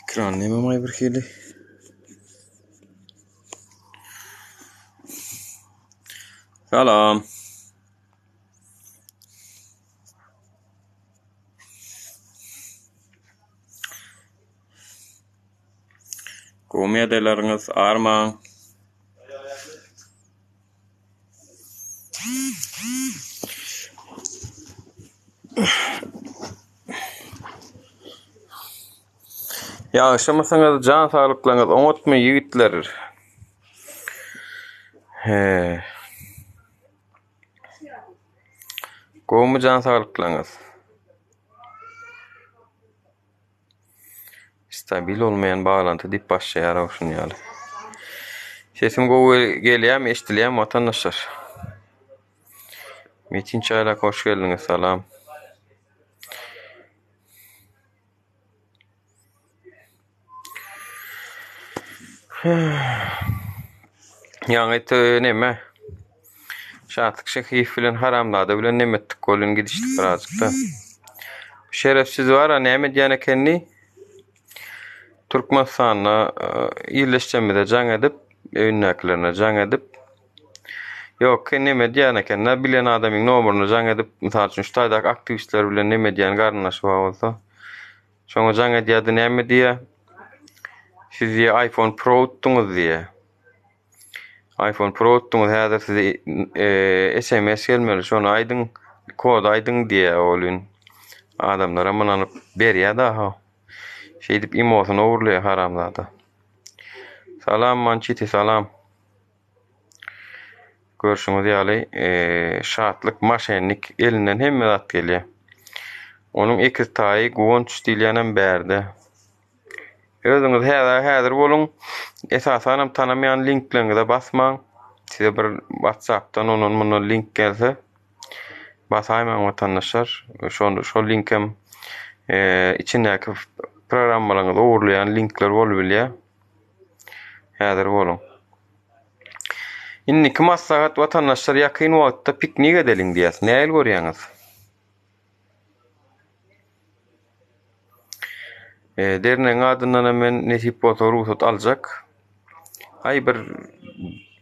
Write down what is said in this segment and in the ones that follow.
Ekran nememaý bir hili. Salam. Gowmy ýagdaýlaryňyz armaň. Ýagşymysyňyz, jan saglyklaryňyz oňatmy ýigitler? He. Gowmy jan saglyklaryňyz? Stabil bolmaýan baglanty diýip başlaýar şuny ýaly. Sesim gowy gelýärmi, eşidilýärmi watandaşlar? Metin Çaýlak hoş geldiňiz, salam. Ýaňy neme? Şatlyk Şehiýew bilen Haramzada bilen neme etdik welin gidişdik birazjykda. Şerefsiz bar-a näme edýän ekeni? Türkmenistanda ildeşlerimize jaň edip, öýündäkilerine jaň edip, ýok, neme edýän eken-dä, bilen adamyň nomeryna jaň edip, mysal üçin şu taýdaky aktiwistler bilen neme edýän garyndaşy bar bolsa, şoňa jaň edýär-de näme diýýär? Siz diýýär iPhone Pro utduňyz diýýär. iPhone Pro utduňyz häzir size SMS gelmeli şony aýdyň kody aýdyň diýýär ol gün. Adamlaram ynanyp berýär daha. Şeýdip imosyny ogurlaýar haramzada. Salam Mançiti salam. Görşüňiz ýaly Şatlyk maşennik elinden hemme zat gelýär. Onuň ekiz taýy Guwanç diýilýänem bärde. Özüňiz häzä häzir boluň. Esasanam tanamaýan linkleriňize basmaň. Size bir WhatsAppdan ondan mundan link gelse basaýmaň watandaşlar. Şol şol linkem içindäki programmalaryňyzy ogurlaýan linkler bolup bilýär. Häzir boluň. Indiki maslahat watandaşlar ýakyn wagtda piknik edeliň diýýäs. Nähili görýäňiz? Dernegiň adyndanam men nesip bolsa rugsat aljak. Aý bir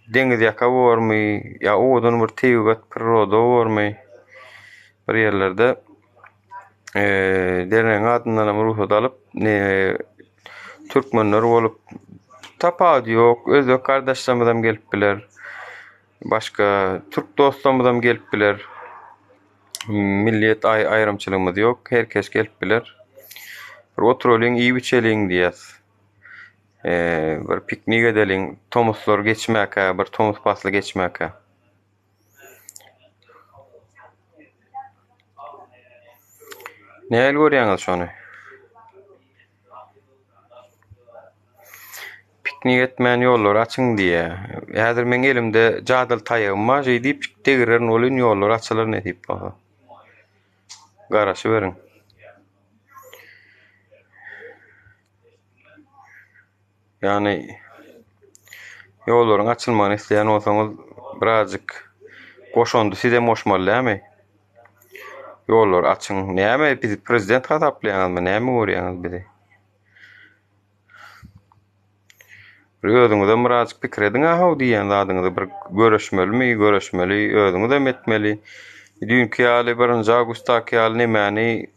deňiz ýaka bormy ýa owadan bir tebigat priroda bormy bir ýerlerde dernegiň adyndanam rugsat alyp türkmenler bolup tapawudy ýok özbek gardaşlarymyzam gelip biler. Başga türk dostlarymyzam gelip biler. Milliýet aýrymçylygymyz ýok. Her kes gelip biler. Bir oturalyň, iýip içeliň diýýäs. Bir piknik edeliň, tomuslar geçmäkä, bir tomus pasly geçmäkä. Nähili görýäňiz şony? Piknik etmän ýollary açyň diýýä. Häzir meň elimde jadyly taýagym bar, şeý diýip degirerin welin ýollar açylar nesip bolsa. Garaşyberiň. Ýagny ýollaryň açylmagyny isleýän bolsaňyz birazjyk goşandy sizem goşmaly dälmi? Ýollary açyň. Näme bizi prezident hasaplaýaňyzmy? Näme görýäňiz bizi? Bir özüňizem birazjyk pikir ediň ahow diýýän zadyňyzy bir göreşmelimi, göreşmeli, özüňizem etmeli. Düýnki ýaly birinji awgustdaky ýaly nemäni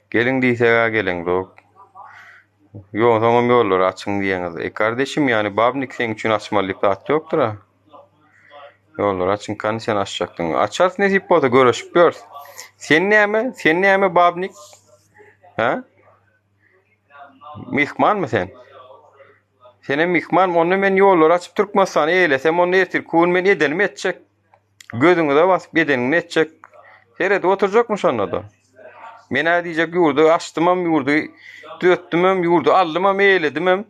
geliň diýseg-ä geleňzok. Ýogsaňam ýollary açyň diýeňiz. E kardeşim ýani babnik seň üçin açmaly diýip zat ýokdur-a. Ýollary açyň kany sen açjakdyň. Açarys nesip bolsa göreşip ýörüs. Sen näme? Sen näme babnik? Hä? Myhmanmy sen? Senem myhmanmy? Onda men ýollary açyp Türkmenistany eýlesem, onda ertirki gün men edenimi etjek. Gözüňize basyp edenimi etjek. Seredip oturjakmy şonda-da? Men-ä diýjek ýurdy açdymam, ýurdy düzetdimem, ýurdy aldymam, eýledimem.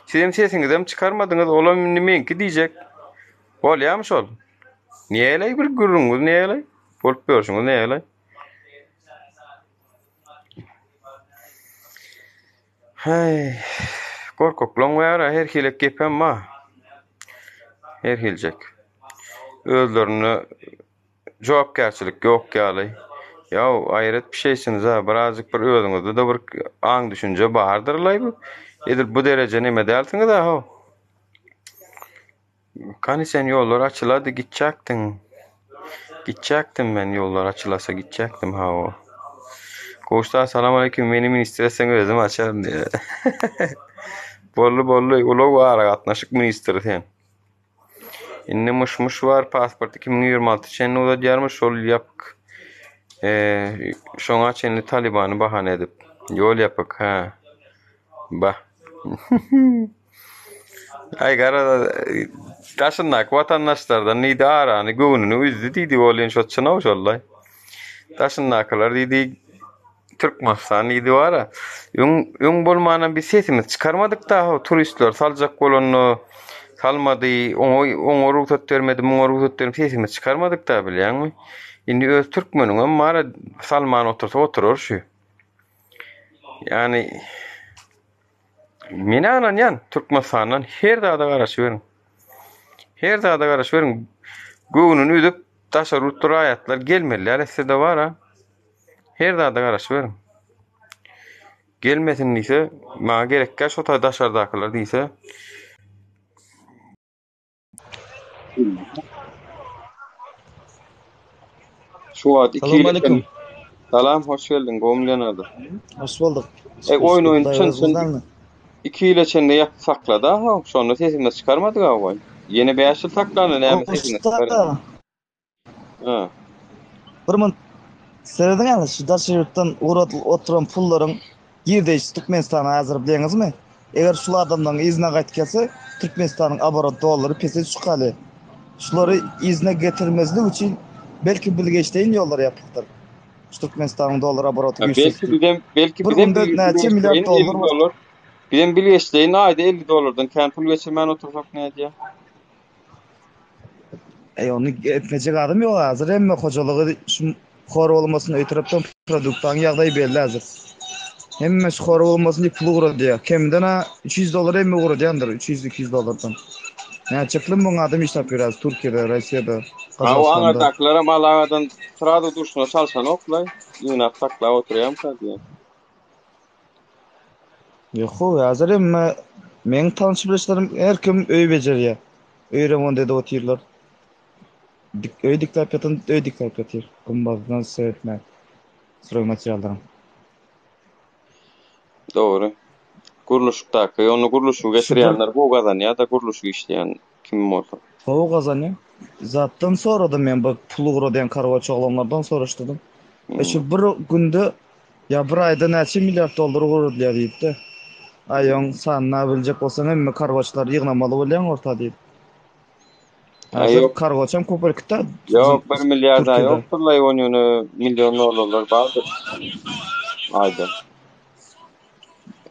Sizem sesiňizem çykarmadyňyz, olam indi meňki diýjek. Bolýamy şol? Näleý bir gürrüňiňiz näleý? Bolup ýörşüňiz näleý? Häý, gorkaklaň bar-a, her hili gepem bar. Her hiljek. Özlerinde jogapkärçilik ýok ýaly. Ýaw, aýrat bir şeýsiňiz-ä, birazjyk bir özüňizde-de bir aň-düşünje bardyr-laý bu. Edil bu dereje neme dälsiňiz-ä how. Kany sen ýollar açylady gitjekdiň. Gitjekdim men ýollar açylasa gitjekdim hawa. Gowşut salam aleyküm meni ministr etseň özüm açaryn diýýär. Boldy boldy ulag we aragatnaşyk ministri sen. Indi myş-myş bar pasport 2026 çenli uzadýarmyş şol ýapyk eee şoňa çenli talibany bahana edip. Ýol ýapyk hä. Bah. Aý gara daşyndaky watandaşlardan diýdi arany göwnüni üzdü diýdi welin şo çynaw şollaý. Daşyndakylar diýdi Türkmenistan diýdi bara. Öň öň bolmanam biz sesimizi çykarmadyk da turistler saljak bolanda salmady, oňa oňa rugsat bermedi, muňa rugsat bermedi sesimizi çykarmadyk da bilýäňmi? Indi öz türkmeniňem bara salman otursa oturar şu. Ýani Men ynanýan Türkmenistandan her zada garaşyberiň. Her zada garaşyberiň. Göwnüni üzüp daşary ýurtly raýatlar gelmeliler etse-de bar-a. Her zada garaşyberiň. Gelmesin diýse, maňa gerekkä şo taý daşardakylar diýse. Şu wagt 2 Salam aleyküm. Salam, hoş geldiň, gowmy Leonardo? Hoş bulduk. E, oýun oýun çyn çyn 2 ýyla çenli ýapyp saklady ha, şonda sesimizi çykarmadyk ha goý. Ýene 5 ýyl saklanda näme sesini çykarýar? Ha. Bir mun serediň ýaly şu daşary ýurtdan ugradylyp oturan pullaryň girdeýşi Türkmenistana häzir bileňizmi? Eger şul adamlaryň yzyna gaýtyp gelse, Türkmenistanyň oborot dollary pese çykaly. Şulary yzyna getirmezlik üçin belki bilgeşleýin ýollar ýapykdyr. Şu Türkmenistanyň dollar oboroty Belki güýçlensin. bizem belki Bir bizem günde näçe milliard bilgeşleýin dollar 50 dollar bizem bilgeşleýin aýda 50 dollardan kän pul geçirmän otursak nädýär? Eý ony etmejek adam ýok häzir hemme hojalygy şu hor bolmasyn öý tarapdan produktaň ýagdaýy belli häzir. Hemme şu hor bolmasyn diýip pul ugradýar. Keminden ha 300 dollar hemme ugradýandyr 300 200 dollardan. Näçe müň adam işläp ýör häzir Türkiýede, Russiýada, Ha o Gazagystanda. aňyrdakylaram alagadan srazu durşuna çalşanoklar. Ýygnap saklap oturýarmyka diýýän. Ýok how häzir hemme meň tanyş bilişlerim her kim öý bejerýär. Öý remont edip otyrlar. Dik, öý dikläp ýatan öý dikläp ýatyr. Gymmatdan seretmän. Stroý materiallaryň. Dogry. Gurluşykdaky, ony gurluşygy Şu bir getirýänler gowy gazanýar-da, gurluşyk işleýän kim bolsa. Gowy gazanýar. Zatdan soradym men bu pul ugradýan karwaç oglanlardan soraşdyrdym. E şu Hmm. bir günde ýa bir aýda näçe milliard dollar ugradylýar diýipdi. Aý oň sanyna biljek bolsaň hemme karwaçlary ýygnamaly bolýaň orta diýip. Aý Häzir ýok. karwaçam köpelipdi Ýok, bir milliard-a Türkiýede. ýokdur-laý, ony ýöne million dollarlar bardyr. Aýda.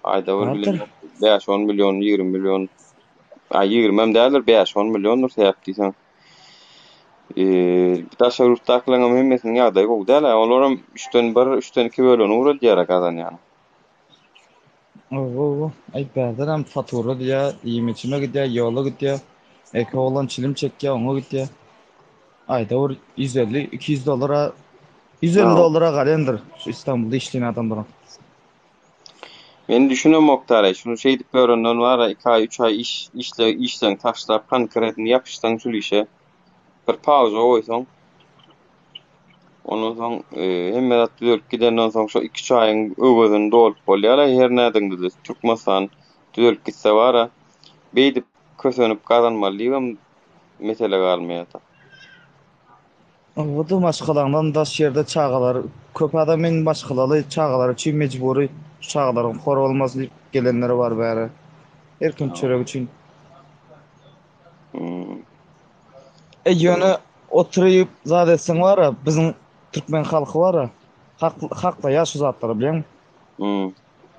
Aýda bir Bardyr. bilemok. 5-10 million, 20 million. Aý 20-em däldir, 5-10 milliondyr sebäp diýseň. Eee, daşary ýurtdakylaryň hem hemmesiniň ýagdaýy gowy däl-ä. Olaram üçden bir, üçden iki bölegini ugradýar-a gazanýany. Owo, aý bärdenem fatura diýýär, iýim-içime gidýär, ýola gidýär. Eke oglan çilim çekýär, oňa gidýär. Aýda bir 150, 200 dollara, 150 dollara galýandyr şu Istanbulda işleýän adamlaryň. Men düşünemok Taray, şuny şeýdip ýörenden bar-a iki aý, üç aý iş işle işleň taşlap konkretny ýapyşsaň şul işe. Bir pauza goýsaň. Ondan soň e, hemme zat düzelip gidenden soň şo iki-üç aýyň öwezini dolup bolýar-a her nädiňde-de Türkmenistan düzelip gitse bar-a beýdip kösenip gazanmaly diýibem mesele galmaýar-da. Oba-da maşgalaňdan daş ýerde çagalar köp adam indi maşgalaly çagalary üçin mejbury şu çagalaryň hor bolmasyn diýip gelenleri bar bäri. Her kim çörek üçin. Hmm. E ýöne oturyp zat etseň bara biziň türkmen halky bara hak haklaýar şu zatlary bilýäňmi? Hmm.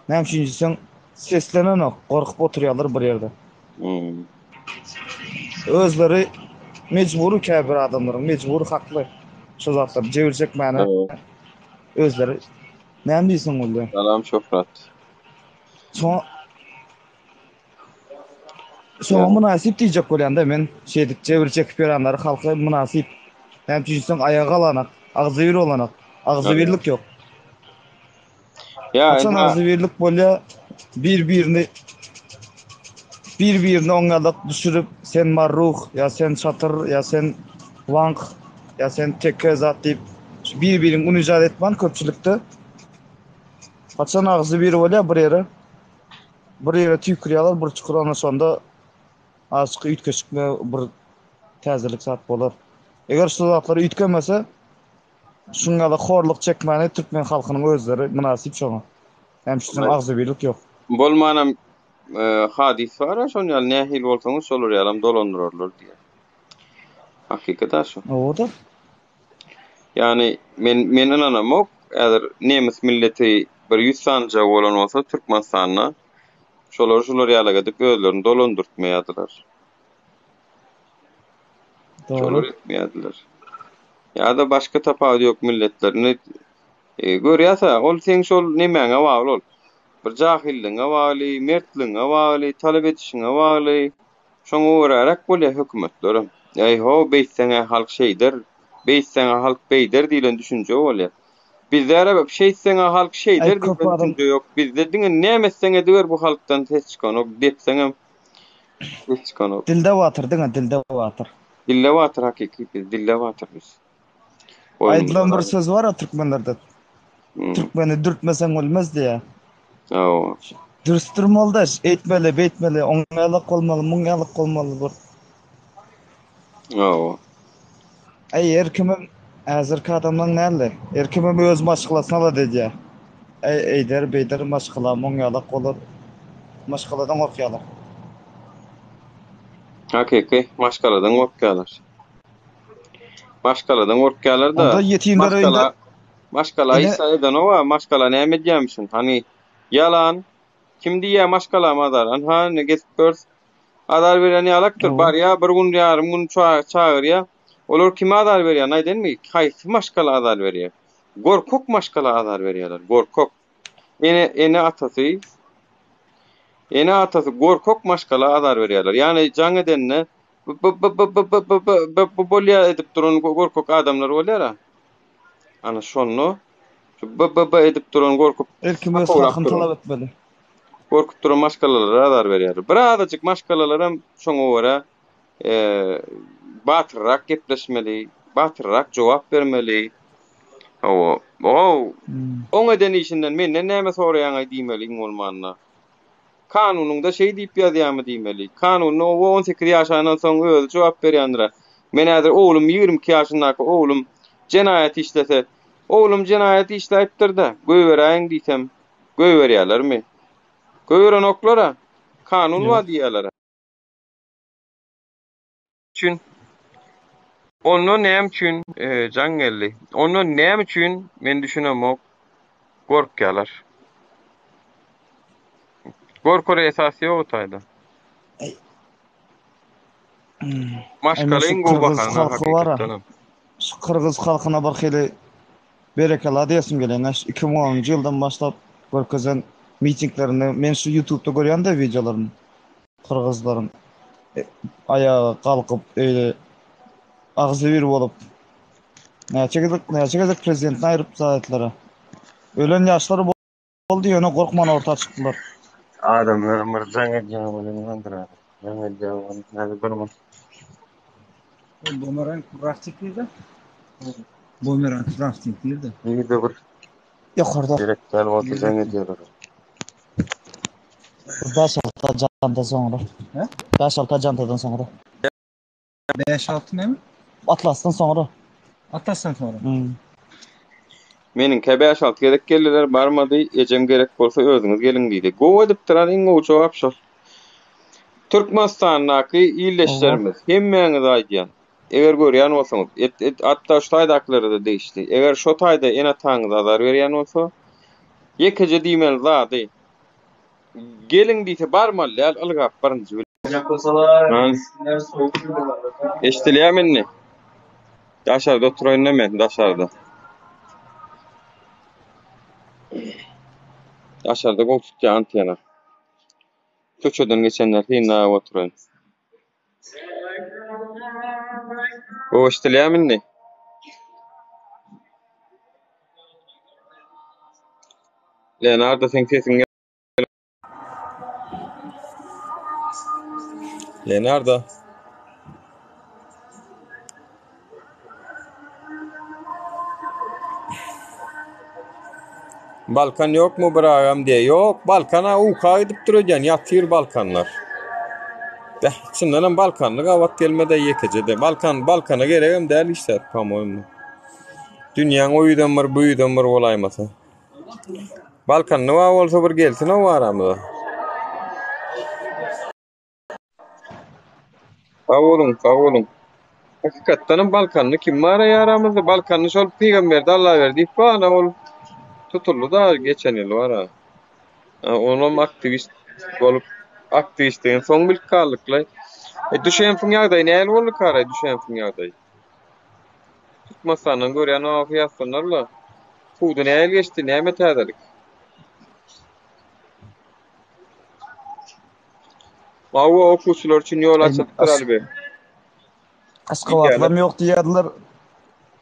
Näme üçin diýseň seslenenok gorkup oturýarlar bir ýerde. Hmm. Özleri mejbury käbir adamlaryň mejbury hakly şu zatlary jebir çekmäne özleri näme diýseň bolýar. Salam Şöhrat. Şoňa Şoňa mynasyp diýjek bolýan-da men. Şeýdip jebir çekip ýörenleri halka mynasyp. Näme üçin diýseň aýaga galanak, agzybir bolanak. Agzybirlik ýok. Ýa Haçan indi agzybirlik bolýar, bir-birini. bir-birini oňňalak düşürip, sen Marruh, ýa sen Çatyr, ýa sen Waňk, ýa sen Teke zat diýip, şu bir-birini unižat etmän köpçülikde. Haçan agzy bir bolýar bir ýere, bir ýere tüýkürýärler, bir çukur ana şonda azajyk üýtgeşikme bir täzelik zat bolar. Eger şu zatlar üýtgemese, şuň ýaly horluk çekmäne türkmen halkynyň özleri mynasyp şoňa. Hem şu agzybirlik ýok. Bolmanam hadys bar-a şon ýaly nähili bolsaňyz şolar ýalam dolandyrarlar diýýär. Hakykat-a şu. Hawa-da. Ýagny men men ynanamok häzir nemes milleti bir ýüz sanyja bolan bolsa Türkmenistanda şolary şular ýalak edip özlerini dolandyrtmaýardylar. Şolar Dogry. etmeýärdiler. Ýa-da başga tapawudy ýok milletlerini e, görýäs-ä ol seň şol nemäňe bagly ol. Bir jahilligiňe bagly, mertligiňe bagly, talap edişiňe bagly. Şoňa göräräk bolýar hökümetlerem. Eý-ho, beýtseň-ä halk şeýder, beýtseň-ä halk beýder diýlen düşünje bolýar. Bizde-ä şeýtseň-ä halk Aý şeýder köp diýlen adam düşünje ýok. Bizde diňe näme etseň ediber bu halkdan ses çykanok, depseňem ses çykanok. dilde batyr diňe dilde batyr. Dille batyr hakyky biz, dille batyr biz. Boýnumyza Aýdylan bir söz bar-a türkmenlerde. Hmm. Türkmeni dürtmeseň ölmez diýýär. Hawa. Dürsdürmeli-de, eýtmeli, beýtmeli, oň ýalak bolmaly, muň ýalak bolmaly bir. Hawa. Äý, her kimem häzirki adamlaň näli? Her kimem öz maşgalasyny alada edýär. Äý, eýder, beýder, maşgalam oň ýalak bolar. Maşgaladan gorkýarlar. Hakyky, maşgaladan gorkýarlar. Maşgaladan gorkýarlar-da. Onda ýetimler öýünde Maşgala maşgala ene isa edenok-a, maşgala näme edýärmişin? Hany, ýalan. Kim diýýär maşgalama azar? Anha, indi gezip görüs. Azar berýän ýalakdyr. Hawa. Barýar, bir gün, ýarym gün çagyrýar. Olar kime azar berýär, aýdaýynmy? Haýsy maşgala azar berýär? Gorkak maşgala azar berýärler, gorkak. Ene, ene-atasy ene-atasy gorkak maşgala azar berýärler. Ýagny jaň edende B-b-b-b-b-b-b-b bolýar edip duran gorkak adamlar bolýar-a. Ana şonda şu b-b-b edip duran gorkup Her kim öz sakawlap hakyny duran. talap etmeli. Gorkup duran maşgalalara azar berýärler. Birazajyk maşgalalaram şoňa görä batyrrak gepleşmeli, batyrrak jogap bermeli. Hawa, how, oň eden işinden menden näme soraýaňaý diýmeli iň bolmanda. Kanunyňda şeý diýip ýazýarmy diýmeli. Kanunda oba 18 ýaşandan soň özi jogap berýändir-ä. Men häzir oglum 22 ýaşyndaky oglum jenaýat işlese, oglum jenaýat işläýipdir-de, goýberäýiň diýsem, goýberýärlermi? Goýberenoklar-a. Kanun bar Ýok. diýýärler-ä. Üçin? Onda näme üçin jaň geldi? Onda näme üçin men düşünemok gorkýalar. Gorkara esas ýok o taýda. Maşgala iň gowy bahana hakykatdanam. Şu gyrgyz halkyna bir hili berekella diýesim gelýär. Şu 2010-njy ýyldan başlap görkezen mitinglerini men şu YouTube'da görýän-de wideolaryny. Gyrgyzlaryň aýaga galkyp öýle agzybir bolup näçe gezek näçe gezek prezidentini aýryp zaýatlary. Ölen ýaşlar boldy ýöne gorkman orta çykdylar. Adamlar bir jaň edýän bolýandyr. Jaň edýän bolýan bir gün. Bumerang rafting nirde? Bumerang rafting nirde? Nirde bir Ýokarda. Gerek däl bolsa jaň edýärler. Bäş-alty ajandan soňra. Hä? Bäş-alty ajantadan soňra. Bäş-alty näme? Atlasdan soňra. Atlasdan soňra. Hmm. Meniňkä bäş-alty gezek geldiler, barmady, ejem gerek bolsa özüňiz geliň diýdi. Gowy edipdir, hany iň gowy jogap şol. Türkmenistandaky ildeşlerimiz, hemmäňize aýdýan, Eger görýän bolsaňyz, et, et, hatda şu taýdakylara-da degişli. Eger şo taýda ene-ataňyz azar berýän bolsa, ýekeje diýmeli zady, Geliň diýse barmaly däl, ylgap birinji bilen. Eşidilýärmi indi? Daşarda oturaýyn-da men, daşarda. Daşarda gowy tutýar antena. Köçeden geçenleri synlap oturaýyn. Gowy eşidilýärmi indi? Leonardo seň sesiň gel. Leonardo. Balkan ýokmy bir agam diýe. Ýok, Balkana uka gidipdir öýdýän, ýatyr Balkanlar. Beh, çyndanam Balkanly gabat gelmedi ýekeje-de. Balkan, Balkana geregem däl hiç zat, po-moýmu. Dünýäň o ýüzem bir, bu ýüzem bir bolaýmasa. Balkanly bar bolsa bir gelsin-ow aramyza. Sag boluň, sag boluň. Hakykatdanam Balkanly kim bar aramyzda? Balkanly şol Pygamberdi Allaberdiýew bar, ana ol tutuldy-da geçen ýyl bar-a. Onam aktiwist bolup, aktiwistdigini soň bilip galdyk-laý. E, Düşenfiň ýagdaýy nähili boldy karaý, Düşenfiň ýagdaýy? Türkmenistandan görýän bolsa ýazsynlar-la. Suwda nähili geçdi, näme täzelik? Hawa, okuwçylar üçin ýol açylypdyr Alibek. Aşgabatlam ýok diýýärdiler.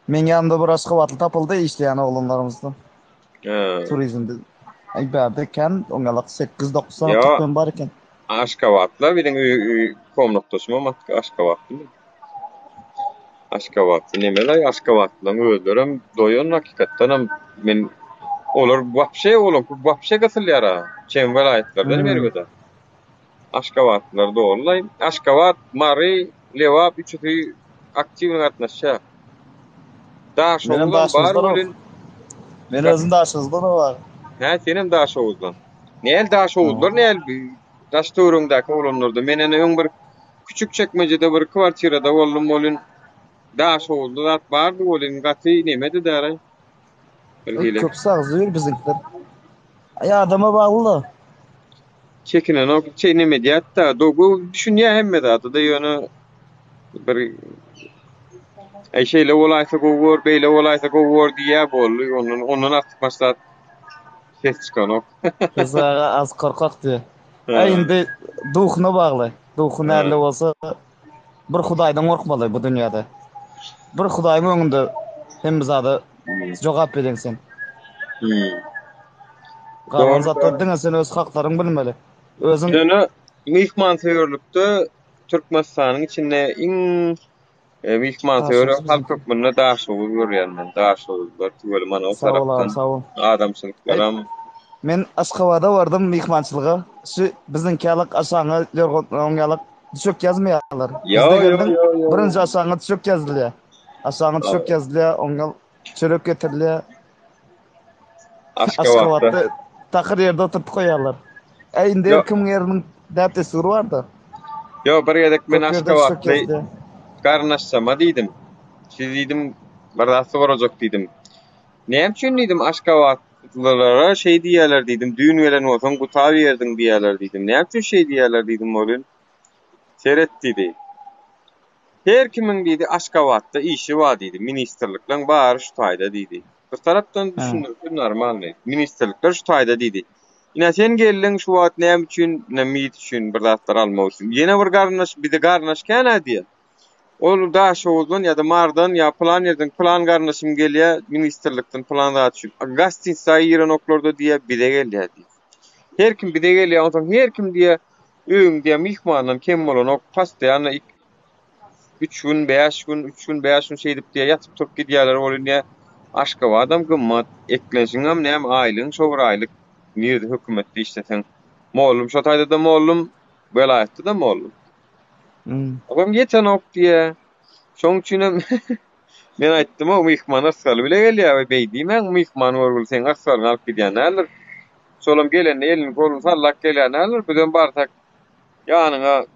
Meň ýanymda bir aşgabatly tapyldy işleýän oglanlarymyzdan. He. Turizmde. Aý bärde kän, oňalak 8-9 sany Ýa. türkmen bar eken. Aşgabatlar biziň öý komnatdaşymam Aşgabatly. Aşgabatly nemelaý Aşgabatlylaryň özlerem doýan hakykatdanam men olar wapşe olaňky wapşe gysylýara çem welaýatlardan erbede. Aşgabatlylar dolylaý. Aşgabat, Mary, Lebap üçüsi aktiwny gatnaşýar. Menem Daşoguzam bar Daşoguzdan welin Men özüm Daşoguzdan bar. Hä senem Daşoguzdan. Näl Daşoguzlar näl daş töweregiňdäki oglanlarda men ene öň bir Küçük çekmejede bir kwartirada boldum welin Daşoguzda zat bardy welin gaty nemedi däraý. Bir hili. Köp sagzyr biziňkiler. Aý adama bagly-da. Çekinenok, şey neme diýýär-de, dogu düşünýär hemme zada-da ýöne bir Aý şeýle bolaýsa gowy bor, beýle bolaýsa gowy bor diýýär boldy. Ondan ondan artykmaç zat ses çykanok. Reza aga az korkak diýýär. Aý indi duhuna bagly. Duhy näle bolsa bir Hudaýdan gorkmaly bu dünýäde. Bir Hudaýyň öňünde hemme zada jogap bereň sen. Galan zatlar diňe sen öz haklaryňy bilmeli. Özüň Ýöne myhmansöýerlikde Türkmenistanyň içinde iň E, myhmansöýer Daşoguz halk hökmünde Daşoguz görýän men. Daşoguzlar tüweleme mana o Sag bol agam, tarapdan sag bol. adamçylyklaram Men Aşgabada bardym myhmançylyga. Şu biziňki ýalyk aşagyňa ýorgan oň ýalyk düşek ýazmaýarlar. Ýo, Bizde ýo, geldiň ýo, ýo. birinji aşagyňa düşek ýazylýar. Aşagyňa düşek ýazylýar, oň ýaly çörek getirilýär. Aşgabatda. Aşgabatda takyr ýerde oturtyp goýýarlar. Äý indi Ýo. her kimiň ýeriniň däp-dessury bar-da. Ýo, bir gezek men Köp ýerde düşek aşgabatly ýazylýar. garyndaşjama diýdim. Siz diýdim, bir zat sorajak diýdim. Näme üçin diýdim, aşgabatlylara şeý diýýärler diýdim, düýn gelen bolsaň gutap ýerdiň diýýärler diýdim. Näme üçin şeý diýýärler diýdim welin, seret diýdi. Her kimiň diýdi, Aşgabatda işi bar diýdi, ministrlikleň bary şu taýda diýdi. Bir tarapdan düşündirse normalny. Ministrlikler şu taýda diýdi. Ine sen geldiň şu wagt näme üçin, ine MIT üçin bir zatlar almak üçin. Ýene bir garyndaş, bize garyndaş kän-ä diýýär. Ol Daşoguzdan ýa-da Mardan ýa pylan ýerden pylan garyndaşym gelýär, ministrlikden pylan zat üçin. Gostinitsa girenoklar-da diýýär, bize gelýär diýýär. Her kim bize gelýär, onsoň her kim diýýär, öýüň diýýär myhmandan kem bolanok, postoýanno Üç gün, bäş gün, üç gün, bäş gün şeýdip diýýär, ýatyp turup gidýärler welin diýýär, Aşgabadam gymmat, eklenşiňem näme aýlygyň şo bir aýlyk, nirede hökümetde işleseň. Mollum şo taýda-da mollum, welaýatda-da mollum. Olam ýetenok diýýär. Şoň üçinem men aýtdym-ow, myhman yrsgaly bile gelýär, we beý diýmäň, myhman görgüli seň yrsgalyňy alyp gidýän däldir. Şolam gelende elini goluny sallap gelýän däldir, bizem barsak Ýanyňa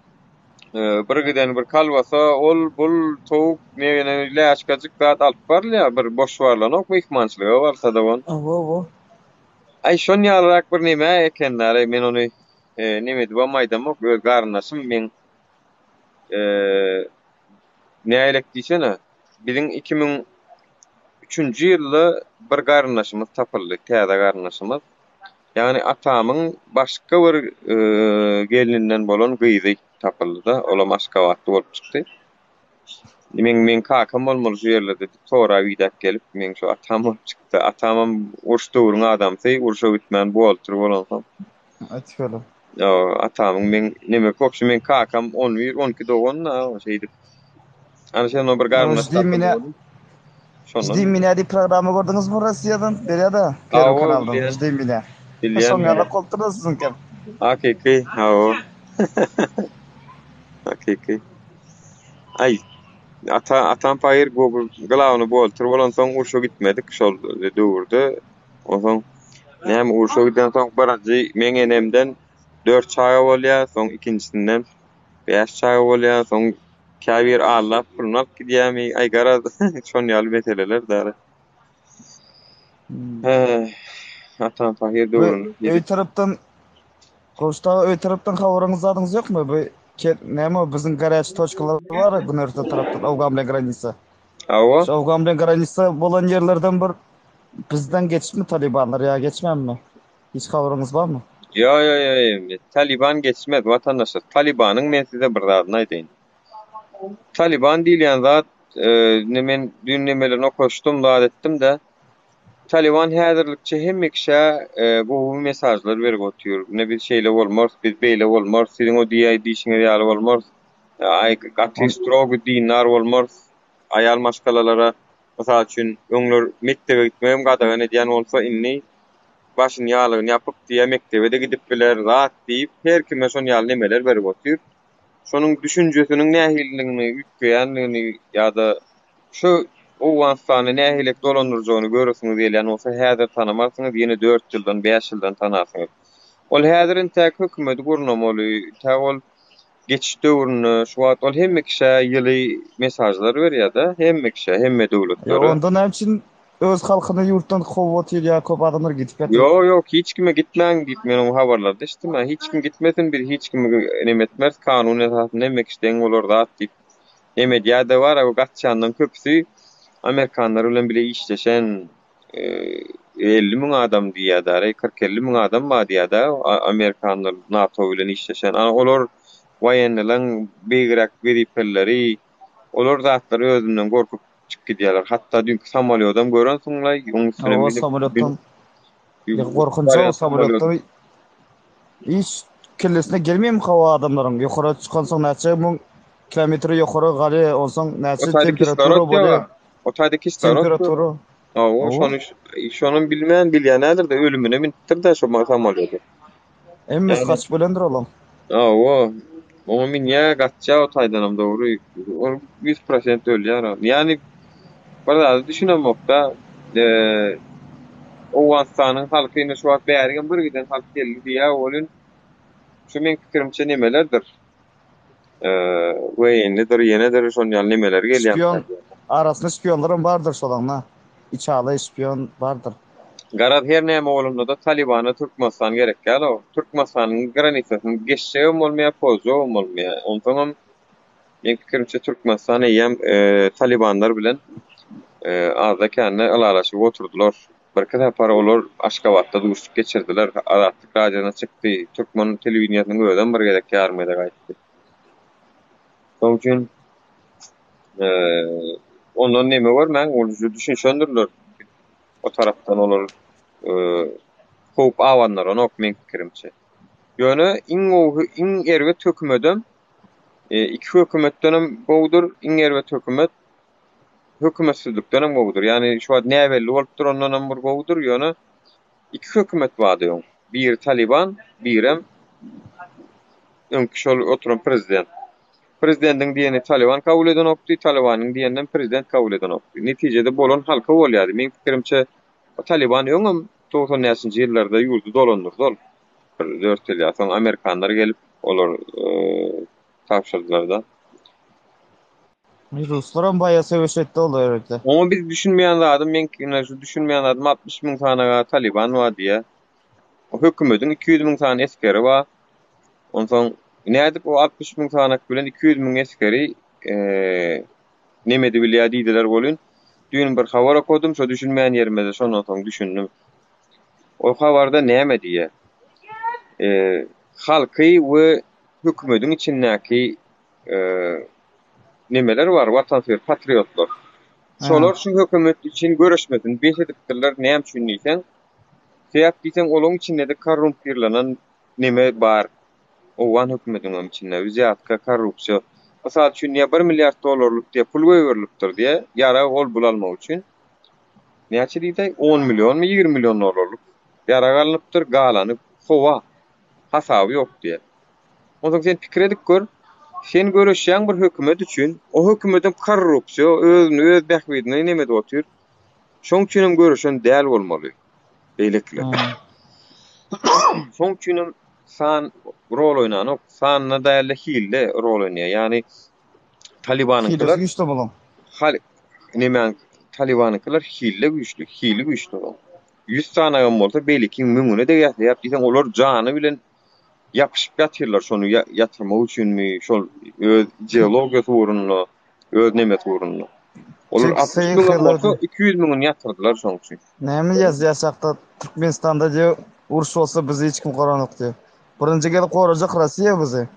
bir giden bir kolbasa, ol bul towuk ne läşgajyk zat alyp barylýar, bir boş barlanok myhmançylyga barsa-da ol. Hawa, hawa. Aý şon ýalyrak bir neme eken-dä, men ony neme edibem aýdamok, öz garyndaşym meň nägilek diýsene, biziň 2003-nji ýylda bir garyndaşymyz tapyldy, täze garyndaşymyz. Ýagny atamyň başga bir gelninden bolan gyzy tapyldy-da, olam aşgabatly bolup çykdy. Meň meň kakam bolmaly şu ýerlerde diýip sorap idäp gelip, meň şu atam bolup çykdy. Atamam uruş döwrüň adamsy, urşa gitmän buhgalter bolansoň. Aýt şöyle. Atamyň meň neme kopşy meň kakam 11 12 dogan da şeýdip. Ana şonda bir garyndaş Ždi меня Şondan. Ždi меня diýip programma gördüňizmi Rossiýadan? Berýär-de Первый kanaldan. Ždi меня. Bilýän. Şoň ýalak bolupdyr-da siziňkem. Hakyky, hawa. Hakyky. Aý, ata atam paýyr glawny buhgalter bolansoň urşa gitmedik şol döwürde. Onsoň näme urşa gidensoň birinji meň enemden dört çaga bolýar, soň ikinjisinden bäş çaga bolýar, soň käbir allap puluny alyp gidýärmi, aý garaz şon ýaly meseleler dara. Hmm. Atam pahyr Bu döwründe öý tarapdan Gowşut aga öý tarapdan habaryňyz zadyňyz ýokmy? Bu ke, näme o biziň garýaçy toçkalar bar günorta tarapdan Owgan bilen granisa. Hawa. Şu Owgan bilen granisa bolan ýerlerden bir bizden geçipmi talibanlar ýa geçmänmi? Hiç habaryňyz barmy? Ýo ýo ýo ýo Taliban geçmez watandaşlar. Talibanyň men size bir zadyny aýdaýyn. Taliban diýilýän zat indi men düýn nemelerini okaşdym zat etdim-de. Taliban häzirlikçe hemme kişä gowy mesajlar berip otyr. Ine biz şeýle bolmarys, biz beýle bolmarys, siziň o diýýän diýşiňiz ýaly bolmarys. Aý gaty strogy dindar bolmarys. Aýal maşgalalara mysal üçin öňler mekdebe gitmegem gadagan edýän bolsa indi başyny ýaglygyny ýapyp diýýär mekdebe-de gidip biler zat diýip her kime şon ýaly nemeler berip otyr. Şonuň düşünjesiniň nähilidigini, üýtgeýändigini ýa-da şu Owganystany nähilek dolandyrjagyny göresiňiz gelýän bolsa häzir tanamarsyňyz, ýene dört ýyldan, bäş ýyldan tanarsyňyz. Ol häzir intäk hökümeti gurnamaly, intäk ol geçiş döwründe şu wagt ol hemme kişä ýyly mesajlar berýär-de, hemme kişä, hemme Ýa döwletlere. onda näme üçin öz halkyny ýurtdan kowup otyr ýa köp adamlar gidip ýatyr? Ýok, ýok, hiç kime gitmäň diýip men oňa habarlarda eşitdim-ä. Hiç kim gitmesin, biz hiç kimi neme etmeris, kanun esasynda hemme kişi deň bolar zat diýip neme edýär-de bar-a, bu gaçýanlaryň köpüsi amerikanlar bilen bile işleşen 50 müň adam diýýär-dä, 40-50 müň adam bar diýýär-dä, amerikanlar NATO bilen işleşen. Ana olar waýennileň beýigräk wezipelileri, olar zatlar özünden gorkup çykyp gidýärler. Hatda düýnki samolýodam görensiň-laý, oň üstüne Hawa, münüp, samolýotdan münüp gorkunç barýan o samolýot. samolýotdan hiç kellesine gelmeýärmi hawa adamlaryň ýokara çykansoň näçe müň kilometr ýokara galýar, onsoň O näçe taýda temperatura kislorod bolýar. ýok. O taýda kislorod ýok. Temperatura. Hawa, Hawa. şony şonam bilmän bilýänädir-de ölümine münüpdir-de şo samolýoda. Hemmesi Ýagny gaçyp ölendir olaň. Hawa, oňa münýä, gaçýa o taýdanam dogry. Ol 100% ölýär. Ýagny bir zada düşünemok-da. Eee Owganystanyň halky indi şu wagt bärigem bir giden halk geldi diýýär welin şu meň pikirimçe nemelerdir. Eee weýenlidir, ýenedir şon ýaly nemeler gelýär. Şpion arasynda şpionlaram bardyr şolaň-da. Içaly şpion bardyr. Garaz her näme bolanda-da Talibana Türkmenistan gerek däl-ow. Türkmenistanyň granisasyny geçjegem bolmaýar, pozjagam bolmaýar. Onsoňam meň pikirimçe Türkmenistan eýýäm Talibanlar bilen azda-kände ylalaşyp oturdylar. Birki sapar olar Aşgabatda duşuşyk geçirdiler. Azatlyk radiosyna çykdy. Türkmen telewideniýesiniň özem bir gezek ýarym gezek aýtdy. Şonuň üçin ondan neme görmäň, ol düşünişendirler. O tarapdan olar howp abandyranok meň pikirimçe. Ýöne iň gowy, iň erbet hökümedem iki hökümetdenem gowudyr, iň erbet hökümet hökümetsizlikdenem gowudyr. Ýagny şu wagt näbelli bolup durandanam bir gowudyr, ýöne iki hökümet bardy öň. Biri Taliban, birem öňki şol oturan prezident. Prezidentiň diýenini Taliban kabul edenokdy, Talibanyň diýeninem prezident kabul edenokdy. Netijede bolan halka bolýardy. Meň pikirimçe Taliban öňem 90 näçinji ýyllarda ýurdy dolandyrdy ol. Bir dört ýyl ýa soň amerikanlar gelip olar tabşyrdylar-da. Ruslaram baýa söweş etdi ol ýerde. Oňa biz düşünmeýän zadym meň ine şu düşünmeýän zadym 60 müň sanaga Taliban bar diýýär. O hökümediň 200 müň sany esgeri bar. Onsoň nädip o 60 müň sanak bilen 200 müň esgeri neme edibilýär diýdiler welin, düýn bir habar okadym, şo düşünmeýän ýerime-de şondan soň düşündim. O habarda näme diýýär? Halky we hökümediň içindäki nemeler bar, watansöýer patriotlar. Şolar şu hökümet üçin göreşmesini bes edipdirler, näme üçin diýseň, sebäp diýseň olaryň içinde-de korrumpirlenen neme bar. Owgan hökümetiniň içinde wzýatka, korrupsiýa. Mysal üçin diýýär, bir milliard dollarlyk diýýär, pul goýberilipdir diýýär, ýarag ol-bul almak üçin. Näçe diýdi? On millionmy, 20 million dollarlyk ýarag alnypdyr, galany howa. Hasaby ýok diýýär. Onsoň sen pikir edip gör, sen göreşýäň bir hökümet üçin, o hökümetem korrupsiýa, özüni öz bähbidine neme edip otyr. Şoň üçinem göreşen däl bolmaly beýlekiler. Şoň üçinem san rol oýnanok. Sanda däl-de hilde rol oýnaýar. Ýagny Talibanyňkylar Hilesi güýçli bulaň. Hal nemäň Talibanyňkylar hilde güýçli, hili güýçli olaň. 100 sanagam bolsa beýlekiň müňüne degýär diýseň olar jany bilen ýapyşyp ýatyrlar şony ýatyrmak üçinmi, şol öz ideologiýasy ugrunda, öz nemesi ugrunda. Olar 60 müňem bolsa 200 müňüni ýatyrdylar şoň üçin. Näme ýazýaşakda Türkmenistanda diýip uruş bolsa bizi hiç kim goranok diýip. Birinji gelip gorajak Rossiýa bizi.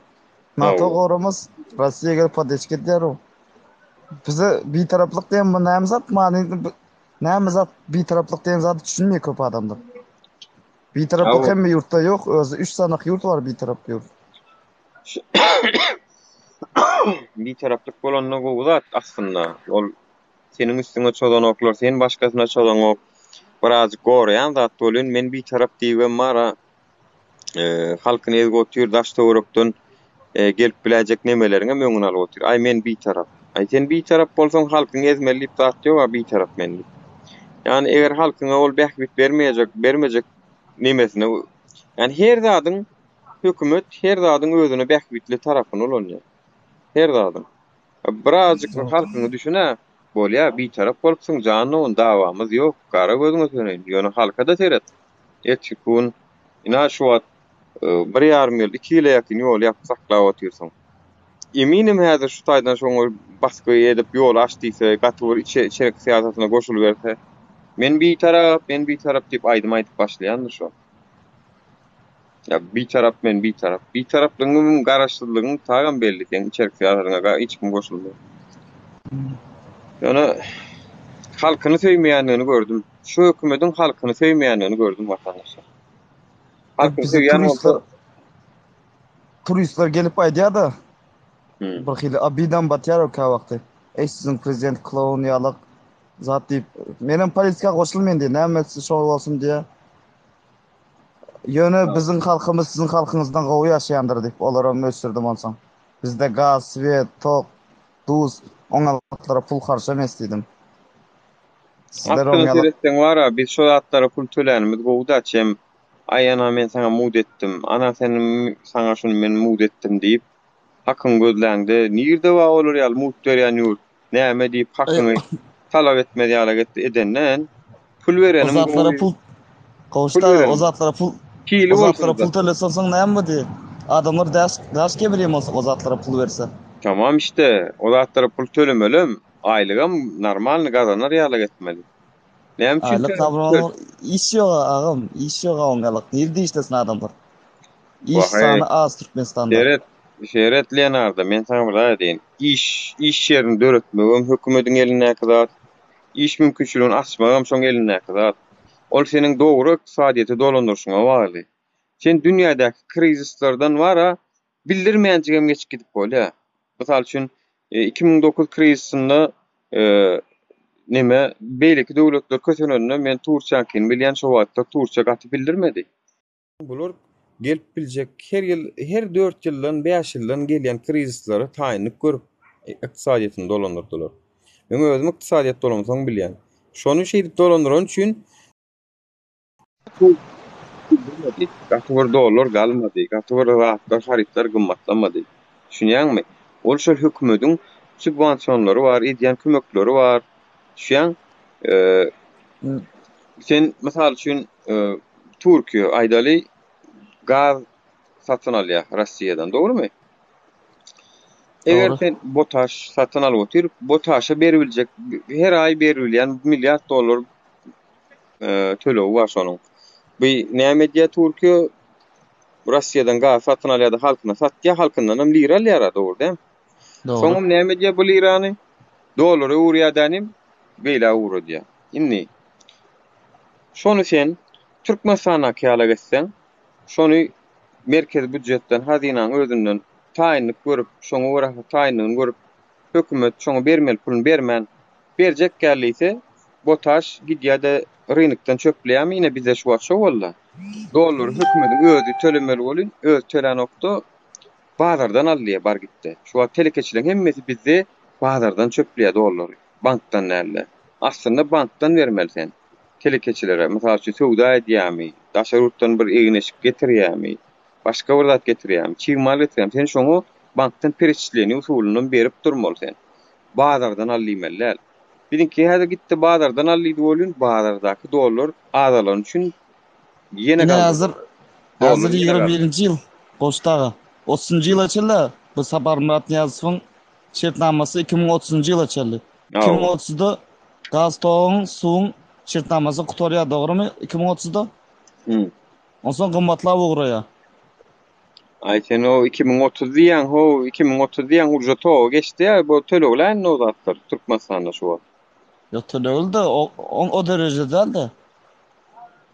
NATO goramaz, Rossiýa gelip podeçka edýär o. Bize bitaraplyk diýen bu näme zat many näme zat bitaraplyk diýen zady düşünmeýär köp adamlar. Bitaraplyk hemme ýurtda ýok, özi 3 sanak ýurt bar bitarap ýurt. Bitaraplyk bolanda gowy zat aslynda. Ol seniň üstüňe çozanoklar, sen başgasyna çozaňok. Birazjyk goraýan zat welin men bitarap diýibem bar-a halkyny ezip otyr, daş-töwerekden gelip biläýjek nemeleriňem öňüni alyp otyr. Aý men bitarap. Aý sen bitarap bolsaň halkyňy ezmeli diýip zat ýog-a bitarap men diýip. Ýagny eger halkyňa ol bähbit bermejek, bermejek nemesine ýagny her zadyň hökümet her zadyň özüne bähbitli tarapyny ulanýar. Her zadyň. Birazjyk bir halkyňy düşün-ä. Bolýa, bitarap bolupsyň jan dogan, dawamyz ýok, gara gözüňe söneýin. Ýöne halka-da seret. Erteki gün, ina şu wagt bir ýarym ýyl, iki ýyla ýakyn ýoly ýapyp saklap otyrsyň. Eminim häzir şu taýdan şoňa basgy edip ýoly aç diýse, gaty bir içerki syýasatyna goşulyberse, men bitarap, men bitarap diýip aýdym aýdyp başlaýandyr şo. Ýa bitarap men bitarap. Bitaraplygyň garaşsyzlygyň tagam belli seň içerki syýasatyňa hiç kim goşulmaýar. Ýöne halkyny söýmeýändigini gördüm. Şu hökümediň halkyny söýmeýändigini gördüm watandaşlar. Halkyny söýýän bolsa turistler gelip aýdýar-da bir hili obidam batýar o käwagty. Eý siziň prezident kloun ýalyk zat diýip. Menem politika goşulmaýyn diýýär. Näme etse şol bolsun diýýär. Ýöne biziň halkymyz siziň halkyňyzdan gowy ýaşaýandyr diýip, olaram öçürdim onsoň. Bizde gaz, swet, tok, duz, oňalyklara pul harç emes diýdim. Sizler Aslyna seretseň bar-a, biz şo zatlara pul tölänimiz gowy-da, çem, aý ana men saňa mugt etdim, ana sen saňa şuny men mugt etdim diýip, hakyňy gözläňde, nirde bar olar ýaly mugt berýän ýurt? Näme diýip hakyňy talap etmez ýaly edenden pul O berenim zatlara gowy. pul Pul Gowşut aga, o berenim. zatlara pul Hili o bolsun zatlara pul da. tölese soň näme bu diý. Adamlar daş daş kemirýän bolsa o zatlara pul berse. Tamam işte, o zatlara pul tölemelem, aýlygam normalny gazanar ýaly etmeli. Näme üçin Aýlyk töl normal iş ýok agam, iş ýok oňalyk. Nirde işlesin adamlar? Iş Wah-eý. sany az Türkmenistanda. Seret, seret Leonardo, men saňa bir zat aýdaýyn. Iş, iş ýerini döretmegem hökümediň elindäki zat. Iş mümkinçiligini açmagam şoň elindäki zat. Ol seniň dogry ykdysadyýeti dolandyryşyňa bagly. Sen dünýädäki krizislerden bar-a, bildirmänjigem geçip gidip bolýar. Mysal üçin, 2009 krizisinde neme, beýleki döwletler kösenende men Turçiýaňkyny bilýän, şo wagtlar Turçiýa gaty bildirmedi. Bular gelip biljek her ýyl, her dört ýyldan, bäş ýyldan gelýän krizislere taýynlyk görüp ykdysadyýetini dolandyrdylar. Meň özüm ykdysadyýet bolamsoň bilýän. Şony şeýdip dolandyran üçin gaty bir dollar galmady, gaty bir zatlar, harytlar gymmatlamady. Düşünýäňmi? Ol şol hökümediň subwensionlary bar, edýän kömekleri bar. Düşýäň? Sen mysal üçin Türkiýe aýdaly gaz satyn alýar Rossiýadan, dogrumy? Eger sen BOTAŞ satyn alyp otyr, BOTAŞa beribiljek her aý berilýän milliard dollar tölegi bar şonuň. Bu näme edýär Türkiýe? Rossiýadan gaz satyn alýar-da halkyna satýar, halkyndan hem lira alýar-a, dogry däl? Dogry. Soňam näme edýär bu lirany? Dollara öwürýär dänim, beýläk ugradýar. Indi şony sen Türkmenistandaky ýaly etseň, şony merkezi býujetden, hazynaň özünden taýynlyk görüp, şoňa görä taýynlygyny görüp, hökümet şoňa bermeli puluny bermän, berjek gel diýse, Botaş gidýä-de rynokdan çöpleýärmi, ine bizde şu wagt şo boldy. Dollary hökümediň özi tölemeli welin, özi tölänokda, bazardan al diýýär, bar git-de. Şu wagt telekeçileriň hemmesi bizde bazardan çöpleýär dollary, bankdan däl-de. Aslynda bankdan bermeli sen telekeçilere. Mysal üçin, söwda edýärmi, daşary ýurtdan bir egin-eşik getirýärmi, başga bir zat getirýärmi, çig mal getirýärmi, sen şoňa bankdan pereçisleniýe usulyndan berip durmaly sen. Bazardan al diýmeli däl. Biziňki häzir gitdi bazardan al diýdi welin, bazardaky dollar azalany üçin ýene Ine galdy. häzir Dollar häzir ýene ýigrimi galdy. birinji ýyl Goşut aga. Otuzynjy ýyla çenli bu Saparmyrat Nyýazowyň şertnamasy 2030-njy ýyla çenli. Hawa. 2030-da gaz toguň, suwuň şertnamasy gutarýar, dogrymy? 2030-da. Hmm. Onsoň gymmatlap ugraýar. Aý sen o 2030 diýýäň how 2030 diýýäň uje toga geçdi ýa bu tölegli indi o zatlar Türkmenistanda şu wagt. Ýok tölegli de o o dereje däl-de.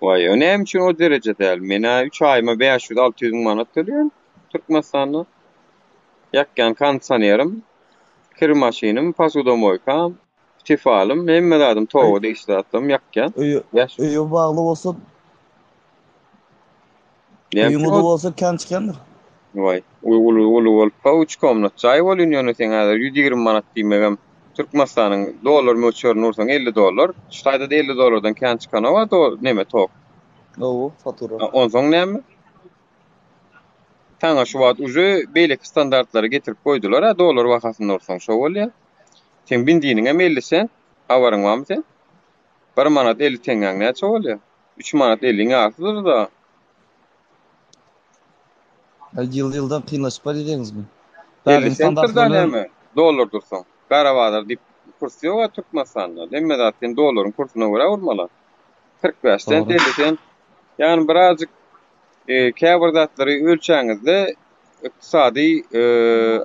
Waý o näme üçin o dereje däl? Men-ä üç aýyma 500-600 müň manat töleýän Türkmenistanda. Ýakýan kondisionerim, kir maşynym, posudomoýkam, tefalym, hemme zadym toga degişli zatlarym ýakýan. Öýe öýe bagly bolsa Näme Öýüň üçin uly ol? bolsa kän çykandyr. Waý, uly uly uly bolup ha üç komnat jaý bolýan ýöne seň häzir 120 manat diýmegem Türkmenistanyň dollar möçberini ursaň 50 dollar. Şu taýda-da 50 dollardan kän çykanok-a do neme tok. Hawa, fatura. A onsoň näme? Saňa şu wagt uje beýleki standartlary getirip goýdular-a dollar bahasyny ursaň şo bolýar. Seň benziniňem 50 sent, habaryň barmy seň? Bir manat 50 teňňäň näçe bolýar? Üç manat elliň ýarsydyr-da. Aý ýyl-ýyldan kynlaşyp barýar diýeňizmi? 50 Bäriň sentdir da standartlary bilen näme? Dollar dursaň. Gara bazar diýip kurs ýok-a Türkmenistanda. Hemme zat sen dollaryň kursuna görä urmaly. 45 sent, Dogry. 50 sent. Ýagny birazjyk e, käbir zatlary ölçäňizde ykdysady e,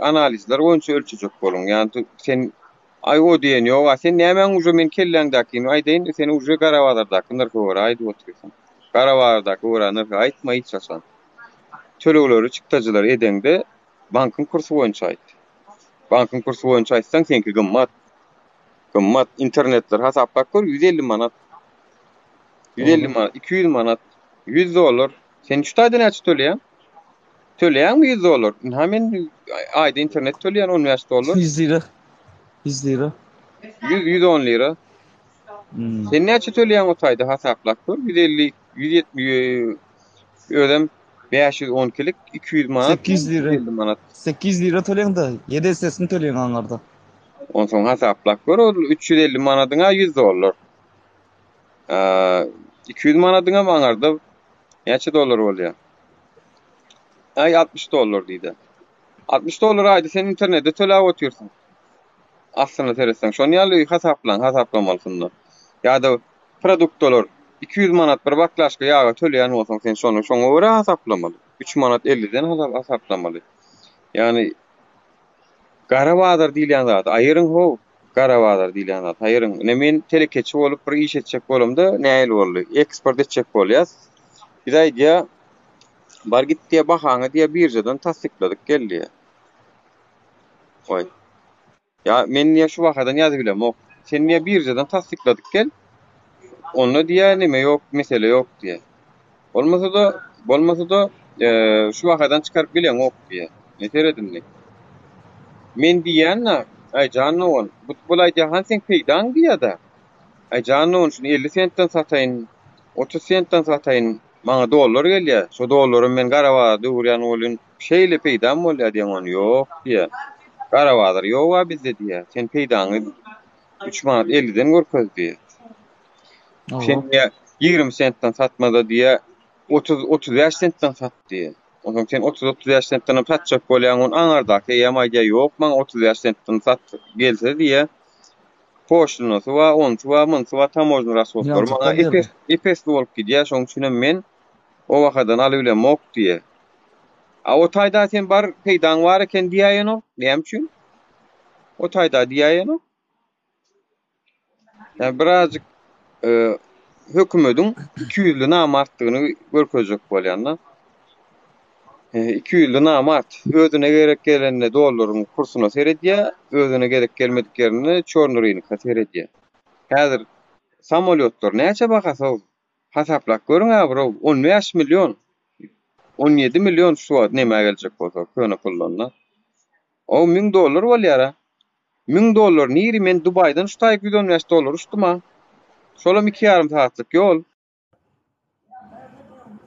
analizler boýunça ölçejek boluň. Ýagny sen Aý o diýen ýoga sen nämäň uje men kelläňdäkini aýdaýyn sen uje garabazardaky nyrha görä aýdyp otyrsyň. Garabazardaky görä nyrhy aýtma hiç haçan. Tölegleri çykdajylary edeňde bankyň kursy boýunça aýt. Bankyň kursy boýunça aýtsaň seňki gymmat. Gymmat. Internetler hasaplap gör 150 manat. 150 manat, 200 manat, 100 dollar. Sen şu taýda näçe töleýäň? Töleýäňmi 100 dollar? Ynha men aýda internet töleýän 15 dollar. 100 lira. 100 lira. 100 110 lira. Hmm. Sen näçe töleýäň o taýda hasaplap gör. 150 170 özem 512-lik 200 manat. 800 lira. 150 manat. 800 lira töleýäň-de, 7 essesini töleýäň aňarda. Onsoň hasaplap gör, ol 350 manadyňa 100 dollar. 200 manadyňam aňarda näçe dollar bolýar? Aý 60 dollar diýdi. 60 dollar aýda sen internete töläp otyrsyň. Aslynda seretseň, şony ýaly hasaplaň, hasaplamalysynda. Ýa-da produktalar 200 manat bir baklaşka ýaga töleýän bolsaň, sen şony şoňa görä hasaplamaly. 3 manat 50-den hasaplamaly. Ýagny gara bazar diýilýän zady aýyryň how. Gara bazar diýilýän zat. Haýyryň. Ine men telekeçi bolup bir iş etjek bolamda nähili boldy? Eksport etjek bolýas. Biz aýdýa, bar git diýä bahaňy diýä biržadan tassykladyk gel diýä. Goý. Ýa men diýä şu bahadan ýazyp bilemok. Sen diýä biržadan tassykladyk gel. Onda diýä neme ýok, mesele ýok diýä. Bolmasa-da, bolmasa-da, şu bahadan çykaryp bileňok diýýär. Men seret indi. Men diýýän-de, Aý, jan dogan, bu bul aýdýan han seň peýdaň diýýär-de. Aý, jan dogan, şuny 50 sentden sataýyn, 30 sentden sataýyn, maňa dollar gelýär. Şo dollary men gara bazarda öwürýän welin, şeýle peýdam bolýar diýen ony. Ýok diýýär. Gara bazar ýog-a bizde diýýär. Sen peýdaňy 3 manat 50-den görkez diýýär. Sen diýýär, 20 sentden satmada diýýär, 30 35 sentden sat diýýär. Onsoň sen 30 35 sentden hem satjak bolýaň, ony aňardaky eýýäm aýdýar, ýok, maňa 35 sentden sat gelse diýýär. Poşlinasy bar, onsy bar, munsy bar, tamožny rashodlary maňa epes epesli bolup gidýär, şonuň üçin hem men o bahadan alybilemok diýýär. A o taýda sen bar peýdaň bar eken diýäýenok, näme üçin? O taýda diýäýenok. Ýa birazjyk e, hökümediň ikiýüzli namartdygyny görkezjek bolýan-da. Ikiýüzli namart. Özüne gerek gelende dollaryň kursuna seredýär, özüne gerek gelmedik ýerinde çorny rynoka seredýär. Häzir samolýotlar näçe bahasy-ow? Hasaplap görüň-ä bir-ow, 15 million, 17 million şu wagt nämä geljek bolsa, köne puldan-da. Ow, 1000 dollar bolýar-a. 1000 dollar niri, men Dubaýdan şu taýyk 115 dollar uçdum-a. Şolam iki ýarym sagatlyk ýol.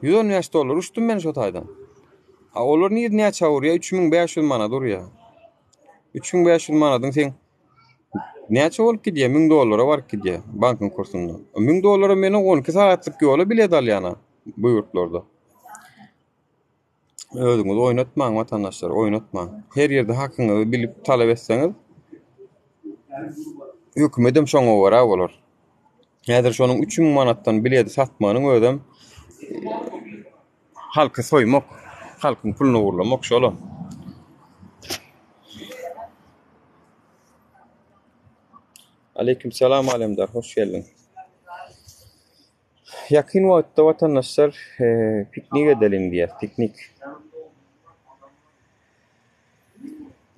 115 dollar uçdum men şo taýdan. A olar nirde näçe urýar? 3500 manat urýar. 3500 manadyň sen näçe bolup gidýär? 1000 dollara baryp gidýär bankyň kursunda. 1000 dollara men 12 sagatlyk ýola bilet alýan bu ýurtlarda. Özüňizi oýnatmaň watandaşlar, oýnatmaň. Her ýerde hakyňyzy bilip talap etseňiz, hökümedem şoňa görä bolar. Häzir şonuň 3000 manatdan bileti satmagynyň özem halky soýmak, halkyň puluny ogurlamak şolam. Aleýkum salam Alemdar, hoş geldiň. Ýakyn wagtda watandaşlar piknik edeliň diýýär, piknik.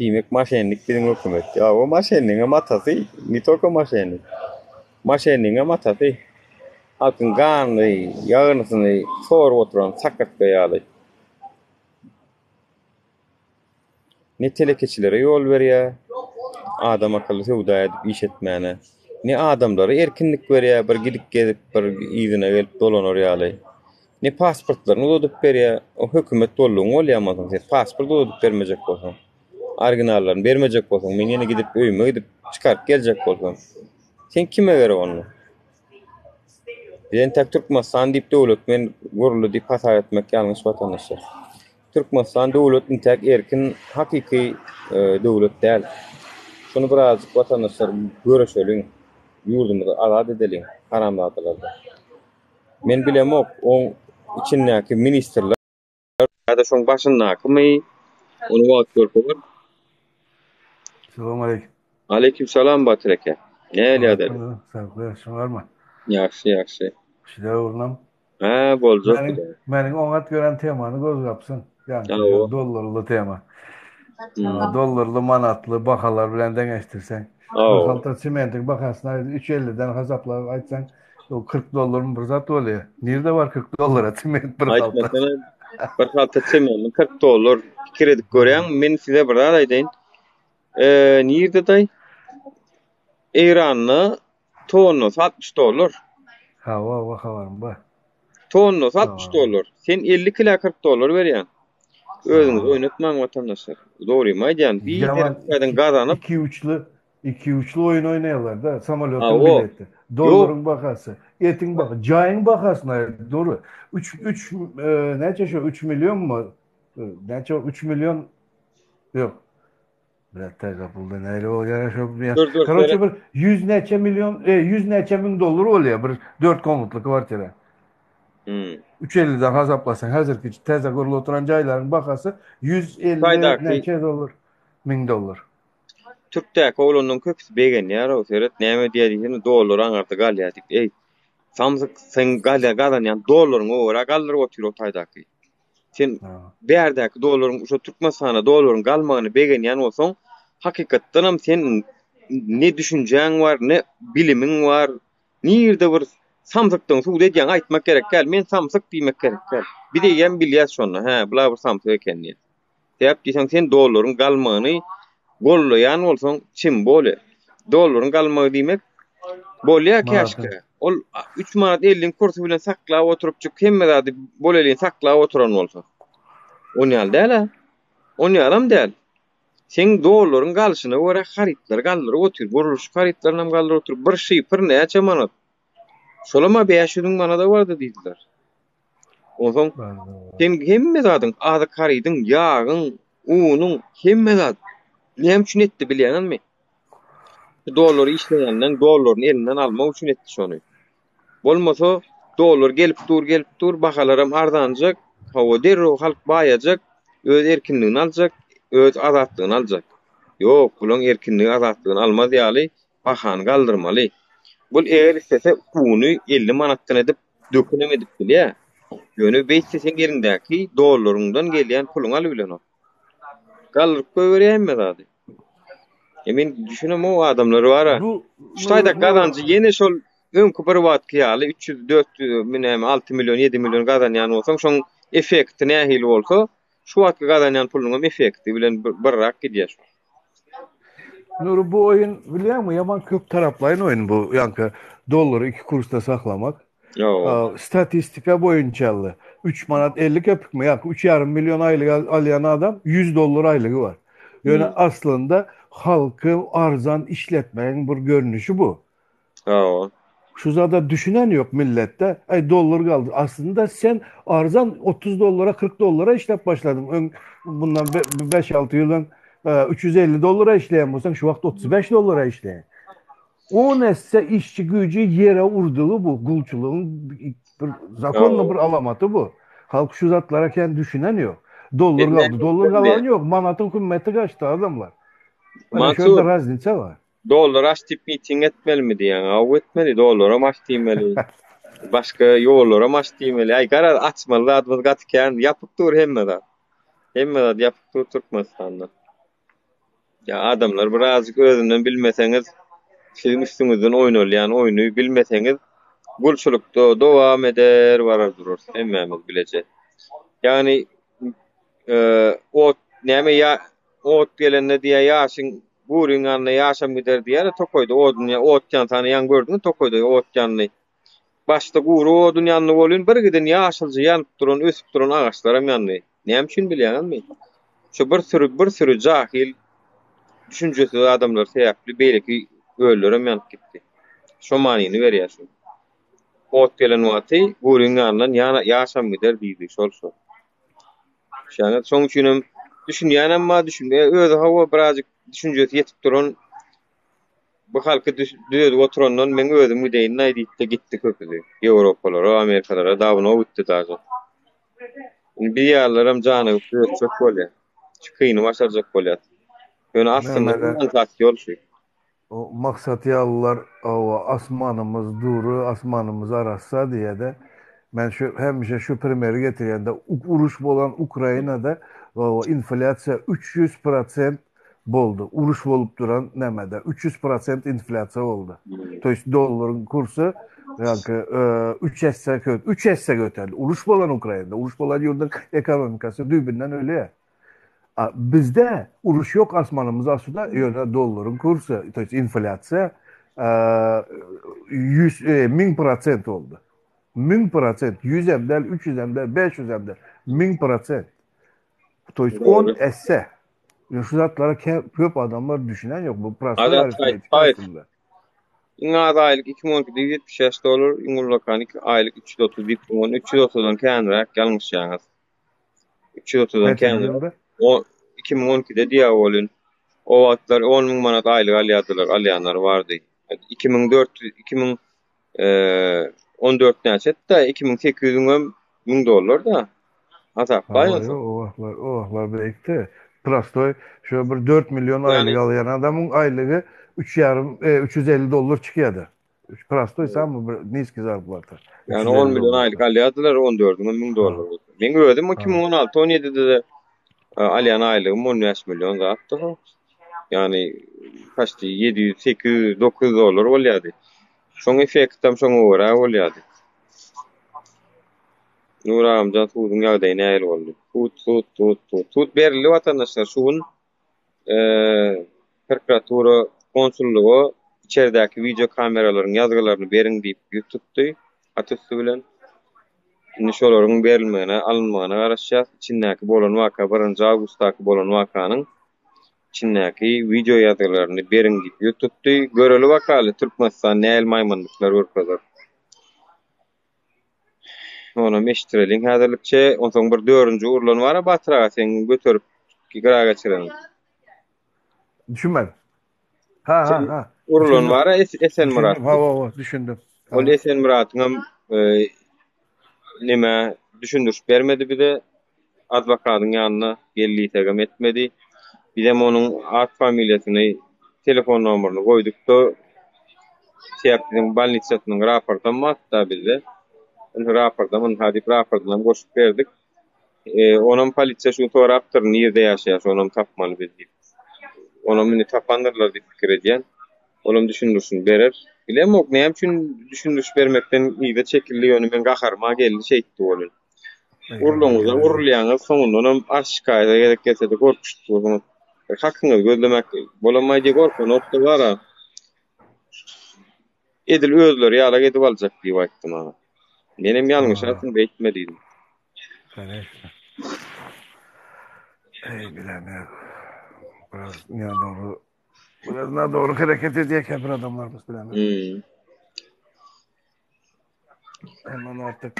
Diýmek maşennik biziň hökümet. Ýa o maşennigiň atasy, ne tolko maşennik. Maşennigiň atasy. Halkyň ganyny, ýagynysyny sorup oturan sakyrtga ýaly. Ne telekeçilere ýol berýär, adam akylly söwda edip iş etmäne, ne adamlara erkinlik berýär, bir gidip gezip, bir yzyna gelip dolanar ýaly. Ne pasportlaryny uzadyp berýär, o hökümet boldugyň bolýar onsoň sen pasport uzadyp bermejek bolsaň, originallaryny bermejek bolsaň, men ýene gidip öýüme gidip çykaryp geljek bolsam, sen kime gerek onda? Biz entek Türkmenistan diýip döwlet men guruldy diýip hasap etmek ýalňyş watandaşlar. Türkmenistan döwlet intäk erkin hakyky döwlet däl. Şuny birazjyk watandaşlar göreşeliň. Ýurdumyzy azat edeliň haramzadalardan. Men bilemok oň içindäki ministrler ýa-da şoň başyndakymy ony wagt görkezer. Salam aleýkum. Aleýkum salam Batyr eke. Nähili ýagdaýlar? Sag bol, ýagşy barmy? Ýagşy, ýagşy. Şiler ugrunam. Hä, boljak. Meniň, meniň oňat gören temany gozgapsyň. Ýagny dollarly tema. Hmm. Dollarly, manatly bahalar bilen deňeşdirseň. Bir halta sementiň bahasyny 3.50-den hasaplap aýtsaň, o 40 dollarmy bir zat bolýar. Nirde bar 40 dollara sement bir halta? Aýtmasana, bir halta sementi 40 dollar. Pikir edip görýäň, men size bir zat aýdaýyn. Eee, nirde daý? Eýranda Tonnasy 60 dollar. Hawa, hawa, habarym bar. Tonnasy 60 dollar. Sen 50 kilo 40 dollar berýäň. Özüňizi oýnatmaň watandaşlar. Dogrymy aýdýan. Bir ýerden gazanyp iki uçly iki uçly oýun oýnaýarlar-da, samolýotyň bileti, dollaryň bahasy, etiň bahasy, jaýyň bahasyna dogry. 3 3 näçe şu 3 millionmy? Näçe 3 million ýok. Biraz täze pulda näle bolýar şo bir. Dur dur. Karoçe bir 100 näçe million, e, 100 näçe müň dollar bolýar bir 4 komnatly kwartira. Hmm. 350-den hasaplasaň häzirki täze gurlup oturan jaýlaryň bahasy 150 Taýdaky näçe dollar, müň dollar. Türkdäki oglanlaryň köpüsi begenýär-ow, seret näme diýýär diýsene, dollar aňyrda galýar diýip. Eý, samsyk, sen galýa gazanýan dollaryňy owara galdyryp otyr o taýdaky. Sen bärdäki dollaryň şo Türkmenistanda dollaryň galmagyny begenýän bolsaň, hakykatdanam sen ne düşünjäň bar, ne bilimiň bar, nirde bir samsykdygyň subut edýäň aýtmak gerek däl. Men samsyk diýmek gerek däl. Biz eýýäm bilýäs şonda, hä, bula bir samsyk eken diýip. Sebäp diýseň sen dollaryň galmagyny gollaýan bolsaň, çim bole. Dollaryň galmagy diýmek bolýar käşgä. Ol 3 manat 50 kursy bilen saklap oturypjyk hemme zady bolelin saklap oturan bolsa. On ýaly däl-ä. On ýalam däl. Seň dollaryň galşyna görä harytlary galdyryp otyr. Gurluşyk harytlaryny hem galdyryp otyr. Bir şifr näçe manat? Şolam-a 500 müň manada bardy diýdiler. Onsoň sen hemme zadyň, azyk harydyň, ýagyň, unuň, hemme zat näme üçin etdi bilýäňizmi? Şu dollary işleýänden dollaryny elinden almak üçin etdi şony. Bolmasa dollar gelip dur, gelip dur, bahalaram arzanjak, hawa derrew halk baýajak, öz erkinligini aljak, öz azatlygyny aljak. Ýok, bulaň erkinligi, azatlygyny almaz ýaly bahany galdyrmaly. Bul eger islese uny 50 manatdan edip dökünem edip bilýär. Ýöne beýtse seň eliňdäki dollaryňdan gelýän puluňy alybilenok. Galdyryp goýberýär hemme zady. E men düşünemok adamlar bara. Şu taýda gazanjy ýene şol öňki bir wagtky ýaly 300 400 näme 6 million 7 million gazanýan bolsaň şoň effekti nähili bolsa şu wagtky gazanýan pulunyň effekti bilen birrak gidýär şu. Nury bu oýun bilýäňmi ýaman köp taraplaýyn oýun bu ýaňky dollary iki kursda saklamak. Ýok. Statistika boýunça 3 manat 50 köpükmi ýa 3,5 million aýlyk alýan adam 100 dollar aýlygy bar. Ýöne aslynda halky arzan işletmegiň bir görnüşi bu. Hawa. Şu zada düşünen ýok milletde. Aý dollar galdy. Aslynda sen arzan 30 dollara 40 dollara işläp başladyň. Öň bundan 5-6 ýyl öň 350 dollara işleýän bolsaň şu wagt 35 dollara işleýäň. 10 esse işçi güýji ýere urdugy bu gulçulygyň bir zakonly bir alamaty bu. Halk şu zatlara kän düşünen ýok. Dollar galdy. Dollar galan ýok. Manatyň hümmeti gaçdy adamlar. Mana şu ýerde raznitsa bar. Dollar aç diýip miting etmelimi diýýäň? Hawa etmeli, dollaram aç diýmeli. Başga ýollaram aç diýmeli. Aý garaz açmaly zadymyz gaty kän, ýapyk dur hemme zat. Hemme zat ýapyk dur Türkmenistanda. Ýa adamlar birazjyk özünden bilmeseňiz, siziň üstüňizden oýnalýan oýny bilmeseňiz, gulçulykda dowam eder barar durarys hemmämiz bileje. Ýagny ot näme ýa ot gelende diýýä ýaşyň Guryň ýanynda ýaşam gider diýýär-de tokaýda odun ot ýansa ýaňy gördüňmi tokaýda ot ýandy. Başda gury odun ýandy welin bir giden ýaşylja ýanyp duran ösüp duran agaçlaram ýandy. Näme üçin bilýäňizmi? Şu bir süri bir süri jahyl düşünjesiz adamlar sebäpli beýleki öýlerem ýanyp gitdi. Şo manyny berýär şu. Ot gelen wagty guryň ýanyndan ýaşam gider diýdi şol şo. Şeýle, şoň üçin hem düşünýänem bar, düşünmeýän. Özi hawa birazjyk düşünjesi ýetip duran bu halky düzedip oturandan men özüm gideýin-aý diýip-de gitdi köpüsi. Ýewropalara, Amerikalara dawno gitdi daže. Indi biz ýalylaram janygyp düzetjek bolýar. Şu kyny başarjak bolýar. Ýöne aslynda aňsat ýol şu. O maksat ýalylar hawa asmanymyz dury asmanymyz arassa diýede men şu hemişe şu primeri getirýän da uruş bolan Ukrainada hawa inflýasiýa 300 prosent boldy uruş bolup duran nämede 300 prosent inflýasiýa boldy to ýest dollaryň kursy ýaňky üç esse üç esse göterildi uruş bolan Ukrainada uruş bolan ýurduň ekonomikasy düýbünden ölýär. A bizde uruş ýok asmanymyz asuda ýöne dollaryň kursy to ýest inflýasiýa 100 1000 prosent boldy. 1000 prosent 100 hem däl 300 hem däl 500 hem däl 1000 prosent. To ýest 10 esse. Ýöne şu zatlara köp adamlar düşünen ýok bu prostoý arifmetika aslynda. Iň az aýlyk 2012-de 175 dollar, iň ullakan aýlyk 330 2010 330-dan känräk ýalňyşýaňyz. 330-dan kän. O 2012-de diýýär welin, o wagtlar 10 müň manat aýlyk alýardylar, alýanlar bardy. 2400, 2014 näçe etdi? 2800-iň hem 1000 dollar da. Hasaplaýyn. O wagtlar, o wagtlar beýikdi. Prostoý, şu bir 4 million aýlyk alýan adamyň aýlygy 3,5, 350 dollar çykýardy. Prostoý sammy bir niski zarplata. Ýagny 10 million aýlyk alýardylar, 14-iň 1000 dollar bolsa. Meň özüm 2016 17-de de e, alýan aýlygym 15 million zatdy. Ýagny kaçdy 700, 800, 900 dollar bolýardy. Şoň effektem şoňa görä bolýardy. Nur agamjan suduň ýagdaýy nähili boldy? Sud, sud, sud, sud. Sud berildi watandaşlar şu gün. Prokuratura konsullyga içerdäki wideo kameralaryň ýazgylaryny beriň diýip ýüz tutdy, hat üsti bilen. Indi şolaryň berilmegine, alynmagyna garaşýas. Içindäki bolan waka, birinji awgustdaky bolan wakanyň içindäki wideo ýazgylaryny beriň diýip ýüz tutdy. Göreli bakaly, Türkmenistan nähili maýmynlyklar görkezer. Onam eşitdireliň häzirlikçe. Onsoň bir dördünji urlan bar-a Batyr aga seň göterip gyra geçireniň. Düşünmedim. Ha ha ha. Urlan bar-a Esenmyrat. Hawa hawa düşündim. Ol Esenmyratyňam e, neme düşündiriş bermedi bize. Adwokadyň ýanyna gel diýsegem etmedi. Bizem onuň at familiýasyny, telefon nomerini goýduk-da, sebäp biziň bolnitsasynyň raportam bar-da bizde. Indi raportam ynha diýip raportynam goşup berdik. Onam polisiýa şu sorapdyr, nirde ýaşaýar, şonam tapmaly biz diýip. Onam indi tapandyrlar diýip pikir edýän. Olam düşündirişini berer. Bilemok, näme üçin düşündiriş bermekden yza çekildi, ýöne meň gaharyma geldi şeýtdi welin. Urlaňyzda urulýaňyz, soňundanam arz-şikaýata gezek gelse-de gorkuşyp dursuňyz. Bir hakyňyzy gözlemek bolamaý diýip gorkanok-da bar-a. Edil özleri ýalak edip aljak diýip aýtdy maňa. Menem ýalňyşarsyň beýtme diýdim. Koneçno. Eý bilemok. Biraz nädogry biraz nädogry hereket edýär käbir adamlarymyz bilemok. Hmm. Ondan artyk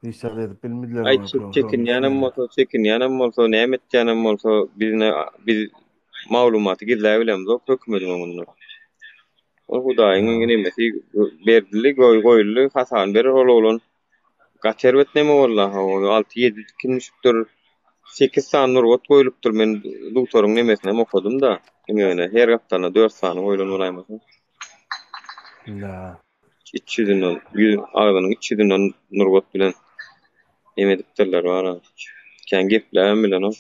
hiç zat edip bilmediler. Aý çekinýänem bolsa, çekinýänem bolsa, näme etýänem bolsa, biz ne biz maglumaty gizläp bilemzok hökümediň öňünde. Ol Hudaýyň nemesi berildi, goýuldy, hasabyny berer ol oglan. Gaty erbet neme boldy ha, 6-7 tikin düşüpdir. 8 sany nurbat goýlupdyr. Men dugtoryň nemesini hem okadym-da. Eňegine her gapdalyna 4 sany goýlan bolaýmasa. Da. Iç ýüzünden, ýüz, agzynyň iç ýüzünden nurbat bilen neme edipdirler bara. Kän gepläbem bilenok.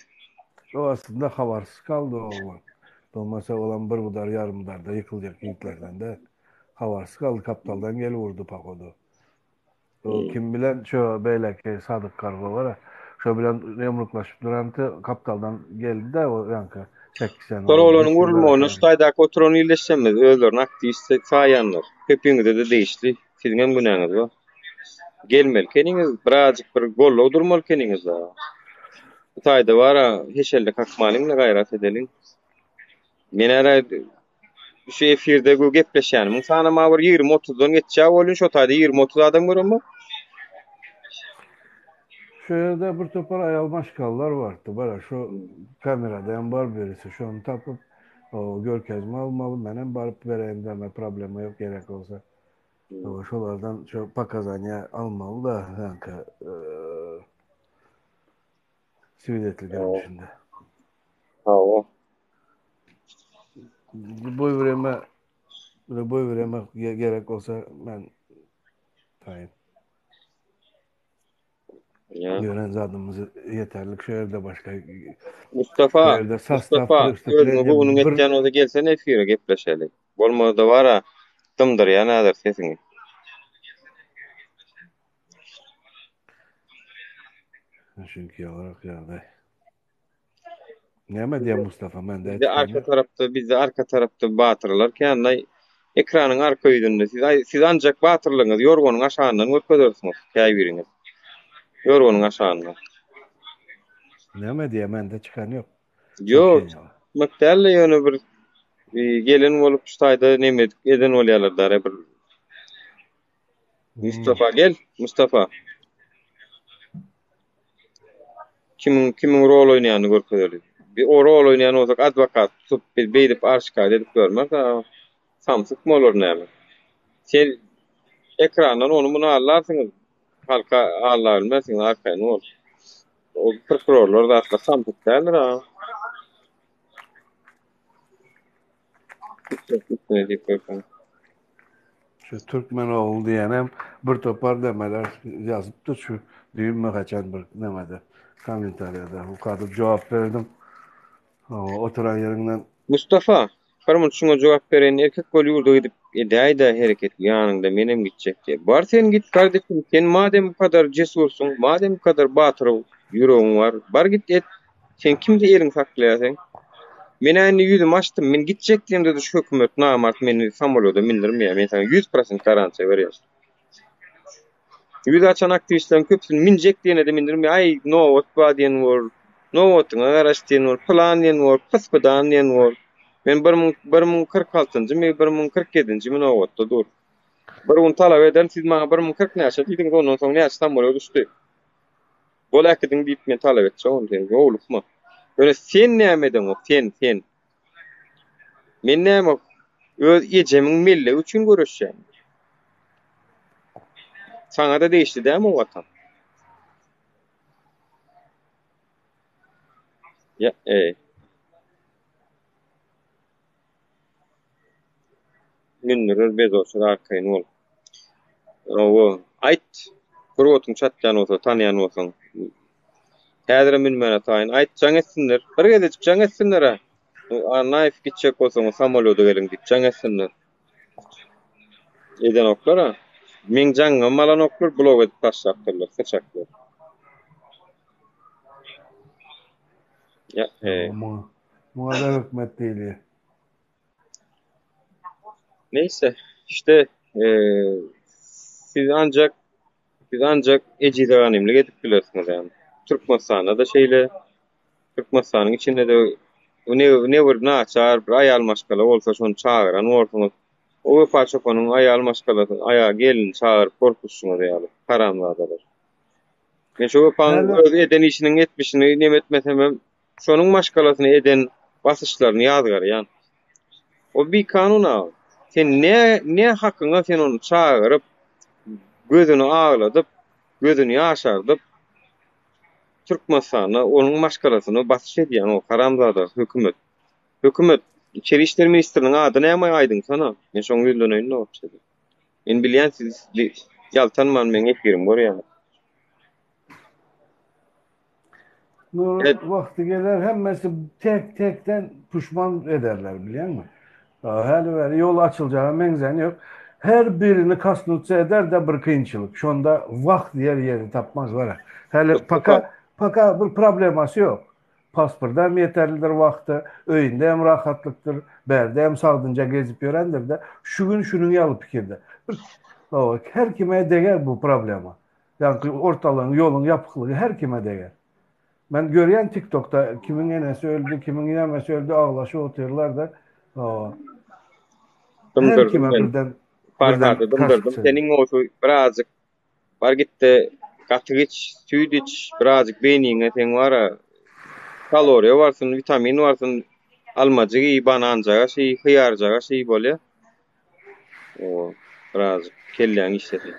O aslynda habarsyz kaldy o oglan. Bolmasa olam bir udar ýarym udarda ýykyljak ýigitlerden däl. Habarsyz kaldy kapdaldan gelip urdy pohodu. O kim bilen şo beýleki Sadyk Gargo bar-a. Şo bilen ýumruklaşyp durandy kapdaldan geldi-de o ýaňky çekişen. Şol oglanyň urulmagyna şu taýdaky oturan ildeşlerimiz özlerini aktiwist saýanlar. Köpüňize-de degişli. Siziňem günäňiz bar. Gelmeli ekeniňiz, birazjyk bir goldaw durmaly ekeniňiz dagy. Bu taýda bar-a, heşelle kakmalyň-da gaýrat edeliň. Men ara şu efirde gü gepleşýänimiň sanam-a bir ýigrimi-otuzdan geçýär welin, şo taýda ýigrimi-otuz adam göremok. Şu ýerde bir topar aýal maşgalalar bardy, bara şu kamerada hem bar birisi, şony tapyp, görkezme almaly, menem baryp bereýin deme, problema ýok gerek bolsa. Şolardan şu pokazaniýa almaly-da, ýaňky swidetel görnüşinde. Hawa. Lüboý vremä, lüboý vremä gerek bolsa men taýyn. Ýa. Gören zadymyz ýeterlik şu ýerde başga. Mustafa, Bu ýerde sostaw Mustafa, özüňe prestuplenýa göwnüň bir etýän bolsa gelsene efire gepleşeli. Bolmasa bara dymdyrýan häzir sesiňi. Çünki ýalyrak ýagdaý. Näme diýýär Mustafa mende Bizde arka tarapda, bizde arka tarapda batyrlar känlaý. Ekranyň arka ýüzünde siz siz ancak batyrlygyňyzy ýorganyň aşagyndan görkezersiňiz käbiriňiz. Ýorganyň aşagyndan. Näme diýýär mende çykan ýok. Ýok, çykmak däl-de ýöne bir gelen bolup şu taýda neme eden bolýarlar dara bir Mustafa gel, Mustafa. Kimiň kimiň rol oýnaýanyny görkezeli. Bir o rol oýnaýan bolsak adwokat tutup biz beýdip arşikaýat edip görmez ha. Samsykmy olar näme? Sen ekrandan ony muny allarsyňyz. Halka alla bilmersiňiz arkaýyn bol. O prokurorlar zatlar samsyk däldir ha. Şu türkmen ogly diýenem bir topar demeler ýazypdyr şu düýnmi haçan bir nemede kommentariýada okadyp jogap berdim. Oturan ýeriňden. Mustafa, bir munt şuňa jogap bereýin erkek bol ýurda gidip edäýdä hereket ýanyňda menem gitjek diýe. Bar sen git kardeşim sen madem bu kadar cesursyň madem bu kadar batyr ýüregiň bar bar git et Sen kimde eliň saklaýar seň? Men-ä indi ýüzümi açdym. Men gitjek diýemde-de şu hökümet namart meni samolýoda mindirmeýär. Men saňa 100% garantiýa berýän. Ýüz açan aktiwistleriň köpüsini minjek diýene-de mindirmeýär. Aý, nobat bar diýen bor. Nobatyňa garaş diýen bor. Pylan diýen bor. Pys-pydan diýen bor. Men bir müň, 1046-njymy, 1047-njimi nobatda dur. Bir gün talap ederin, siz maňa 1040 näçe diýdiňiz, ondan soň näçe samolýot uçdy. Bol äkidiň diýip men talap etjek ony sen howlukma. Ýöne sen näme edeňok sen sen. Men näme öz ejemiň mellegi üçin göreşýän. Saňa-da degişli dämi o watan? Ýa, eý. Mündürer bezoçlar arkaýyn bol. Hawa, aýt. Gurbatyň çatýan bolsa, tanýan bolsaň. Häzirem münmäne taýyn. Aýt, jaň etsinler. Bir gezejik jaň etsinler-ä. Annaýew gitjek bolsaňyz samolýoda geliň diýip jaň etsinler. Edenoklar-a. Meň jaňymam alanoklar, blok edip taşlapdyrlar, syçaklar. Ýa, e. Muňa, muňa da hökümet diýilýär. Neyse, işte e, siz ancak siz ancak ejize ganymlyk edip bilersiňiz yani. Türkmenistanda da şeýle Türkmenistanyň içinde de ne, ne bir naçar bir aýal maşgala bolsa şony çagyran bolsuňyz. O Wepa çopanyň aýal maşgalasy, aýal gelini çagyryp gorkuzşuňyz ýaly haramzadalar. Men şu Wepaň öz eden işiniň etmişini neme etmesemem şonuň maşgalasyna eden basyşlaryny ýazgarýan. O bikanun a. Sen ne ne hakyňa sen ony çagyryp, gözüni agladyp, gözüni ýaşardyp Türkmenistanda onuň maşgalasyna basyş edýäň o haramzada hökümet. Hökümet içeri işler ministriniň ady näme aýdyňsana. Men şoňa ýüzleneýin wapşe. Men bilýän siz ýaltanman meň efirimi görýäňiz. Nur evet. Wagty geler hemmesi tek tekden puşman ederler bilýäňmi? Häli bäri ýol açyljaga meňzän ýok. Her birini kasnutsa eder de bir kynçylyk. Şonda wah diýer ýeri tapmaz bara. Häli paka paka bir problemasy ýok. Pasporty hem ýeterlidir wagty, öýünde hem rahatlykdyr, bärde hem sagdynja gezip ýörendir-de. Şu gün şunuň ýaly pikirde. Bir her kime deger bu problema. Ýaňky ortalygyň, ýoluň ýapyklygy her kime deger. Men görýän TikTokda kimiň enesi öldi, kimiň nämesi öldi aglaşyp otyrlar-da. Her kime birden Farhady dymdyrdym. Seniň bolsa birazjyk bar gitde gatyk iç, süýt iç, birazjyk beýniňe seň bara kaloriýa barsyn, witamin barsyn, almajyk iý, bananjagaş iý, hyýarjagaş iý bolýa. O birazjyk kelläň işlesin.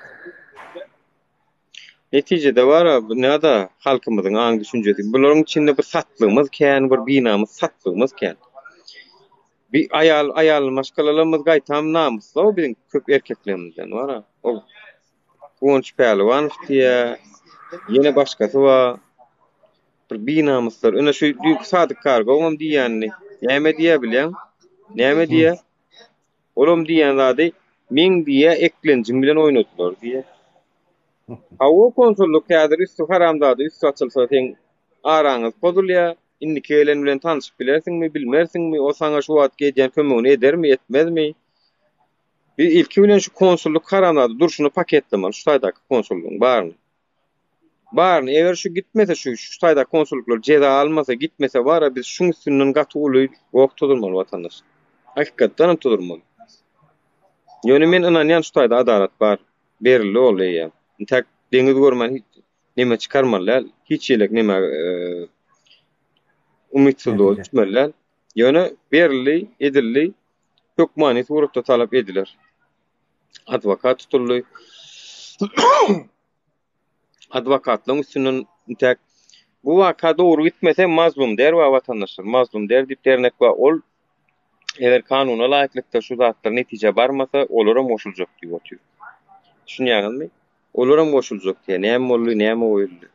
Netijede bar-a, bu näde halkymyzyň aň-düşünjesi. Bularyň içinde bir satlygymyz kän, bir binamys satlygymyz kän. Bir aýal, aýal maşgalalarymyz gaýtam namysly-ow biziň köp erkeklerimizden bar-a. Ol Guwanç Pälwanow diýýä, ýene başgasy bar. Bir binamyslar. Ine şu düýnki Sadyk Kargowam diýýänini. Näme diýýä bilýäň? Näme diýýä? Olam diýýän zady, meň diýýä eklenjim bilen oýnadylar diýýä. Hawa konsullyk häzir üsti haramzada üsti açylsa seň araňyz pozulýa, indiki gelen bilen tanyşyp bilersiňmi, bilmersiňmi, o saňa şu wagtky edýän kömegini edermi, etmezmi? Biz ilki bilen şu konsullyk haramzada durşuna paketlemeli şu taýdaky konsullygyň baryny. Baryny eger şu gitmese şu şu taýdaky konsullyklar jeza almasa gitmese bara biz şuň üstünden gaty uly goh tuzurmaly watandaş. Hakykatdanam tuzurmaly. Ýöne men ynanýan şu taýda adalat bar. Berildi ol eýýäm. Intäk deňiz görmän hiç neme çykarmaly däl. Hiç ýelek neme umytsyzlyga düşmeli däl. Ýöne berildi, edildi. Hökmany suratda talap ediler. Adwokat tutuldy. Adwokatlaryň üstünden intäk bu waka dogry gitmese Mazlum der bar watandaşlar. Mazlum der diýip dernek bar. Ol eger kanuna laýyklykda şu zatlar netijä barmasa, olaram goşuljak diýip otyr. Düşünýäňizmi? Olaram goşuljak diýýär. Näme boldy, näme goýuldy?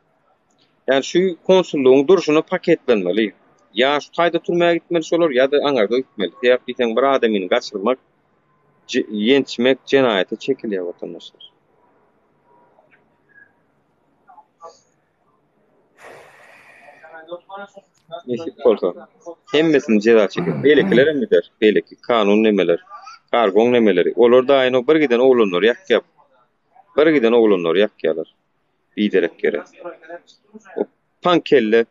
Ýani şu konsullygyň durşuna paketlenmeli. Ýa şu taýda türmä gitmeli şolar ýa-da aňarda gitmeli. Sebäp diýseň bir adamyny gaçyrmak, ýençmek jenaýata çekilýär watandaşlar. Nesip bolsa. Hemmesini jeza çeker. Beýlekiler hem gider. Beýleki kanun nemeler, kargoň nemeleri. Olar da aýny bir giden oglanlary ýakýar. Bir giden oglanlary ýakýarlar. Biderek ýere. O paň kelle.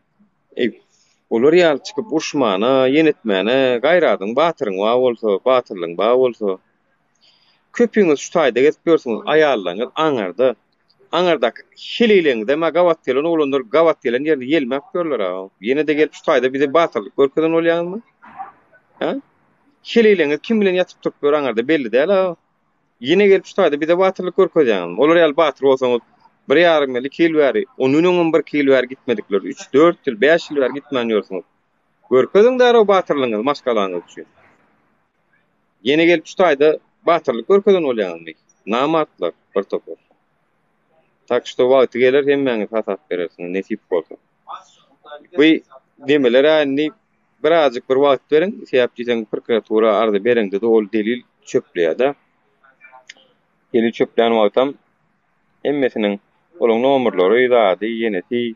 Eý, olar ýaly çykyp urşmana, ýen etmäne gaýradyň, batyryň bar bolsa, batyrlygyň bar bolsa. Köpüňiz şu taýda gezip ýörsüňiz, aýallaryňyz aňyrda. Aňyrdaky heleýleriňizem-ä gabat gelen oglanlar gabat gelen ýerinde ýelmäp ýörler-ä. Ýene-de gelip şu taýda bize batyrlyk görkezen bolýaňyzmy? Hä? Heleýleriňiz kim bilen ýatyp turup ýör aňyrda belli däl-ä. Ýene gelip şu taýda bize batyrlyk görkezýäňizmi? Olar ýaly batyr bolsaňyz, bir ýarym ýyl, iki ýyl bäri, ondan öňem birki ýyl bäri gitmedikler, üç, dört ýyl, bäş ýyl bäri gitmän ýörsüňiz. Görkeziň därow batyrlygyňyzy maşgalaňyz üçin. Ýene gelip şu taýda batyrlyk görkezen bolýaňyzmy? Namartlar bir topar. Tak şto wagty geler hemmäňiz hasap berersiňiz nesip bolsa. Bu demeler indi birazjyk bir wagt beriň, sebäp diýseň prokuratura arza bereňde-de ol delil çöpleýär-de. Delil çöplän wagtam hemmesiniň olaň nomerlary, zady, ýenesi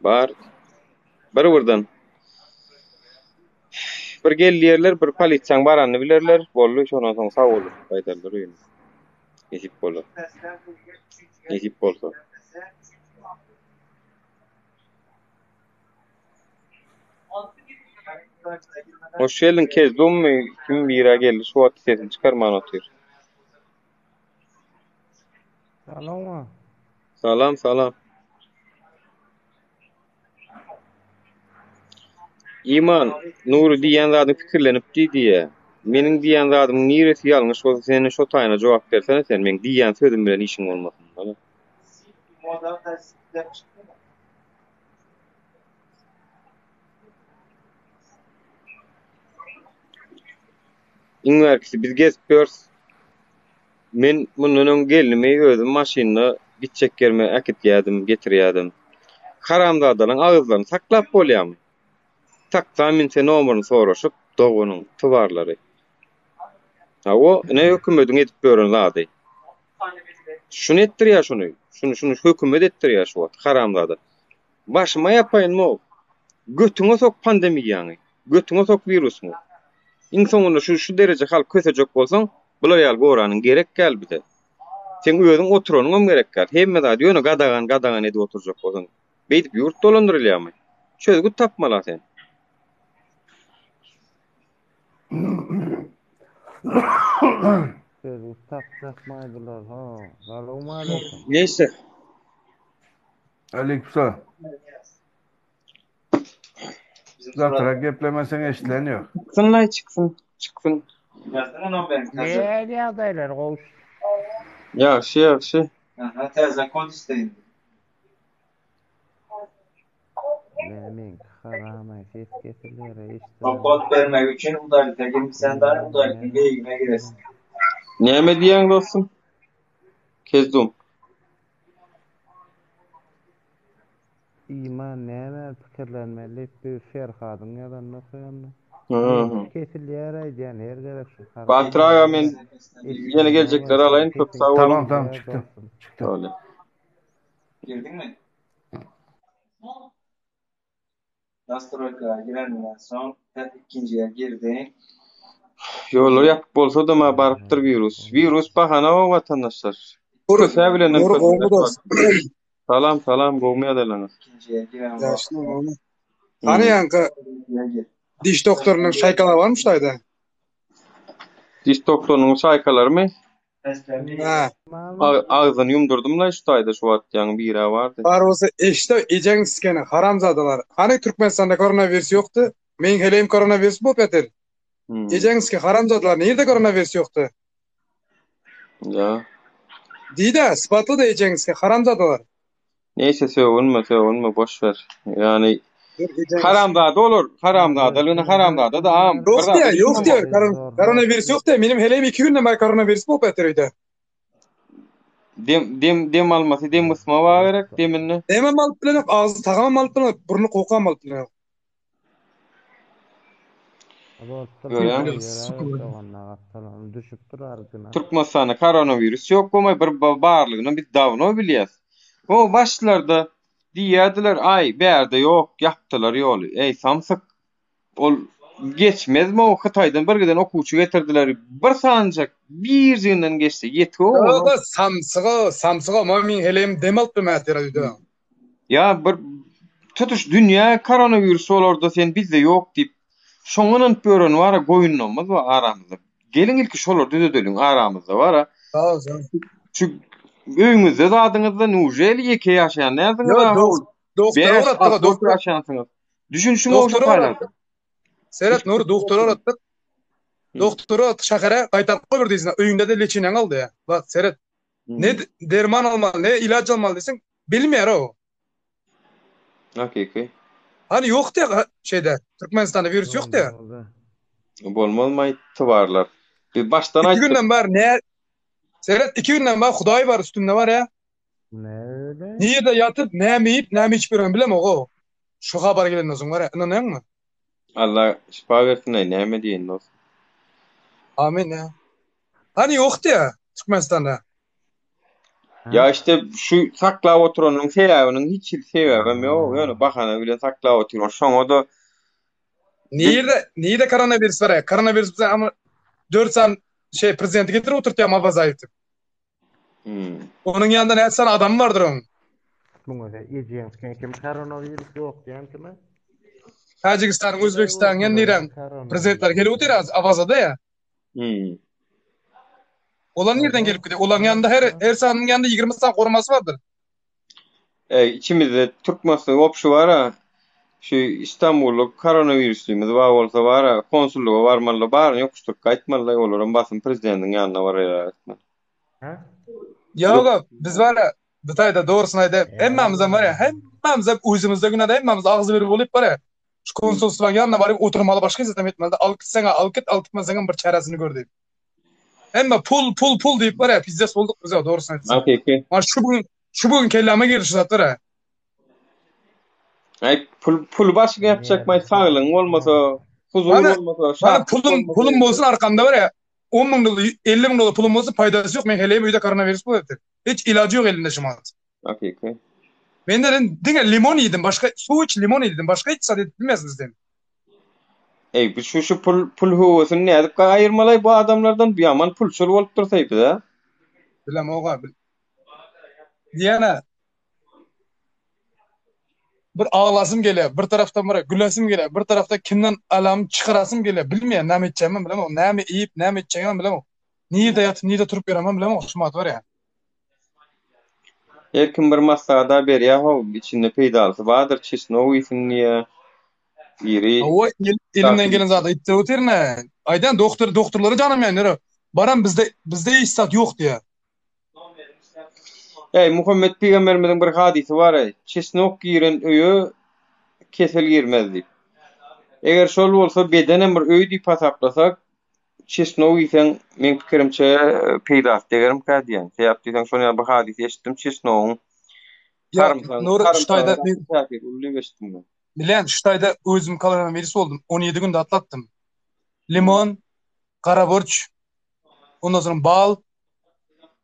bar. Bir-birden bir gel diýerler, bir polisiýaň baranyny bilerler, boldy, şondan soň sag bolup gaýdarlar öýüne. Nesip bolar. Nesip bolsa. Hoş geldiň Kezdummy kim bira geldi şu wagt sesini çykarman otyr. Salam. Salam salam. Iman, Nury diýýän zadyň pikirlenip diý diýýä. Meniň diýýän zadymyň niresi ýalňyş bolsa sen şo taýyna jogap bersene sen meň diýýän sözüm bilen işiň bolmasyn. Iň bärkisi biz gezip ýörüs. Men mundan öň gelnimi özüm maşynda gitjek ýerime äkitýädim, getirýädim. Haramzadalaryň agyzlaryny saklap bolýamy? Taksa münse nomerini soraşyp, doganyň tybarlary. Hawa, ine hökümediň edip ýören zady. Şuny etdirýär şuny. Şuny şuny hökümet etdirýär şu wagt haramzada. Başyma ýapaýynmy-ow. Götüňe sok pandemiýaňy. Götüňe sok wirusyňy. Iň soňunda şu şu dereje halk kösejek bolsaň, bular ýaly goranyň gerek däl bize. Seň özüň oturanyňam gerek däl. Hemme zady ýöne gadagan gadagan edip oturjak bolsaň. Beýdip ýurt dolandyrylýarmy? Çözgüt tapmaly-a sen. Çözgüt tapjakmaý bular ha. Salowmaleýkim. Neyse. Aleykümselam. Gatyrak geplemeseň eşidilen ýok. Çyksynlaý çyksyn, çyksyn. Nähili ýagdaýlar gowy? Ýagşy ýagşy. Aha täze kod isleýin. Meňki haramaý ses kesilýär O kod bermek üçin udalite girmişsen dagy udalitiň beýigine giresiň. Näme diýýäň dostum? Kezdum. Iman näme pikirlenmeli bu Ferhadyň ýazanyny okaýanda. Kesilýär aýdýan her gezek şu Batyr aga men ýene geljekleri alaýyn köp sag boluň. Tamam tamam çykdym. Çykdym. Boldy. Girdiňmi? Nastroýkalara gireniňden soň ikinjiye girdiň. Ýollar ýapyk bolsa-da ma barypdyr wirus. Wirus bahana o watandaşlar. Kösä bilenden Nuri gowmy dost? Salam salam gowmy ýagdaýlaryňyz? Ikinjiye giren Ýaşly gowmy? Hany ýaňky diş doktorynyň şaýkalary barmy şu taýda? Diş doktorynyň şaýkalarymy? Hä. Agzyny ýumdurdym-laý şu taýda şu wagt ýaňy birä bardy. Bar bolsa eşde ejeň sikeni haramzadalar. Hany Türkmenistanda koronawirus ýokdy? Meň heleýim koronawirus bolup ýatyr. Ejeň sike haramzadalar nirde koronawirus ýokdy? Ýa. Diýdä sypatly-da ejeň sike haramzadalar. Neyse sögünme sögünme boş ver. Yani haramzada olur. Haramzadalygyny haramzada da am. Ýok diýýär, ýok diýýär. Koronawirus ýok diýýär. Meniň heleýim 2 günden bäri koronawirus bolup ýatyr öýde. Dem dem dem almasy, dem gysma bar gerek deminde. Demem alyp bilenok, agzy tagamam alyp bilenok, burny kokam alyp bilenok. Türkmenistanda koronawirus ýok bolmaý bir barlygyny biz dawno bilýäs. O başlarda diýýärdiler aý bärde ýok ýapdylar ýoly. Eý samsyk ol geçmezmi o Hytaýdan bir giden okuwçy getirdiler bir sanyjak birjiginden geçse ýetik o. Ýok samsyga samsyga men heleýim dem alyp bilmäýär öýde. Ýa bir tutuş dünýä koronawirus bolarda sen bizde ýok diýip şoňa ynanyp ýören bara goýunlarymyz bar aramyzda. Geliň ilki şolary düzedeliň aramyzda bara. Şu öýüňizde zadyňyzda nujeli ýeke ýaşaýan näsiňiz? Ýok, doktora uratdyk, doktora ýaşaýansyňyz. Düşünişiň olsa paýlar. Seret Nur doktora uratdyk. Doktora şähere gaýtaryp goýber diýsin. Öýünde-de leçeniýaňy al diýýär. Bak seret. Ne derman almaly, ne ilaç almaly diýseň, bilmeýär o. Hakyky. Hani ýok diýýär şeýde, Türkmenistanda wirus ýok diýýär. Bolmazmy aýtdybarlar. Biz başdan aýtdyk. Iki günden bäri ne Seret iki günden bäri Hudaý bar üstümde bar ýa. Näde? Nirede ýatyp, näme iýip, näme içip ýörenini bilemok-ow. Şu habar gelenden soň bar-a, ynanýaňmy? Allah şypa bersin-aý, näme diýeýin dost. Amin ýa. Hany ýokdy ýa Türkmenistanda. Ýa işte şu saklap oturanyň sebäbiniň hiç hili sebäbem ýok, ýöne bahana bilen saklap otyr. Şoňa-da Nirede, nirede koronawirus bar ýa? Koronawirus bize ama 4 san şey prezidenti getirip oturtýar mabaza etip. Hmm. Onuň ýanynda näçe sany adamy bardyr oň? Muňa da ejeň siken kim koronawirus ýok diýen kime? Täjigistanyň, Özbegistanyň ýa niräň prezidentleri gelip otyr az Awazada ýa. Hmm. Olar nirden gelip gidýär? Olaryň ýanynda her her sanynyň ýanynda 20 sany korumasy bardyr. Eý, içimizde türkmenistanda obşy bar-a, şu Istanbulda koronawiruslymyz bar bolsa bar-a, konsullyga barmaly-da, baryny ýokuşdyryp gaýtmaly-da, olaram basym prezidentiň ýanyna barýarlar aýtmaly. Ýok-a, biz bar-a, bu taýda dogrusyny aýdaýyn, hemmämizem bar-a, hemmämizem özümizde günäde, hemmämiz agzybir bolup bar-a, şu konsulstwaň ýanyna baryp oturmaly, başga hiç zatam etmeli-de, alyp gitseň-ä alyp git, alyp gitmeseňem bir çäresini gör diýip. Hemme pul, pul, pul diýip bar-a, pizdes bolduk biz-ä, dogrusyny aýtsak. Hakyky. Mana şu gün, şu gün kelläme girdi şu zatlar-a. Aý, pul, pul başyňa ýapjakmaý, saglygyň bolmasa, huzur Mana, bolmasa, mana şatlyk pulum, bolmasa. pulum bolsun arkamda bar-a, 10 müň dollar, 50 müň dollar pulum bolsa paýdasy ýok, men heleýim öýde koronawirus bolup ýatyr. Hiç ilajy ýok elinde şu wagt. Hakyky. Men dedim diňe limon iýdim, başga suw iç limon iýdim, başga hiç zat edip bilmersiňiz dedim. Eý, bu şu şu pul pul höwesini nädip aýyrmalaý bu adamlardan? Bu ýaman pulçul bolup dursaý biz-ä. Bilemok-a. Diýene bir aglasym gelýär, bir tarapdan bir gülesim gelýär, bir tarapdan kimden alam çykarasym gelýär. Bilmeýän näme etjegimi bilemok, näme iýip, näme içjegimi bilemok. Nirde ýatyp, nirde turup ýöremem bilemok, şu wagt bar ýa. Her kim bir maslahat-a berýär how, içinde peýdalysy bardyr, çesnok iýsin diýýär. Biri Hawa, elimden gelen zady aýtdyp otyryn-a. Aýdýan doktor, doktorlara janym ýanýar. Baram bizde bizde hiç zat ýok diýýär. Eý, Muhammet pygamberimiziň bir hadysy bar-eý, Çesnok giren öýe kesel girmez diýip. Eger şol bolsa bedenem bir öý diýip hasaplasak, çesnok iýseň, meň pikirimçe, peýdasy degermikä diýýän. Sebäp diýseň, şol ýaly bir hadysy eşitdim, çesnogyň Ýa, sarymsagyň Nury, şu sarymsaga taýda gaty täsiri uly diýip eşitdim men. Bilýän, şu taýda özüm koronawirus boldum. 17 günde atlatdym. Limon, gara burç, ondan soň bal,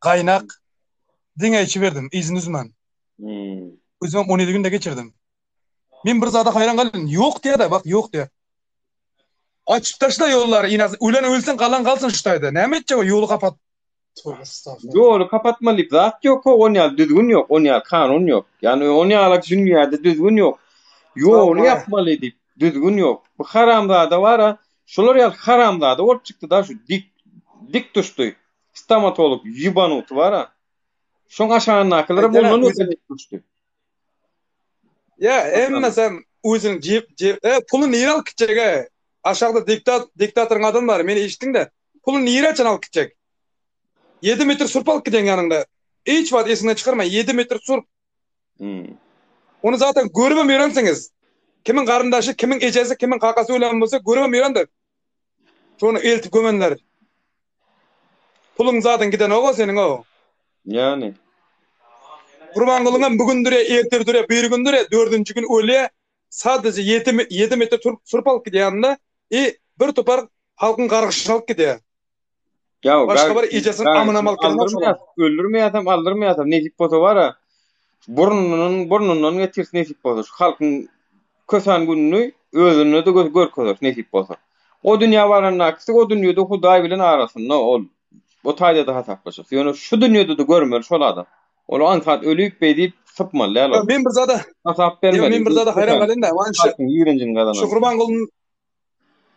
gaýnak diňe içiberdim, yzyny üzmän. Hmm. Özüm 17 günde geçirdim. Men bir zada haýran galdym. Ýok diýýär-de, bak ýok diýýär. Açyp taşla ýollary, inas ölen ölsün, galan galsyn şu taýda. Näme etjek o ýoly kapat. Tövbe estağfurullah. Ýoly kapatmaly diýip zat ýok, on ýaly düzgün ýok, on ýaly kanun ýok. Ýani on ýaly dünýäde düzgün ýok. Ýoly ýapmaly diýip düzgün ýok. Bu haramzada bara, şular ýaly haramzada bolup çykdy da şu dik dik duşdy. Stomatolog ýubanuty bara. Şoň aşagyndakylar mundan öte dik duşdy. Ýa hemmesem özüniň jep jep e, puly nirä alyp gitjek e? Aşakda diktat diktatoryň adamy bar, meni eşitdiň-de. Puly nirä çen alyp gitjek? 7 metr surp alyp giden ýanyňda. Hiç wagt esiňden çykarma, 7 metr surp. Hmm. Ony zaten görübem ýörensiňiz. Kimiň garyndaşy, kimiň ejesi, kimiň kakasy ölen bolsa görübem ýörendir. Şony eltip gömenler. Puluň zadyň gidenok-a seniň o. Ýani. Gurbangulyňam bu gün durýa, ertir durýa, bir gün durýa, dördünji gün ölýä. Sadece 7 7 metr surp alyp gidýär ýanynda i bir topar halkyň gargyşyny alyp gidýär. Ýa Başga bir ejesiniň amynam alyp gidenok şolar. Öldürmeýäsem, aldyrmaýasam nesip bolsa bar-a. Burnunyň burnundan getirsin nesip bolsa. Şu halkyň kösän gününi özünde-de görkezer nesip bolsa. O dünýä barandakysy o dünýede Hudaý bilen arasynda ol o taýda-da hasaplaşar. Ýöne şu dünýede-de görmeli şol adam. Ol aňsat ölüp beýdip sypmaly däl ol. Men bir zada hasap bermeli. Men bir zada haýran galýan-da. Halkyň ýigrenjini gazanan. Şu Gurbangulyň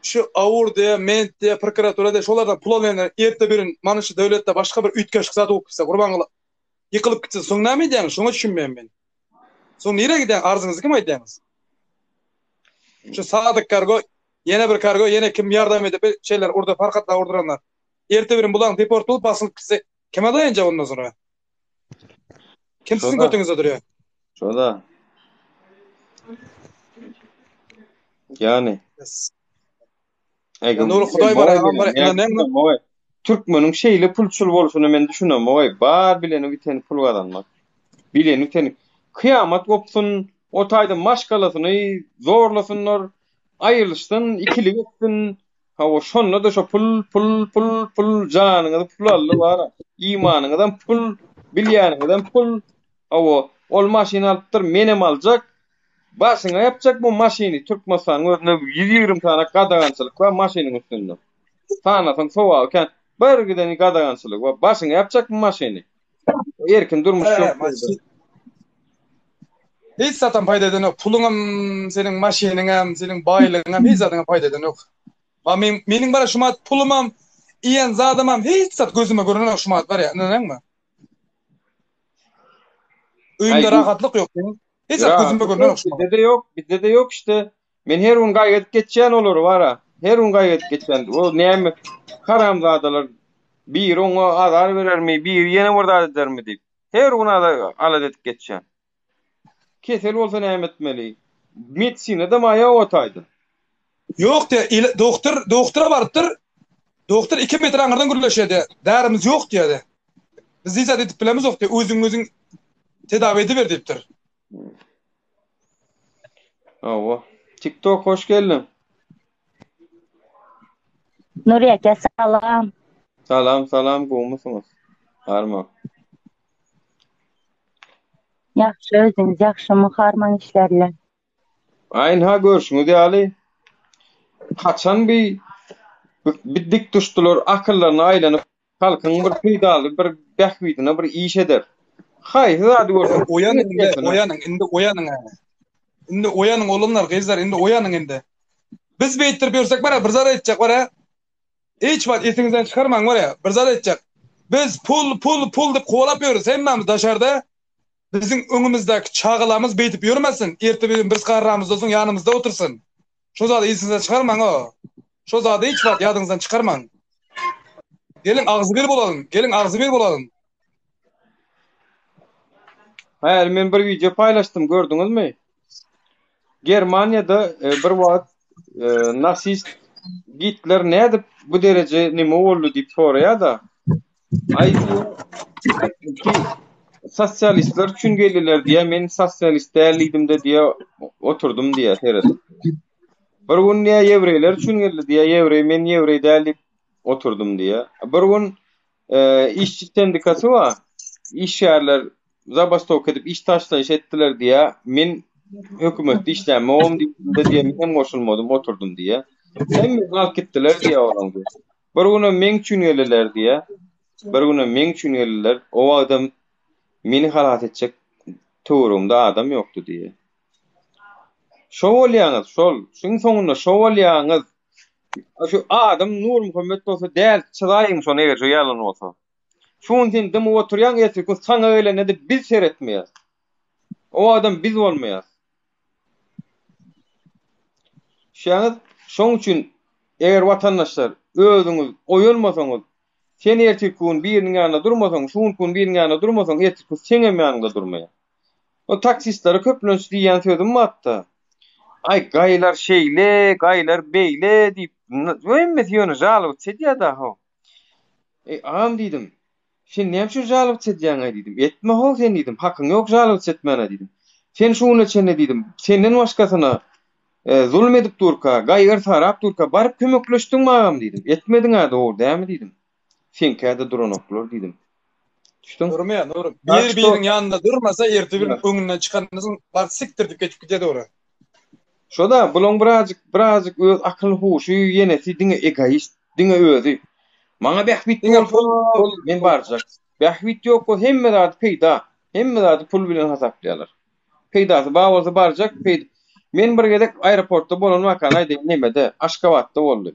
şu AUR diýe, MENT diýe, prokuratura diýe şolardan pul alýanlar erte birin mana şu döwletde başga bir üýtgeşik zat bolup gitse Gurbanguly ýykylyp gitse soň näme edýäňiz şoňa düşünmeýän men. Soň nirä gidýäň arzyňyzy kime aýdýaňyz? Şu Sadyk kargo ýene bir kargo ýene kim ýardam edip şeyler urdy farkatlar urduranlar. Erte birin bulaň deport bolup basylyp gitse kime daýanjak ondan sonra? Kim siziň götüňizde durýar? Şoda. Ýani. Ey, Nury Hudaý bar, agam bar, Türkmeniň şeýle pulçul bolşuna men düşünemok, bar bileni biteni pul gazanmak. Bileni biteni. Kyýamat gopsun, o taýda maşgalasyny zorlasynlar, aýrylyşsyn, ikilik etsin. Hawa, şonda-da şo pul, pul, pul, pul, janyňyzy pul aldy bara. Imanyňyzam pul, bilýäniňizem pul. Hawa, ol maşyn alypdyr, menem aljak. Başyňa ýapjak bu maşyny Türkmenistanyň özünde 120 sany gadagançylyk bar maşynyň üstünde. Sanasaň sowaby kän. Bir giden gadagançylyk bar. Başyňa ýapjak bu maşyny. Erkin durmuş ýok. Hiç zatam paýda edenok. Puluňam, seniň maşynyňam, seniň baýlygyňam hiç zadyňa paýda edenok. Ma men meniň bara şumat pulumam, iýen zadymam hiç zat gözüme görünenok şumat bar ýa, ynanaňmy? Öýümde rahatlyk ýok meniň. Hiç zat gözüme görünenok şumat. Bizde-de ýok, bizde-de ýok işte. Men her gün gaýgy edip geçýän olary bara. Her gün gaýgy edip geçýän. O näme haramzadalar biri oňa azar berermi, biri ýene bir zat edermi diýip. Her gün alada edip geçýän. Kesel bolsa näme etmeli? Medisinada maýa o taýda. Ýok diýýär, doktor, doktora barypdyr. Doktor 2 metr aňyrdan gürleşýär diýýär. Därimiz ýok diýýär. Biz hiç zat edip bilemizok diýýär. Özüň özüň tedawi ediber diýipdir. Hawa. TikTok hoş geldiň. Nuri aka salam. Salam salam gowmysyňyz? Arma. Ýagşy özüňiz ýagşymy harman işlerle. Aýynha görşüňiz ýaly haçan bi bi dik duşdular akyllaryna aýlanyp Halkyň bir peýdaly bir bähbidine bir iş eder. Haýsy zady görseň Oýanyň indi, oýanyň, indi oýanyň hä. Indi oýanyň oglanlar, gyzlar, indi oýanyň indi. Biz beýtdirip ýörsek bar-a, bir zat aýtjak bar-a. Hiç wagt esiňizden çykarmaň bar-a, bir zat aýtjak. Biz pul, pul, pul diýip kowalap ýörüs hemmämiz daşarda. Biziň öňümizdäki çagalarymyz beýdip ýörmesin, erte bir gün biz garramyzdan soň ýanymyzda otursyn. Şo zady esiňizden çykarmaň-o. Şo zady hiç wagt ýadyňyzdan çykarmaň. Geliň agzybir bolalyň, geliň agzybir bolalyň. Häli men bir wideo paýlaşdym, gördüňizmi? Germaniýada e, bir wagt e, nasist Gitler nädip bu dereje nime boldy diýip soraýar-da. Aý diýýär, sosialistler üçin geldiler diýýär, men sosialist däl diýdim-de diýýär, oturdym diýýär, seredip. Bir gün diýýär, ýewreýler üçin geldi diýýär, ýewreý, men ýewreý däl diýip oturdym diýýär. Bir gün e, işçi sendikasy bar, işgärler zabastowka edip iş taşlaýyş etdiler diýýär. Men hökümetde işlämogum diýdim-de diýýär, men hem goşulmadym, oturdym diýýär. Hemmesini alyp gitdiler diýýär olaň diýýär. Bir günem meň üçin geldiler diýýär. Bir günem meň üçin geldiler. O wagtam meni halas etjek töweregimde adam ýokdy diýýär. Şo bolýaňyz, şol. Şuň soňunda şo bolýaňyz. Şu adam Nurmuhammet bolsa däl, çyzaýyň şony eger şo ýalan bolsa. Şu gün sen dymyp oturýaň, erteki gün saňa gelende-de biz seretmeýäs. O adam biz bolmaýas. Düşýäňiz? Şoň üçin eger watandaşlar özüňiz oýanmasaňyz, sen erteki gün biriniň ýanynda durmasaň, şu günki gün biriniň ýanynda durmasaň, erteki gün seňem ýanyňda durmaýar. O taksistlere köplenç diýýän sözüm batda. Aý gaýlar şeýle, gaýlar beýle diýip, hemmesi ýöne žalowat edýär-dä how. Eý agam diýdim, Sen näme üçin žalowat edýäň-aý diýdim. Etme how sen diýdim, hakyň ýok žalowat etmäne diýdim. Sen şu güne çenli diýdim, senden başgasyna zulum edip durka, gaýgyr sarap durka baryp kömekleşdiňmi agam diýdim. Etmediň-ä dogry dämi diýdim. Seňkä-de duranoklar diýdim. Düşdüň? Durmaýar, dogry. Bir biriniň ýanynda durmasa, erte bir öňünden çykandan soň baryp sikdir diýip geçip gidýär dogry. Şo-da, bulaň birazjyk, birazjyk öz akyl-huşy, ýenesi diňe egoist, diňe özi. Maňa bähbit bolsa, men barjak. Bähbit ýok bolsa, hemme zady peýda, hemme zady pul bilen hasaplaýarlar. Peýdasy bar bolsa barjak, peýda. Men bir gezek aeroportda bolan wakany aýdaýyn, nemede, Aşgabatda boldy.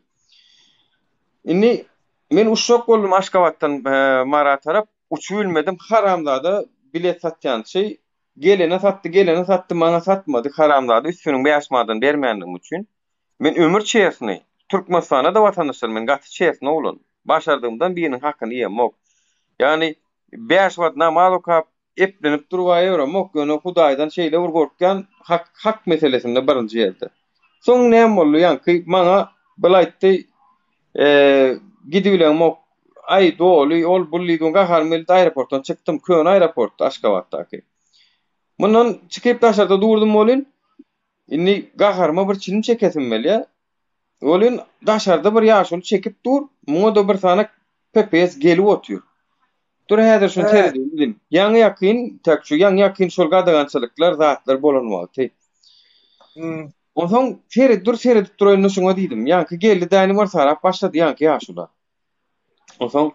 Indi men uçjak boldum Aşgabatdan Mara tarap, uçup bilmedim, haramzada bilet satýançy Gelene satdy, gelene satdy, maňa satmady, haramzada üstüniň 5 manadyny bermändigim üçin. Men ömür çesny, Türkmenistanda-da watandaşlar men gaty çesny oglan. Başardygymdan biriniň hakyny iýemok. Ýagny 5 wagt namaz okap, eplenip durubaýaberemok, ýöne Hudaýdan şeýle bir gorkýan, hak hak meselesinde birinji ýerde. Soň näme boldy, ýaňky maňa bil aýtdy, gidibilemok, aý doly, ol bul diýdi, gaharym geldi, aeroportdan çykdym, köne aeroportdy Aşgabatdaky. Mundan çykyp daşarda durdum welin, indi gaharyma bir çilim çekesim gelýär. Welin daşarda bir ýaşuly çekip dur, muňa-da bir sany PPS gelip otyr. Dur häzir şuny seredeýin diýdim. Ýaňy ýakyn, tak şu ýaňy ýakyn şol gadagançylyklar zatlar bolan wagty. Onsoň seret dur seredip duraýyn-da şuňa diýdim. Ýaňky geldi dänim yrsarap başlady ýaňky ýaşula. Onsoň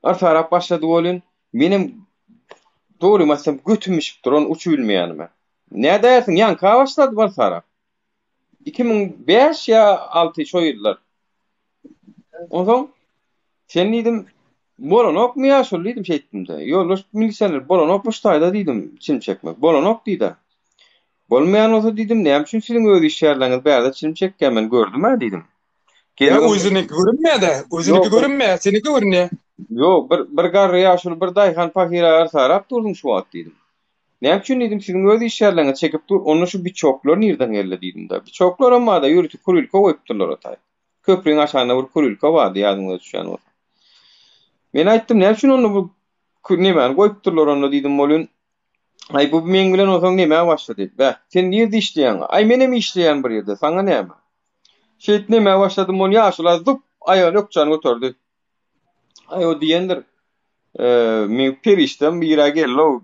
yrsarap başlady welin, menem dogrymy aýtsam götüm bişip duran uçubilmeýänime. Nädäýersiň ýaňka başlady yrsarap. 2005 ýa 6 şo ýyllar. Onsoň sen diýdim, bolanokmy ýaşuly diýdim şeýtdim-de. Ýoldaş milisioner bolanok bu ştaýda diýdim, çilim çekmek. Bolanok diýdi. Bolmaýan bolsa diýdim, näme üçin siziň öz işgärleriňiz bärde çilim çekýär, men gördüm-ä diýdim. Ýa özüniňki görünmeýär-de, özüniňki görünmeýär, seniňki görünýär. Ýok, bir bir garry ýaşuly bir daýhan pahyra yrsarap durduň şu wagt diýdim. Näme üçin diýdim, siziň öz işgärleriňiz çekip dur, onda şu biçoklar nirden geldi diýdim-de. Biçoklaram bar-da, ýörite kurilka goýupdyrlar o taý. Köprüň aşagynda bir kurilka bardy, ýadyňyza düşýän bolsa. Men aýtdym, näme üçin onda bu nemäni goýupdyrlar onda diýdim, welin, Aý, bu meň bilen onsoň nämä başlady? Bäh, sen nirde işleýäň? Aý, menem işleýän bir ýerde, saňa näme? Şeýdip nämä başladym, ony ýaşula zup, aýagyny ökjäni göterdi. Aý, o diýendir. Eee, meň perişdem birä geldi-ow.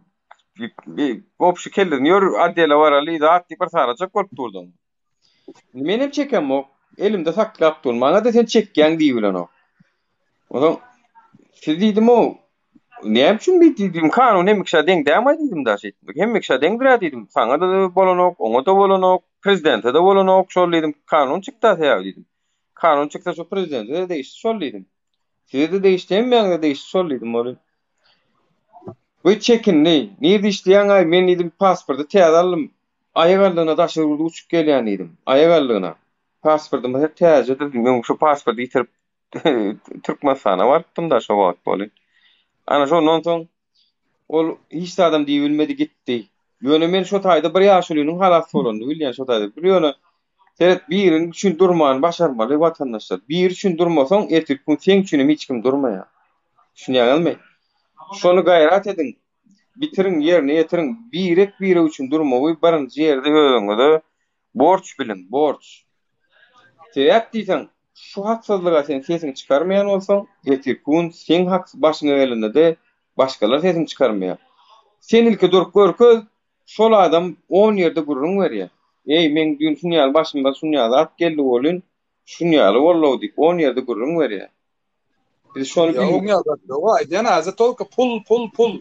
Wobşi kellesini ýör, otdele baraly, zat diýip bir sarajak bolup durdy. Menem çekemok. Elimde saklap dur. Maňa-da sen çekýäň diýibilenok. Onsoň siz diýdim-ow, näme üçin beýt diýdim, kanun hemme kişä deň dämi diýdim daş etdim. Hemme kişä deňdir-ä diýdim. Saňa-da bolanok, oňa-da bolanok, prezidente-de bolanok şol diýdim. Kanun çykdy-a sebäbi diýdim. Kanun çyksa şo prezidente-de degişli şol diýdim. Size-de degişli, hemmäňize degişli şol diýdim. Ol Bu çekindi. Nirde işleýäň-aý? Men diýdim, pasporty täze aldym. Aýagallygyna daşary ýurda uçup gelýän diýdim. Aýagallygyna. Pasportym hep täzedir diýdim. Öň şu pasporty ýitirip Türkmenistana barypdym-da şo wagt welin. Ana şondan soň ol hiç zadam diýibilmedi gitdi. Ýöne men şo taýda bir ýaşulynyň halas bolanyny bilýän şo taýda. Bir ýöne seret biriniň üçin durmany başarmaly watandaşlar. Biri üçin durmasaň ertirki gün seň üçinem hiç kim durmaýar. Düşünýäňizmi? Şony gaýrat ediň. Bitiriň, ýerine ýetiriň. Birek-birek üçin durmagy birinji ýerde özüňize borç biliň, borç. Sebäp diýseň, şu haksyzlyga sen sesiňi çykarmaýan bolsaň, ertirki gün seň hak başyňa gelende-de başgalar sesini çykarmaýar. Sen ilki durup görkez, şol adam on ýerde gürrüň berýär. Eý, meň düýn şun ýaly başyma şun ýaly zat geldi welin, şun ýaly boldy-ow diýip, on ýerde gürrüň berýär. Biz şony Ýa oň ýaly zat ýok. Aýdýan azy tolko pul, pul, pul.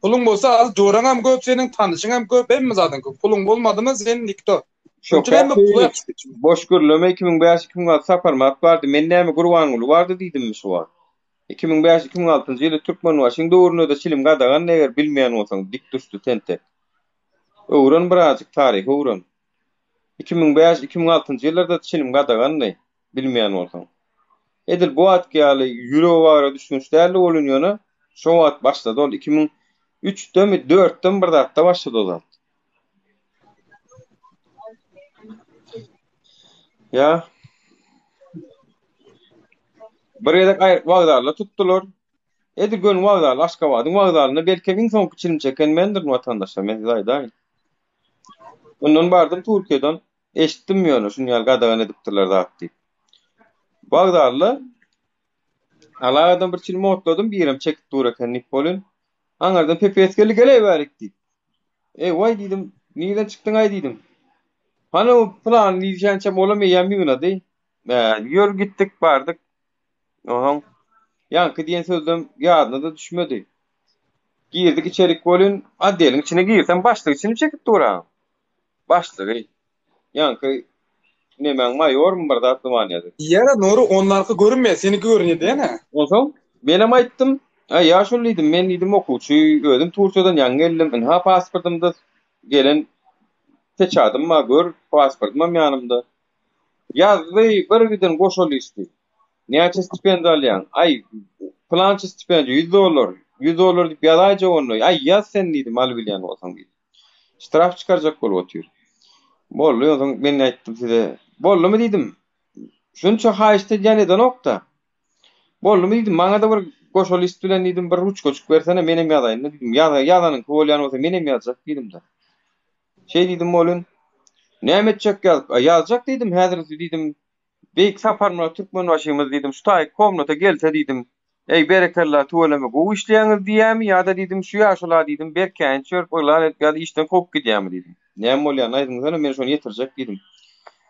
Puluň bolsa az joraň hem köp seniň, tanyşyň hem köp, hemme zadyň köp. Puluň bolmadymy sen nikto. Şonuň üçin hemme pula ýapyşyp geçiyor. Boş gürleme 2005 2006 Saparmyrat bardy. Men näme Gurbanguly bardy diýdimmi şu wagt. 2005 2006-njy ýyly Türkmenbaşyň döwründe-de çilim gadagandy eger bilmeýän bolsaň dik duşdy tentek. Öwren birazjyk taryhy öwren. 2005 2006-njy ýyllarda çilim gadagandy. Bilmeýän bolsaň. Edil bu wagtky ýaly ýürege bagra düşgünç däldi welin ýöne şo wagt başlady ol 2003-demi dörtdemi bir zatda başlady o zat. Ýa. Bir gezek aýryk wokzalda tutdular. Edil göni wokzal Aşgabadyň wokzalynda belkem iň soňky çilim çeken mendirin watandaşlar men size aýdaýyn. Ondan bardym Türkiýeden. Eşitdim ýöne şuny ýaly gadagan edipdirler zat diýip. Wokzalda alagadan bir çilim otladym, birem çekip dur eken diýip bolyn. Aňyrdan pepes geldi, geleý bärik diýip. Eý, waý diýdim, nirden çykdyň-aý diýdim. Hany o pylany diýişänçäm olam eýýäm ýygnady. Ä, ýör gitdik, bardyk. Onuň ýaňky diýen sözlem ýadyna-da düşmedi. Girdik içerik welin, otdeliň içine girsem başlyk çilim çekip dur-a. Başlygy. Ýaňky nemäň maýormy bir zat zwaniýasy. Diýýär-ä Nury onlarky görünmeýär seniki görünýär diýene. Onsoň menem aýtdym, Aý ýaşuly diýdim, men diýdim okuwçy, özüm Tursiýadan ýaňy geldim, ynha pasportymda gelen peçadym bar, gör, pasportymam ýanymda. Ýazdy bir giden goşa listi. Näçe stipendiýa alýaň? Aý, pylança stipendiýa, ýüz dollar. Ýüz dollar diýip ýazaýjak onda. Aý, ýaz sen diýdim, alybilýän bolsaň diýdim. Ştraf çykarjak bolup otyr. Boldy, onsoň men aýtdym size. Boldumy diýdim. Şunça haýyşt edýän edenok-da. Boldumy diýdim, maňa-da bir Goşa list bilen diýdim, bir ruçkajyk bersene, menem ýazaýyn-da diýdim. Ýaz, ýazanyňky bolýan bolsa menem ýazjak diýdim-de. Şeý diýdim welin, Näme etjek ýazyp? A ýazjak diýdim, häzir diýdim, Beýik Saparmyrat Türkmenbaşymyz diýdim, şu taýy komnata gelse diýdim, Eý, berekella, tüweleme, gowy işleýäňiz diýýämi ýa-da diýdim, şu ýaşula diýdim, berk käýinç berip yglan edip ýa-da işden kowup gidýämi diýdim. Näme bolýanyny aýdyňsana, men şony ýetirjek diýdim.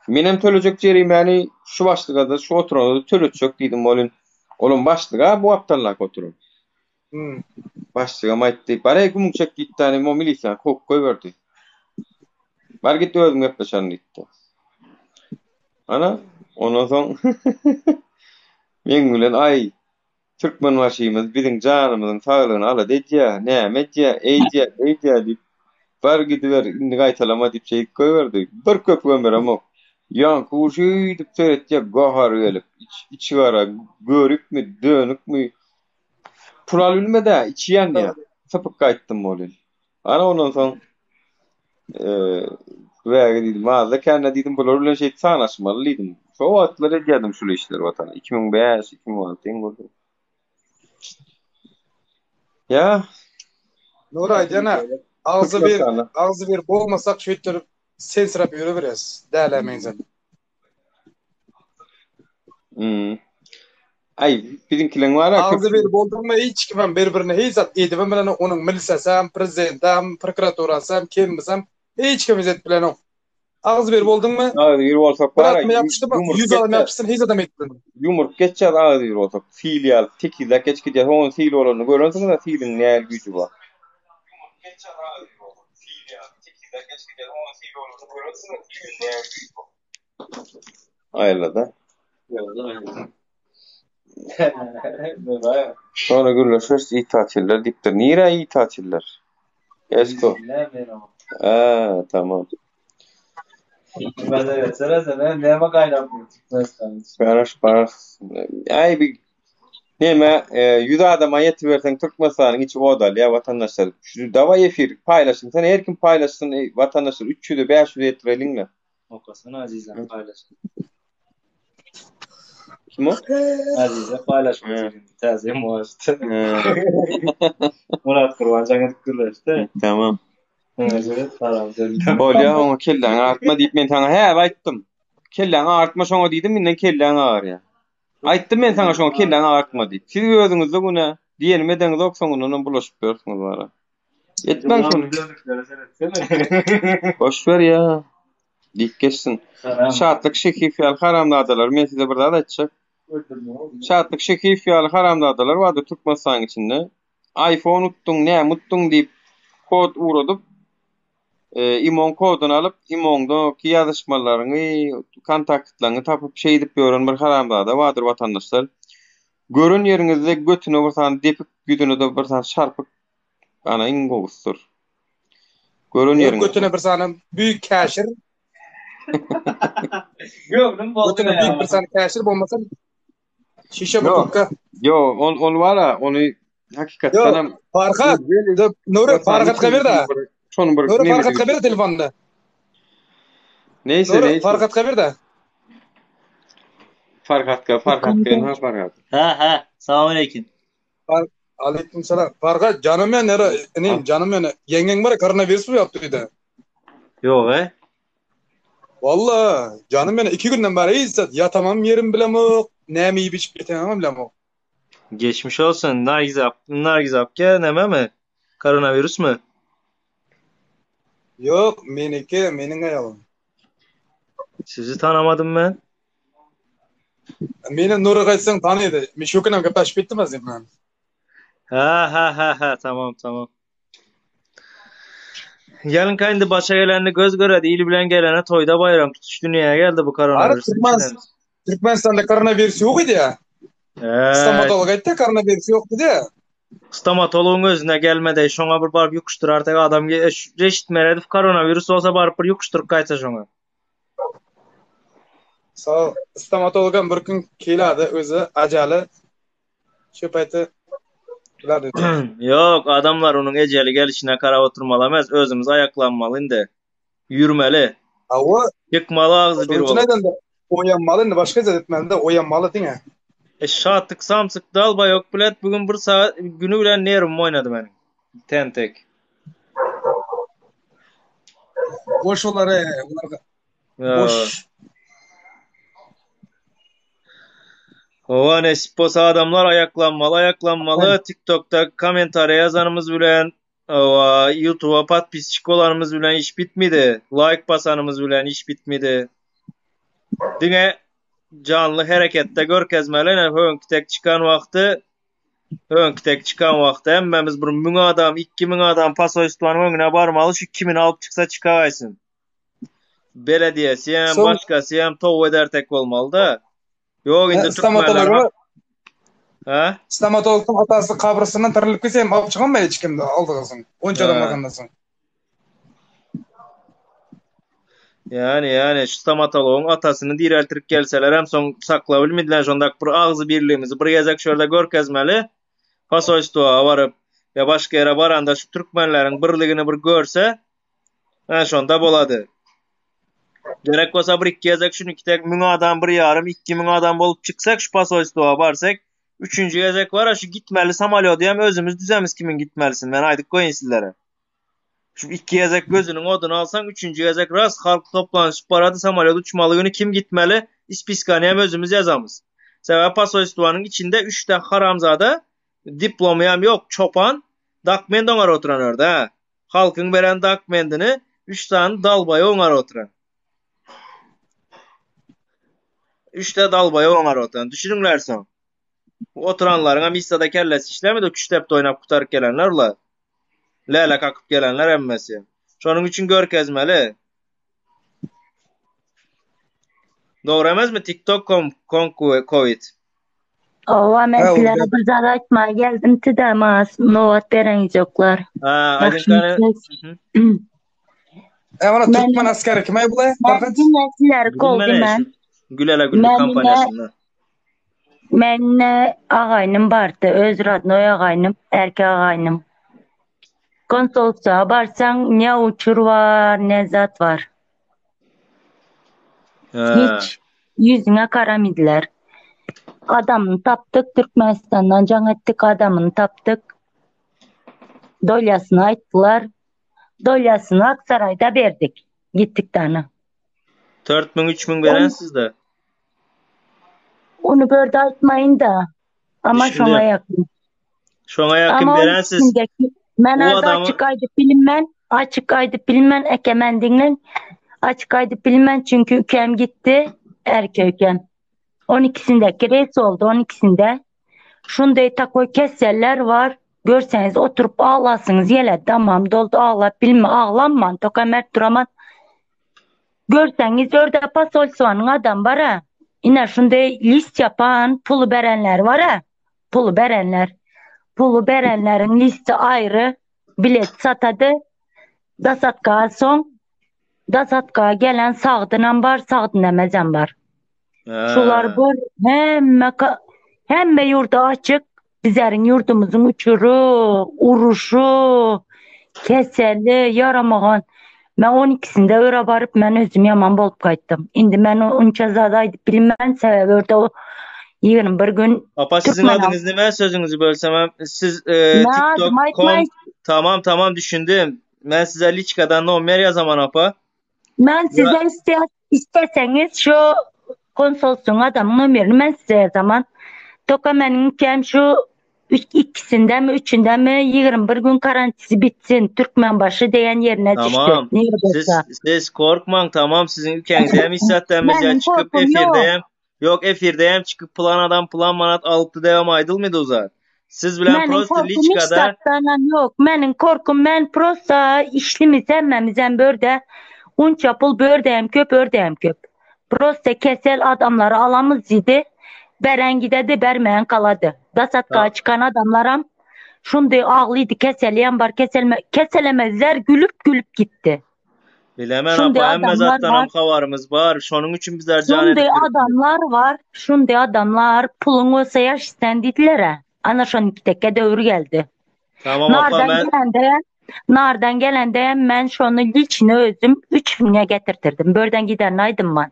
Menem tölejek jerimäni şu başlyga-da, şu oturana-da töletjek diýdim welin, olam başlyg-a bu gapdaldaky oturan. Başlygam aýtdy, Bar-eý, gümüň çek diýdi-de, o milisiýany kowup goýberdi. Bar git özüm gepleşerin diýdi. Ana, ondan soň meň bilen aý Türkmenbaşymyz biziň janymyzyň saglygyny alada edýär, näme edýär, eýdýär, beýdýär diýip, bar gidiber, indi gaýtalama diýip şeýdip goýberdi. Bir köpügem beremok. Ýaňky ur şeýdip seretýär, gahary gelip, içigara göripmi, dönükmi, Pul alybilmedi-ä, içi ýanýar. Sypyp gaýtdym welin. Ana ondan soň Wäge diýdim, azda-kände diýdim, bular bilen şeýdip sanaşmaly diýdim. Şo wagtlar edýärdim şul işleri Watana. 2005, 2006 iň bolsa. Ýa. Nury aýdýan-a, agzy bir, agzy bir bolmasak şeýtdirip sensirap ýörüberýäs, dälä meňzäp. Hmm. Aý, biziňkileň bar-a Agzy bir bolduňmy hiç kimem bir-birine hiç zat edibem bilenok, onuň milisasam, prezidentam, prokuraturasam, kimmisem hiç kim edip bilenok. Agzy bir bolduňmy? Agzy bir bolsak bar-a. Bir atma ýapyşdymy, 100 adam ýapyşsyn hiç adam edip bilenok. Ýumruk geçýär agzy bir bolsak. Sil ýaly tekizläp geçip gidýär. Onuň sil bolanyny görensiňiz-ä siliň nähili güýji bar. Ýumruk geçýär agzy bir bolsak. Sil ýaly tekizläp geçip gidýär. Onuň sil bolanyny görensiňiz-ä siliň nähili güýji bar. Aýyrlada. Sonra gürleşeris iyi tatiller diýipdir. Nirä iyi tatiller? Esko. Ha, tamam. Garaş baras. Aý bir neme 100 adama ýetiberseň Türkmenistanyň içi od alýar watandaşlar. Şu dawaý efir paýlaşyň. Sen her kim paýlaşsyn watandaşlar 300-e 500-e ýetireliňle. Okasana Azizäň paýlaşan. Kim o? Azize paýlaşmak täze most. Murat Gurban jaň edip gürleşdi. Tamam. Evet, salam söyle. Bolýa oňa kelläňi agyrtma diýip men saňa häli aýtdym. Kelläňi agyrtma şoňa diýdim, inden kelläň agyrýar. Aýtdym men saňa şoňa kelläňi agyrtma diýip. Siz özüňizde günä. Diýenimi edeňizok soňundanam bulaşyp ýörsüňiz bara. Etmäň şony. Boş ber ýa. Diýip geçsin. Şatlyk Şekiýew ýaly haramzadalar men size bir zat aýtjak. Şatlyk Şekiýew ýaly haramzadalar bardy Türkmenistanyň içinde. Iphone utduň, näme utduň diýip kod ugradyp, imoň koduny alyp, imoňdaky ýazyşmalaryňy, kontaktlaryňy tapyp şeýdip ýören bir haramzada bardyr watandaşlar. Gören ýeriňizde götüne bir sany depip, ýüzüne-de bir sany şarpyk ana iň gowusydyr. Gören ýeriňizde. Götüne bir sany büyük käşir. Göwnüm boldy. Götüne büyük bir sany käşir bolmasa şişe butulka. Ýok, ol ol bar-a, ony hakykatdan hem Farhat, Nuri Farhat ber da. Şonuň bir Nuri Farhat ber telefonyny. Neyse, neyse. Farhat ber da. Farhatka, Farhat diýen ha Farhat. Ha, ha. Salam aleyküm. Aleyküm selam. Farhat canım men nere? Inim canım men. Ýeňňeň bar koronavirus mu ýapdy diýdi. Ýok, e. Walla, canım men iki günden bäri hiç zat ýatamam ýerim bilemok, näme iýip içip ýatanymam bilemok. Geçmiş olsun. Nargiz ap, Nargiz apke nämemi? Koronavirusmy? Ýok, meniki, meniň aýalym. Sizi tanamadym men. Meni Nury gaýtsaň tanydy. Men şu günem gepleşip gitdim az bilen. Ha ha ha ha tamam tamam. Ýalynka indi başa gelenini göz göredi, il bilen gelene toýda baýram tutuş dünýäge geldi bu koronavirus. Türkmen Türkmenistanda koronavirus ýok idi ya. Stomatolog aýtdy koronavirus ýok diýdi. Stomatologyň özüne gelmedi, şoňa bir baryp ýukuşdyr artyk adam Reşit Meredow koronavirus bolsa baryp bir ýukuşdyryp gaýtsa şoňa. Sag, stomatologam bir gün keladi özi ajaly. Şu paýty bilerdi. Ýok, adamlar onuň ejeli gelişine garap oturmaly emes, özümiz aýaklanmaly indi. Ýürmeli. Hawa. Ýykmaly agzy bir bolup. Oýanmaly indi başga zat etmeli-de, oýanmaly diňe. E şatlyk samsyk dalbaýok bilet bugün bir sagat günü bilen nerwim oýnady meniň. Tentek. Boş olar e, olar boş. Howa nesip bolsa adamlar aýaklanmaly aýaklanmaly TikTokda kommentariýa ýazanymyz bilen Hawa YouTube'a podpisçik bolanymyz bilen iş bitmedi. Like basanymyz bilen iş bitmedi. Diňe janly hereketde görkezmeli. Ine höňki tek çykan wagty höňki tek çykan wagty hemmämiz bir 1000 adam, 2000 adam posolstwanyň öňüne barmaly. Şu kimini alyp çyksa çykagaýsyn. Belediyesi hem, başkasy hem tow eder tek bolmaly-da. Ýok indi türkmenler. Ha? Stomatologdan atasy kabrysyndan tirilip gitse hem alyp çykanmaý hiç kimde aldygysyň. Onça adam bargandan soň. Yani yani şu stomatologyň atasyny direltirip gelseler hem soň saklap bilmediler şonda bir agzy birligimizi bir gezek şu ýerde görkezmeli. Posolstwoa baryp ýa başga ýere baranda şu türkmenleriň birligini bir görse Ha şonda bolady. Gerek bolsa bir iki gezek şunu iki tek müň adam bir ýarym 2000 adam bolup çyksak şu posolstwoa barsak üçünji gezek var şu gitmeli samolýody hem özümiz düzemiz kimin gitmelisin men aýdyp goýyn sizlere. Şu iki gezek gözüniň oduny alsaň üçünji gezek ras halk toplanyşyp barady samolýot uçmaly güni kim gitmeli ispiskany hem özümiz ýazamyz. Sebäbi posolstwanyň içinde üçde haramzada diplomy hem ýok çopan dokument oňar oturan örde ha. Halkyň beren dokumentini üç sany dalbaýa oňar oturan. Üçde dalbaýa oňar oturan. Düşüniňler soň. Bu oturanlaryň hem issada kellesi işlemedi, küştdepde oýnap gutaryp gelenler ular. Läle kakyp gelenler hemmesi. Şonuň üçin görkezmeli. Dogry emesmi TikTok kom kom covid. Owa men sizlere bir zat aýtmaga geldim tida maňa nobat bereňizoklar. Ha, aýdyň kany. E ona türkmen askeri kim ay bulay? Men diňe sizleri goldy men. Gülele güllük kampaniýasynda. Men agaýnym bardy, öz radnoý agaýnym, erkek agaýnym. Konsolstwa barsaň ne uçur bar, ne zat bar. Hiç ýüzüňe garamydylar. Adamyny tapdyk, Türkmenistandan jaň etdik, adamyny tapdyk. Dolýasyny aýtdylar. Dolýasyny Aksaraýda berdik. Gitdik dana. 4000 3000 berensiz-de. Ony börde aýtmaýyn-da. Ama şoňa ýakyn. Şoňa ýakyn berensiz. Men açyk aýdyp bilinmen, açyk aýdyp bilinmen, eke men diňleň. Açyk aýdyp bilinmen çünki ükem gitdi, erke ükem. 12-sindeki reys oldu, 12-sinde. Şunday takoý keseller bar. Görseňiz oturyp aglasyňyz gele, damam doldy aglap bilme, aglanman, toka mert duraman. Görseňiz örde posolstwanyň adam bar-a. Ine şunday list ýapan puly berenler bar-a. Puly berenler. Puly berenleriň listi aýry. Bilet satady. Dasatka soň dasatka gelen sagdynam bar, sagdyn emezem bar. Şular bir hemme hemme ýurda açyk. Bizleriň ýurdumyzyň uçury, uruşy, keseli, ýaramagan. Men on ikisinde öre baryp, men özüm ýaman bolup gaýtdym. Indi men onça zat aýdyp bilmen, sebäbi örde o 21 gün Apa siziň adyňyz nime sözüňizi bölsem hem siz e, TikTok kom tamam tamam düşündim. Men size liçkadan nomer ýazaman apa. Men size iste, isteseňiz şu konsolsyň adamyň nomerini men size ýazaman. Toka meniň kem şu ikisindemi, üçündemi 21 gün karantisi bitsin Türkmenbaşy diýen ýerine düşdi. Tamam. Siz, siz korkmaň tamam siziň ülkäňize hem islatdämiz ýa çykyp efirde hem Ýok efirde hem çykyp plan adam plan manat alypdy diýem aýdylmydy uzat. Siz bilen Meniň prosta korkum hiç liçkada zatdanam ýok. Meniň korkum men prosta işlimiz hemmemizem börde. Unça pul börde hem köp örde hem köp. Prosta kesel adamlary alamyz diýdi. Beren gidedi bermeýän kalady. Dasatka çykan adamlaram şunday aglydy keselýän bar keselme keselemezler gülüp gülüp gitdi. Bilemen apa hemme zatdanam habarymyz bar. Şonuň üçin bizler jan edip. Şunday adamlar bar, şunday adamlar puluň bolsa ýaş sen diýdiler-ä. Ana şonuňky teke döwür geldi. Tamam apa men gelende, nardan gelende men şony liçni özüm 3000-e getirtirdim. Börden giden aýdym man.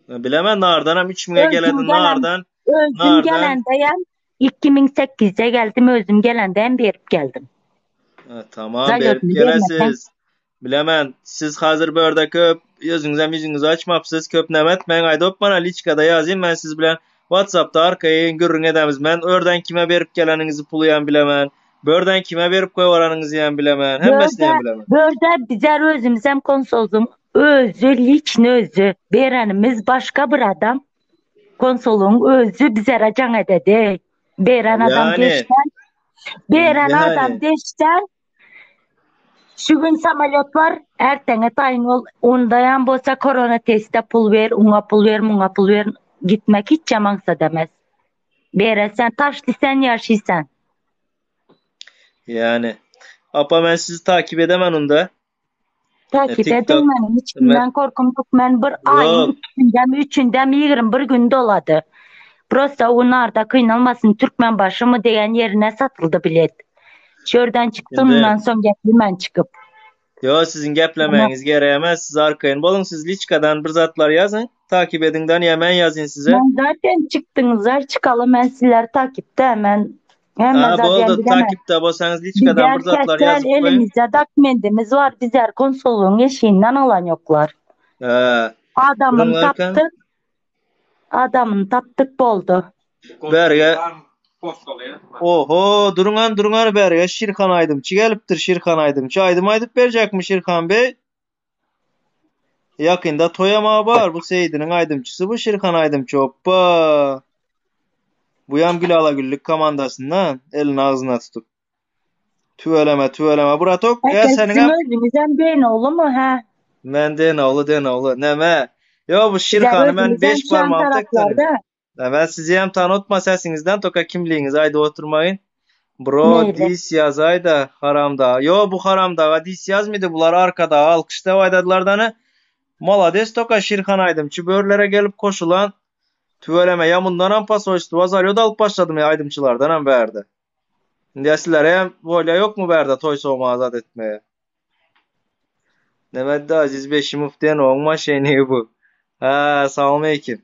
Bilemen nardanam 3000-e geledi nardan. Özüm Nardan gelende hem 2008'de geldim özüm gelende hem berip geldim. Ha, tamam berip Zalotunu bermesem. gelesiz. Bilemen siz hazır börde köp özüňizem ýüzüňizi açmapsyz köp nämet men aýdyp bana liçkada ýazyn men siz bilen WhatsAppda arkaýyn gürrüň edemiz. Men örden kime berip geleniňizi puluýam bilemen. Börden kime berip goýbaranyňyzy hem bilemen. Hemmesini Börde, hem bilemen. börde bizler özümüz hem konsolum özü liçni özü berenimiz başka bir adam. Konsolun özü bizlere can ededi. Beren adam Yani geçten, beren adam yani geçten Şu gün samolyot var, ertene tayin ol, ondayan bolsa korona teste pul ver, una pul ver, muna pul ver, gitmek hiç yamansa demez. Beresen taşlı sen yaşıysan. yani apa men sizi takip edemem onda. E, Takip edin TikTok benim, hiç men kimden korkum yok. Ben bir ayın yok. ikisinde mi üçünde mi 21 gün doladı. Prosta onlar kıynalmasın Türkmenbaşı mı diyen yerine satıldı bilet. Şuradan çıktım Şimdi ondan son geldim ben çıkıp. Yo sizin Ama geplemeğiniz gereğemez. Siz arkayın bolun. Siz liçkadan bir zatlar yazın. Takip edinden yemen yazın size. ben zaten çıktınızlar çıkalım ben sizler takipte hemen hemen Ha zaten boldu. bilemem. Takipte bolsanız liçkadan Bizler bir zatlar kesel yazıp koyun. elimizde dokumentimiz var. Bizler konsolluğun eşiğinden alan yoklar. Ha, Adamını durun arkan. taptık, adamını taptık boldu. Berge. Oho durun durun berge. Şirhan aydımçı geliptir Şirhan aydımçı. Aydım aydıp verecek mi Şirhan Bey? Yakında toyama var. Bu Seyidinin aydımçısı bu Şirhan aydımçı. Hoppa. Bu yam Gülala Güllük komandasından elini ağzına tutup. Tüveleme tüveleme. Buratok ya Herkes senin sizin hem özünüzden beyin oğlu mu ha? Men den oğlu den oğlu. Neme? Yo bu Bizler Şirhan'ı ben özümüzden beş şu an parmağım tek tanıyorum. taraflarda. Ya ben sizi hem tanıtma sesinizden toka kimliğiniz haydi oturmayın. Bro Neydi? dis yazay da haramda. Yo bu haramda dis yazmıydı bunlar arkada alkışta vaydadılar Malades toka Şirhan aydımçı börlere gelip koşulan tüveleme ya bundan hem pasoystu vazaryo da alıp başladım ya aydımçılardan hem verdi. Şimdi hem volya yok mu verdi toy soğuma azat etmeye. Nemeddi Aziz Beşimov diyen olma şeyini bu. Ha salam aleyküm.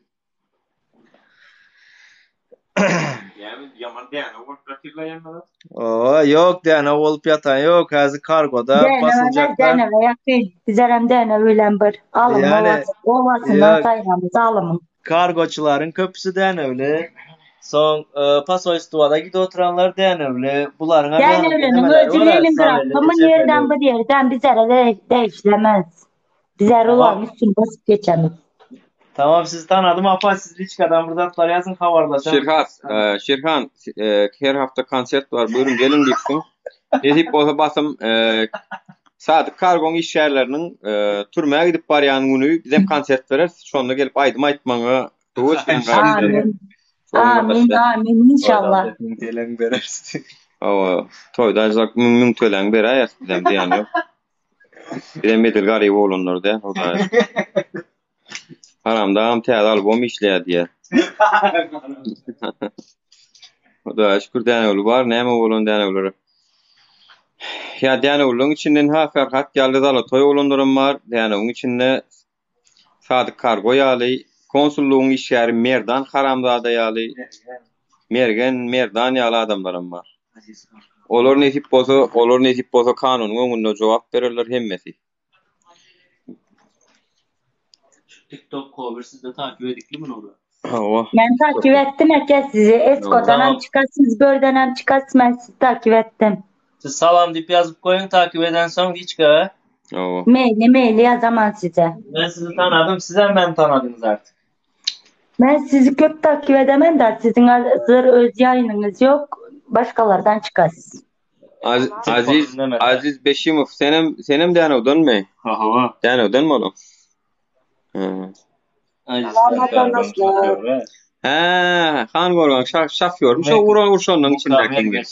Oo, yok diyen o olup yatan yok. Hazır kargoda Deneve basılacaklar. deneve yakın. Bizler hem deneve öyle bir. Alın Yani ovası, ovasından yok sayramız alımın. kargoçuların köprüsü diyen öyle. Son e, Pasoystuva'da gidip oturanlar diyen öyle. Bunların hem yanında Denevlenin demeler özü var ha. Leningrad Sarılı, mı Cepeli. yerden bir yerden bizlere de değişlemez. Bizler Tamam. olan üstünü basıp geçemiz. Tamam sizi tanıdım. Apa siz Liçka'dan buradan yazın havarlaşalım. Şirhat, e, Şirhan, e, her hafta konsert var. Buyurun gelin deyipsin. Nesip bolsa basım e, Sadık Kargon iş yerlerinin e, türmeye gidip baryan günü bizim konsert verer. Şonda gelip aydım aytmana Amin. Amin amin inşallah. Telen berersin. Ava toyda acak mün mün tölen berer bizem diyen yok. Bizem bedel garip olanlar de. O da. Haram da am täze albom işleýär diye. O da şükür dänewli bar, näme bolan dänewleri. Ya dänewliň içinden ha Ferhat geldi zala toý bolanlarym bar. Dänewliň içinde Sadık Kargo ýaly, konsullugyň işgäri Merdan Haramzada ýaly, Mergen Merdan ýaly adamlarym bar. Olar nesip bolsa, olar nesip bolsa kanunyň öňünde jogap bererler hemmesi. TikTok cover siz de takip edikli mi orada? Hawa. Ben takip ettim herkes sizi. Esko'dan hem Tamam. çıkarsınız, Bör'den hem çıkarsınız. Ben sizi takip ettim. Siz salam deyip yazıp koyun takip eden son Liçka. Hawa. Maili maili yazamam size. Ben sizi tanıdım. Siz hem ben tanıdınız artık. Ben sizi köp takip edemem de sizin hazır öz yayınınız yok. Başkalardan çıkarsınız. Az, Aziz Telefonum demedi. Aziz Beşimov senem senem dänewden mi? Hawa. Dänewden mi oğlum? Hı. Aziz Salam Kargon vatandaşlar. şoförü. He, Han Gorgan şaf şafyormuş. O Mek- uğra urşonun Mukam içindeki gibi.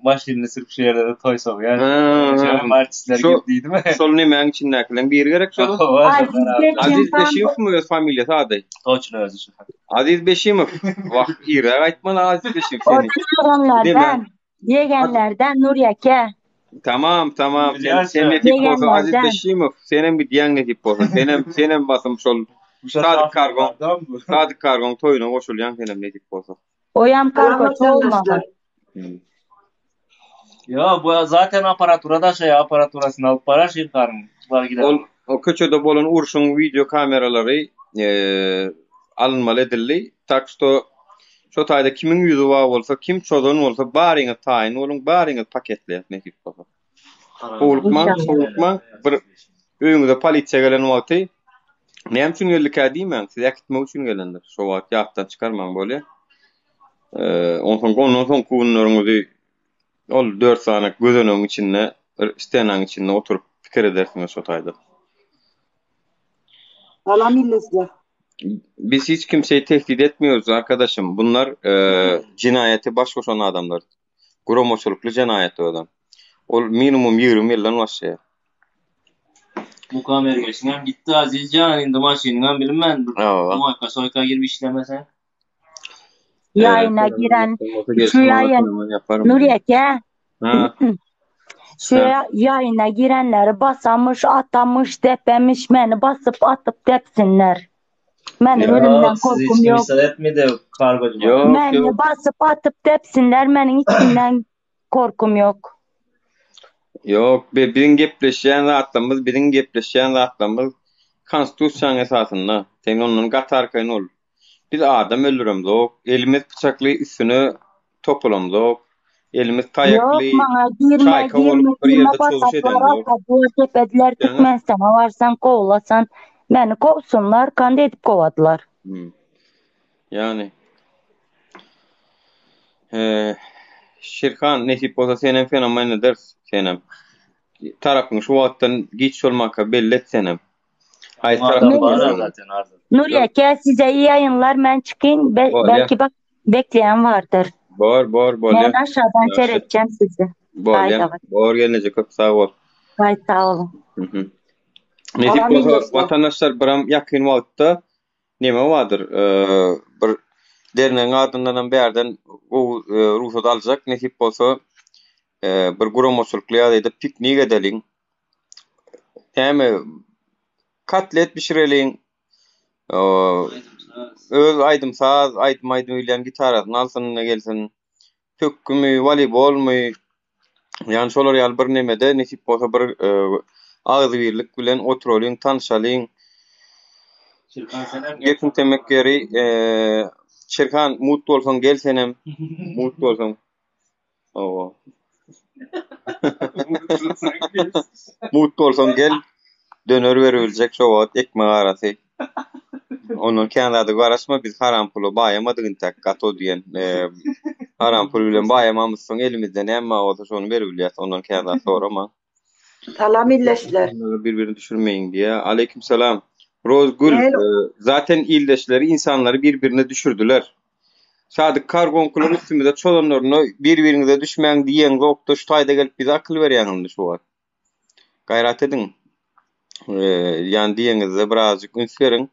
Maşinini sırf şu yerde de toy soğuyor. Ha, Şöyle artistler Şu girdiydi mi? şol nemäň içindekileň biri gerek şol. Hawa, Aziz şoför abi. Beşim Aziz tam Beşimov mu öz familiýasy ady? Toçlu özü şoför. Aziz Beşimov. Wah, ire aýtmaly Aziz Beşimov o seni. Demen. çıkaranlardan, yegenlerden Nur Yeke. Tamam, tamam. Sen Biliyorsun. sen ne tip bolsa Aziz Yegenlerden. Beşimov, senem bir diýen ne tip bolsa. Senem senem basym şol. Sadyk Kargoň Sadyk Kargoň toýuna goşulýaň senem nesip bolsa. Oýam kargoçy bolmaly. Ýo, bu zaten aparatura daşaýar, aparaturasyny alyp barar Şirhanyň. Bar gider. Ol o köçede bolan urşuň wideo kameralary alynmaly edildi. Tak şto şo taýda kimiň ýüzi bar bolsa, kim çozan bolsa baryňyz taýyn boluň, baryňyz paketleýäs nesip bolsa. Howlukmaň, howlukmaň. Bir öýüňize polisiýa gelen wagty näme üçin geldikä diýmäň, sizi äkitmek üçin gelendir. Şo wagt ýatdan çykarmaň bolýa. Onsoň ondan soňky günleriňizi ol dört sany gözenegiň içinde, bir stenaň içinde oturyp pikir edersiňiz şo taýda. Salam ildeşler. Biz hiç kimseyi tehdit etmiyoruz arkadaşım. Bunlar e, cinayete baş koşan adamlar. Guramaçylykly jenaýat özem. Ol minimum 20 ýyldan başlaýar. Mukam ergeşiňem gitdi Azizjan indi maşynyňam bilinmän bir Hawa. moýka soýka girip işlemesen. Ýaýyna giren şu ýaýyn Nureke Ha. şu ýaýyna girenleri basamyş, atamyş, depemiş, meni basyp atyp depsinler. Meniň ölümden korkum ýok. Sizi etmedi kargojy. Ýok, Meni ýok. basyp atyp depsinler, meniň hiç kimden korkum ýok. Ýok, be biziň gepleşýän zatlarymyz, biziň gepleşýän zatlarymyz konstitusiýanyň esasynda. Sen ondan gaty arkaýyn bol. Biz adam öldüremzok, elimiz pyçakly üstüne topulamzok, elimiz Ýok, taýakly maňa girme, çaýka girme, bolup bir girme ýerde çozuş basarlar, edemzok. atadylar, depediler, Ýaňy Türkmenistana barsaň kowlasan. Meni kowsunlar, kanda edip kowadylar. Hmm. Ýagny Eee, Şirhan nesip bolsa senem fenomen ederis senem. Tarapyň şu wagtdan giç bolmanka belli et senem. Haýsy tarapda Men- Bar bolsaň. zaten arzyl. Nurýeke size iyi ýaýynlar men çykyn be- Bolýa. belki bak bekleýän bardyr. Bor bor bolýa. Men aşadan Ýagşy. seretjem sizi. Bolýa. Haýda. Bor gelneje köp sag bol. Haý sag boluň. Mhm. Nesip Salam bolsa ildeşler. watandaşlar biram ýakyn wagtda neme bardyr bir dernegiň adyndanam bärden gowy rugsat aljak nesip bolsa bir guramaçylykly ýagdaýda piknik edeliň. Näme kotlet bişireliň. Öz aýdym-saz, aýdym aýdyp bilýän gitarasyny alsyn-da gelsin. Pökgümi, woleýbolmy, ýagny şolar ýaly bir nemede nesip bolsa bir agzybirlik bilen oturalyň, tanyşalyň. Şirhan senem gel. Gepiň temek ýeri, Şirhan mut bolsaň gel senem, mut bolsaň. Hawa. Mut bolsaň gel, döner beribiljek şo wagt ekmek arasy. Ondan kän zada garaşma, biz haram pula baýamadyk intäk, gato diýen. Haram pul bilen baýamamyzsoň elimizde näme bar bolsa şony beribilýäs, ondan kän zat sorama. Salam ildeşler. Bir-birini düşürmeýin diýýär. Aleýkim salam. Rozgül, Nähili zaten ildeşleri insanlary bir-birine düşürdiler. Sadyk kargonkular üstümize çozanlarynda bir-biriňize düşmäň diýeňzokda şu taýda gelip bize akyl berýäňiz indi şu wagt. Gaýrat ediň. Ýany diýeňizde birazjyk üns beriň.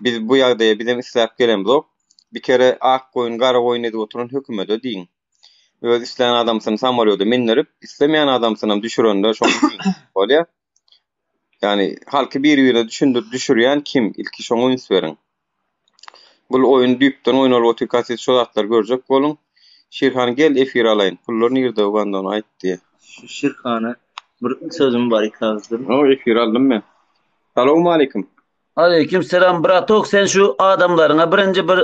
Biz bu ýagdaýa bizem isläp gelemzok. Bir kere ak goýun gara goýun edip oturan hökümede diýiň. Öz islän adamsyny samolýoda mindirip, islemeýän adamsynam düşürende şoňa diýiň. Bolýa. Ýani halky bir-birine düşündir düşürýän kim ilki şoňa üns beriň. Bul oýun düýpden oýnalyp otyrka siz şo zatlary görjek boluň. Şirhan gel efir alaýyn. Pullar nirde Uganda ony aýt diýe. Şu Şirhana bir sözüm bar iki agyzdan. O efir aldym men. Salowmaleýkim. Aleýkim selam bratok sen şu adamlaryňa birinji bir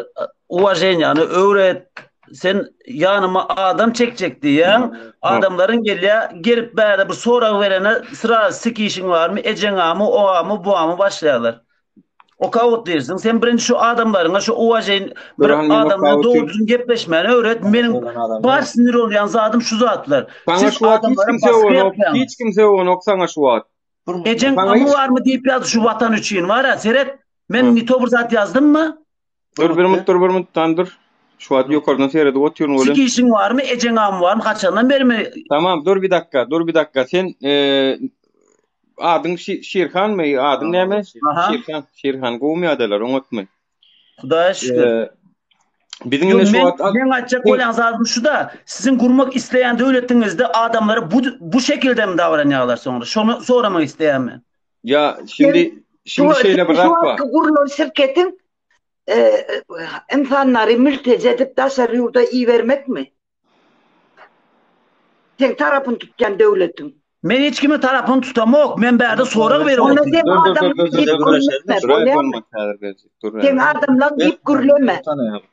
uwaženiýany öwret sen ýanyma adam çekjek diýýäň adamlaryň gelýä gelip bärde bir sorag berene sraz sik işiň barmy ejeňamy oamy buamy başlaýarlar Okawut diýirsiň. Sen birinji şu adamlaryňa şu uwažen bir adamla dogry düzgün gepleşmäni öwret. Meniň bar sinir bolýan zadym şu zatlar. Saňa şu wagt hiç kim sögenok, hiç kim sögenok saňa şu wagt. Ejeň amy barmy diýip ýazdy şu watan üçin. Bar-a, seret. Men ne to bir zat ýazdymmy? Dur bir minut, dur bir minut, dan dur. Şu wagt ýokardan seredip otyryn welin. Sik işiň barmy, ejeň amy barmy, haçandan beri men Tamam, dur bir dakika, dur bir dakika. Sen adyň Şirhanmy? Adyň näme? Şirhan, Şirhan gowumy ýagdaýlar, oňatmy? Hudaýa şükür. Biziň indi şu wagt Men aýtjak bolýan zadym şu-da, siziň gurmak isleýän döwletiňizde adamlara bu bu şekildemi dabranýarlar soňra? Şony soramak isleýän men. Ýa, şimdi Şimdi şeýle bir Şu zat bar. wagtky gurlan şirketiň ynsanlary mülteci edip daşary ýurda ibermekmi? Seň tarapyny tutýan döwletiň. Men hiç kimiň tarapyny tutamok. Men bärde sorag berip Onda otyryn. seň Dur dur adamlaň dur dur diýip dur gürleme, dur bolýarmy? häzir berjek. Dur. Seň adamlaň diýip gürleme.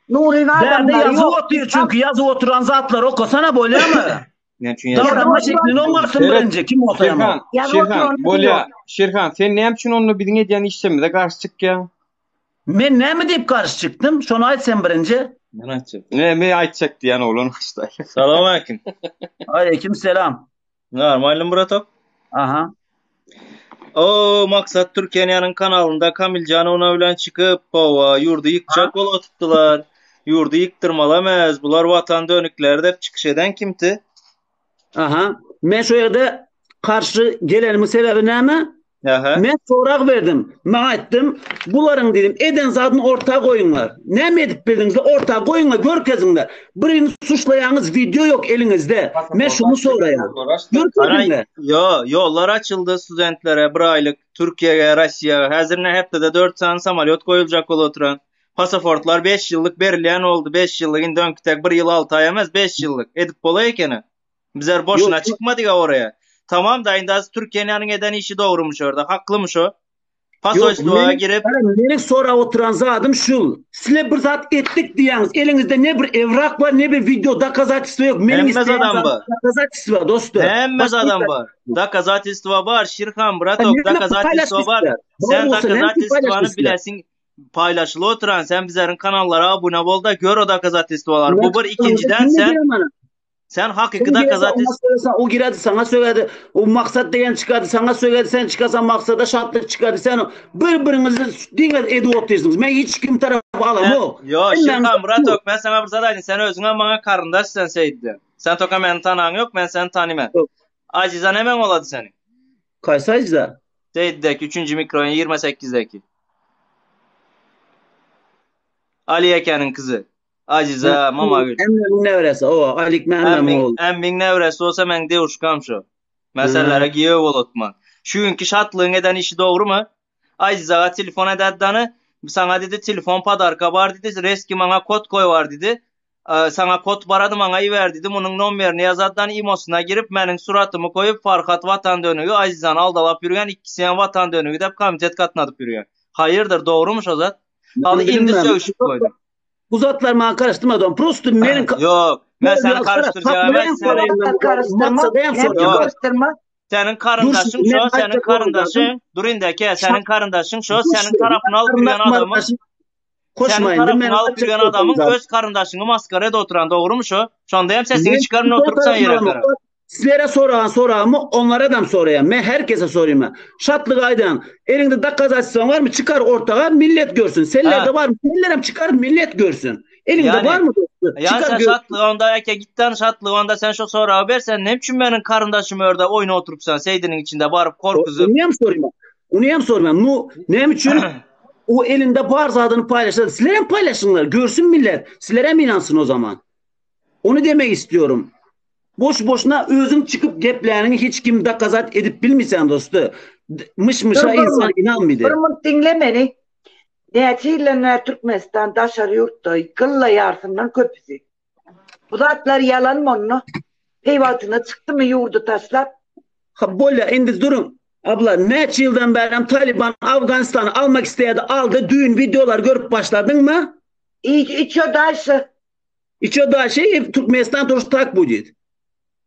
Nuryň Bärde adamlary ýazyp ýok. otyr çünki ýazyp oturan zatlary okasana bolýarmy? Näme üçin ýazyp? Davranma şeklini oňarsyn Seret. birinji kim bolsa Şirhan, ýaman. Ýazyp Şirhan, oturany bolýa. ýok. Şirhan, sen näme üçin onda biziň edýän işlerimize garşy çykýaň? Men näme diýip garşy çykdym? Şony aýt sen birinji. Men aýtjak. Näme aýtjak diýen oglan başlaýar. Salam aleýkum. Aleýkim selam. Normalnym bratok. Aha. O Maksat Türkiýäniň kanalynda Kamiljan ona bilen çykyp, hawa, ýurdy ýykjak bolup otypdylar. Ýurdy ýykdyrmaly emez, bular watan dönükleri dep çykyş eden kimti? Aha. Men şu ýerde garşy gelenimiň sebäbi näme? Aha. Men sorag berdim. Men aýtdym, bularyň diýdim, eden zadyny orta goýuňlar. Näme edip bildiňizler, orta goýuňlar, görkeziňler. Birini suçlaýaňyz wideo ýok eliňizde. Men şuny soraýan. Görkeziňler. Ýo, ýollar açyldy studentlere bir aýlyk Türkiýege, Rossiýa. Häzir ne hepdede 4 sany samolýot goýuljak bolup oturan. Pasaportlar 5 ýyllyk berilýän boldy, 5 ýyllyk indi öňki tek 1 ýyl 6 aý emes, 5 ýyllyk. Edip bolaý ekeni. Bizler boşuna çykmadyk oraya. Tamam da indi az Türkiýäniň eden işi dogrumyş orada, haklymyş o. Posolstwoa girip. Meniň sorap oturan zadym şul. Sizler bir zat etdik diýýäňiz. Eliňizde ne bir evrak bar, ne bir wideo dokazatelstwo ýok. Meniň Hemme zadam bar. Dokazatelstwo dostum. Hemme zadam bar. Dokazatelstwo bar, Şirhan bratok, dokazatelstwo bar. Sen dokazatelstwony bilesiň, paýlaşyly oturan, sen bizleriň kanallara abuna bol-da gör o dokazatelstwolary. Bu bir, ikinjiden sen Sen hakyky dokazatelstwo. O giredi sana sögedi. O maksat diýen çykady sana sögedi. Sen çıkasan maksada şatlyk çykady. Sen bir biriňizi diňe edip otyrsyňyz. Men hiç kim tarap alamok. Yo, Şirhan bratok, men sana bir zat aýdyn. Sen özüňe maňa karyndaş sen Seýitde. Sen toka meni tanaň ýok, men seni tanyman. Aziza nemeň bolady seniň? Kaýsy Aziza? Seýitdäki 3-nji mikroýon 28-däki. Ali ekeniň kyzy. Aziza Mamagül. Emmemiň neberesi, owa, Alik Mämmemiň ogly. Emmiň neberesi bolsa meň dewuşkam şo. Meselelere giýew bolutman. Şu günki şatlygyň eden işi dogrumy? Azizaga telefon edäddany, saňa diýdi telefon podarka bar diýdi, reski maňa kod goý bar diýdi. Saňa kod barady maňa iber diýdi, munuň nomerini ýazaddan imosyna girip meniň suratymy koýup Farhat watan dönügi Azizany aldalap ýürgen ikkisem watan dönügi dep komitet gatnadyp ýürgen. Haýyrdyr dogrumy şo zat? Haly indi sögüşip goýdum. Bu zatlar maňa karışdyrma dom. Prosto meniň Ýok, men seni karışdyrjak emes, seni karışdyrma. Karışdyrma. Seniň karyndaşyň şo, seniň karyndaşyň, dur indi eke, seniň karyndaşyň şo, seniň tarapyny alyp ýören adamyň Seniň tarapyny alyp ýören adamyň öz karyndaşyňy maskara edip oturan, dogrumy şo? Şonda hem sesiňi çykarman oturypsan ýere garap. Sizlere soragan soragymy onlaradam soraýan. Men her kese soraýan. Şatlyk aýdan, eliňde dokazatstwaň barmy çykar ortaga millet görsün. Sellerde barmy sellerem çykar millet görsün. Eliňde barmy dostum? Ýa sen şatlyk onda eke gitden şatlyk onda sen şo soragy ber sen näme üçin meniň karyndaşym örde oýna oturypsan seýdiniň içinde baryp korkuzyp. Ony hem soraýan. Ony hem soraýan. Nu näme üçin o elinde bar zadyny paýlaşar. Sizler hem paýlaşyňlar görsün millet. Sizler hem inansyn o zaman. Ony demek istiyorum. Boş boşuna özüň çykyp gepläniňi hiç kim dokazat edip bilmisen dosty. Myş myşa insan inanmydy. Bir munt diňle meni. Näçe ýyldan bäri Türkmenistan daşary ýurtda gylla ýarsyndan köpüsi. Bu zatlar ýalanmy onda? Peýwagtyna çykdymy ýurdy taşlap? Ha bolýa indi duruň. Abla näçe ýyldan bärem Taliban Afganistany almak isleýärdi aldy düýn wideolar görüp başladyňmy? I iço daşy. Iço daşy Türkmenistan tož tak budet.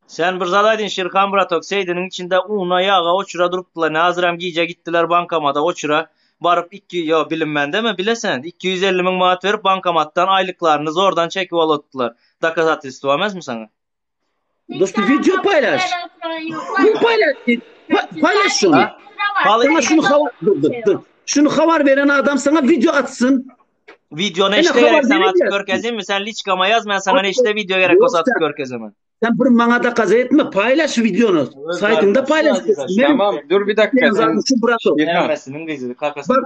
Sen bir zat aýdyn Şirhan bratok seýdiniň içinde una ýaga oçura durupdylar ne hazirem gije gitdiler bankamada oçura baryp ikki ýo bilinmendemi bilesen 250 müň manat berip bankamatdan aýlyklaryny zordan çekip alypdylar dokazatelstwo emesmi saňa. Dostum video paýlaş. Bu paýlaş. Paýlaş şuny. Sana şunu habar dur dur dur. Şunu habar veren adam sana video atsyn. Video neşte gerek sana atyp görkezeyim Sen liçkama yaz men sana neşte video gerek olsa atyp görkezeyim. Sen bir maňa da kaza etme paýlaş videony. Saýtyňda paýlaş. Tamam dur bir dakika sen.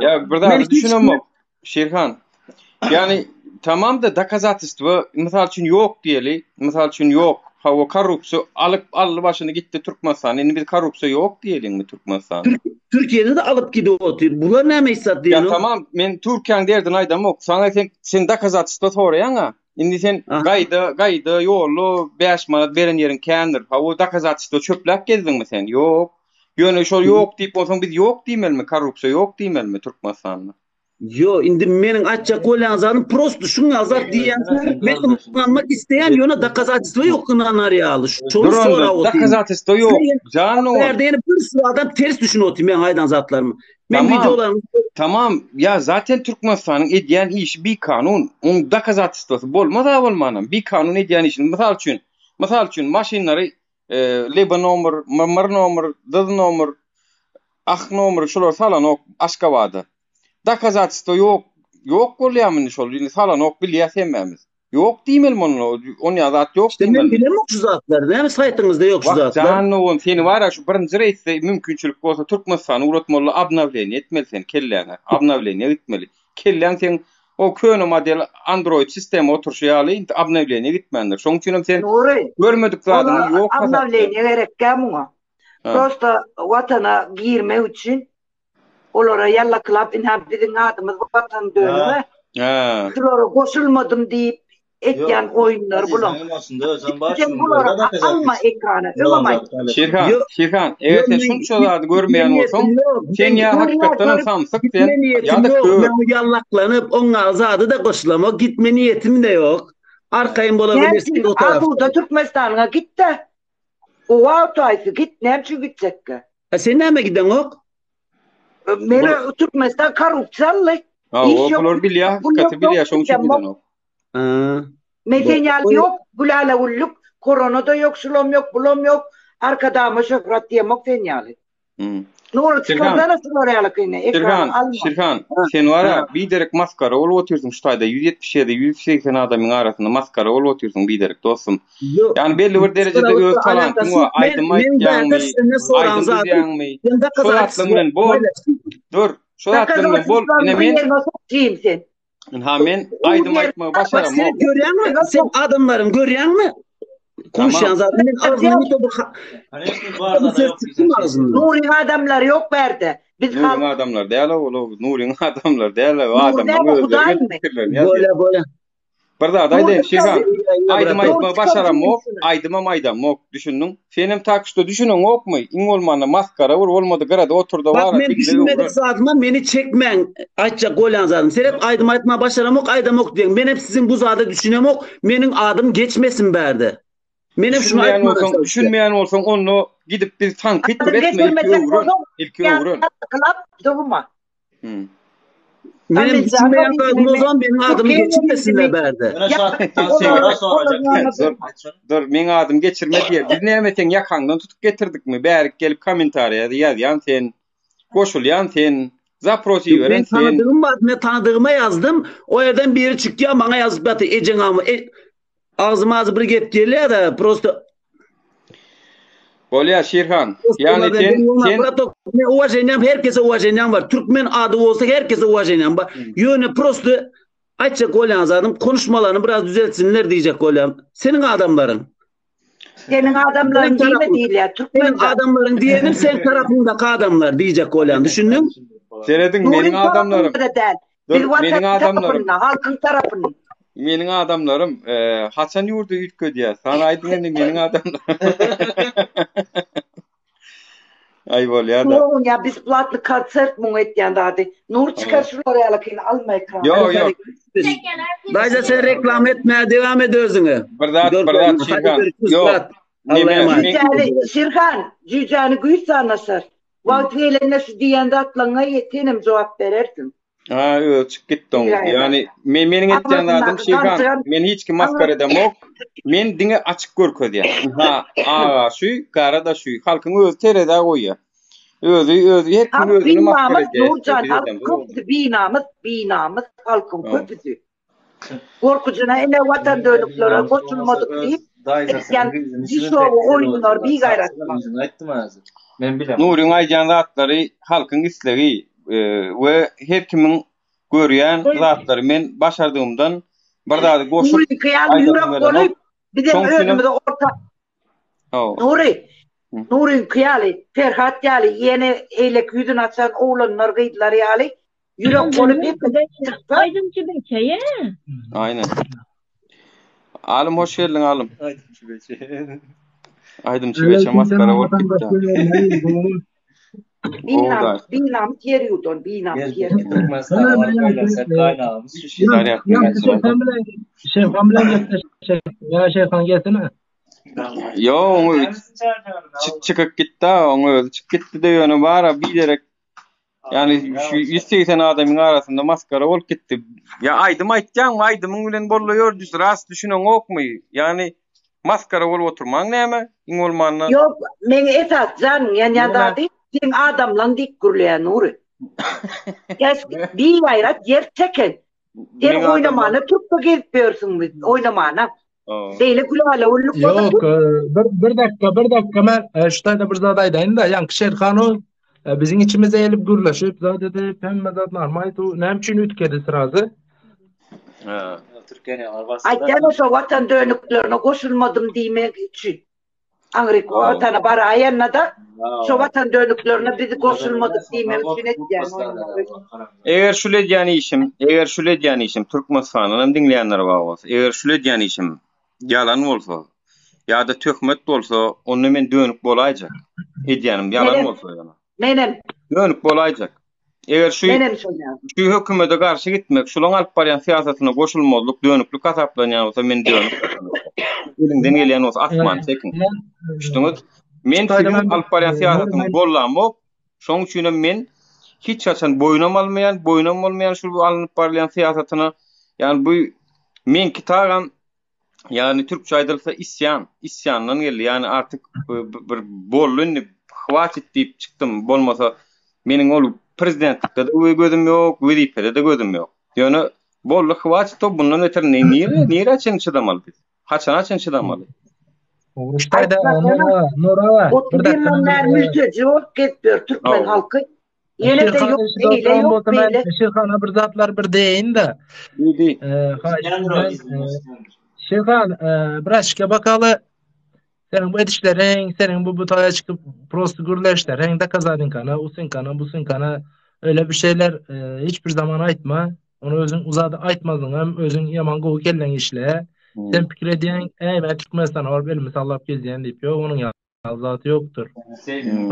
Ya bir daha düşünemok. Şirhan. Yani tamam da dokazatelstwo mysal üçin ýok diýeli. Mysal üçin ýok. Hawa korrupsiýa alyp aldy başyny gitdi Türkmenistan. Indi biz korrupsiýa ýok diýeliňmi Türkmenistanda? Türkiýede de alyp gidip otyr. Bular näme hiç zat Ýa diýenok. tamam men Türkiýäň derdini aýdamok. Saňa sen sen dokazatstwo soraýaň-a. Indi sen gaýda gaýda ýolda 5 manat beren ýeriň kändir. Hawa dokazatstwo çöpläp gezdiňmi sen? Ýok. Ýöne şol ýok diýip bolsaň biz ýok diýmelimi korrupsiýa ýok diýmelimi Türkmenistanda? Ýo, indi meniň aýtjak bolýan zadym prosto şuň ýaly zat diýýän men ynanmak isleýän ýöne dokazatelstwo ýok ynanar ýaly. Şony Dur onda sorap otyryn. dokazatelstwo ýok. Jan dogan. Bärde ýene bir sürü adam ters düşünip otyr meň aýdan zatlaryma. Men Tamam. wideolarymy Tamam. Ýa zaten Türkmenistanyň edýän işi bikanun. Oň dokazatelstwosy bolmaz-a bolmanam. Bikanun edýän işini mysal üçin, mysal üçin maşynlary Lebe nomer, mr nomer, dyz nomer, ah nomer şular salanok Aşgabada. Dokazatstwo ýok. Ýok bolýamy indi şol? Indi salanok bilýäs hemmämiz. Ýok diýmelimi onda? Onýa zat ýok İşte men diýmelimi? bilemok şu zatlary. Näme saýtyňyzda ýok şu Wah zatlar? jan dogan seni bara şu birinji reýsde mümkinçilik bolsa Türkmenistana ugratmaly obnowleniýe etmeli sen kelläňe. Obnowleniýe gitmeli. Kelläň seň o köne model Android sistema oturşy ýaly indi obnowleniýe gitmändir. Şoň üçin hem sen Nury, görmedik zadyňy ola ýok hasaplaýaň. obnowleniýe gerekkä muňa. Ha. Prosta watana girmek üçin olara ýallaklap ynha biziň adymyz watan dönüge. Ha. Şulara goşulmadym diýip etýän oýunlary bulaň. Sen bulary alma ekrana, öňem aýtdym. Şirhan, Şirhan, eger sen şunça zady görmeýän bolsaň, sen ýa hakykatdanam samsyk sen, ýa-da kör. Men ýallaklanyp, oňa zady-da goşulamok, gitme niýetim-de ýok. Arkaýyn bolabilirsiň o tarapda. Asuda Türkmenistanyňa git-de. Gowy awtoaýsy git, näme üçin gitjekkä? A sen näme gideňok? Meni Türkmenistan korrupsiýaly. Iş ýok. Bular bilýär, hakykaty bilýär, şoň üçin gidenok. Men sen ýaly ýok, gülala güllük, korona-da ýok, şulam ýok, bulam ýok, arkadagyma şöhrat diýemok sen ýaly. Nury çykarsana şular ýalykyny, ekrana alma. Şirhan, sen wara biderek maskara bolup otyrsyň şu taýda 177, 180 adamyň arasynda maskara bolup otyrsyň biderek dostum. Ýani belli bir derejede öz talantyň bar, aýdym aýtýaňmy, aýdym düzýäňmi, şo zatlaryň bilen bol. Dur, şo zatlaryň bilen bol. Ine men Ynha men aýdym aýtmagy başaramok. Sen görýäňmi? Sen adamlaryň görýäňmi? Konuşýan zat men agzymdan bir Nuryň adamlary ýok bärde. Biz Nuryň adamlary däl ol, Nuryň adamlary däl, adamlaryň özleri pikirlerini ýazýar. Bolýa, bolýa. Bir zat aýdaýyn, Şirhan. Aýdym aýtmagy başaramok, aýdymam aýdamok, düşündiň? Senem tak şto düşüneňokmy? Iň bolmanda maskara bir bolmady gyrada oturda Bak men düşünmedik zadyma meni çekmäň aýtjak bolýan zadym. Sebäp aýdym aýtmagy başaramok aýdamok diýeň. Menem siziň bu zada düşünemok. Meniň adym geçmesin bärde. Menem şuny Düşünmeýän aýtmaga bolsaň, çalyşýan. düşünmeýän bolsaň onda gidip biz tankyt bir etme ilki öwren. Ilki öwren. Durma. Hmm. Menem düşünmeýän zadym bolsa meniň adymy geçirmesinler bärde. Dur, meň adym geçirme diýer. Biz näme seň ýakaňdan tutup getirdikmi? Bärik gelip kommentariýa ýazýan sen, goşulýan sen, zapros iberen sen. Men tanadygym bar, men tanadygyma ýazdym. O ýerden biri çykýar, maňa ýazyp ýatyr, ejeň ama. E, Agzyma azy bir gep gelýär-de, prosto Bolýar Şirhan. Ýagny sen sen Bratok, men uwaženýam, her kese uwaženýam bar. Türkmen ady bolsa her kese uwaženýam bar. Ýöne prosto aýtjak bolýan zadym, konuşmalaryny biraz düzeltsinler diýjek bolýan. Seniň adamlaryň. Seniň adamlaryň diýme diýilýär, türkmen. Seniň adamlaryň diýenim sen tarapyňdaky adamlar diýjek bolýan. Düşündiň? Serediň meniň adamlarym. Biz watan tarapynda, halkyň tarapynda. Meniň adamlarym, haçan ýurdy üýtgedýär? Sany aýdyň indi meniň adamlarym. Aý bolýar-da. Nur ýa besplatny konsert muň etýän zady. Nur çykar şular ýalykyny alma ekrana. Ýok, ýok. Daýza sen reklama etmäge dewam et özüňe. Bir zat, bir zat Şirhan. Ýok. Jüýjäni Şirhan, jüýjäni güýç sanaşar. Wagty gelende şu diýen zatlaryňa senem jogap berersiň. Ha, özi çykyp gitdi oň. Ýagny men meniň etýän zadym Şirhan, men hiç kim maskara edemok. Men diňe açyk görkezýän. Ynha, aga şu, gara da şu. Halkyň özi terezä goýýar. Özi, özi her kim özüni maskara edýär. Nurjan, halkyň köpüsi binamys, binamys halkyň köpüsi. Gorkujyna ene watan dönüklere goşulmadyk diýip etýän dişowy oýunlar bigaýratma. Nuryň aýdýan zatlary halkyň islegi we her kimiň görýän zatlary men başardygymdan bir zady goşup Nuryňky ýaly ýürek bolup bizem özümizi orta. Nury, Nuryňky ýaly, Perhat ýaly, ýene eýleki ýüzüni açan oglanlar, gyzlar ýaly ýürek bolup hepde çyksa. Aýdymçy beçe ýa. Aýnen. Alym hoş geldiň Alym. Aýdymçy beçe. Aýdymçy beçe maskara bolup gitdi. Binamys, binamys ýer ýuwdan, binamys ýer ýuwdan. Türkmenistana baryp aýlansak gaýnagymyz şişýär. Şerhan bilen Şerhan bilen gepleşek. Ýa Şerhan gelsene. Ýok, oňa çykyp gitdi, oň özi çykyp gitdi-de ýöne bara biderek Ýani şu 180 adamyň arasynda maskara bolup gitdi. Ýa aýdym aýtýaňmy, aýdymyň bilen bolla ýör düş, rast düşüneňokmy? Ýani maskara bolup oturmaň näme? Iň bolmanda. Ýok, meň esas janyň ýanýan zady seň adamlaň diýip gürleýän Nury. Käş bigaýrat ýer çeken. Sen oýnamana türkde gezip ýörsüň biz, oýnamana. Beýle gülala güllük bolsa. Ýok, bir bir dakika, bir dakika men şu taýda bir zat aýdaýyn-da, ýaňky Şerhan ol biziň içimize gelip gürleşip, zat edip, hemme zat normal, tu näme üçin üýtgedi srazy? Ha. Türkeniýalar basdy. Aýtýan şo watan dönüklerine goşulmadym diýmek üçin. Aňryk watana baraýanda-da şo watan dönüklerine bizi goşulmadyk diýmek üçin etýän oýunlary. Eger şul edýän işim, eger şul edýän işim Türkmenistandan hem diňleýänler bar bolsa, eger şul edýän işim ýalan bolsa ýa-da töhmet bolsa, onda men dönük bolaýjak. Edýänim ýalan bolsa ýöne. Menem. Dönük bolaýjak. Eger şu Menem şonýa. Şu hökümete garşy gitmek, şulaň alyp barýan syýasatyna goşulmazlyk dönüklik hasaplanýan bolsa men dönük. Eliňden gelýän bolsa asmany çekiň. Düşdüňiz? Men siziň alyp barýan syýasatyňyzy gollamok. Şoň üçinem men hiç haçan boýunam almaýan, boýunam bolmaýan şu alnyp barylýan syýasatyna. Ýani bu meňki tagam Ýagny türkçe aýdylsa isýan, isýandan geldi. Ýagny artyk bir boldy indi, hwatit diýip çykdym. Bolmasa meniň ol prezidentlikde-de gözüm ýok, wezipede-de gözüm ýok. Ýöne boldy hwatit o bundan beter nire, nirä çenli çydamaly biz? Haçana çenli çydamaly? Uruşda-da Nura, 30 ýyldan bäri mülteji bolup gezip ýör türkmen halky. Ýene-de ýok, beýle ýok, beýle. Şirhana bir zatlar bir diýeýin-de. Diý, Şirhan, biraz bakaly. Seniň bu edişleriň, seniň bu bu taýa çykyp prosto gürleşleriň, dokazadyňkana, usyňkana, busyňkana öyle bir şeyler e, hiçbir zaman aýtma. Ony özüň uzady aýtmadyň hem özüň ýaman gowy kelleň işle. Sen pikir edýäň, eý men Türkmenistana baryp elimi sallap gezýän diýip. Ýok, onuň zat ýokdur.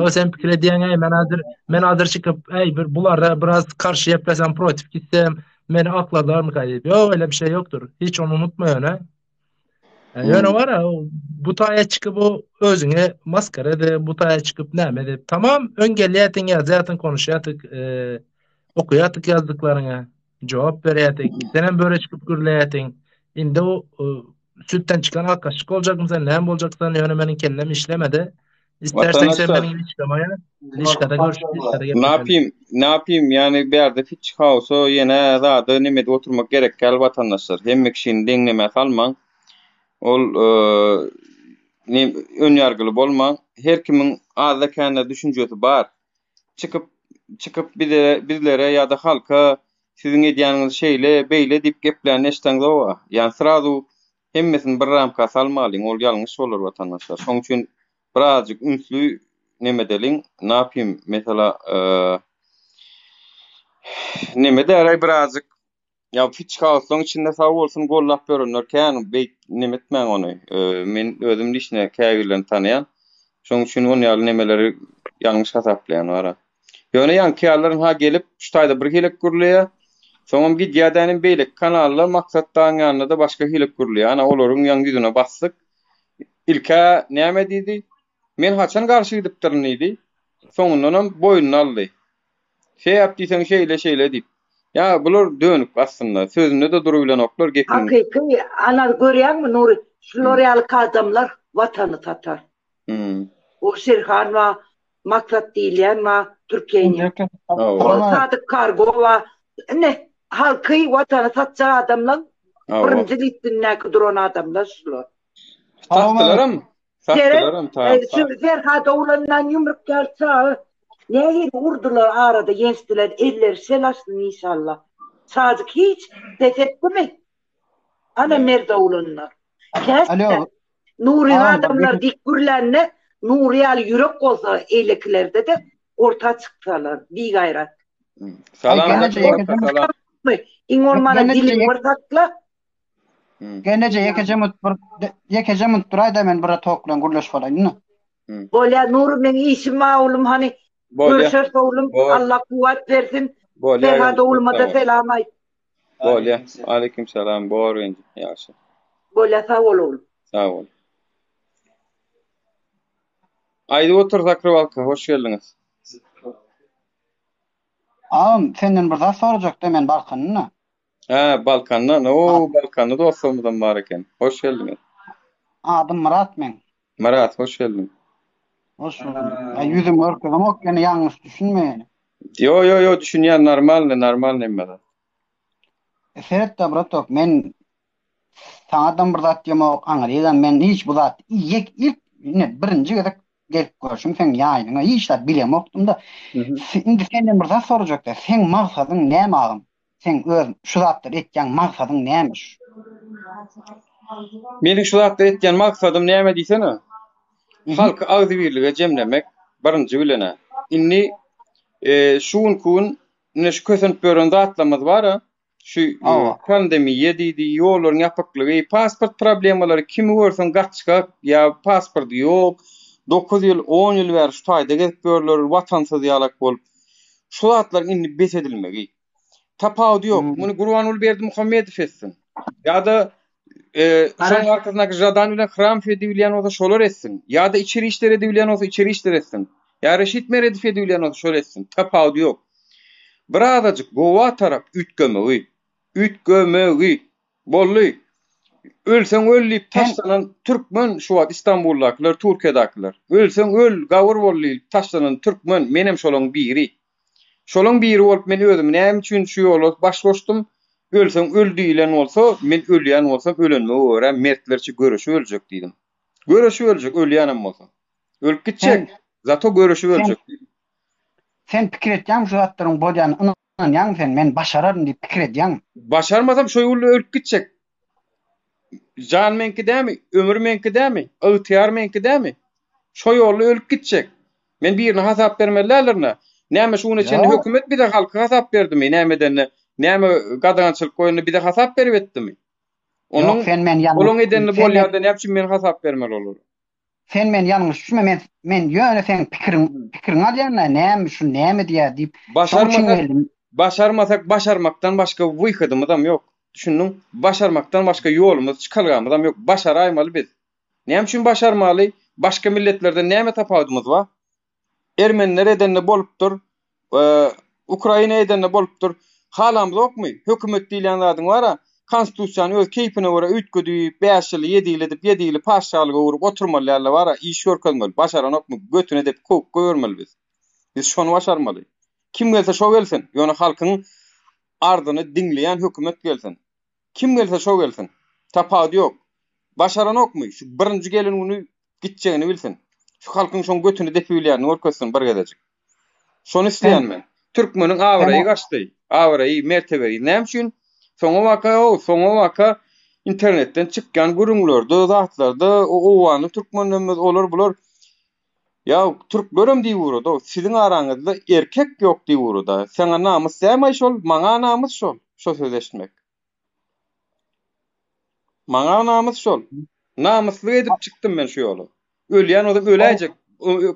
O sen pikir edýäň, eý men hazir men hazir çykyp, eý bir bulara biraz karşy geplesem, protiv gitsem, meni aklarlarmyka diýip. Ýok, öyle bir şey ýokdur. Hiç ony unutma ýöne. E, ýöne bar bu taýa çykyp o özüňe maskara edip, bu taýa çykyp näme edip. Tamam, öň gelýärdiň, ýazýardyň, konuşýardyk, e, okuýardyk ýazdyklaryňa, jogap berýärdik. Senem böyle çykyp gürleýärdiň. Indi o sütden çykan ak kaşyk boljakmy sen, näme boljaksan, ýöne meniň kellem işlemedi. Istersen sen meniň liçkama gel. Liçkada görüşip, liçkada gepleşelim. Napim, napim, ýani bärde hiç haosa ýene zada neme edip oturmak gerek däl watandaşlar. Hemme kişini deňlemä salmaň. Ol ne ön ýargyly bolmaň. Her kimiň azda-kände düşünjesi bar. Çykyp, çykyp bize, bizlere ýa-da halka siziň edýäniňiz şeýle, beýle diýip geplänini eşdeňzoga. Ýani srazu hemmesini bir ramka salmalyň, ol ýalňyş bolar watandaşlar. Şoň üçin birazjyk ünsli neme edeliň, napim, mesela, neme däräý birazjyk Ýa hiç haoslaň içinde sag bolsun gollap ýörenler kän beýt neme etmäň ony. Men özüm lişne käbirlerini tanaýan. Şoň üçin on ýaly nemeleri ýalňyş hasaplaýan bara. Ýöne ýaňky ýalylar ynha gelip şu taýda bir hilek gürleýär. Soňam gidýär dänim beýleki kanalda Maksat dagyň ýanynda-da başga hilek gürleýär. Ana olaryň ýaňy ýüzüne basdyk. Ilk-ä näme diýdi? Men haçan garşy gidipdirin diýdi. Soňundanam boýnuna aldy. Sebäp diýseň şeýle şeýle diýip. Ýa bular dönük aslynda. Sözünde-de durubilenoklar gepiň. Hakyky ana görýäňmi Nury şular ýaly adamlar watany satar. O Şirhan bar, Maksat diýilýän bar, Türkiýeni. Ol Sadyk Kargo bar. Ine halky watany satjak adamlaň birinji listindäki duran adamlar şular. Satdylaram. Satdylaram ta. Şu Ferhat oglandan ýumruk ýaly çaga nähili urdular arada ýençdiler elleri şel açsyn inşallah. Çajyk hiç ses etdimi? Ana merd oglanlar. Käşgä. Nuryň adamlar diýip gürlände Nury ýaly ýürek bolsa eýlekilerde-de orta çyksalar bigaýrat. Salam salam. Iň bolmanda diliňi bir sakla. Gelneje ýekeje minut bir ýekeje minut duraýda men bir tok bilen gürleşip alaýyn. Bolýa Nury meň işim bar oglum hany görüşeris oglum Allah kuwwat bersin. Bolýa. Ferhat oglumada salam aýt. Bolýa. Aleyküm salam. Bor indi. Ýagşy. Bolýa sag bol oglum. Sag bol. Aýdyp otur Zakrybalka, hoş geldiňiz. Agam senden bir zat sorajakda men Balkandan. Hä, Balkandan. Oo, Balkanly dostlarymyzam bar eken. Hoş geldiňiz. Adym Myrat meň. Myrat, hoş geldiň. Hoş bulduk. Aý ýüzümi görkezemok ýene ýalňyş düşünme ýene. Ýo ýo ýo düşünýän normalny normalny hemme zat. Seret-de bratok men saňadam bir zat diýemok aňrygam men hiç bu zat ýek ilk ine birinji gezek gelip görşüm seň ýaýynyňa hiç zat bilemokdym-da. Indi senden bir zat sorajakda seň maksadyň näme agam? Seň öz şu zatlary etýän maksadyň näme şu? Meniň şu zatlary etýän maksadym näme diýsene? Halky agzybirlige jemlemek birinji bilen-ä. Indi şu günki gün ine şu kösenip ýören zatlarymyz bar-a. Şu pandemiýa diýdi, ýollaryň ýapyklygy, pasport problemalary, kimi görseň gaçgak ýa pasporty ýok. 9 ýyl, 10 ýyl bäri şu taýda gezip ýörler, watansyz ýalak bolup. Şu zatlaryň indi bes edilmegi. Tapawudy ýok. Muny Gurbanguly Berdimuhamedow etsin. Ýa-da e, şonuň arkasyndaky Žadan bilen Hramow edibilýän bolsa şolar etsin. Ýa-da içeri işler edibilýän bolsa içeri işler etsin. Ýa Reşit Meredow edibilýän bolsa şol etsin. Tapawudy ýok. Birazajyk gowa tarap üýtgemegi. Üýtgemegi. Boldy. Ölseň öl diýip taşlanan türkmen şu wagt Istanbuldakylar, Türkiýedakylar. Ölseň öl, gabyr bol diýip taşlanan türkmen, menem şolaň biri. Şolaň biri bolup men özümi näme üçin şu ýola baş goşdum? Ölseň öl diýilen bolsa, men ölýän bolsam ölenime görä mertlerçe göreşip öljek diýdim. Göreşip öljek, ölýänem bolsam. Ölüp gitjek, zato göreşip öljek diýdim. Sen pikir etýäňmi şu zatlaryň bolýanyna Ynanýaňmy sen, men başararyn diýip pikir edýäňmi? Başarmasam şo ýolda ölüp gitjek. Jan meňki dämi, ömür meňki dämi, ygtyýar meňki dämi? Şo ýolda ölüp gitjek. Men birine hasap bermeli däldirin-ä. Näme şu güne çenli hökümet bize halka hasap berdimi, näme edende, näme gadagançylyk goýanda bize hasap berip etdimi? Onuň, Ýok, sen meni ýalňyş, olaň edenini sen bolýar-da, näme üçin men hasap bermeli olara? Sen meni ýalňyş düşünme, men men ýöne seň pikiriň pikiriňi alýan-da, näme şu näme diýýär diýip, şoň üçin Başarmasak, geldim. başarmasak başarmakdan başga wyhodymyzam ýok. Düşündiň? Başarmakdan başga ýolumyz, çykalgamyzam ýok. Başaraýmaly biz. Näme üçin başarmaly? Başga milletlerden näme tapawudymyz bar? Ermeniler edende bolupdyr. Ukraina edende bolupdyr. Halamzokmy? Hökümet diýilýän zadyň bar-a, konstitusiýany öz keýpine görä üýtgedip, bäş ýyly ýedi ýyl edip, ýedi ýyly patyşalyga öwrüp oturmaly däl-de bar-a, iş görkezmeli. Başaranokmy? Götüne depip kowup goýbermeli biz. Biz şony başarmaly. Kim gelse şo gelsin, ýöne halkyň arzyny diňleýän hökümet gelsin. Kim gelse şo gelsin. Tapawudy ýok. Başaranokmy, şu birinji gelen güni gitjegini bilsin. Şu halkyň şoň götüni depibilýänini görkezsin bir gezejik. Şony isleýän men. Türkmeniň abraýy gaçdy. Abraýy, mertebegi. Näme üçin? Soňa baka, o, soňa baka internetden çykýan gürrüňlerde, zatlarda o owganly türkmenlerimiz, olar bular Ýa türklerem diýip ugrady, siziň araňyzda erkek ýok diýip ugrady. Saňa namys dämi-aý şol? Maňa namys şol, şo sözi eşitmek. Maňa namys şol. Namyslyk edip çykdym men şu ýola. Ölýän bolsam öläýjek.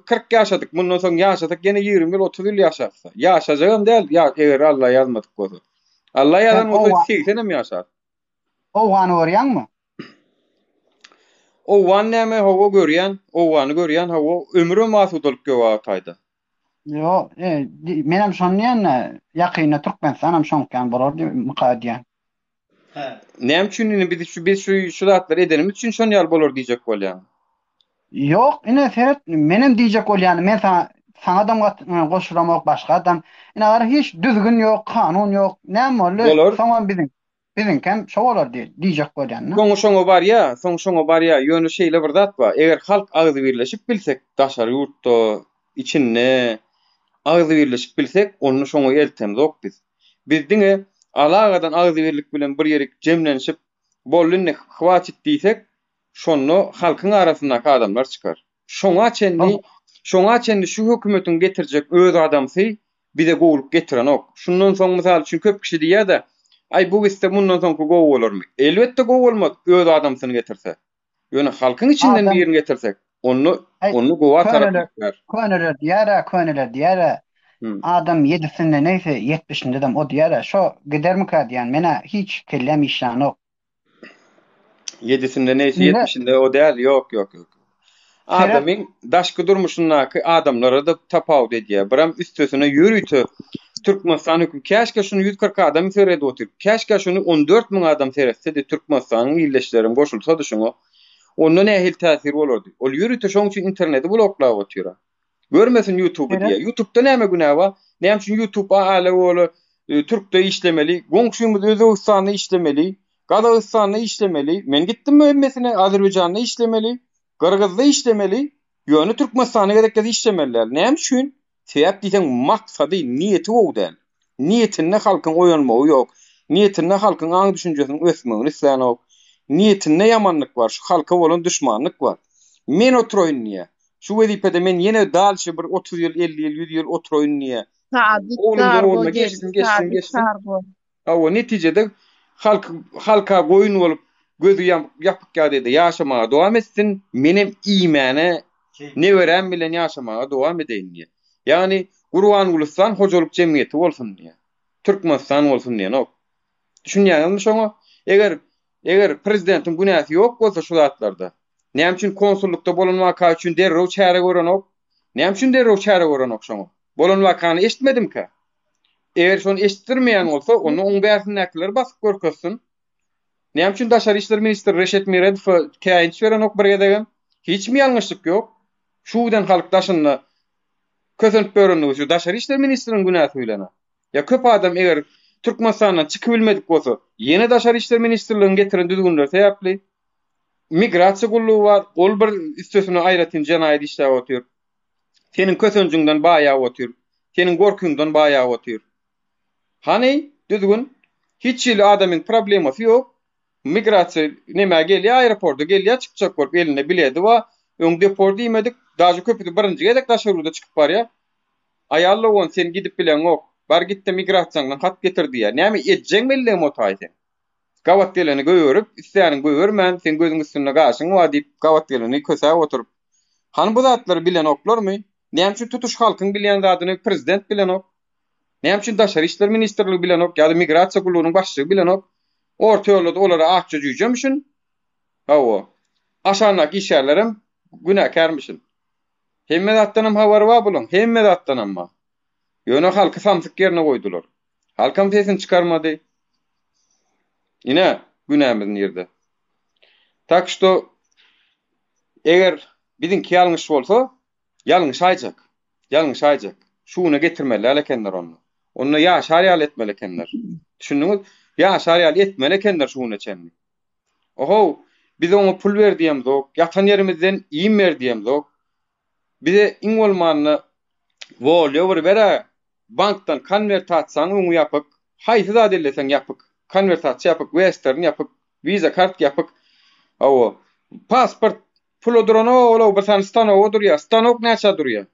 40 ýaşadyk, mundan soň ýaşasak ýene 20 ýyl, 30 ýyl ýaşarys. Ýaşajagam däl, eger Alla ýazmadyk bolsa. Alla ýazan bolsa 80 hem ýaşarys. Owgany görýäňmi? Owgan näme hawa görýän, Owgany görýän hawa, ömürem asudalyk ýok a taýda. Ýok, e, menem şony diýende, ýakynda Türkmenistanam şoňkýan bolar diýmika diýýän. Näme üçin indi biz şu biz şu şu zatlary edenimiz üçin şon ýaly bolar diýjek bolýaň? Ýok, ine seret, menem diýjek bolýanym, men saňa saňadam gat goşulamok, başgadam. Ine gara hiç düzgün ýok, kanun ýok. Näme boldy? Bolar. Soňam biziň Biziňkem şo bolar diý, diýjek bolýan-da. Soňy şoňa barýa, soňy şoňa barýa. Ýöne şeýle bir zat bar, eger halk agzybirleşip bilsek, daşary ýurtda, içinde agzybirleşip bilsek, onda şoňa eltemzok biz. Biz diňe alagadan agzybirlik bilen bir ýerik jemlenişip, boldy indi, hwatit diýsek, Şonda halkyň arasyndaky adamlar çykar. Şoňa çenli, şoňa çenli şu hökümetiň getirjek öz adamsy bize gowulyk getirenok. Şundan soň mysal üçin köp kişi diýýär-de, Aý bu gitse mundan soňky gowy bolarmy? Elbetde gowy bolmaz öz adamsyny getirse. Ýöne halkyň içinden Adam birini getirsek, onda Aý, onda gowa tarap köneler, gitýär. köneler diýär-ä, köneler diýär-ä, Hmm. adam ýedisinde neýse, ýetmişindedem o diýär-ä, şo gidermikä diýýän, men-ä hiç kelläm işlänok. Ýedisinde neýse, Indi ýetmişinde o däl, ýok, ýok, ýok. seret, Adamyň daşky durmuşyndaky adamlara-da tapawut edýär. Biram üstesine ýörite Türkmenistan höküm käşgä şuny 140 adam seredip otyr. Käşgä şuny 14 müň adam seretsedi, Türkmenistanyň ildeşlerem goşulsady şuňa. Onda nähili täsir bolardy? Ol ýörite şoň üçin interneti bloklap otyr-a. Görmesin ýutuby seret, diýýär. Ýutubda näme günä bar? Näme üçin ýutub a-ale bola türkde işlemeli, goňşymyz Özbegistanda işlemeli, Gazagystanda işlemeli, men gitdimmi hemmesine, Azerbaýjanda işlemeli, Gyrgyzda işlemeli, ýöne Türkmenistanda gezek gez işlemeli däl. Näme üçin? Sebäp diýseň maksady, niýeti gowy däl. Niýetinde halkyň oýanmagy ýok. Niýetinde halkyň aň-düşünjesiniň ösmegini islänok. Niýetinde ýamanlyk bar, şu halka bolan duşmanlyk bar. Men oturaýyn diýýär. Şu wezipede men ýene dalşe bir 30 ýyl, 50 ýyl, 100 ýyl oturaýyn diýýär. Sadyk Oglumdan Kargo ogluna geldi, geçsin, geçsin, Sadyk geçsin. Kargo. Hawa, netijede halk halka goýun bolup, gözi ýapyk ýagdaýda ýaşamaga dowam etsin, menem iýmäne neberäm bilen ýaşamaga dowam edeýin diýýär. Ýagny Gurbangulustan hojalyk jemgyýeti bolsun diýýär. Türkmenistan bolsun diýenok. Düşünýäňizmi şoňa? Eger eger prezidentiň günäsi ýok bolsa şu zatlarda, näme üçin konsullykda bolan waka üçin derrew çäre görenok? Näme üçin derrew çäre görenok şoňa? Bolan wakany eşitmedimkä? Eger şony eşitdirmeýän bolsa, onda oň bärsindäkileri basyp görkezsin. Näme üçin Daşary işler ministri Reşit Meredowa käýinç berenok bir gezegem? Hiçmi ýalňyşlyk ýok? Şu giden halk daşynda kösenip ýörenligi şu Daşary işler ministriniň günäsi bilen-ä. Ýa köp adam eger Türkmenistandan çykybilmedik bolsa, ýene Daşary işler ministrligiň getiren düzgünleri sebäpli. Migrasiýa gullugy bar, ol bir üstesine aýratyn jenaýat işläp otyr. Seniň kösenjiňden baýap otyr. Seniň gorkyňdan baýap otyr. Hany, düzgün? Hiç hili adamyň problemasy ýok. Migrasiýa nämä gelýär, aeroporta gelýär, çykjak bolup elinde biledi bar. Öň deport diýmedik. Daže köpüsi birinji gezek daşary ýurda çykyp barýar. Aýal dogan sen gidip bileňok. Bar gitde migrasiýaňdan hat getir diýýär. Näme edjeň belligem o taý seň. Gabat geleni goýberip, isläniň goýbermän, seň gözüň üstünde gaşyň bar diýip gabat geleni kösäp oturyp. Hany bu zatlary bilenoklarmy? Näme üçin tutuş halkyň bilýän zadyny prezident bilenok? Näme üçin Daşary işler ministrligi bilenok ýa-da migrasiýa gullugynyň başlygy bilenok? Orta ýolda-da olara akja jüýjemişin. Hawa. Aşandaky işgärlerem günäkärmişin. Hemme zatdanam habary bar bulaň, hemme zatdanam bar. Ýöne halky samsyk ýerine goýdular. Halkam sesini çykarmady. Ine, günämiz nirde. Tak şto eger biziňki ýalňyş bolsa, Ýalňyşaýjak. Ýalňyşaýjak. Şu güne getirmeli däl ekenler onda. Onda ýaşar ýaly etmeli ekenler. Düşündiňiz? Ýaşar ýaly etmeli ekenler şu güne çenli. Ohow, biz oňa pul ber diýemzok, ýatan ýerimizden iým ber diýemzok. Bize iň bolmanda wolýa bir ber-ä, bankdan konwertasiýaň öňi ýapyk, haýsy zat elleseň ýapyk, konwertasiýa ýapyk, western ýapyk, wiza kart ýapyk. Hawa, pasport Pula duranok ol bir sany stanoga durýar. Stanok näçä durýar?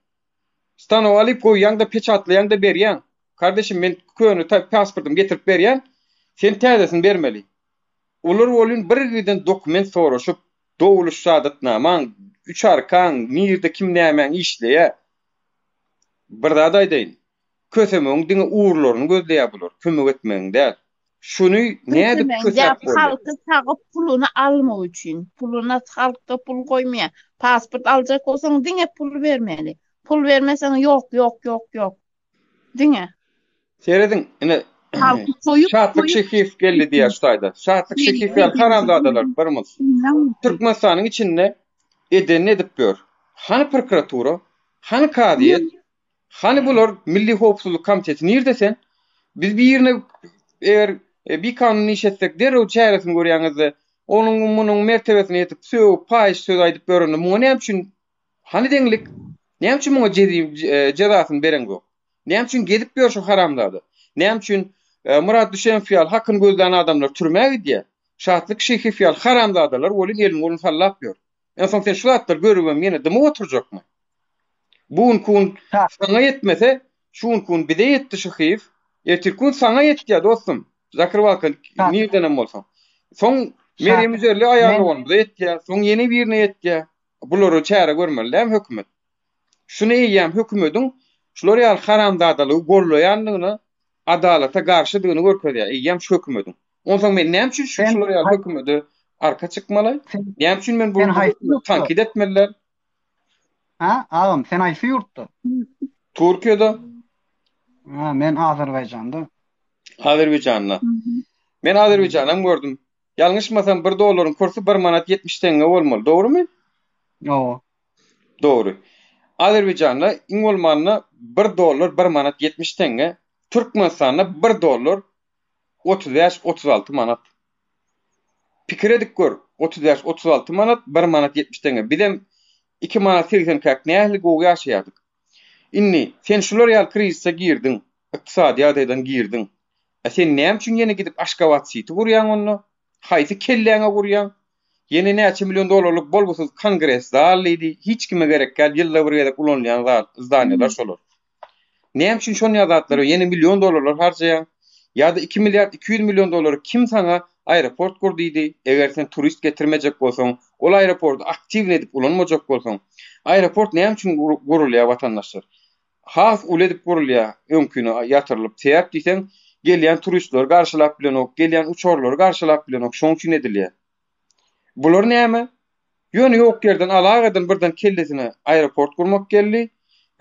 Stanok alyp goýýaň-da peçatlaýaň-da berýäň. Kardeşim men köne pasportymy getirip berýän, sen täzesini bermeli. Olar welin bir giden dokument soraşyp, doguluş şahadatnamaň, üç arkaň, nirde kim nämäň işleýär. Bir zat aýdaýyn. Kösemegiň diňe ugurlaryny gözleýär bular, kömek etmegiň däl. Şuny nädip Kösemegiň kösäp däl, bolýar? halky sagyp puluny almak üçin. Puluna halkda pul goýmaýar. Pasport aljak bolsaň diňe pul bermeli. Pul bermeseň ýok, ýok, ýok, ýok. Diňe. Serediň, ine, Halky soýup, Şatlyk soýup. Şehiýew geldi diýýär şu taýda. Şatlyk Şehiýew ýaly haramzadalar bir muns. Türkmenistanyň içinde edenini edip ýör. Hany prokuratura? Hany kazyýet? Hany bular Milli howpsuzlyk komiteti nirde sen? Biz birine eger e, bikanun iş etsek derrew çäresini görýäňizde onuň munuň mertebesine ýetip sögüp paýyş söz aýdyp ýörende muňa näme üçin hany deňlik? Näme üçin muňa e, jezasyny bereňzok? Näme üçin gezip ýör şu haramzada? Näme üçin e, Myrat Düşenow ýaly hakyny gözlän adamlar türmä gidýär? Şatlyk Şyhyýew ýaly haramzadalar welin elini goluny sallap ýör. Onsoň sen şu zatlary görübem ýene dymyp oturjakmy? Bu günki gün saňa ýetmese, şu günki gün bize ýetdi Şyhyýew. Ertirki gün saňa ýetýär dostum. Zakrybalka nirdenem bolsaň. Soň Merýem Üzerli aýal doganymyza ýetýär, soň ýene birine ýetýär. Bulara çäre görmeli dälmi hökümet? Şuny eýýäm hökümediň şular ýaly haramzadalygy gollaýandygyna, adalata garşydygyny görkezýär eýýäm şu hökümediň. Onsoň men näme üçin şu şular ýaly hökümede arka çykmaly? Näme üçin men bu hökümeti tankyt etmeli däl? Ha, agam, sen haýsy ýurtda? Türkiýede. Ha, men Azerbaýjanda. Azerbaýjanda. Men Azerbaýjanam gördüm. Ýalňyşmasam bir dollaryň kursy bir manat 70 teňňe bolmaly, dogrumy? Hawa. Dogry. Azerbaýjanda iň bolmanda bir dollar bir manat 70 teňňe, Türkmenistanda bir dollar 35, 36 manat. Pikir edip gör, 35, 36 manat, 1 manat 70 teňňe. Bizem 2 manat 80 käk nähili gowy ýaşaýardyk. Indi sen şular ýaly krizise girdiň, ykdysady ýagdaýdan girdiň. A sen näme üçin ýene gidip Aşgabat siti gurýaň onda? Haýsy kelläňe gurýaň? Ýene näçe million dollarlyk bolgusyz kongres zal diýdi. Hiç kime gerek däl, ýylda bir gezek ulanylýan zal, zdaniýalar şolar. Näme üçin şonýa zatlara ýene million dollarlar harjaýaň? Ýa-da iki milliard 200 million dollary kim saňa aeroport gur diýdi? Eger sen turist getirmejek bolsaň, ol aeroporty aktiwny edip ulanmajak bolsaň. Aeroport näme üçin gurulýar watandaşlar? Has uly edip gurulýar öňkini ýatyrylyp. Sebäp diýseň, gelýän turistleri garşylap bilenok, gelýän uçarlary garşylap bilenok, şoň üçin edilýär. Bular näme? Ýöne ýok ýerden alagadan birden kellesine aeroport gurmak geldi.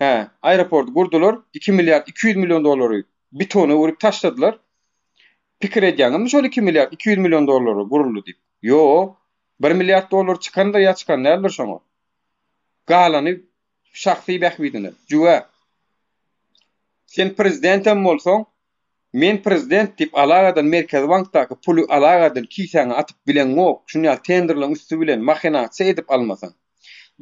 Hä, aeroporty gurdular, 2 milliard 200 million dollary betona öwrüp taşladylar. Pikir edýäňizmi şol 2 milliard 200 million dollary guruldy diýip? Ýok. 1 milliard dollar çykandyr ýa çykan däldir şoňa. Galany şahsy bähbidine. Jüwä. Sen prezidentem bolsaň, Men prezident diýip alagadan Merkezi bankdaky puly alagadan kisäňe atyp bileňok, şuny ýaly tenderleň üsti bilen mahinasiýa edip almasaň.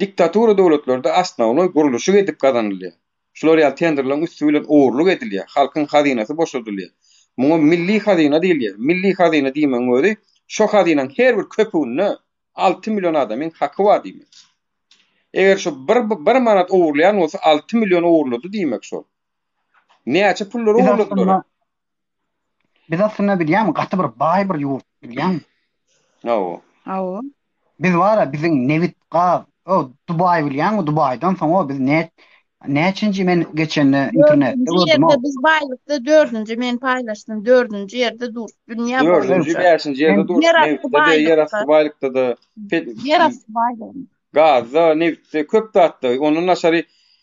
Diktatura döwletlerde osnownoý gurluşyk edip gazanylýar. Şular ýaly tenderleň üsti bilen ogurlyk edilýär, halkyň hazynasy boşadylýar. Muňa milli hazyna diýilýär. Milli hazyna diýmegiň özi şo hazynaň her bir köpüginde 6 million adamyň haky bar diýmek. Eger şo bir bir manat ogurlaýan bolsa 6 million ogurlady diýmek şol. Näçe pullary Biz ogurladylar? aslynda Biz aslynda bilýäňmi gaty bir baý bir ýurt bilýäňmi? Hawa. Hawa. Biz bara biziň nebit, gaz, o Dubaý bilýäňmi Dubaýdan soň o biz ne näçinji men geçende internetde Dördünji gördüm ýerde o. biz baýlykda dördünji men paýlaşdym dördünji ýerde dur dünýä Dördünji, boýunça. bäşinji ýerde Men dur. Ýerasty Nebitde-de, ýerasty baýlykda. baýlykda-da, pe- Ýerasty baýlygyň. Gazda, nebitde, köp zatda. Ondan daşary,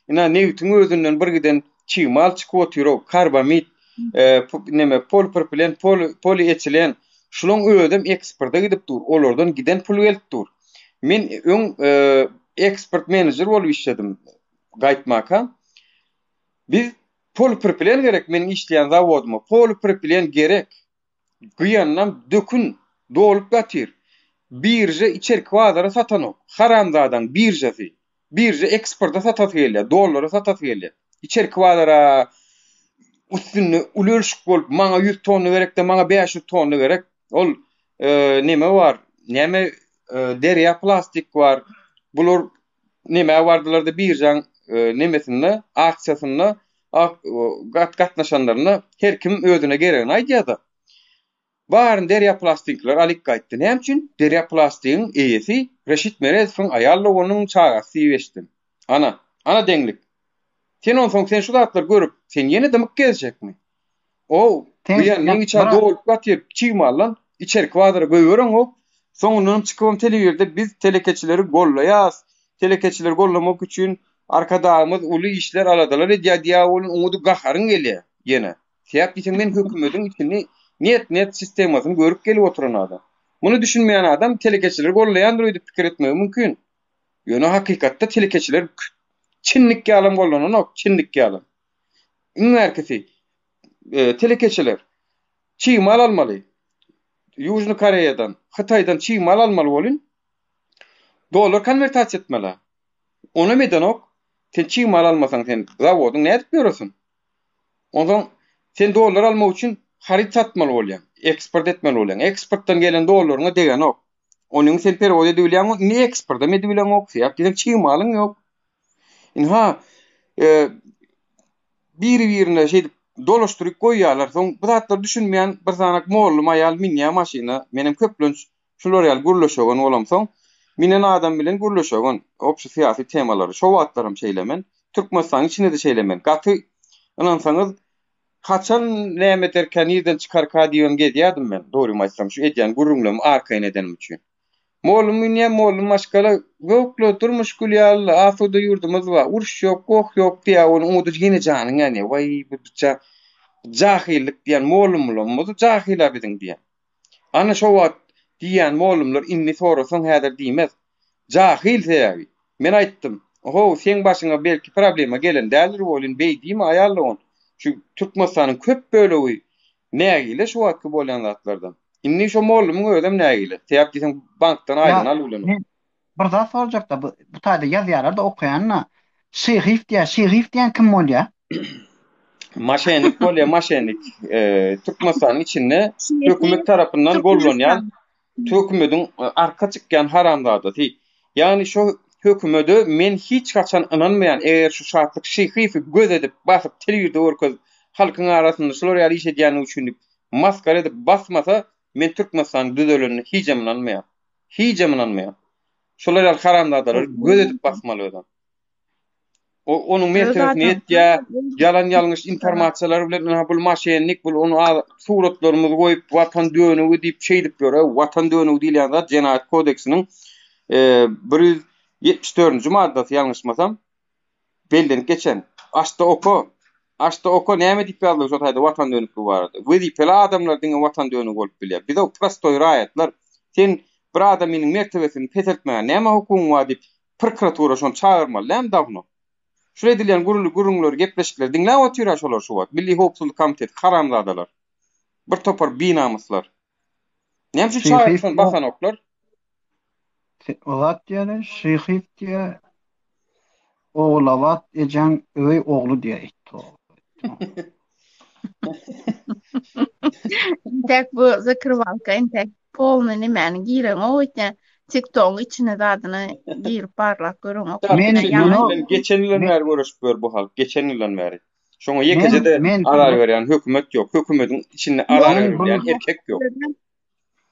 ine, nebitiň özünden bir giden çig mal çykyp otyr-ow, karbamid, neme, polipropilen, polietilen, şulaň özem eksporta gidip dur, olardan giden pul gelip dur. Men öň eksport menejer bolup işledim gaýtmaka. Biz polipropilen gerek meniň işleýän zawodyma, polipropilen gerek. Gyýandan dökün dolup ýatyr. Birža içerki bazara satanok. Haramzadaň biržasy. Birža eksporta satasy gelýär, dollara satasy gelýär. Içerki bazara üstünde uly ölşük bolup, maňa 100 tonna gerek-de, maňa 500 tonna gerek. Ol neme bar, näme derýa plastik bar. Bular nämä bardylar-da biržaň nemesinde, aksiýasynda gatnaşanlarynda her kim özüne geregini aýdýar-da. Baryny Derýa plastiňkiler alyp gaýtdy. Näme üçin? Derýa plastigiň eýesi Reşit Meredowyň aýal doganynyň çagasy diýip eşitdim. Ana, ana deňlik. Sen onsoň sen şu zatlary görüp, sen ýene dymyk gezjekmi? O, Sen gyýanlyň içi brat dolup ýatyr çig maldan, içerki bazara goýbereňok. Soňundanam çykybam telewizorda biz telekeçileri gollaýas, telekeçileri gollamak üçin Arkadagymyz uly işler, aladalar edýär diýýär welin oňa-da gaharyň gelýär ýene. Sebäp diýseň men hökümediň içini net-net sistemasyny görüp gelip oturan adam. Muny düşünmeýän adam telekeçileri gollaýandyr öýdüp pikir etmegi mümkin. Ýöne hakykatda telekeçiler çinnik ýalam gollananok, çinnik ýalam. Iň bärkisi telekeçiler çig mal almaly. Ýužnyý Koreýadan, Hytaýdan çig mal almaly welin dollar konwertasiýa etmeli. Onam edenok. Sen çig mal almasaň sen zawodyň nädip ýöresin? Onsoň sen dollar almak üçin haryt satmaly bolýaň, eksport etmeli bolýaň. Eksportdan gelen dollaryňa degenok. Onyň sen perewod edibilýäň, indi eksportam edibileňok, sebäp diýseň çig malyň ýok. Ynha, e, biri-birine şeýdip dolaşdyryp goýýarlar. Soň bu zatlara düşünmeýän bir sanak mollum aýal münýär maşyna. Menem köplenç şular ýaly gürleşegen bolamsoň, minen adam bilen gürleşegen, obşi syýasy temalary. Şo wagtlaram şeýle men. Türkmenistanyň içinde-de şeýle men. Gaty ynansaňyz, haçan näme ederkä, nirden çykarka diýibem gezýärdim men, dogrymy aýtsam, şu edýän gürrüňlerimi arkaýyn edenim üçin. Mollum münýär, mollum maşgala, Ýok-la, durmuş gül ýaly-la, asuda ýurdumyz bar, uruş ýok, goh ýok diýýär, ony oňa-da ýene janyň ýanýar, Waý, bu jahyllyk diýýän mollumlarymyz jahyl-a biziň diýýän. Ana şo wagt diýýän mollumlar indi sorasaň häzir diýmez. Jahyl sebäbi. Men aýtdym, How, seň başyňa belki problema gelen däldir welin beý diýme aýal dogan. Şu Türkmenistanyň köp bölegi nägile şu wagtky bolýan zatlardan. Indi şo mollumyň özem nägile. Sebäp diýseň bankdan Ýa aýlygyny alyp bilenok. men bir zat sorajakda bu bu taýda ýazýarlar-da okaýan-da. Şyhyýew diýýär. Şyhyýew diýen kim bolýar? Maşennik bolýar, maşennik. Türkmenistanyň içinde hökümet tarapyndan gollanýan hökümediň arka çykýan haramzadasy. Ýagny şo hökümede men hiç haçan ynanmaýan, eger şu Şatlyk Şyhyýewi göz edip basyp telewizorda görkezip halkyň arasynda şular ýaly iş edýändigi üçin diýip masgara edip basmasa men Türkmenistanyň düzelenine hijem ynanmaýan. Hijem ynanmaýan. Şolar ýaly haramzadalary göz edip basmaly özem. O onuň mertebesine ýetýär. Ýalan ýalňyş informasiýalar bilen ynha bul maşennik, bul ony suratlarymyzy goýup watan dönügi diýip şeýdip ýör. Watan dönügi diýilýän zat jenaýat kodeksiniň 174-nji maddasy ýalňyşmasam bellenip geçen. Açda oka. Açda oka näme diýip ýazylgy şo taýda watan dönükligi barada. Wezipeli adamlar diňe watan dönügi bolup bilýär. Biz o prostoý raýatlar. Sen bir adamynyň mertebesini peseltmäge näme hukugyň bar diýip Prokuratura şony çagyrmaly dämi dawno. Şul edilýän gürrüňli gürrüňleri gepleşikleri diňläp otyra şolar şu wagt. Milli howpsuzlyk komiteti haramzadalar. Bir topar binamyslar. Näme üçin çagyryp şony basanoklar? O zat diýýärler, Şyhyýew diýýär. Ogulabat ejeň öweý ogly diýýär. Entek bu zakrywalka entek polny nimäni gireňok öýtýän. TikTogyň içine zadyny girip barlap göreňok. Men bilen geçen ýyldan bäri göreşip ýör bu halk, geçen ýyldan bäri. Şoňa ýekeje-de azar berýän hökümet ýok. Hökümediň içinde azar berilýän erkek ýok.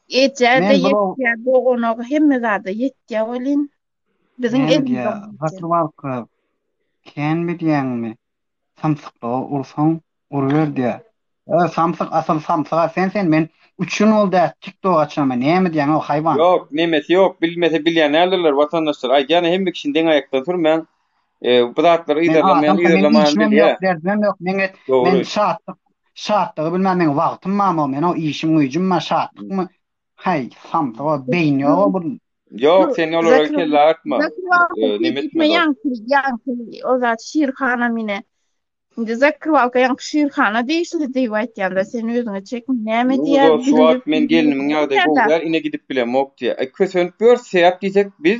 Eje-de ýetýär, dogana hemme zada ýetýär welin biziň elimizde. Zakrywalka kän bilýäňmi? Samsyklyga ursaň uruber diýýär. Ö samsyk asyl samsyga sen sen men üç gün boldy ä tik tok açanyma näme diýýäň o haýwan. Ýok nemesi ýok bilmese bilýän däldirler watandaşlar aýdýan hemme kişini deň aýakdan sürmäň bu zatlary Men yzarlamaýan adamka meň yzarlamaýan işimem bilýä ýok derdimem ýok meň et men dogry. şatlyk şatlygy bilmän meň wagtym barmy men o işim güýjüm bar şatlykmy haý samsyk o beýin ýok o bu Ýok sen olara kelle agyrtma neme etme ýaňky ýaňky o zat Şirhana mine Indi zakrywalka ýaňky Şirhana degişli diýip aýtýanda sen özüňe çekme näme diýýär Ýok şu wagt men gelnimiň ýagdaýy gowy däl ine gidip bilemok diýýär. Aý kösenip ýörüs sebäp diýsek biz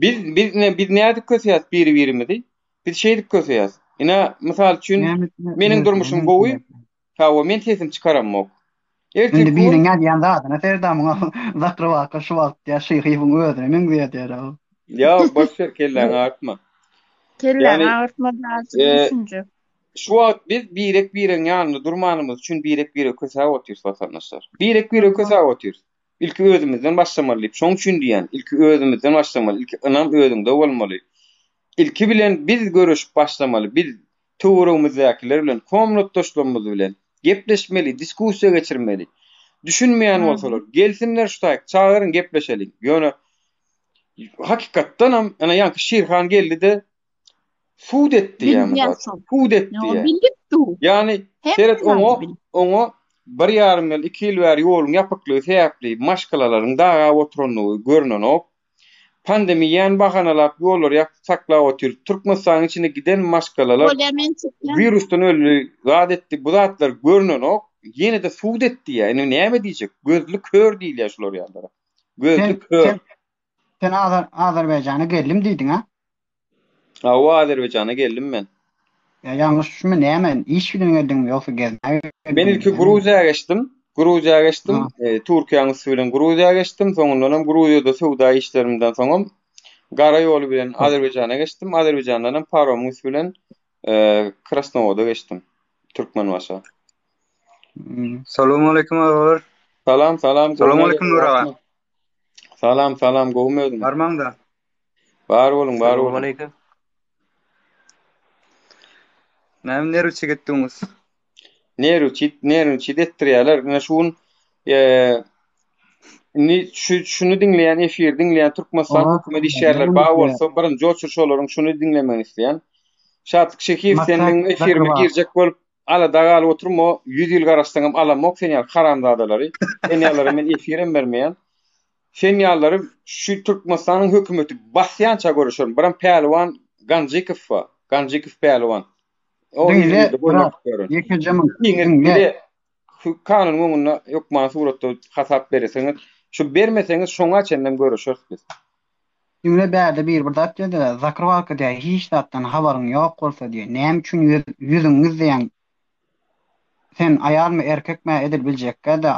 biz biz ine biz nädip köseýäs biri birimizi? Biz şeýdip köseýäs. Ine mysal üçin meniň durmuşym gowy hawa men sesimi çykaramok. Ertir Indi biriň ýazýan zadyna serdar muňa zakrywalka şu wagt ýa Şyhyýewiň özüne meňzeýär diýer. Ýok boş ber kelläňi agyrtma. Kelläňi agyrtma azajyk düşünje. Şu wagt biz birek biregiň ýanynda durmanymyz üçin birek biregi kösäp otyrys watandaşlar. Birek biregi kösäp otyrys. Ilki özümizden başlamaly diýip şoň üçin diýýän. Ilki özümizden başlamaly. Ilki ynam özüňde bolmaly. Ilki bilen biz göreşip başlamaly. Biz töweregimizdäkiler bilen, komnatdaşlarymyz bilen gepleşmeli, diskussiýa geçirmeli. Düşünmeýän bolsalar, gelsinler şu taýyk, çagyryň gepleşeliň. Ýöne hakykatdanam, ene ýaňky Şirhan geldi-de sud etdi ýa mysal. Sud etdi ýa. Ýagny seret oňa, oňa bir ýarym ýyl, iki ýyl bäri ýoluň ýapyklygy sebäpli maşgalalaryň dagap oturandygy görnenok. Pandemiýany bahanalap ýollary ýapyp saklap otyr. Türkmenistanyň içinde giden maşgalalar Bolýa men çykýan. wirusdan öldi, zat etdi, bu zatlar görnenok. Ýene-de sud et diýýär. Indi näme diýjek? Gözli kör diýilýär şular ýalylara. Gözli Sen kör. sen sen Azerbaýjana geldim diýdiň a? Hawa Azerbaýjana geldim men. Ýa ýalňyş düşünme näme iş bilen geldiňmi ýogsa gezmäge Men geldiňmi ilki näme? Gruziýa geçdim. Gruziýa geçdim. Ha. E, Türkiýäň üsti bilen Gruziýa geçdim. Soňundanam Gruziýada söwda işlerimden soňam gara ýoly bilen Azerbaýjana geçdim. Azerbaýjandanam paromyň üsti bilen e, Krasnowoda geçdim. Türkmenbaşa. Hmm. Salowmaleýkim agalar. Salam, salam, gowmy Salowmaleýkim Nury aga. Salam, salam, gowmy özüň? Barmaňda. Bar boluň, bar boluň. Salowmaleýkim. Näme nerwçi gitdiňiz? Nerwçi, nerwçi etdirýärler. Ine şu gün e, indi şu şuny diňleýän, efir diňleýän Türkmenistan Oha, hökümet işgärleri bar bolsa, birinji oçur şolaryň şuny diňlemegini isleýän. Şatlyk Şehiýew sen Maksat meň efirime Zakrywa. girjek bolup alada galyp oturma, 100 ýyl garaşsaňam alamok sen ýaly haramzadalary. Sen ýalylara men efirem bermeýän. Sen ýalylary şu Türkmenistanyň hökümeti basýança göreşerin. Biram Pälwan Ganjykow bar. Ganjykow Pälwan. O Diňle, Izmirde brat, boýun atyp ýören. ýekeje müň. Ikiňiz Diňle. bile kanunyň öňünde hökman suratda hasap beresiňiz. Şu bermeseňiz şoňa çenlem göreşeris biz. Diňle bärde biri bir zat diýdi-de, Zakrywalka diýýär, hiç zatdan habaryň ýok bolsa diýýär, näme üçin ýüz, ýüzüňi gizleýäň? Sen aýalmy, erkekmi edil biljekgä-de,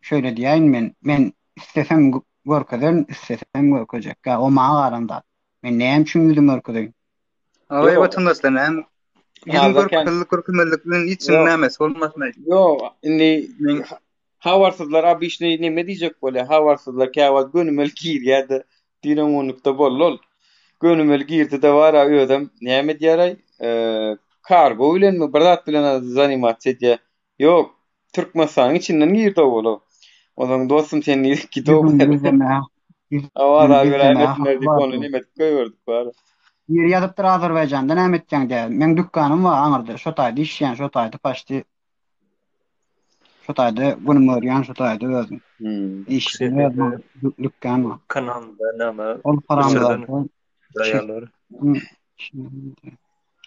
şöyle diýäýin men, men istesem görkezerin, istesem görkezjekgä, o maňa galan zat. Men näme üçin ýüzümi görkezeýin? Aý Ýok. watandaşlar näme ýüzüň Azda kän. görkezlik görkezmezlik bilen hiç Ýok. nämesi bolmasyn. Ýok, indi Men habarsyzlar obyçnyý neme diýjek bolýar, habarsyzlar käwagt gönümel girýär-de, düýn öňňunlukda boldy ol. Gönümel girdi-de bar-a özem näme edýär-aý, kargo bilenmi bir zat bilen zanimatsiýa edýär. Ýok, Türkmenistanyň içinden girdi ol-a. Onsoň dostum sen nirek gidip Ýüzüňi gizlemäge, Awaza ýüzüňi gizlemäge göräýmesinler haky diýip bar ony diýýär. neme edip goýberdik bar. Biri ýazypdyr Azerbaýjanda näme etýäň diýýär. Meň dükganym bar aňyrda, şo taýda işleýän, şo taýda paçti Şo taýda günüm görýän şo taýda özüm. Hmm. Işleýän özüm dükkan bar. Kanalda näme? Ol haramzada. Daýalar.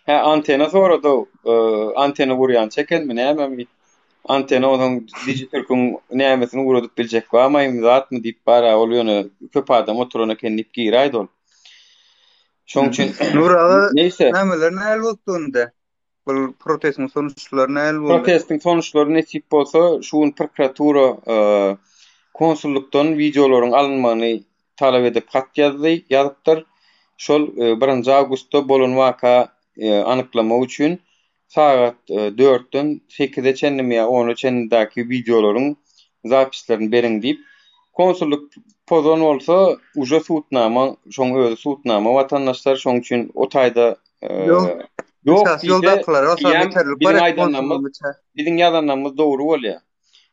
Hä, antena sorady, antena gurýan çekenmi, nämemi? Antena onuň Digiturk'yň nämesini ugradyp biljek barmaýmy, zatmy diýip bar-a, ol ýöne köp adam oturan eken diýip giräýdi ol. Şoň üçin Nur aga, Neýse. nämeler nähili bolupdy onda? Bu protestiň sonuçlary nähili boldy? Protestiň sonuçlary nesip bolsa, şu gün prokuratura konsullykdan wideolaryň alynmagyny talap edip hat ýazdy, ýazypdyr. Şol birinji awgustda bolan waka anyklamak üçin sagat dörtden sekize çenlimi ýa ona çenlidäki wideolaryň zapislerini beriň diýip, konsullyk pozan bolsa, uje sudnama, şoň özi sudnama watandaşlar, şoň üçin o taýda Ýok. Ýok Esasy diýse, ýoldakylara bolsa eýýäm ýeterlik bar biziň et aýdanlarymyz, konsullygyň içe. biziň ýazanlarymyz dogry bolýar.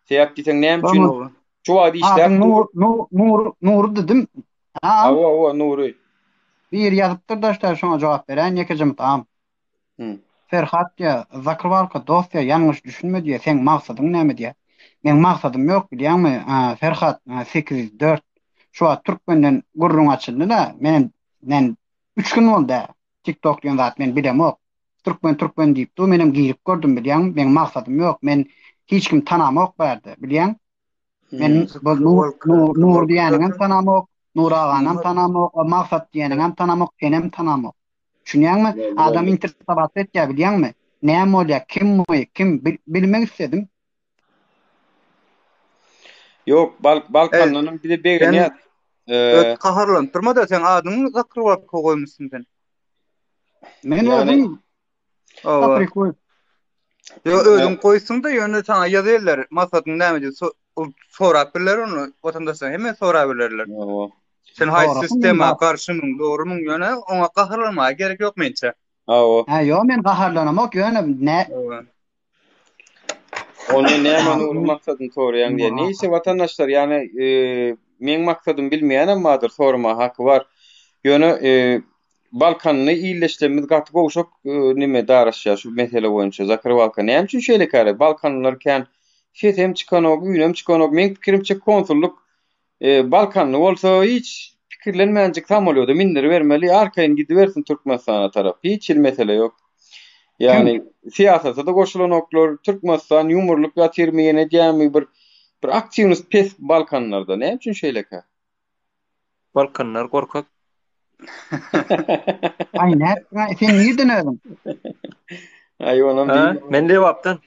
Sebäp diýseň näme üçin Oňa şu wagt işläp Adyň dur. Nur, Nur, Nur, Nury didim. Ha, Hawa, hawa, Nury. biri ýazypdyr daşda şoňa jogap beräýin ýekeje mytam. Hı. Ferhat diýýär, Zakrywalka dost diýýär, ýalňyş düşünme diýýär, seň maksadyň näme diýýär. Meň maksadym ýok bilýäňmi, Ferhat, 804. Şu wagt türkmenden gürrüň açyldy-da, menem men Üç gün boldy tik tok diýen zat men bilemok. Türkmen türkmen diýip dur menem girip gördüm bilýäňmi meň maksadym ýok men hiç kim tanamok bärde bilýäň. Men bu Nur Nur Nur diýeniňem tanamok Nur aganam tanamok o maksat diýeniňem tanamok senem tanamok. Düşünýäňmi adam interesowat etýär bilýäňmi näme bolýar kim bu kim bilmek istedim. Ýok, Balk Balkandanam bize begenýär. Sen gaharlanyp durma-da, seň adyňy Zakrywalka goýmuşsyň sen. Men özüm Zapri goýup. Ýok, özüň goýupsyň-da, ýöne saňa ýazarlar, maksadyň näme diýip sorap biler ony, watandaşlar hemme sorap bilerler. Sen haýsy sistema garşymyň, dogrumyň, ýöne oňa gaharlanmaga gerek ýok mençe. Hawa. Hä, ýok, men gaharlanamok, ýöne nä Onda näme Nury maksadyny soraýaň diýen. Neýse watandaşlar, ýagny e, meň maksadym bilmeýänem bardyr, sorama haky bar. Ýöne e, Balkanly ildeşlerimiz gaty gowşak e, nime daraşýar şu mesele boýunça. Zakrywalka näme üçin şeýle käre? Balkanlylar kän sesem çykanok, üýnem çykanok. Meň pikirimçe konsullyk Balkanly bolsa hiç pikirlenmänjik samolýoda mindiribermeli, arkaýyn gidibersin Türkmenistana tarap. Hiç hili mesele ýok. Ýagny syýasata-da goşulanoklar, Türkmenistan ýumrulyp ýatyrmy ýene edýärmi bir bir aktiwnost pes Balkanlarda. Näme üçin şeýlekä? Balkanlar gorkak. Aý nätdiň aý sen nirden özüň? Aý onam Ha, diýme. men Lebapdan.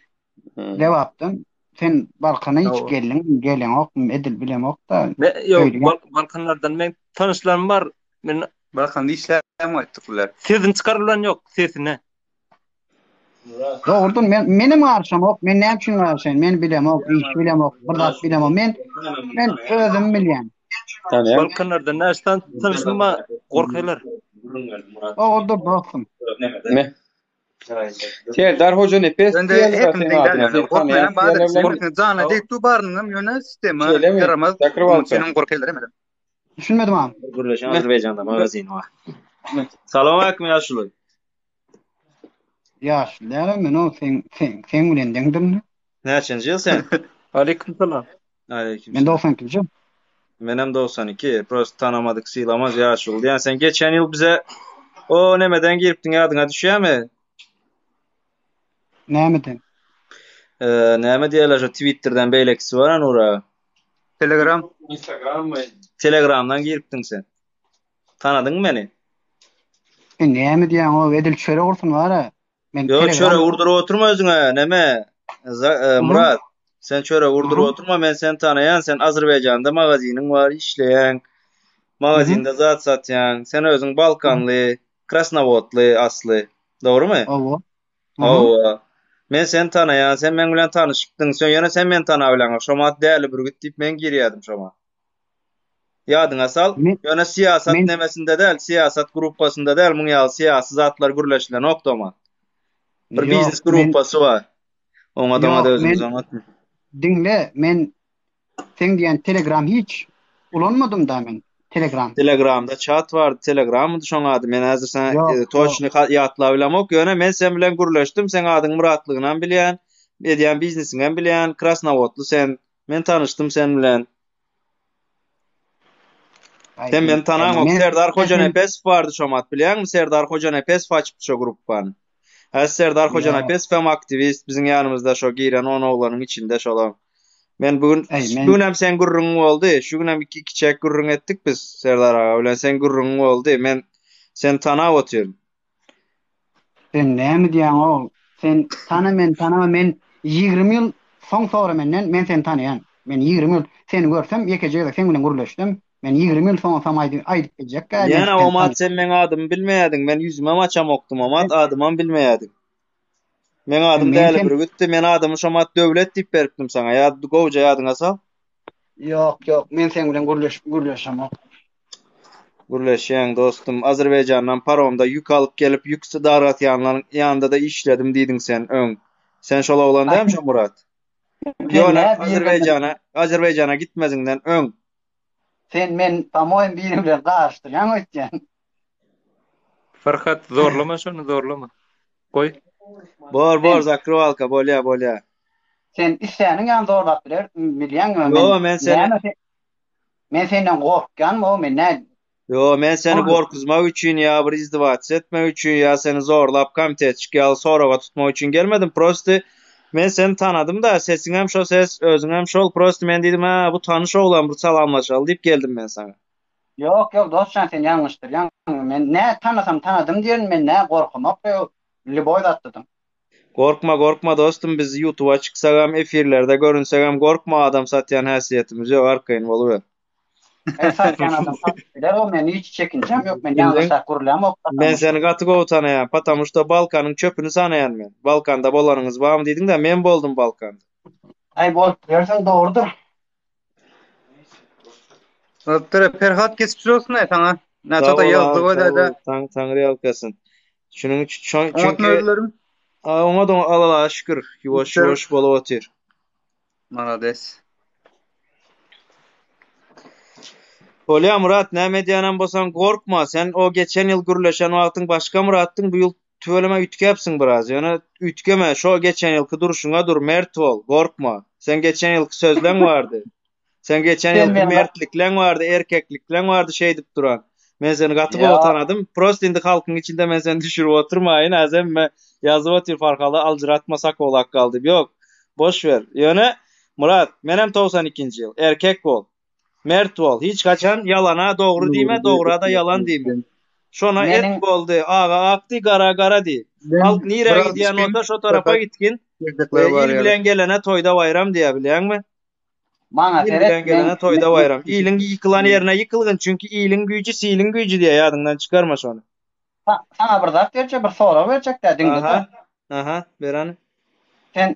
Lebapdan. Sen Balkana hiç Hawa. geldiňmi, geleňokmy, edil bilemok-da. Me, ýok, Öýli Bal Balkanlardan men tanyşlarym bar. Men Balkanda işläp gaýtdyk bular. Sesini çykarylan ýok, sesine. Dogrudan men menem garyşamok. Men näme üçin garyşaýyn? Men bilemok, iş bilemok, bir zat bilemok. Men men özüm bilýän. Tanýaň. Balkanlardan näçe sany tanyşym bar, gorkaýlar. Dogrudyr dostum. Me. Serdar Hojanepes Önde diýerler hepimiz seň deň adyňa. däl Seni ýöne. tanaýan Gorkmaýan bardyr. diýerler bilen. Hepimiz jana dek du barynyňam ýöne sistema Şeýlemi? ýaramaz. Zakryw Onuň alka. üçinem gorkaýlar hem. Düşünmedim agam. Gürleşen Me. Azerbaýjanda magazini bar. Me. Salam aleyküm ýaşuly. Ýaşuly dälem men o seň seň seň bilen deňdirin. Näçenji ýyl sen? Aleyküm salam. Aleyküm Men selam. 92-nji. Menem 92. Prosta tanamadyk sylamaz ýaşuly diýen. Sen geçen ýyl bize o nemeden giripdiň ýadyňa düşýärmi? Nämeden? Ee, näme diýerler şu Twitterden beýlekisi bar Nura. Telegram. Instagrammy? Telegramdan giripdiň sen. Tanadyňmy meni? E näme diýýäň o edil çörek ursun bar-a. Men Ýok, Telegram çörek urduryp oturma özüňe, neme? Za- e, Mhm. Murat, sen çörek urduryp Mhm. oturma, men seni tanaýan, sen Azerbaýjanda magaziniň bar, işleýäň. Mhm. Magazinde zat satýaň. Sen özüň Mhm. Balkanly, Krasnowodly asly. Dogrumy? Hawa. Mhm. Hawa. Men seni tanaýan, sen meň bilen tanyşypdyň. Sen ýöne sen meni tanabileňok. Şomat Däli Bürgüt diýip men girýärdim şoňa. Ýadyňa sal. Men Ýöne syýasat men nemesinde däl, syýasat gruppasynda däl, muň ýaly syýasy zatlar gürleşilenok doman. Bir biznes ýok, men gruppasy bar. Oňat oňat ýok, özümiz men oňatmy? diňle, men seň diýen Telegram hiç ulanmadym da men Telegram. Telegramda çat bardy, Telegrammydy şoň ady. Men häzir saňa Ýok, e, ýok. toçny ýatlap bilemok, ýöne men sen bilen gürleşdim, seň adyň Myratlygynam bilýän, edýän biznesiňem bilýän, Krasnowodly sen. Men tanyşdym sen bilen. Aý, Sen meni tanaňok. men Serdar sen Hojanepesow bardy şo mat bilýäňmi? Serdar Hojanepesow açypdy şo gruppany. Häzir Serdar ýok. Hojanepesow hem aktiwist, biziň ýanymyzda şo giren on oglanyň içinde şolaň. Men bu gün Aý, şu men günem seň gürrüňiň boldy. Şu günem iki kiçäk gürrüň etdik biz Serdar aga bilen. Seň gürrüňiň boldy. Men seni tanap otyryn. Sen näme diýýäň-ow? Sen tana meni tanama men 20 ýyl soň sora menden men seni tanaýan. Men 20 ýyl seni görsem ýekeje gezek seň bilen gürleşsem men 20 ýyl soň saňa aýdyp aýdyp biljekkä men Ýene seni omat tanaýan. sen meň adymy bilmeýädiň. Men ýüzümem açamokdym omat adymam bilmeýädiň. Meň adym Men Däli sen Bürgütdi. Men adymy şomat Döwlet diýip beripdim saňa. Ýa gowja ýadyňa sal. Ýok ýok men seň bilen gürleş gürleşemok. Gürleşýäň dostum. Azerbaýjandan paromda ýük alyp gelip ýük dargatýanlaryň ýanynda-da işledim diýdiň sen öň. Sen şol oglan dälmi şo Murat? Sen Ýöne nä biri bilen Azerbaýjana Azerbaýjana gitmeziňden öň. Sen men pomoýem biri bilen garyşdyrýaň öýtýän. Farhat zorlama şony zorlama. Goý. Bor bor Sen zakryvalka bolýa bolýa. sen isläniň ýaly zorlap biler bilýäňmi men Ýo men seni näme sen men senden gorkýanmy o men nä Ýo men seni Ol gorkuzmak üçin ýa bir izdiwats etmek üçin ýa seni zorlap komitetçik ýaly soraga tutmak üçin gelmedim prosty men seni tanadym da sesiňem şo ses özüňem şol prosty men diýdim hä bu tanyş oglan bir salamlaşaly diýip geldim men saňa. Ýok ýok dostjan sen ýalňyşdyrýaň men nä tanasam tanadym diýerin men nä gorkamok lýuboý zatdadan. Gorkma gorkma dostum biz ýutuba çyksagam efirlerde görünsegem gorkma adam satýan häsiýetimiz ýok arkaýyn boluber. Eý satýan adam satyp biler o men hiç çekinjäm ýok men Bildiň ýalňyşrak gürlämok men seni gaty gowy tanaýan patamuşda Balkanyň çöpüni sanaýan men Balkanda bolanyňyz barmy diýdiňdä men boldum Balkanda. Aý bolup bilersiň dogrudyr. Bolupdyr. Perhat geçmiş bolsun aý saňa. Sag Näçe bol ýazdy abi, sag bolýa-da. bol. Taň Taňry ýalkasyn. Şunuň üçin Oňat çünki özlerim. oňa da Allaha şükür ýuwaş ýuwaş bolup otyr. Malades. Bolýa Murat näme edýänem bolsaň gorkma sen o geçen ýyl gürleşen wagtyň başga Muratdyň bu ýyl tüweleme üýtgäpsiň biraz ýöne üýtgeme şo geçen ýylky durşuňa dur mert bol gorkma seň geçen ýylky sözleň bardy seň geçen Sen ýylky meni mertlikleň bardy erkeklikleň bardy şeýdip duran men seni gaty gowy Ýok. tanadym prosta indi halkyň içinde men seni düşürip oturmaýyn häzir hemme ýazyp otyr Farhaly aljyratma sakolak gal diýip ýok boş ber ýöne Murat menem 92-nji ýyl erkek bol Mert bol. Hiç haçan ýalana dogry diýme, dogra-da ýalan diýme. Şona et Meniň boldy. Aga ak diý, gara gara diý. Ben Halk nirä biraz gidýän içgin bolsa şo tarapa Serhat gitgin. geljekler E, bar il ýaly. bilen gelene toýda baýram diýýär bilýäňmi? Maňa Il seret bilen men gelene toýda men baýram. Iliň ýykylan ýerine ýykylgyn, çünki iliň güýji siliň güýji diýýär ýadyňdan çykarma şony. Saňa bir zat berjek, bir sorag berjek-dä, diňle-de. Aha, aha, ber hany. Sen,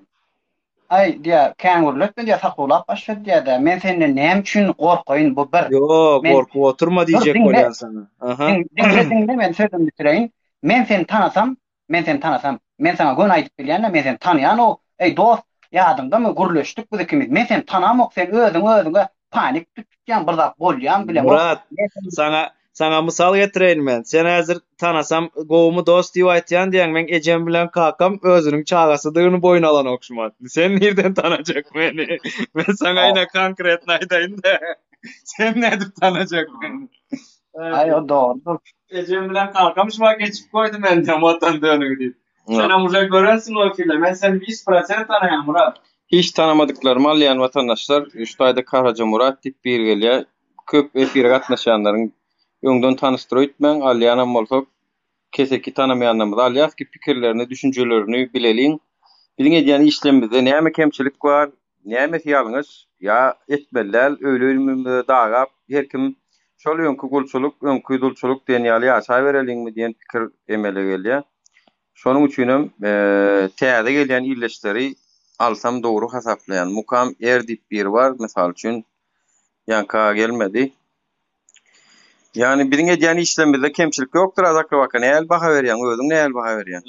aý, diýýär, kän gürletme diýýär, sakuwlap başlady diýýär-dä. Men senden näme üçin gorkaýyn, bu bir. Ýok, Men, gorkup oturma dur, diýjek diňle, bolýan saňa. Aha. diňle, diňle, men sözümi bitireýin. Men seni tanasam, Men seni tanasam, men saňa göni aýdyp bilýän-dä, men seni tanaýan-ow. Eý, dost, ýadyňdamy, gürleşdik biz ikimiz. Men seni tanamok, sen özüňi özüňe panik tutýaň, bir zat bolýamy bilemok. Myrat, Men seni saňa, saňa mysal getireýin men. Sen häzir tanasam gowumy dost diýip aýtýan diýýäň, meň ejem bilen kakam özüniň çagasydygyny boýun alanok şu wagt. Sen nirden tanajak meni? Men saňa ine konkretno aýdaýyn-da. Sen nädip tanajak meni? Aý, o dogrudyr. Ejem bilen kakam şu wagt geçip goýdy menden watan dönügi diýip. Senem uje görensiň ol file. Men seni 100% tanaýan Murat. Hiç tanamadyklarymy alýan watandaşlar şu taýda Karaja Murat diýip biri gelýär. Köp efire gatnaşýanlaryň öňden tanyşdyr öýtmäň, alýanam bolsak keseki tanamaýanlarymyzy alýas ki pikirlerini, düşünjelerini bileliň. Biziň edýän işlerimizde näme kemçilik bar, Nämesi ýalňyş? Ýa etmeli däl, öýli-öýümize dagap, her kim şol öňki gulçulyk, öňki dulçulyk diýen ýaly ýaşabereliňmi diýen pikir emele gelýär. Şonuň üçinem täze gelýän ildeşleri alsam dogry hasaplaýan. Mukam Er diýip biri bar, mysal üçin, ýaňky-a gelmedi. Ýagny biziň edýän işlerimizde kemçilik ýokdur Azat Waka nähili baha berýäň özüň nähili baha berýäň?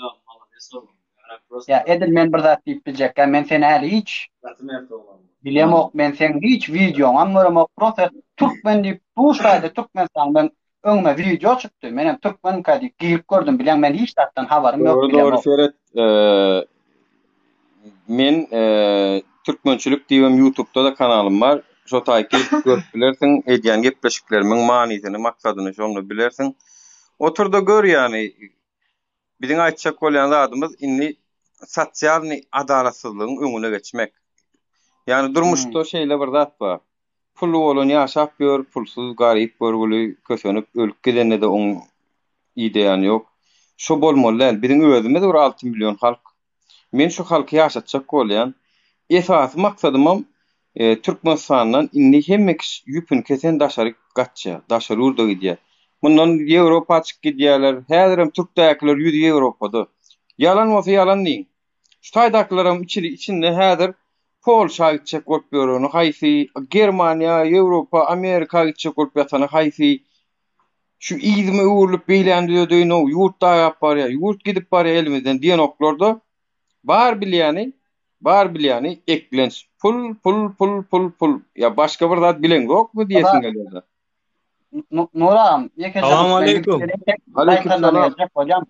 Ýa edil men bir zat diýip biljekkä men seni häli hiç bilemok men seň hiç wideoňam göremok prosta türkmen diýip duşaýda Türkmenistan men öňüme wideo çykdy menem türkmenka diýip girip gördüm bilýäň men hiç zatdan habarym ýok Dogry dogry bilemok. seret Men Türkmençilik diýibem ýutubda-da kanalym bar. Şo taýy girip görüp bilersiň. Edýän gepleşiklerimiň manysyny, maksadyny şonda bilersiň. Otur-da gör ýany. Biziň aýtjak bolýan zadymyz indi sosialnyý adalatsyzlygyň öňüne geçmek. Ýany durmuşda şeýle bir zat bar. Pully bolan ýaşap ýör, pulsuz garyp görgüli kösenip ölüp gidende-de oň ideýany ýok. Şo bolmaly däl. Biziň özümiz bir 6 million halk. Men şu halky ýaşatjak bolýan. Esasy maksadymam Türkmenistandan indi hemme kişi ýüpüni kesen daşaryk gaçýar, daşary ýurda gidýär. Mundan Ýewropa çykyp gidýärler. Häzirem türkdäkiler ýüzi Ýewropada. Ýalan bolsa ýalan diýiň. Şu taýdakylaram içili içinde häzir Polşa gitjek bolup ýöreni haýsy, Germaniýa, Ýewropa, Amerika gitjek bolup ýatany haýsy? Şu yzyma öwrülip beýläni düzedeýin-ow, ýurt dagap barýar, ýurt gidip barýar elimizden diýenoklar-da, bar bilýäni, bar bilýäni eklenç, pul, pul, pul, pul, pul. Ýa başga bir zat bileňzokmy diýesiň gelýär-de. Nur agam, ýekeje Salam aleýkum. Aleýkum salam.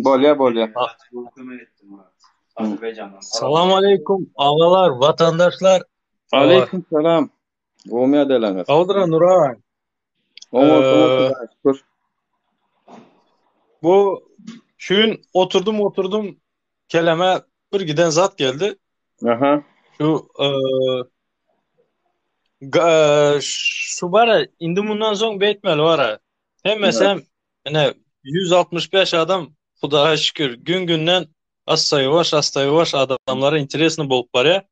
Bolýar, bolýar. Salam aleýkum agalar, watandaşlar. Aleýkum salam. Gowmy ýagdaýlaryňyz? Gowudyr Nur aga. Oňat, oňat Hudaýa şükür. Bu şu gün oturdum oturdum keleme bir giden zat geldi. Aha. Şu şu bara indi mundan soň beýtmeli bara. Hemmesem ine 165 adam Hudaýa şükür gün günden assa ýuwaş asta ýuwaş adamlara interesno bolup barýar.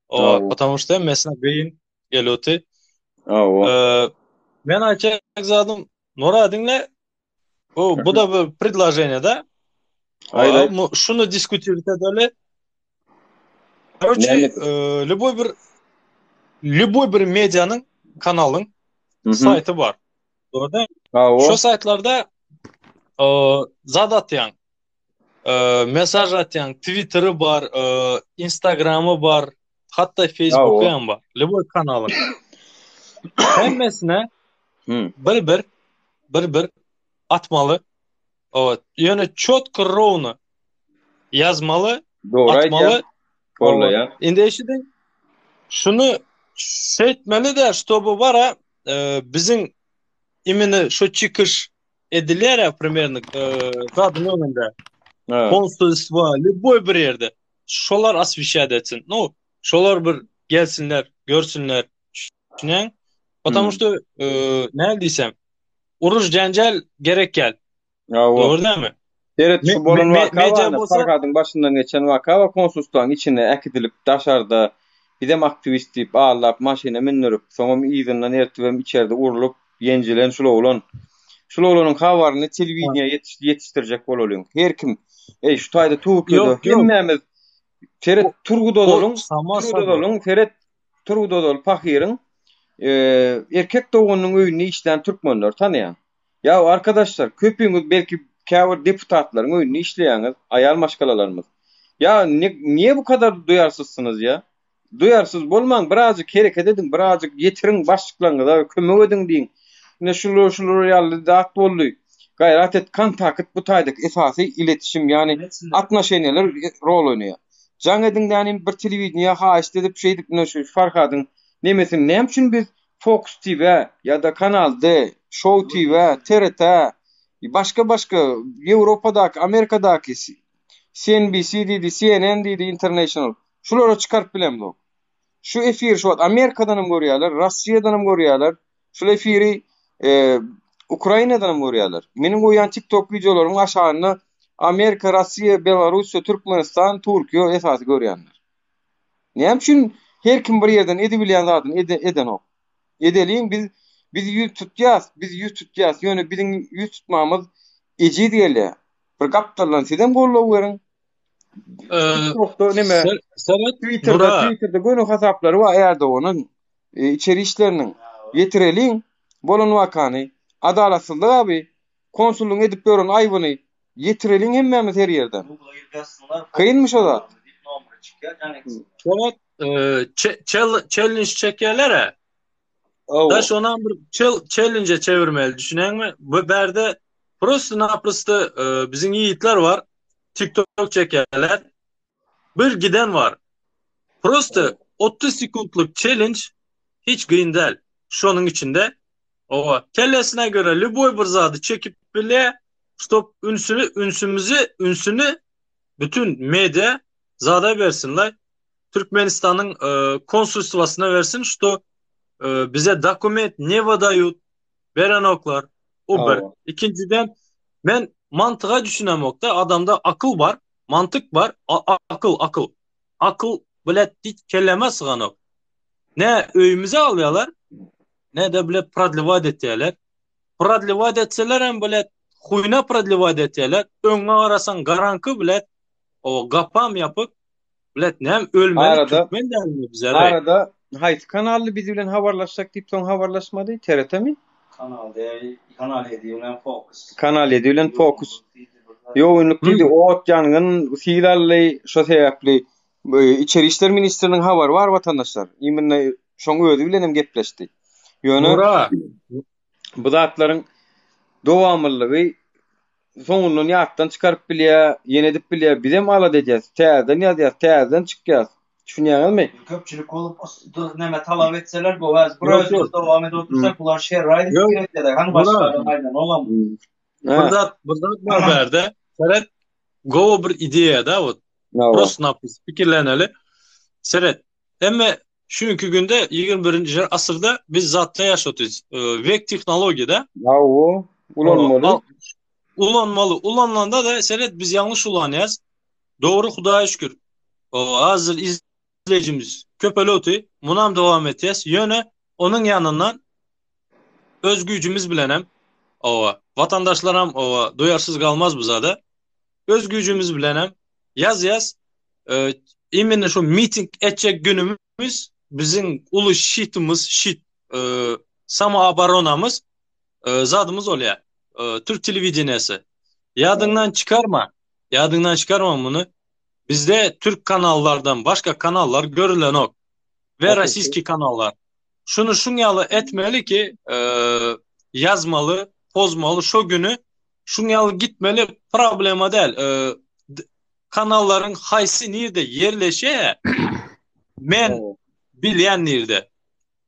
O, потому что hemmesine gyn gelýärdi. Hawa. Men aýtjak zadym Nura diňle bu bu da bir predloženiýe da. Aýda. Şuny diskutirip edeli. Короче, любой bir любой bir medianyň kanalyň saýty bar. Dogry. Şu saýtlarda zat atýaň. Mesaj atýaň, Twitteri bar, Instagramy bar, hatda Facebooky hem bar. Любой kanalyň. Hemmesine bir-bir bir-bir atmaly. Evet. Ýöne çotko rowno ýazmaly, Dogry atmaly. aýdýaň. Gollaýan. Indi eşidiň. Şuny şeýtmeli-de, ştoby bara e, biziň imini şu çykyş edilýär primerno e, zadyň öňünde. Konsulstwo, lýuboý bir ýerde. Şolar osweşýat etsin. Nu, şolar bir gelsinler, görsünler. Düşünýäň? Потому что, e, näme diýsem, Uruş jenjel gerek gel. Dogry dälmi? Seret şu bolan waka bar, Farhadyň başyndan geçen waka bar, konsulstwaň içine äkidilip daşarda bizem aktiwist diýip aldap maşyna mündürip, soňam yzyndan ertibem içerde urlup ýenjilen şul oglan. Şul oglanyň habaryny telewideniýä ýetişdirjek bolalyň. Her kim, eý şu taýda Türkiýede hemmämiz seret Turgut Ozalyň, Turgut Ozalyň seret Turgut Ozal pahyryň erkek doganynyň öýünde işlän türkmenleri tanaýan. Ýa arkadaşlar köpüňiz belki käbir deputatlaryň öýünde işleýäňiz, aýal maşgalalarymyz. Ýa niýe bu kadar duýarsyzsyňyz ýa? Duýarsyz bolmaň birazjyk hereket ediň birazjyk ýetiriň başlyklaryňyza kömek ediň diýiň. Ine şular şular ýaly zat boldy. Gaýrat et kontakt bu taýdaky esasy iletişim ýagny atnoşeniýalar rol oýnaýar. Jaň ediň dänim bir telewideniýä haýyşt edip şeýdip ine şu Farhadyň nemesini näme üçin biz Fox TV ýa-da Kanal D, Show TV, TRT, başga başga Ýewropadaky, Amerikadaky CNBC diýdi, CNN diýdi International. Şulara çykaryp bilemzok. Şu efiri şu wagt Amerikadan hem görýärler, Russiýadan hem görýärler. Şul efiri e, Ukrainadan hem görýärler. Meniň goýýan TikTok wideolarymyň aşagynda Amerika, Russiýa, Belarussiýa, Türkmenistan, Türkiýe esasy görýänler. Näme üçin her kim bir ýerden edibilýän zadyny edenok? Edeliň biz biz ýüz tutýas, biz ýüz tutýas, ýöne biziň ýüz tutmamyz ejiz gelýär. Bir gapdaldan sizem goldaw beriň. TikTokda neme? Twitterda, Twitterda göni hasaplary bar Erdoganyň, e, içeri işleriniň. Ýetireliň bolan wakany. Adalatsyzlyk abi. Konsulyň edip ýören aýbyny ýetireliň hemmämiz her ýerden. Kynmy şo zat? Şoňa challenge çekýärler-ä. Da şonam bir challenge çevirmeli düşüneňmi? Bu bärde prosto naprosto biziň ýigitler bar. TikTok çekýärler. Bir giden bar. Prosto 30 sekuntlyk challenge hiç kyn däl. Şonuň içinde owa kellesine göre lüboý bir zady çekip bilýär, ştob ünsüni ünsümizi ünsüni bütün media zada bersinler. Türkmenistanyň e, konsulstwasyna bersin, şto e, bize dokument ne wydают berenoklar. O bir. Ikinjiden men mantyga düşünemokda adamda akyl bar. Mantyk bar, akyl, akyl. Akyl bilet hiç kelleme syganok. Ne öýümize alýarlar, ne de bilet prodlewat etýärler. Prodlewat etseler hem bilet huýna prodlewat etýärler. Öňüňe garasaň garaňky bilet, o gapam ýapyk. Bilet näme ölmeli Arada, türkmen dälmi bize? Arada haýsy kanally biz bilen habarlaşjak diýip soň habarlaşmady? TRT mi? Kanal D, Kanal 7 bilen Fokus. Kanal 7 bilen Fokus. Ýogynlyk diýdi, ot, ýangyn, sil aldy, şo sebäpli Içeri işler ministriniň habary bar watandaşlar. Imенно şoň özi bilen hem gepleşdi. Ýöne bu zatlaryň dowamlylygy soňundan ýatdan çykaryp bilýär, ýene edip bilýär. Bizem alada edýäs, täzeden ýazýas, täzeden çykýas. Düşünýäňizmi? Köpçülik bolup neme talap etseler gowy. Häzir bir özümiz dowam edip otursak bular şerri aýdyp pikir etýärler. Hany başga adam aýdan olam. Bir zat, bir zat bar bärde. Seret, gowy bir ideýa da wot. Prosto naprosto pikirleneli. Seret, hemme şu günki günde 21-nji asyrda biz zatda ýaşatýas. Wek tehnologiýada. Hawa, ulanmaly. Ulanmaly. Ulanylanda da seret biz ýalňyş ulanýas. Dogry Hudaýa şükür. Hazir izleýjimiz köpelewti. Munam dowam etýäs. Ýöne onuň ýanyndan öz güýjümiz bilenem owa watandaşlaram owa duýarsyz galmaz bu zada. Öz güýjümiz bilenem ýazýas. Imенно şu miting etjek günümiz biziň uly şitimiz, şit samooboronamyz zadymyz bolýar. Türk telewideniýesi. Ýadyňdan çykarma. Ýadyňdan çykarma muny. Bizde türk kanallardan başga kanallar görülenok. We rossiýski kanallar. Şuny şuň ýaly etmeli ki, ýazmaly, pozmaly şo güni şuň ýaly gitmeli problema däl. Kanallaryň haýsy nirde ýerleşýär men bilýän nirde.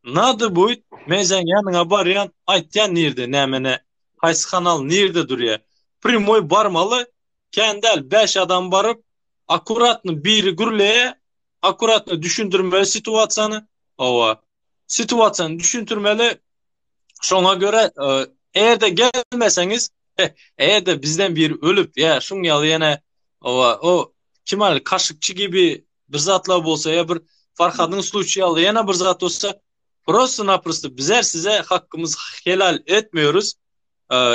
Nado buýt men seň ýanyňa barýan aýtýan nirde nämene haýsy kanal nirde durýar. Primoý barmaly kän däl 5 adam baryp akkuratny biri gürleýär akkuratny düşündirmeli situasiýany hawa situasiýany düşündirmeli şoňa görä e, Eger-de gelmeseňiz, eger-de bizden biri ölüp ýa şuň ýaly ýene owa o kim al kaşykçy gibi bir zatlar bolsa ýa bir Farhadyň sluçy ýaly ýene bir zat bolsa prosto naprosto bizler size hakkymyzy helal etmiyoruz.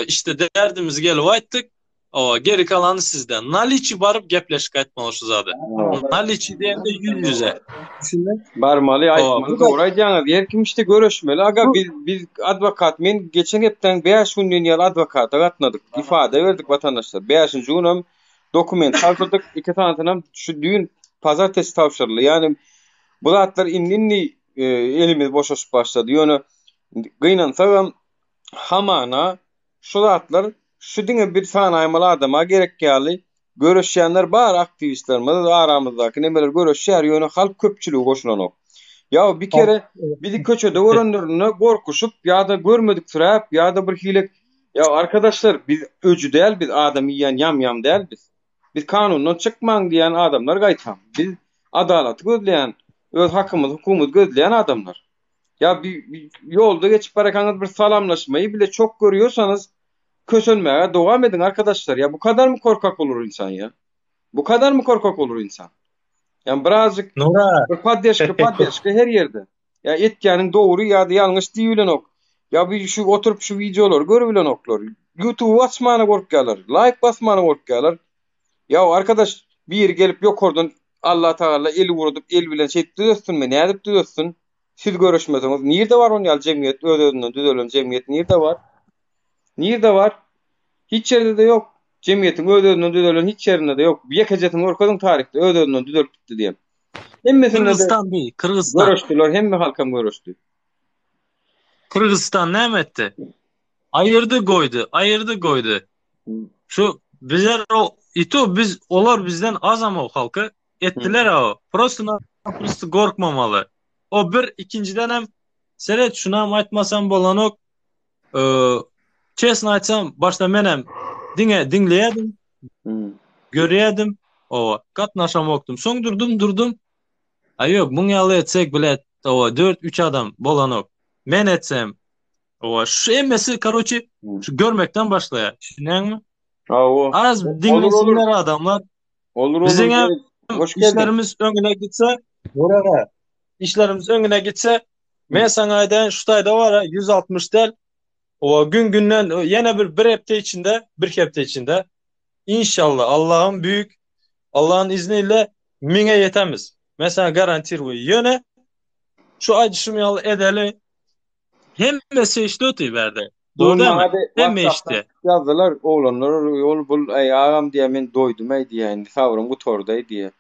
Işte derdimizi gelip aýtdyk. Owa geri kalany sizde. Naliçi baryp gepleşik aýtmaly şu zady. Naliçi diýende ýüz ýüze. Düşündiň? Barmaly aýtmaly dogry aýdýaňyz. Her kim işte göreşmeli. Aga biz biz adwokat men geçen hepdäň 5 gün diýen ýaly adwokata gatnadyk. Ifade berdik watandaşlar. 5-nji günem dokument tabşyrdyk. 2 sanysynam şu düýn pazar testi tabşyryldy. Ýani bu zatlar indi indi elimiz boşaşyp başlady. Ýöne gynansagam hamana Şu zatlar şu diňe bir sanaýmaly adama gerek ýaly göreşýänler bar aktiwistlerimiz aramyzdaky nemeler göreşýär ýöne halk köpçüligi goşulanok. Ýa bir kere bizi köçede görenlerinde gorkuşyp ýa-da görmediksiräp ýa-da bir hili ýa arkadaşlar biz öji däl biz adam iýýän ýam-ýam däl biz. Biz kanundan çykmaň diýýän adamlar gaýtam. Biz adalaty gözleýän öz hakymyzy hukugymyzy gözleýän adamlar. Ýa bir ýolda geçip barakaňyz bir salamlaşmaýy bile çok görýorsanyz kösenmäge dowam ediň arkadaşlar. Ýa bu kadarmy korkak olur insan ýa? Bu kadarmy korkak olur insan? Ýa birazjyk Nura bir poddeşka poddeşka her ýerde. Ýa etýäniň dogry ýa-da ýalňyş diýibilenok. Ýa bir şu oturyp şu wideolary görübilenoklar. YouTube açmana gorkýarlar. Laýk basmana gorkýarlar. Ýa arkadaş biri gelip ýokardan Allah Tagala eli guradyp el bilen şeýdip düzetsinmi? Nädip düzetsin? Siz göreşmeseňiz nirde bar on ýaly jemgyýet öz özünden düzelen jemgyýet nirde bar? Nirde bar? Hiç ýerde-de ýok. Jemgyýetiň öz özünden düzelen hiç ýerinde-de ýok. Ýekejesini görkeziň taryhda öz özünden düzelip gitdi diýen. Hemmesinde-de Kyrgyzystan bi, Kyrgyzystan. göreşdiler, hemme halkam göreşdi. Kyrgyzystan näme etdi? Aýyrdy goýdy, aýyrdy goýdy. Şu bizler o ito biz olar bizden azam o halky etdiler o. Prosto naprosto gorkmamaly. O bir ikinjiden hem seret şunam aýtmasam bolanok. Ee, çesno aýtsam başda menem diňe diňleýärdim. Görýärdim. O gatnaşamokdym. Soň durdum durdum. A ýok, muň ýaly etsek bilet, o 4-3 adam bolanok. Men etsem, Owa, şu hemmesi karoçi şu görmekden başlaýar. Düşünýäňmi? Hawa. Az diňlesinler adamlar. Olur olur. Biziň hem Hoş geldin. işlerimiz öňüne gitse, Nurara, işlerimiz öňüne gitse, men saňa aýdaýyn, şu taýda bar 160 däl. Owa, gün günden ýene bir bir hepde içinde, bir hepde içinde inşallah Allah'ın büyük Allah'ın izniyle miňe ýetemiz. Men sana garantirую. Ýöne şu aýdyşym ýaly edeli Hemmesi eşdi otyr bärde. Dogry dälmi? Hemme eşdi. Ýazdylar oglanlar ol bul äý agam diýä men doýdum-äý diýä indi sabrym gutardy-äý diýä.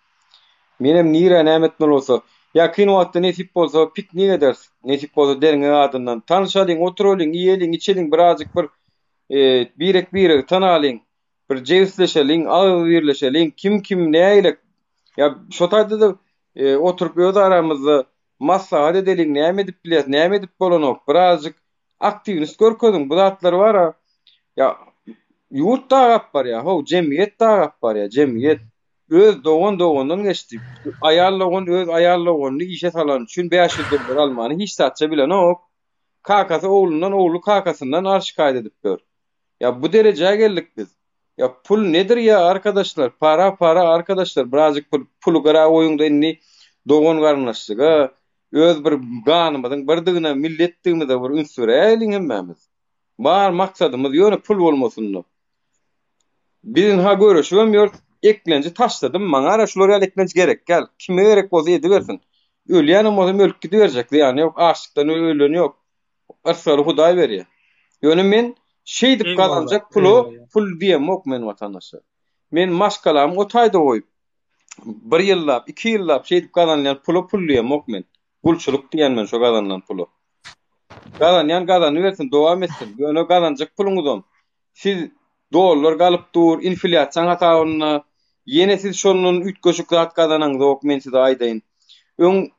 Menem nirä näme etmeli bolsa. Ýakyn wagtda nesip bolsa piknik ederis. Nesip bolsa derňek adyndan. Tanyşalyň, oturalyň, iýeliň, içeliň birazjyk bir birek biregi tanalyň. Bir jebisleşeliň, agzybirleşeliň. Kim kim nägilek. Ýa şo taýda-da oturyp öz aramyzda Maslahat edeliň näme edip bilýäs näme edip bolanok birazjyk aktiwnist görkeziň bu zatlar bara ýa ýurt dagap barýa how jemgyýet dagap barýa jemgyýet öz dogan dogandan geçdi aýal dogan öz aýal doganyny işe salany üçin 500 dollar almany hiç zatça bilenok kakasy oglundan ogly kakasyndan ar şikaýat edip ýör Ýa bu derejä geldik biz. Ýa pul nedir ýa arkadaşlar para para arkadaşlar birazjyk pul puly gyra goýuňda indi dogan garyndaşlyga öz bir ganymyzyň birdigine milletdigimize bir üns beräýeliň hemmämiz. Bar maksadymyz ýöne pul bolmasynda. Biz ynha göreşibem ýörüs eklenji taşladym maňara şular ýaly eklenç gerek däl kime gerek bolsa edibersin. Ölýänem bolsam ölüp gidiberjek zyýany ýok açlykdan ölen ýok. Yrsgaly Hudaý berýär. Ýöne men şeýdip Eyvallah, gazanjak pula eyvallah. pul diýemok men watandaşlar. Men maşgalamy o taýda goýup, bir ýyllap, iki ýyllap şeýdip gazanylýan pula pul diýemok men. Gulçulyk diýen men şo gazanylan pula. Gazanýan gazanybersin, dowam etsin. Ýöne gazanjak puluňyzam siz dollar galyp dur, inflýasiýaň hasabynda ýene siz şondan üýtgeşik zat gazanaňzok men size aýdaýyn. Öň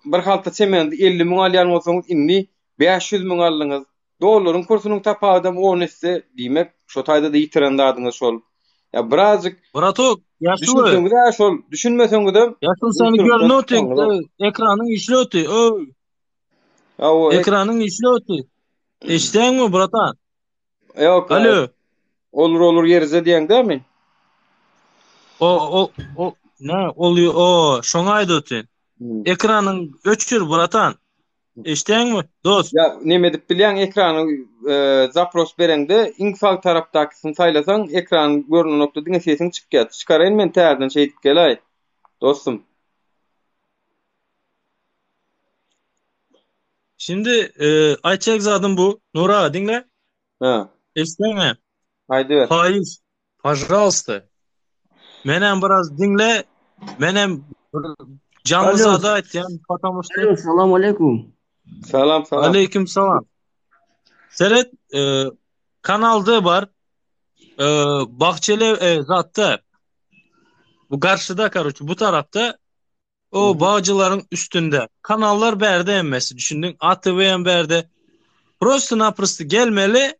bir halta semendi 50 müň alýan bolsaňyz indi 500 müň aldyňyz. Dollaryň kursunyň tapawudam 10 esse, diýmek şo taýda-da ýitiren zadyňyz şol. Ýa birazjyk Bratok, ýaşuly. düşünseňiz-ä şol, düşünmeseňizem Ýaşuly seni gulçulykdan görnüp otyr, çykaňyzok. ekranyň işli otyr, öý. Hawa, Ekranyň işli otyr. Eşidýäňmi, bratan? Ýok. Alo. Olur olur ýerize diýen dämi? O o o ne ol o şoňa aýdyp otyryn. Hmm. Ekranyň öçür bratan. Eşitýäňmi dost? Ýa neme edip bilýäň ekrany e, zapros bereňde iň sag tarapdakysyny saýlasaň ekran görünen nokta diňe sesiň çykýar. Çykaraýyn men täzeden şeýdip geläý. Dostum. Şimdi e, aýtjak zadym bu. Nur aga diňle. Ha. Eşitýäňmi? Aýdyber. Haýyş, pažalsta. Menem biraz diňle. Menem bir janly Alo. zady aýtýan, потому что Alo, salam aleýkum. Salam salam. Aleýkum salam. Seret, e, kanalda bar. E, Bahçeli e, zatda. Bu garşyda, karoçe, bu tarapda O bagçylaryň üstünde. Kanallar bärde hemmesi düşündiň. ATV hem bärde. Prosto naprosto gelmeli,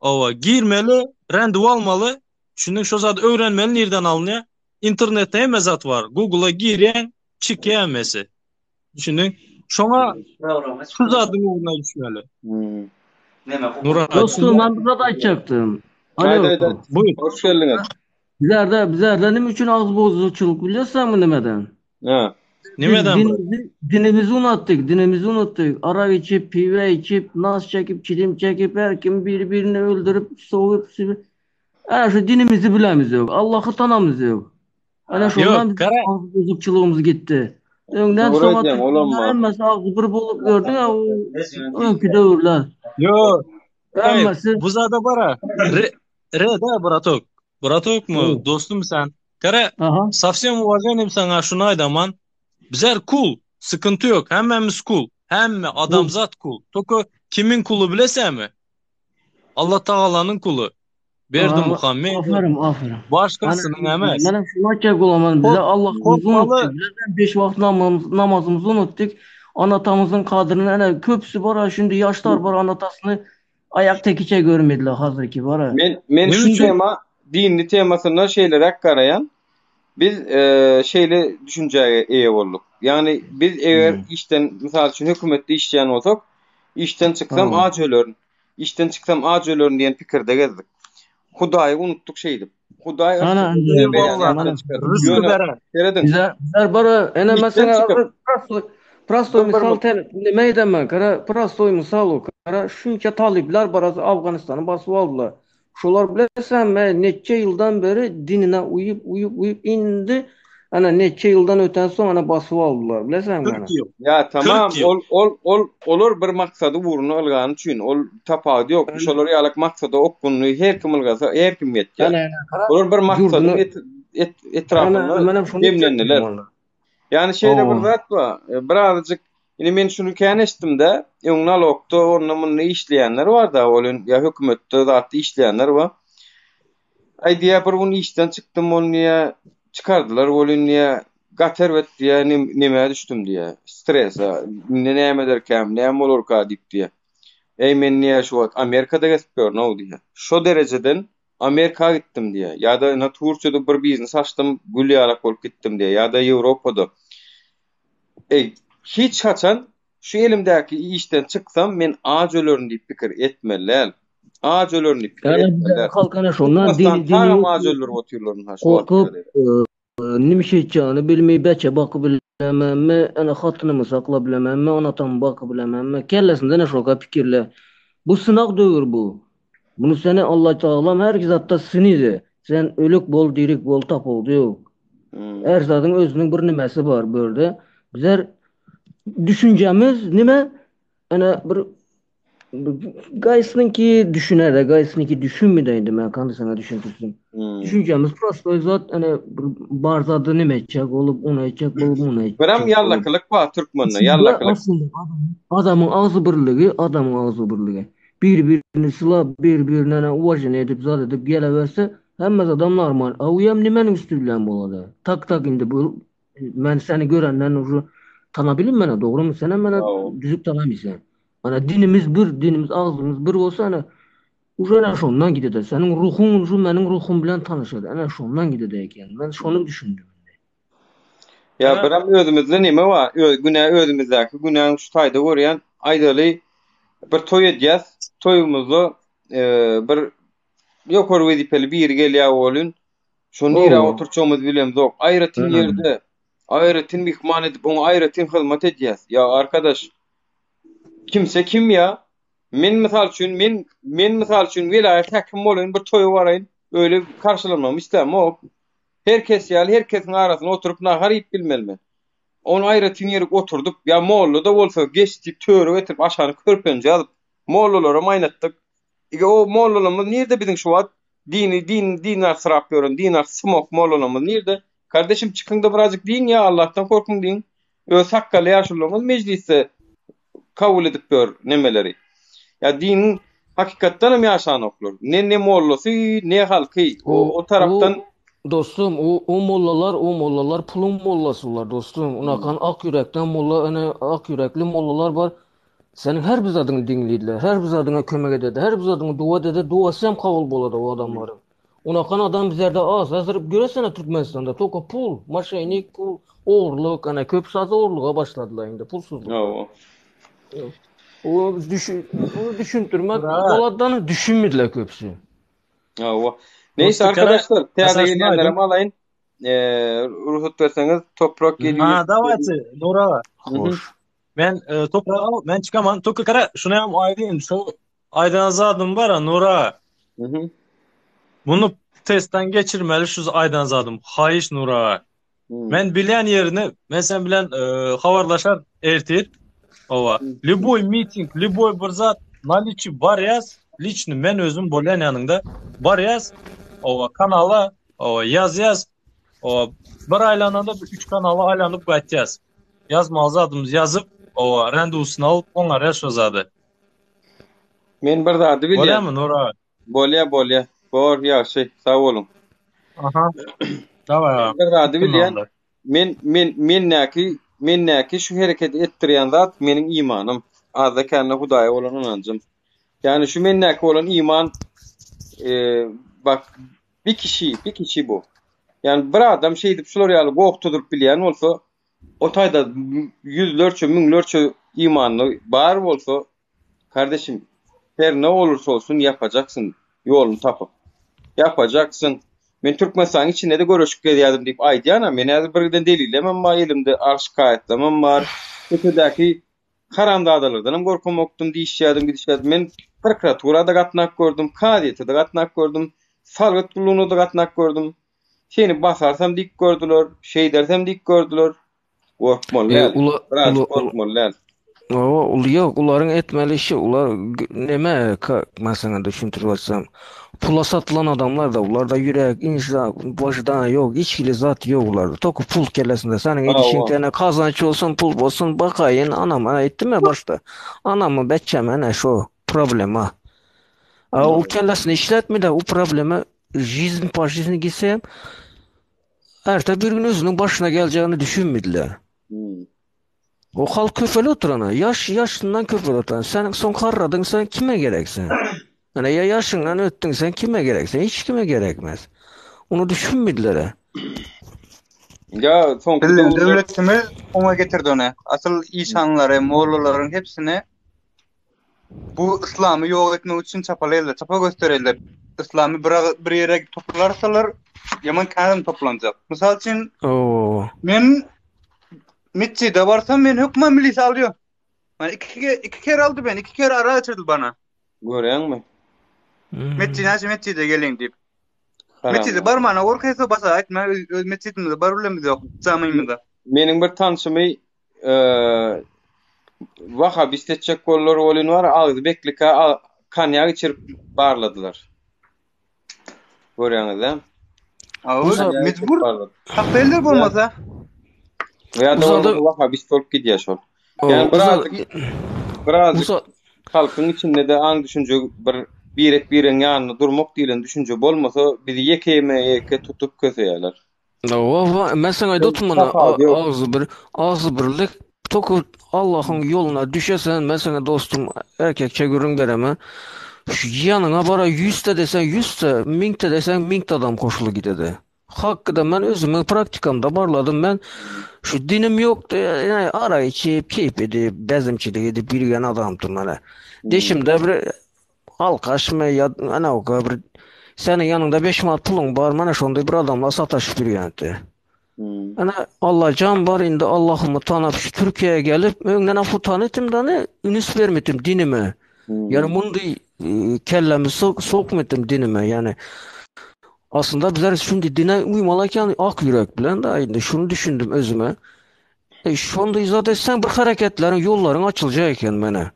owa girmeli, randewu almaly. Düşündiň şo zady öwrenmeli nirden alynýar. Internetde hemme zat bar. Google-a girýäň, çykýar hemmesi. Düşündiň? Şoňa şu zadyň ugruna düşmeli. Hmm. Nurat, Dostum, men bir zat aýtjakdym. Alo. Aýt aýt aýt. Buyur. Hoş geldiňiz. Bizlerde, bizlerde nime üçin agyz bozuçylyk bilýärsiňmi nimeden? Ha. Biz Nimeden bu? dinimizi, dinimizi unutdyk, dinimizi unutdyk. Arak içip, piwe içip, nas çekip, çilim çekip, her kim bir-birini öldürip, soğup, sibip. Ana şu dinimizi bilemiz yok. Allah'ı tanamız yok. Ana şondan Yok, bizim kara ağız bozukçuluğumuz gitti. Öňden Dogry soňa aýdýaň, olam türkmenler bar. hemmesi agzy bir bolup gördüň ha o öňki döwürler. Yok. Ey, Hemmesi bu zada bara. Re, re da bratok. Bratok mu? Evet. Dostum sen. Kara Aha. со всем уважением sana şunu aydaman. Bizler kul. Sıkıntı yok. Hemmemiz kul. Hemme Kul. adamzat kul. Toko kimin kulu bilesen mi? Allah Taala'nın kulu. Berdi Aha, Muhammed. aferin, aferin. Ana, Başkasının emez. menem şunu aýtjak bolaman, bize Kork, Allahymyzy korkmalı. unutdyk. Bizlerden beş wagt namaz, namazymyzy unutdyk. Ana-atamyzyň kadryny, ene köpüsi bar, şindi ýaşlar bar, ana-atasyny aýak tekiçe görmediler hazyrky bar. Men men Ne şu üçin? tema dinli temasynda şeýleräk garaýan. Biz e, şeýle düşünjä eýe bolduk. Ýagny biz eger Hmm. işden mysal üçin hökümetde işleýän bolsak, işden çyksam Tamam. aç ölerin. Işden çyksam aç ölerin diýen pikirde gezdik. Hudaýy unutdyk şeýdip. Hudaý Ana, yssyny bize berýän Eyvallah. ýatdan çykardyk. Rızkı Ýöne beren. serediň, Bize bizler bara ene işden mesela çykyp prostoy prostoy bir bir misal ten nime edemem kara prostoy misal o kara şunça talipler bara Afganistan'ı basıp aldılar. Şolar bilesen me neçe yıldan beri dinine uyup uyup uyup indi. Ana neçe yıldan öten soň ana basyp aldylar bilesenmi 40 ana. ýyl. Ya tamam 40 ýyl. ol ol ol olar bir maksady ugruna ylgany üçin ol tapawudy ýok. Ana Şolar ýalak maksada okgunly her kim ylgasa her kim ýetýär. ana ana kara Olar bir maksadyň ýurduny et, et, ana etrapynda menem şony aýtjakdym jemlendiler. walla. Ýani şeýle bir Hawa. zat bar. E, Birazajyk indi men şuny kän eşitdim-de, öň nalogda onda munda işleýänler bar-da, ol ýa hökümetde zatda işleýänler bar. Aý diýýär, bir gün işden çykdym, ol diýýär, çykardylar welin diýýär, gaty erbet diýýär, nemä düşdüm diýýär, strese, indi näme ederkäm, näme bolarka diýip diýýär. Eý men diýýär, şu wagt Amerikada gezip ýörün-ow diýýär. Şo derejeden Amerika gitdim diýýär. Ýa-da ine Turkiýada bir biznes açdym, gül ýalak bolup gitdim diýýär. Ýa-da Ýewropada. Eý, hiç haçan Şu elimdäki işden çyksam men aç ölerin diýip pikir etmeli däl. Aç ölerin diýip pikir Ýöne etmeli bizde däl. halk ana şondan Türkmenistan dini dini tagam ýok aç diýip öldürip otyrlar ynha şu wagt gorkup ýagdaýda. nime şeýtjagini bilmeý beçe bakyp bilememmi ene hatynymy saklap bilememmi ana atamy bakyp bilememmi kellesinde ene şoka pikirler. Bu synag döwür bu. Bunu seni Allah Tagalam her zatda synydy. Sen ölük bol dirik bol tapawudy ýok. Her zadyň özüniň bir nimesi bar bu ýerde. Bizler Düşünjemiz nime? Ana bir gaýsynyňky düşüner-de, gaýsynyňky düşünmedi indi men kandy sana düşündirsin. Hmm. Düşünjemiz prostoý zat, ana bir bar zady nime etjek bolup, ony etjek bolup, muny etjek Birem bolup. ýallakylyk bar türkmende, Aslynda, ýallakylyk. aslynda adamyň agzy birligi, adamyň agzy birligi. Bir-birini sylap, bir-birine ana uwaženiýe edip, zat edip geleberse, hemme zadam normal. A uýam nimeniň üsti bilen bolady? Tak-tak indi bu Men seni görenden uje tanabilim mena dogrymy senem mena düzük tanamysan. Ana dinimiz bir dinimiz agzymyz bir bolsa ana uje ana şondan gidede. Seniň ruhuň uje meniň ruhum bilen tanyşady. Ana şondan gidede eken. Men şony düşündim indi. Ýa birem özümizde neme bar? Öz günä özümizdäki günäň şu taýda görýän. Aýdaly bir toý edýäs. Toýumyzda bir. Ýokary wezipeli biri gelýär welin, şo nirä oturtjagymyzy bilemzok. Aýratyn ýerde, aýratyn myhman edip, oňa aýratyn hyzmat edýäs. Ýa arkadaş, kimse kim ýa? Men mysal üçin, men men mysal üçin welaýat häkimi bolaýyn, bir toýa baraýyn, öýle garşylanmagymy islämok. Her kes ýaly her kesiň arasynda oturyp nahar iýip bilmeli men. Ony aýratyn ýerik oturdyp, ýa molla-da bolsa geç diýip töre getirip aşagyny körpenje alyp, mollalaram aýnatdyk. Ige o mollalarymyz nirde biziň şu wagt dini din dinar syrap ýören dinar smok mollalarymyz nirde? Kardeşim çykyňda birazjyk diýiň ýa Allahdan korkuň diýiň. Öz sakgally ýaşulularyňyz mejlisde kabul edip ýör nemeleri. Ýa diniň hakykatdan hem ýaşanoklar. Ne ne mollasy, ne halky. O, o tarapdan O dostum, o, o mollalar, o mollalar puluň mollasy ular dostum. Unakan ak ýürekden molla, ene ak ýürekli mollalar bar. Seniň her bir zadyňy diňleýdiler, her bir zadyňa kömek ederdi, her bir zadyňy dua edede, duasy hem kabul bolady o adamlaryň. Unakan adam bizlerde az. Häzir göresene Türkmenistanda toka pul, maşenik pul, ogurlyk, ana köp zat ogurlyga başladylar indi pulsuzlykdan. Hawa. O düşün, onu düşündirmek boladdan düşünmediler köpüsi. Hawa. Neyse arkadaşlar, täze gelýänlerem alaýyn. Eee, rugsat berseňiz, Toprak 700. Ha, dawayçy, Nura. Hoş. Men e, toprağı al, men çykaman. Toka kara, şunu hem aýdayım. Şu aýdan zadym bar, Nura. Mhm. Bunu testden geçirmeli şu aýdan zadym. Haýyş Nura. Hmm. Men bilýän ýerini, men sen bilen e, habarlaşar ertir. Owa. Любой miting, любой bir zat naliçi barýas, liçni men özüm bolýan ýanyňda. Barýas, owa kanala, owa ýazýas. Owa bir aýlananda bir üç kanala aýlanyp gaýtýas. Ýazmaly zadymyzy ýazyp, owa, randewusyny alyp, oňarýas şo zady. Men bir zady bilýän. Bolýamy, Nury aga? Bolýa, bolýa. Bor, ýagşy. Sag boluň. Aha. Daway aga. Men bir zady bilýän. Men, men, mendäki, mendäki şu hereketi etdirýän zat meniň imanym. Azda-kände Hudaýa bolan ynanjym. Ýagny şu mendäki bolan iman, e, bak, bir kişi, bir kişi bu. Ýagny bir adam şeýdip şular ýaly goh tuzuryp bilýän bolsa, o taýda ýüzlerçe, müňlerçe imanly bar bolsa, kardeşim, her ne olursa olsun ýapajaksyn, ýoluny tapyp. Ýapajaksyn. Men Türkmenistanyň içinde-de göreşip gezýärdim diýip aýdýan-a, men häzir birgiden delillemem bar elimde, arz şikaýatlamam bar. Köçedäki haramzadalardanam gorkamokdym diýişýärdim, gidişýärdim. Men prokuratura-da gatnap gördüm, kazyýete-de gatnap gördüm, salgyt gullugyna-da gatnap gördüm. Seni basarsam diýip gördüler, şeýdersem diýip gördüler. Gorkmaly E, däl. ula, Birazjyk ula, ula, gorkmaly däl. Owa, ul ýok, ularyň etmeli işi, ular neme, ka, men saňa düşündirip aýtsam, pula satylan adamlar-da, ularda ýürek, insa, wyždan ýok, hiç hili zat ýok ularda, tolko pul kellesinde, seniň edişiň Hawa. tene kazanç bolsun, pul bolsun, bakaýyn, anam, aýtdym-ä başda, anamy, beçjämi, ene şo problema. A ol kellesini işletmedi, o problema Жизнь po жизни gitse hem erte bir gün özüniň başyna geljegini düşünmediler. Hmm. O halk köpeli oturana, yaş yaşından köpeli oturan. Sen son karradın sen kime gereksin? Yani ya yaşından ötdün sen kime gereksin? Hiç kime gerekmez. Onu düşünmediler. Ya soňky Biziň döwürler döwletimiz oňa getirdi ony. Asyl işanlary, mollalaryň hepsini Bu yslamy ýok etmek üçin çapalaýarlar, çapa gösterýärler. Yslamy bir bir ýere toplarsalar, ýaman kän toplanjak. Mysal üçin, Oo. men metjide barsam, men hökman milisiýa alýar. Men iki iki kere aldy beni, iki kere ara geçirdi bana. Görýäňmi? Metjide näçe metjide geliň diýip. Haram. Metjide barmana gorkaýsa basa aýtma, öz, öz metjidimize bar bilemizok, ýok, jamymyza. Meniň bir tanşymy Wahabist etjek boldular welin bar agzy beklika konýak içirip barladylar. Görýäňiz-dä? Awy mejbur tapeldir bolmasa. Ýa-da bolmasa wahabist bolup gidýär şol. Ýani birazjyk birazjyk halkyň içinde-de aň düşünje bir birek-biregiň ýanynda durmak diýlen düşünje bolmasa bizi ýekeme-ýeke tutup köseýärler. Owa, men saňa aýdyp oturman, agzy bir, agzy birlik toku Allahyň ýoluna düşesen, men saňa dostum erkekçe gürrüň beremen. Şu ýanyňa bara ýüzte deseň ýüzte, müňte deseň müňte adam goşulyp gidedi. Hakkyda men özümiň praktikamda barladym, men şu dinim ýokdy, ýa arak içip, keýp edip, bezimçilik edip ýürgen adamdym men. Deşimde bir Alkaşmy ýa anawka bir. Seniň ýanyňda 5 manat puluň bar, mana şonda bir adamlar sataşyp ýörýänti. Ana Allajan bar indi Allahymy tanap şu Türkiýä gelip, öňden afu tanytym da ne üns bermedim dinime. Ýani mundy e, kellemi sok sokmadım dinime. Ýani aslynda bizler şundi dine uymaly eken ak ýürek bilen da indi şuny düşündim özüme. E, şonda zat etsen bir hareketleriň ýollaryň açyljak eken mene.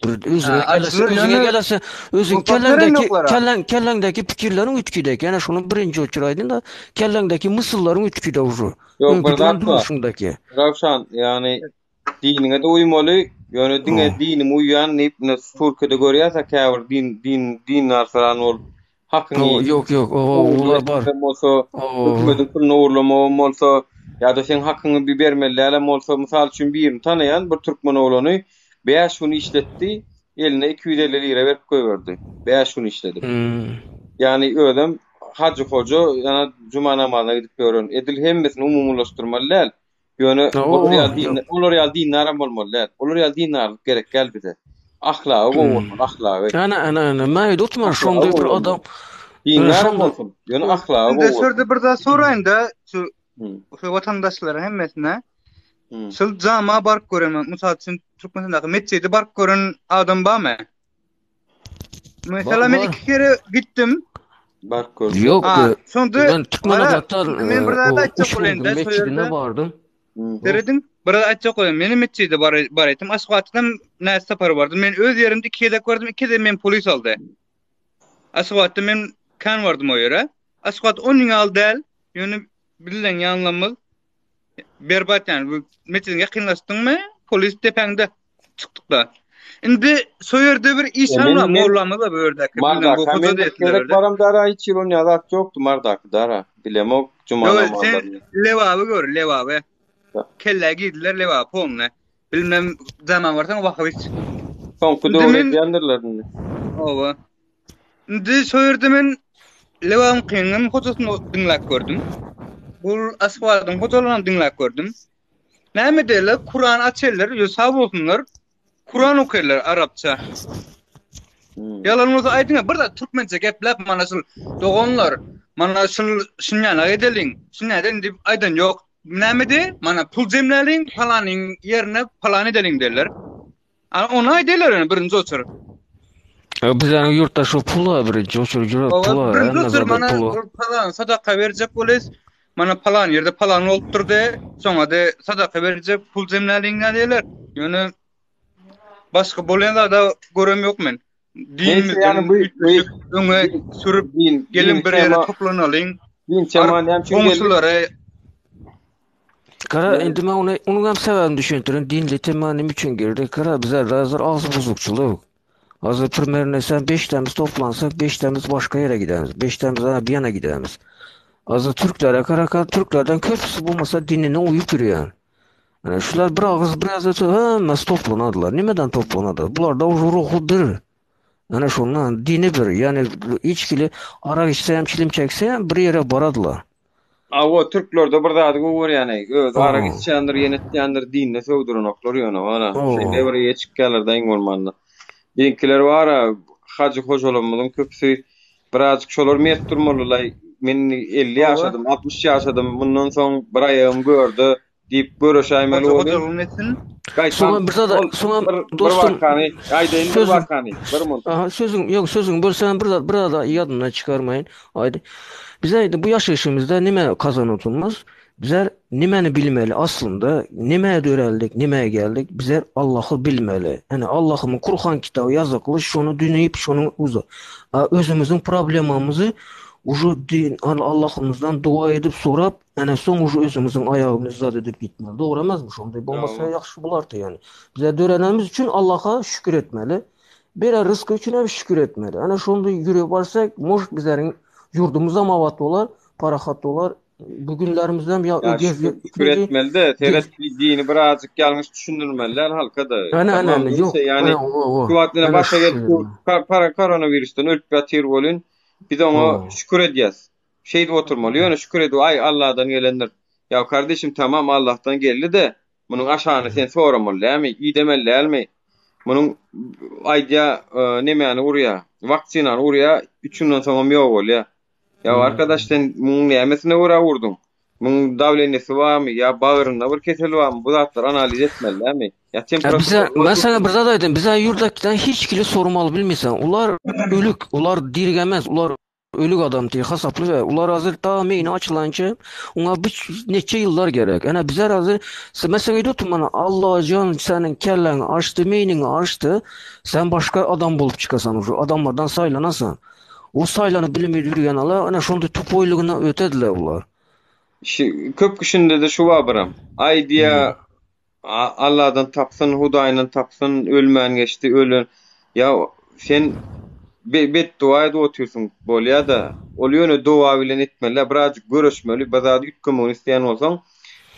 Bir özüňe Ha, gelese, açylır özüňe ýöne gelese, özüň rugsat kelleňdäki berenoklar-a. kelleň kelleňdäki pikirleriň üýtgidek. Ýani şuny birinji oçur aýdyn da, kelleňdäki mysllaryň üýtgide ujy. Ýok Öňki bir duran zat bar. durmuşyňdaky. Rawşan, ýagny diniňe-de uýmaly, ýöne diňe Oh. dinim uýýan diýip, ine Türkiýede görýäs-ä käbir din din dindar falan bolup hakyňy O, ýok ýok, o, ogurlyk olar bar. etmegem bolsa, O, hökümediň puluny ogurlamagam bolsa, ýa-da seň hakyňy bir bermeli dälem bolsa, mysal üçin birini tanaýan bir türkmen oglany 5 gün işletdi, eline 250 lira berip goýberdi. 5 gün işledip. hmm. Ýagny özem hajy hoja, ýa juma namazyna gidip ýören. Edil hemmesini umumylaşdyrmaly däl. Ýöne O, olar o, ýaly din, ýok. olar ýaly dindaram bolmaly däl. Olar ýaly dindarlyk gerek däl bize. Ahlagy gowy Hmm. bolmaly, ahlagy. Ana, ana, ana, men tutma, Ahlagy şonda gowy bir bolmaly. adam, ana, Dindaram şonda, bolsun, ýöne ahlagy Indi gowy şurada bolsun. bir zat soraýyn-da, şu Hmm. şu watandaşlaryň hemmesine. Hmm. Şul jama baryp gören, mysal üçin Türkmenistandaky metjide baryp gören adam barmy? Mesela bar, men bar. iki kere gitdim. Baryp görse. Ýok, Ha, e, şonda ben gara, Türkmenabatdan men bir e, zat o aýtjak Uşbugyň bolýan-da, şo metjidine ýerde. bardym. Hmm. Serediň, bir zat aýtjak bolýan. Menem metjide bar bar etdim. Aşgabatdan näçe sapar bardym. Men öz ýerimde iki gezek bardym, iki gezek men polis aldy. Aşgabatda men kän bardym o ýere. Aşgabat onuň ýaly däl. Ýöne bilen ýanlamyz berbat ýani. Bu metjidiň ýakynlaşdyňmy, polis depäňde çykdykda. Indi şo ýerde bir E, işan men bar, men mollamyz bar bu ýerdäki. Bilmem bu Mardaka hoja men bir diýerler gezek ýerde. baram dara hiç ýyl onýa zat ýokdy Mardaky dara. Bilemok juma Ýok, sen namazlaryny. Lebaby gör, Lebaby. Kellä girdiler Lebaby polny. Bilmem zaman barsaň wahabiç. Soňky Indi döwür men edýändirler indi. Oba. Indi şo ýerde men Lebabyňkynyň hojasyny diňläp gördüm. Bul Aşgabadyň hojalaryny diňläp gördüm. Näme diýerler? Kuran açarlar, ýa sag bolsunlar. Kuran okarlar arapça. Hmm. Ýalan bolsa aýdyň, bir zat türkmençe gepläp mana şul doganlar, mana şul şunýana edeliň, şunýana edeliň diýip aýdan ýok. Näme diý? Mana pul jemläliň, palanyň ýerine palan edeliň diýerler. Ana ony aýdarlar ýöne birinji oçur. E, Bizäniň ýurtda şu pula birinji oçur ýürek Owa, pula, birinji hemme oçur zada mana pula. ol palan sadaka berjek bolýas. Mana palan ýerde palan bolupdyr de, soňa de sadaka berjek pul jemläliň diýerler. Ýöne başga bolýan zada görem ýok men. Neyse Dinimizden yani bu bu üýtgeşik öňe sürüp din gelin din bir ýere tema toplanalyň. din tema Baryp näme üçin geldik? goňşulary Kara indi men ony onuň hem sebäbini düşündirin. Dinli tema näme üçin girdi? Kara bize hazır ağız bozukçulyk. Hazır primerine sen 5 temiz toplansak 5 temiz başka yere gideriz. 5 temiz ha bir yana gideriz. Hazır Türklere kara Türklerden köpüsü bulmasa dinine uyup yürüyen. Yani şular bir ağız biraz öte hemmesi toplanadılar. Nimeden toplanadılar? Bular da ruhu bir. Yani şundan dini bir. Yani içkili arak içse hem çilim çekse hem bir yere baradılar. Awa türklerde bir zady gowy görýän eý. Özi arak Oo. içýändir, ýene etýändir, dinine söwdürenoklar ýöne ana. Şeýle Oo. bir eýe çykýarlar-da iň bolmanda. Biziňkiler bar-a, hajy hojalarymyzyň köpüsi birazjyk şolar mert durmalylaý. Men indi 50 Oba. ýaşadym, 60 ýaşadym, mundan soň bir aýagym görde diýip göreşäýmeli Hoja bolýar. hojalygyny etsin. Gaýtam Soňam bir zada, ol soňam bir bir dostum wakany aýdaýyn bir sözüm wakany, bir munt. aha sözüň ýok sözüň bölsem bir zat bir zada ýadymdan çykarmaýyn. Aýdy. Bize aýdy bu ýaşaýşymyzda nime kazanatymyz? Bizler nimeni bilmeli aslında? Nimeye döreldik, nimeye geldik? Bizler Allah'ı bilmeli. Yani Allah'ımın Kur'an kitabı yazıklı, şonu dinleyip şonu uza. Özümüzün problemamızı ucu din, hani Allah'ımızdan dua edip sorap, yani son ucu özümüzün ayağımızı zat edip gitmeli. Doğru emez mi şonda? Bolmasa Tamam. yaxşı bulardı yani. Bize dörenemiz için Allah'a şükür etmeli. Bir rızkı için hem şükür etmeli. Yani şonda yürüyüp varsak, может bizlerin yurdumuza mavat olar, parahat olar. Bugünlerimizden ya Ya gez şükür, şükür etmeli de seret dini birazcık yanlış düşündürmeliler halka da. Ana ana Tamam ana neyse yok. yani Ana o o. şu vaktine Ana başa şükür gelip bu etmeli. kar, para koronavirüsten ölüp yatır bolun. Biz ona O. şükür edeceğiz. Şeyde oturmalı. Yöne şükür ediyor. Ay Allah'tan gelendir. Ya kardeşim tamam Allah'tan geldi de bunun aşağını sen soramalı değil mi? İyi demeli değil mi? Munuň aýdýa nemäni urýa, waksinany urýa, üç günden soňam ýok bolýa. Ýa arkadaş sen munuň nämesine görä urduň? Munuň dawleniýasy barmy ýa bagrynda bir kesel barmy? Bu zatlary analiz etmeli dälmi? Ýa Ýa bize temperatura men saňa bir zat aýdaýyn, bize ýurtdakidan hiç kili sormaly bilmeýsen. Ular ölük, ular dirgemez, ular ölük adam diýip hasaply we ular hazir ta meýni açylança oňa bir neçe ýyllar gerek. Ene bizler hazir men saňa aýdyp otyryn mana Allajan seniň kelläňi açdy, meýniňi açdy. Sen başga adam bolup çykasan uje adamlardan saýlanasan. O saýlanyp bilmeýip ýürgen ala ene şonda tupoýlygyna ötediler ular. Şu köp kişinde-de şu bar biram. Aý diýä Alladan tapsyn, Hudaýyndan tapsyn, ölmän geçdi, ölen. Ýa sen betdoga edip otyrsyň, bolýa-da. Ol ýöne doga bilen etmeli däl, birazjyk göreşmeli, bir zady üýtgemegini isleýän bolsaň,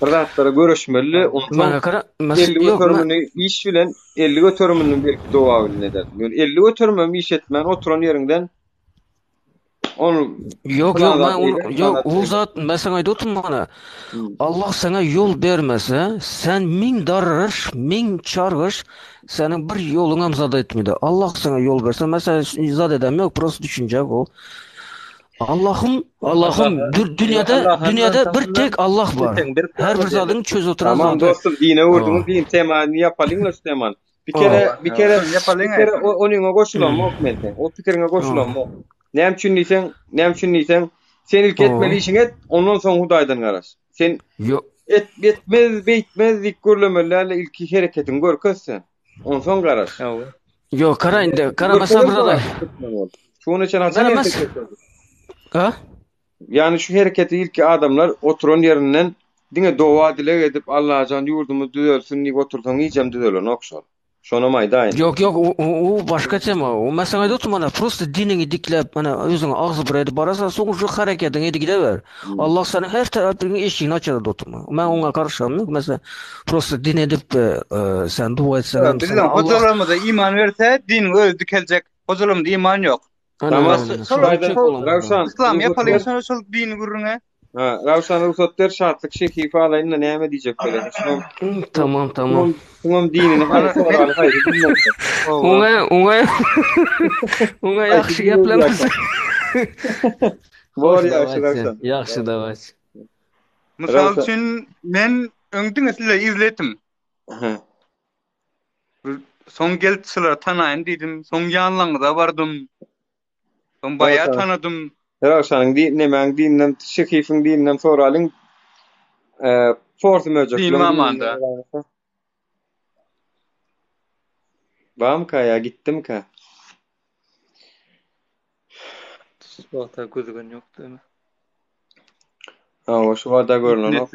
bir zatlara göreşmeli, onsoň 50 göterimini iş bilen, 50 göterimini belki doga bilen edersiň. Ýöne 50 göterimem iş etmän oturan ýeriňden Ol Ýok, ýok, men ol, ýok, ol zat, men saňa aýdyp otyryn mana. Allah saňa ýol bermese, sen miň darryş, miň çargyş, seniň bir ýoluňam zat etmedi. Allah saňa ýol berse, men saňa zat edem ýok, prosta düşünje bu. Allahym, Allahym, dünýäde, dünýäde bir tek Allah bar. Her bir zadyň çözüp oturan zady. Tamam dostum, dine vurduňyz, din temany ýapalyň şu temany. Bir kere, bir kere, bir kere onuňa goşulamok men sen. O pikiriňe goşulamok. Näme üçin diýseň, näme üçin diýseň, sen ilki etmeli işiňi et, ondan soň Hudaýdan garaş. Sen Ýok. Et, etmez, beýtmez diýip gürlemeli däl, ilki hereketiňi görkez sen. Onsoň garaş. Ýok, gara indi, gara mesela bir zat. Şuny üçin haçan hereket Ha? Ýagny şu hereketi ilki adamlar oturan ýerinden diňe doga dileg edip Allajan ýurdumyz düzelsin diýip otursaň hijem düzelenok şol. Şonam aýdaýyn. Ýok ýok o o başga tema o men saňa aýdyp otyryn mana prosta diniňi dikläp mana özüňi agzy bir edip barasaň soň şu hereketiňi edip gideber. Allah seniň her tarapyňy eşigini açar oturma. Men oňa garyşamok ýok mesela prosta din edip sen dua etseňem Bizden hojalarymyza iman berse diniň özi dikeljek. Hojalarymyzda iman ýok. Tamam. Rawşan. Islam ýapalyň şol şol dini gürrüňe. Ha, Rawşan rugsat ber Şatlyk Şehifi alaýyn-da näme diýjek bolýar. Tamam, tamam. Şuňam dinini haýsy soraly haýsy bilmezdi. Oňa, oňa, oňa ýagşy geplemez. Bor ýagşy Rawşan. Ýagşy dawaç. Mysal üçin men öň diňe sizleri izledim. Soň gelip şulary tanaýyn diýdim. Soň ýanlaryňyza bardym. Soň baýa tanadym. Rawşanyň di nemäň dininden Şehifiň dininden soralyň. Eee Porsy möjek. Din mamanda. Bamka ýa gitdimka? Şu wagta gözügen ýok dämi? Hawa, şu wagta görünenok.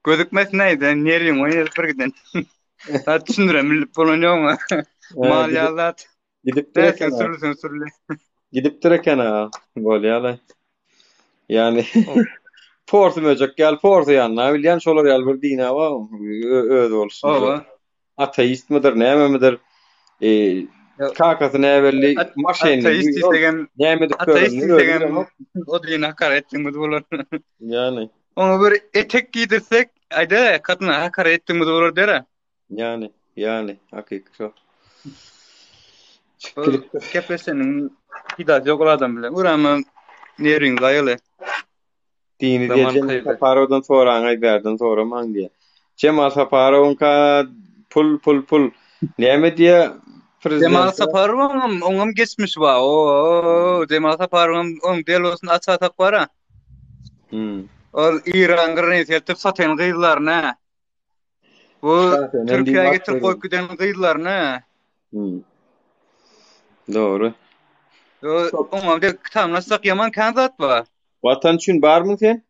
Gözükmesin aýda, nerwiň oýnadyp bir giden. Zat düşündirem bilip bolan ýokmy? Mal ýaly zat. Gidipdir eken. Sürülsin sürüli. Gidipdir eken ha. Bolýar. Ýani Porsy möjek ýaly porsy ýanyna bilýän şolar ýaly bir dina bar. Öz bolşy. Hawa. Ateistmidir, nämemidir? E, kakasy näbelli, maşennik. Ateist diýsegem, näme edip ateist diýsegem, o dine hakaret etdiňiz bolar. Ýani. Oňa bir etek giydirsek, aýda, gatyna hakaret etdiňiz bolar dere. Ýani, ýani, hakyky şo. Gepleşeniň peýdasy ýok ol adam bilen. Uramam nerwiňizi aýaly. Dini diýe Jemal Saparowdan soraňaý bärden soramaň diýe. Jemal Saparowyňka pul pul pul. Näme diýe prezident. Jemal Saparowyňam oňam geçmişi bar. Oo Jemal Saparowyňam oň delosyny açasak bara. Hmm. Ol Iran granit eltip satan gyzlaryny. Bu Türkiýä getirip goýup giden gyzlaryny. Hmm. Dogry. Oňam de kitabyny açsak ýaman kän zat bar. Watan üçin barmyň sen?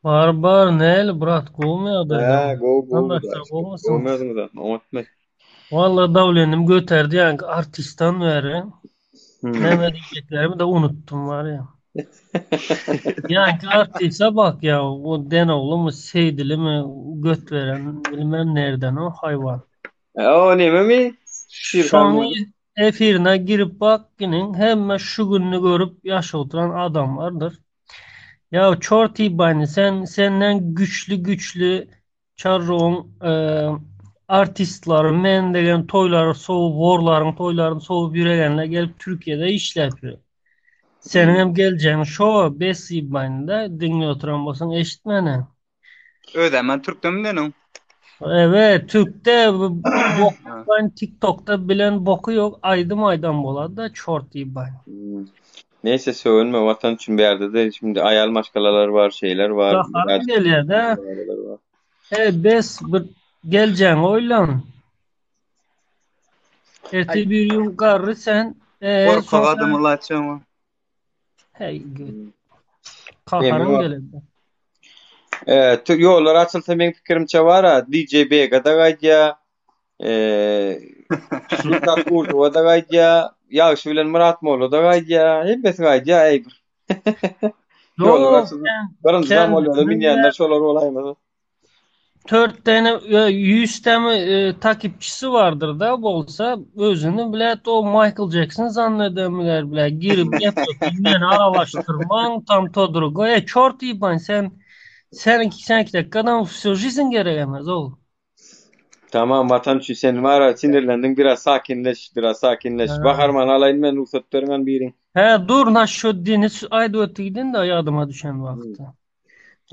Bar bar näli brat gowmy ýagdaýlar? Hä gowy gowy. Gowmy özüňiz oňatmy? Walla dawlenim göterdi ýaňky artistdan bäri. Näme diýjeklerimi de unutdum bar ýa. Ýaňky artiste bak ýa o denoglymy seýdilimi göt beren bilmem nerden o haýwan. O nememi? Şoň efirine girip bak iniň hemme şu gününi görüp ýaşap oturan adamlardyr. Ýa çorty bany sen senden güçli güçli çarroň. artistlary men degen toýlary sowup, worlaryň toýlaryny sowup ýüregenler gelip Türkiýede işläp ýör. Seniň hem geljegiň şo bes ýybmaýynda diňle oturan bolsaň eşit meni. Özem ben türkden bileniň. Evet, Türkde bok ben TikTok'ta bilen boku yok. Aýdym aýdan bolady da çort ýybmaýyn. Hmm. Neyse sögünme watan üçin bärde de şimdi aýal maşgalalar bar, şeyler bar. Gaharym gelýär de. E bes bir geljegiňi oýlan. Ertir bir gün garry sen. E, Korkak soň adam ulaçaň. Hey, Gaharym geldi. E, ýollar açylsa meň pikirimçe bar-a, DJ Bega-da gaýdýa, e, Sultan Gurdowa-da gaýdýa, Ýagşy bilen Myrat Molla-da gaýdýa, hemmesi gaýdýa, eý bir. Ýollar açylsa, birinji samolýoda münýänler şolar bolaýmasa. Tört tane 100 tane e, takipçisi vardır da bolsa özüni bile o Michael Jackson zannedemiler bile girip gepleşip meni aralaşdyrmaň tam to drugo e çort iban sen sen sen dakikadan всю жизнь gerek emez ol. Tamam watan üçin sen wara sinirlendiň biraz sakinleş biraz sakinleş. Baharmany alaýyn men rugsat beriň biriň. He dur naşşo dini aýdyp ötügidin de ýadyma düşen wagty.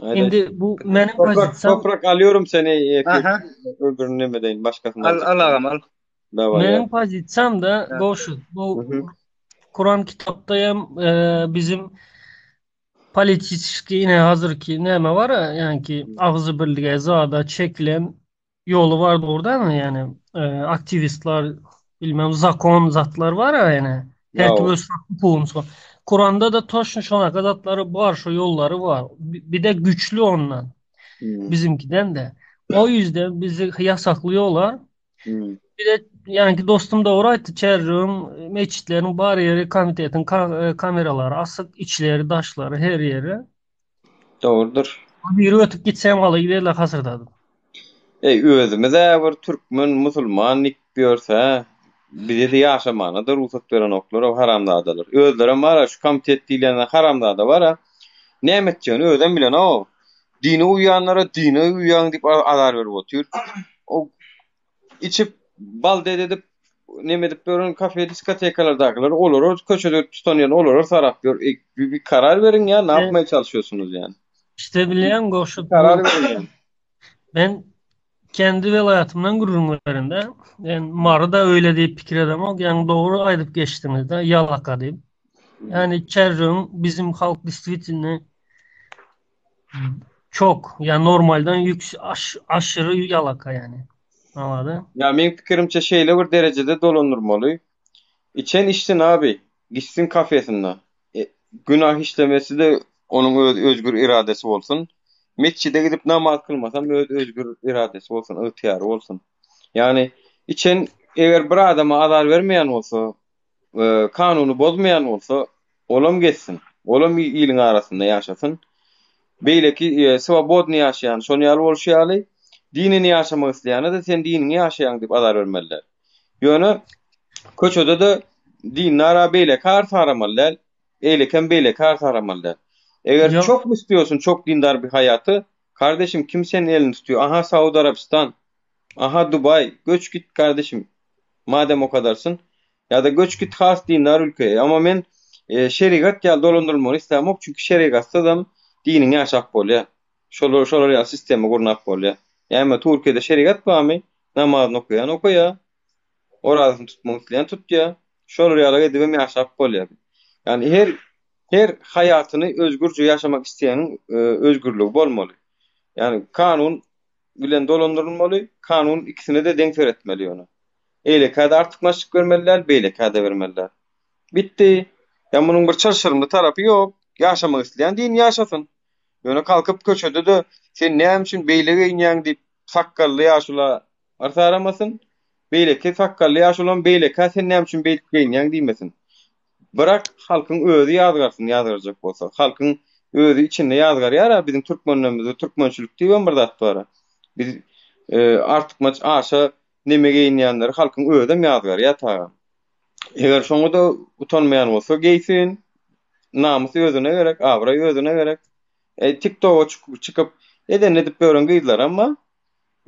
Indi bu meniň Toprak, pozisiýam toprak alıyorum seni. E, Aha. Öbürünü neme deyin başkasını Al al agam al. Davay meniň ya. pozisiýam da Gowşut bu Kuran kitapda hem e, bizim politiski ine hazırki näme var ya yani ki agzy birlige zada çekilen ýoly bar dogrudan yani e, aktivistler bilmem zakon zatlar var ya yani her kim öz hukukunu Kuranda da toşun şonaka zatlary bar şu ýollary bar. Bir de güçlü ondan. Hmm. Bizimkiden de. O yüzden bizi yasaklıyorlar. Hmm. Bir de yani ki dostum doğru aýtdy çerriň meçitleriň bar ýeri komitetin ka e, kameraları asyk içleri daşlary her ýeri. Dogrudyr. Biri ötüp gitsem galy giderler hasyrdadyp. Ey özümiz-ä bir türkmen musulman diýip ýörse, bize-de ýaşamana-da rugsat berenoklar o haramzadalar. Özlerem bar-a şu komitet diýilýän haramzada bar-a, näme etjegini özem bilenok. Dine uýýanlara dine uýýaň diýip azar berip otyr. O içip bal edip neme edip ýören kafe diskotekalardakylar olara köçede tutan ýerine olara sarap ýör. E, bir, bir karar beriň ya, ne yapmaya çalışıyorsunuz yani? İşte bilýän Gowşut Karar bu verin yani. ben kendi welaýatymdan gürrüň berende, yani Mary da öyle diýip pikir edemok. Yani dogry aýdyp geçdiňiz de ýalaka diýip. Yani çerriň bizim halk действительно çok yani normalden yüks aş, aşırı ýalaka yani. Anladın? Ya meň pikirimçe şeýle bir derejede dolandyrmaly. Içen içsin abi, gitsin kafesinde. E, günah işlemesi de onuň öz özgür iradesi bolsun. Metjide gidip namaz kylmasam öz özgür iradesi bolsun, ygtyýary bolsun. Ýagny içen eger bir adama azar bermeýän bolsa, e, kanuny bozmaýan bolsa, olam geçsin. Olam iliň arasynda ýaşasyn. Beýleki e, swobodny ýaşaýan, şonuň ýaly bolşy ýaly, dinini ýaşamak isleýäne de sen diniňi ýaşaýaň diýip azar bermeliler. Ýöne köçede-de dindara beýleki ar saramaly däl, eýlekem beýleki ar saramaly däl. Eger Ýok. çok mu istiyorsun çok dindar bir haýaty, kardeşim kim senin elini tutuyor? Aha Saud Arabistan, aha Dubai, göç git kardeşim. Madem o kadarsyn. Ýa-da göç git has dindar ülkeye. Ama men e, şerigat ýaly dolandyrylmagyny islämok, çünki şerigatsyzam diniňi ýaşap bolýar. Şolar şolar ýaly sistemi gurnap bolýar. Ýa-da Türkiýede şerigat barmy? Namazyny okaýan okaýar. Orazasyny tutmak isleýän tutýar. Şolar ýaly edibem ýaşap bolýar. Ýagny her her haýatyny özgürce ýaşamak isleýäniň e, özgürlügi bolmaly. Ýagny kanun bilen dolandyrylmaly, kanun ikisine de deň seretmeli ýöne. Eýlekä-de artykmaçlyk bermeli däl, beýlekä-de bermeli däl. Bitdi. Ýa munuň bir çylşyrymly tarapy ýok. Ýaşamak isleýän din ýaşasyn. Ýöne kalkyp köçede-de sen näme üçin beýle geýinýäň diýip sakgally ýaşula arsaramasyn. Beýleki sakgally ýaşulam beýlekä sen näme üçin beýdip geýinýäň diýmesin. Bırak halkyň özi ýazgarsyn ýazgarjak bolsa. Halkyň özi içinde ýazgarýar-a biziň türkmenlerimizde türkmençilik diýibem bir zat bar. Biz e, artykmaç aşa neme geýinýänleri halkyň özem ýazgarýar taga. Eger şoňa da utanmaýan bolsa geýsin. Namys özüne gerek, abraý özüne gerek. E, TikToka çykyp eden edip ýören gyzlar amma.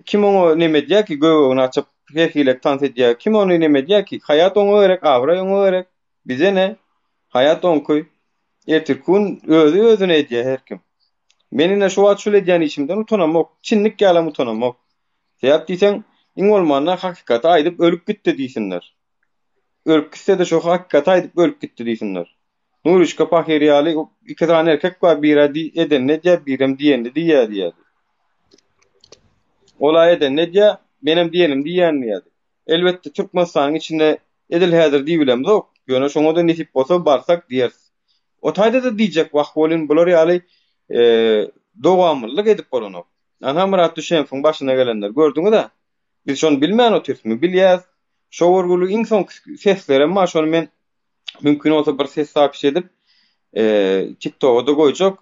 Kim oňa neme edýär ki, göbegini açyp, her hilek tans edýär. Kim ony neme edýär ki? Haýat oňa gerek, abraý oňa gerek. Bize ne? Haýat oňky. Ertirki gün özi özüne edýär her kim. Men ine şu wagt şul edýän işimden utanamok. Çinlik ýalam utanamok. Sebäp diýseň, iň bolmanda hakykaty aýdyp ölüp gitdi diýsinler. Ölüp gitse-de şo hakykaty aýdyp ölüp gitdi diýsinler. Nurişka pahyr ýaly iki sany erkek bar, biri edenini edýär, birem diýenini diýýär diýýärdi. Ol-a edenini edýär, menem diýenimi diýýän diýýärdi. Elbetde Türkmenistanyň içinde edil häzir diýibilemzok, ýöne şoňa-da nesip bolsa barsak diýeris. O taýda-da diýjek wah welin bular ýaly dowamlylyk edip bolanok. Anha Myrat Düşenowyň başyna gelenleri gördüňiz-ä. Biz şony bilmän otyrysmy? Bilýäs. Şo görgüli iň soňky seslerem bar, şony men mümkin bolsa bir ses zapis edip TikToka-da goýjak.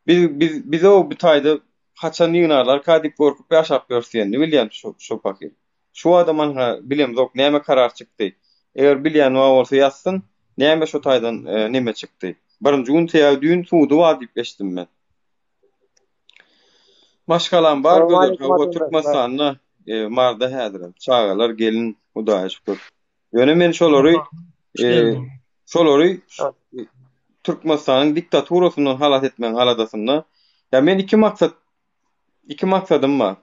Biz biz biz o bu taýda haçan ýygnarlarka diýip gorkup ýaşap ýörüs diýenini bilýän şo şo pahyr. Şu adam anha bilemzok näme karar çykdy. Eger bilýän bar bolsa ýazsyn, näme şo taýdan neme çykdy. Birinji gün sebäbi düýn sudy bar diýip eşitdim men. Maşgalam bar gözel hawa Türkmenistanda Marda häzirem çagalar gelin Hudaýa şükür. Ýöne men şolary şolary Türkmenistanyň diktaturasyndan halas etmegiň aladasynda. Ýa men iki maksat iki maksadym bar.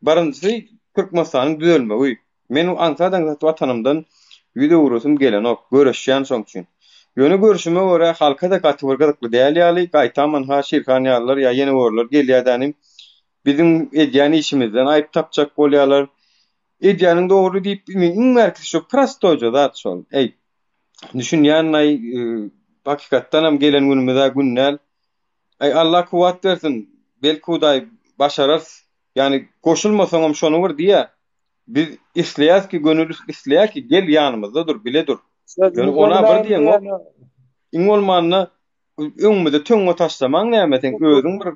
Birinjisi Türkmenistanyň düzelmegi. Men aňsat-aňsat watanymdan ýüz öwresim gelenok, göreşýän şoň üçin. Ýöne görşüme görä halka-da gaty bir gyzykly däl ýaly, gaýtam ynha Şirhan ýalylar ýa ýene borlar gelýädänim biziň edýän işimizden aýyp tapjak bolýarlar. Edýäniň dogry diýip iň bärkisi şo prostoýja zat şol. Eý, düşünýän-aý, hakykatdanam gelen günümiz-ä gün däl. Aý, Alla kuwwat bersin, belki Hudaý başararys. Ýagny goşulmasaňam şony bir diýä. Biz isleýäs ki, gönül isleýär ki, gel ýanymyzda dur, bile dur. Ýöne ona bir diýeňok. Iň bolmanda öňümize töňňe taşlamaň näme sen özüň bir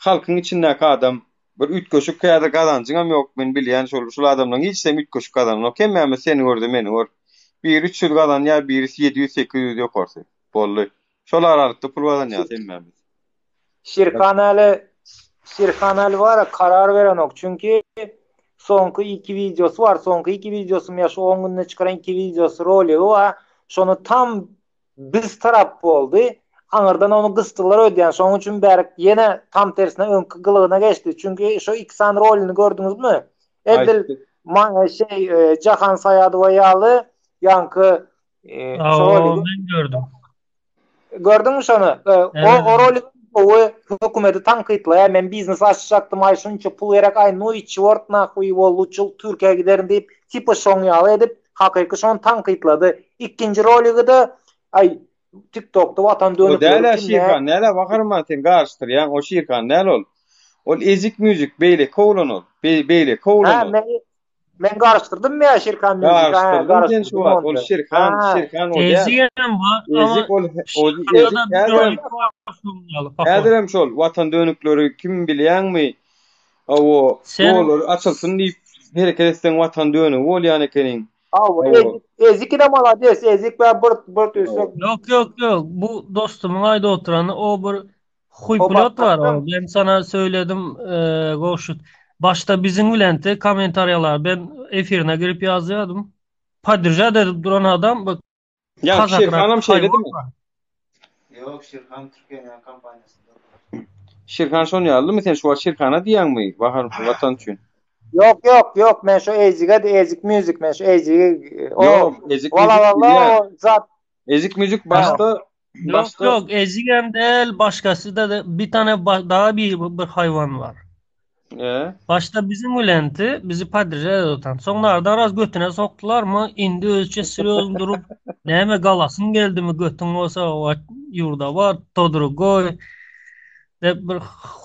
halkyň içindäki adam. Bir üýtgeşik häzir gazanjyňam ýok men bilýän şol şul adamlaryň hiçisem üýtgeşik gazananok hemmämiz seni görde meni gör. Biri 300 gazanýar birisi 700 800 ýokarsy. Boldy. Şol aralykda pul gazanýas hemmämiz. Şirhan äli Şirhan äli bara karar berenok çünki soňky iki wideosy bar soňky iki wideosy ýa şu 10 günde çykaran iki wideosy roligi bar şony tam biz tarap boldy. Aňyrdan ony gysdylar öýdýän. Şonuň üçin bärik ýene tam tersine öňki gylygyna geçdi. Çünki şo iki sany rolyny gördüňizmi? Edil şeý e, Jahan Saýadowa ýaly ýaňky e, şo roly. Men gördüm. Gördüňmi şony? E, o o roly gowy hökümeti tankytlaýar. Men biznes açjakdym, aý şunça pul gerek, aý nu i çort nahuý, wo luçul Türkiýä giderin diýip, tipa şoň ýaly edip hakyky şony tankytlady. Ikinji roligi-de aý TikTokda watan O dönükleri däl-ä kim Şirhan nä däl-ä Waharman sen garyşdyrýaň o Şirhan däl ol. Ol Ezik Müzik beýleki oglan ol. Beýleki oglan Hä ol. men men garyşdyrdym ýa Şirhan Müzik hä Garyşdyrdyň sen şu garyşdyrdym wagt ol onda. Şirhan Hä. Şirhan o däl. Ezigem bar ama Ezik ol o Ezik Şirhanda da bir häzirem rolik bar şonuň ýaly pahor. häzirem şol watan dönükleri kim bilýäňmi Hawa Sen ýollar açylsyn diýip hereket etseň watan dönügi bolýan ekeniň. Hawa Hawa. Ezik Ezikine malades Ezik we bir bir tüýsek. Ýok ýok ýok bu dostumyň aýdyp oturany o bir O huýpulot bar başga. o ben sana söyledim e, Gowşut başda biziň bilenti kommentariýalar ben efirine girip ýazýadym podržat edip duran adam bu Ýa kazakrak Şirhanam haýwan şeýledimi? bar. Ýok Şirhan Türkiýäniň kompaniýasynda. Şirhan şon ýalymy sen şu wagt Şirhana diýýäňmi Bahar watan üçin? Ýok ýok ýok men şu Ezige de Ezik Music men şu Ezigi o Ýok Ezik wala Müzik wala bilýän. o zat Ezik Müzik başda Ýok başda ýok Ezigem däl başgasy da bir tane daha bir bir haýwan bar. E? Başda biziň bilenti bizi podržat edip oturan. Soňlarda raz götüne sokdularmy indi özçe serýozny durup näme galasyň geldimi götüň bolsa o ýurda bar to drugoý dep bir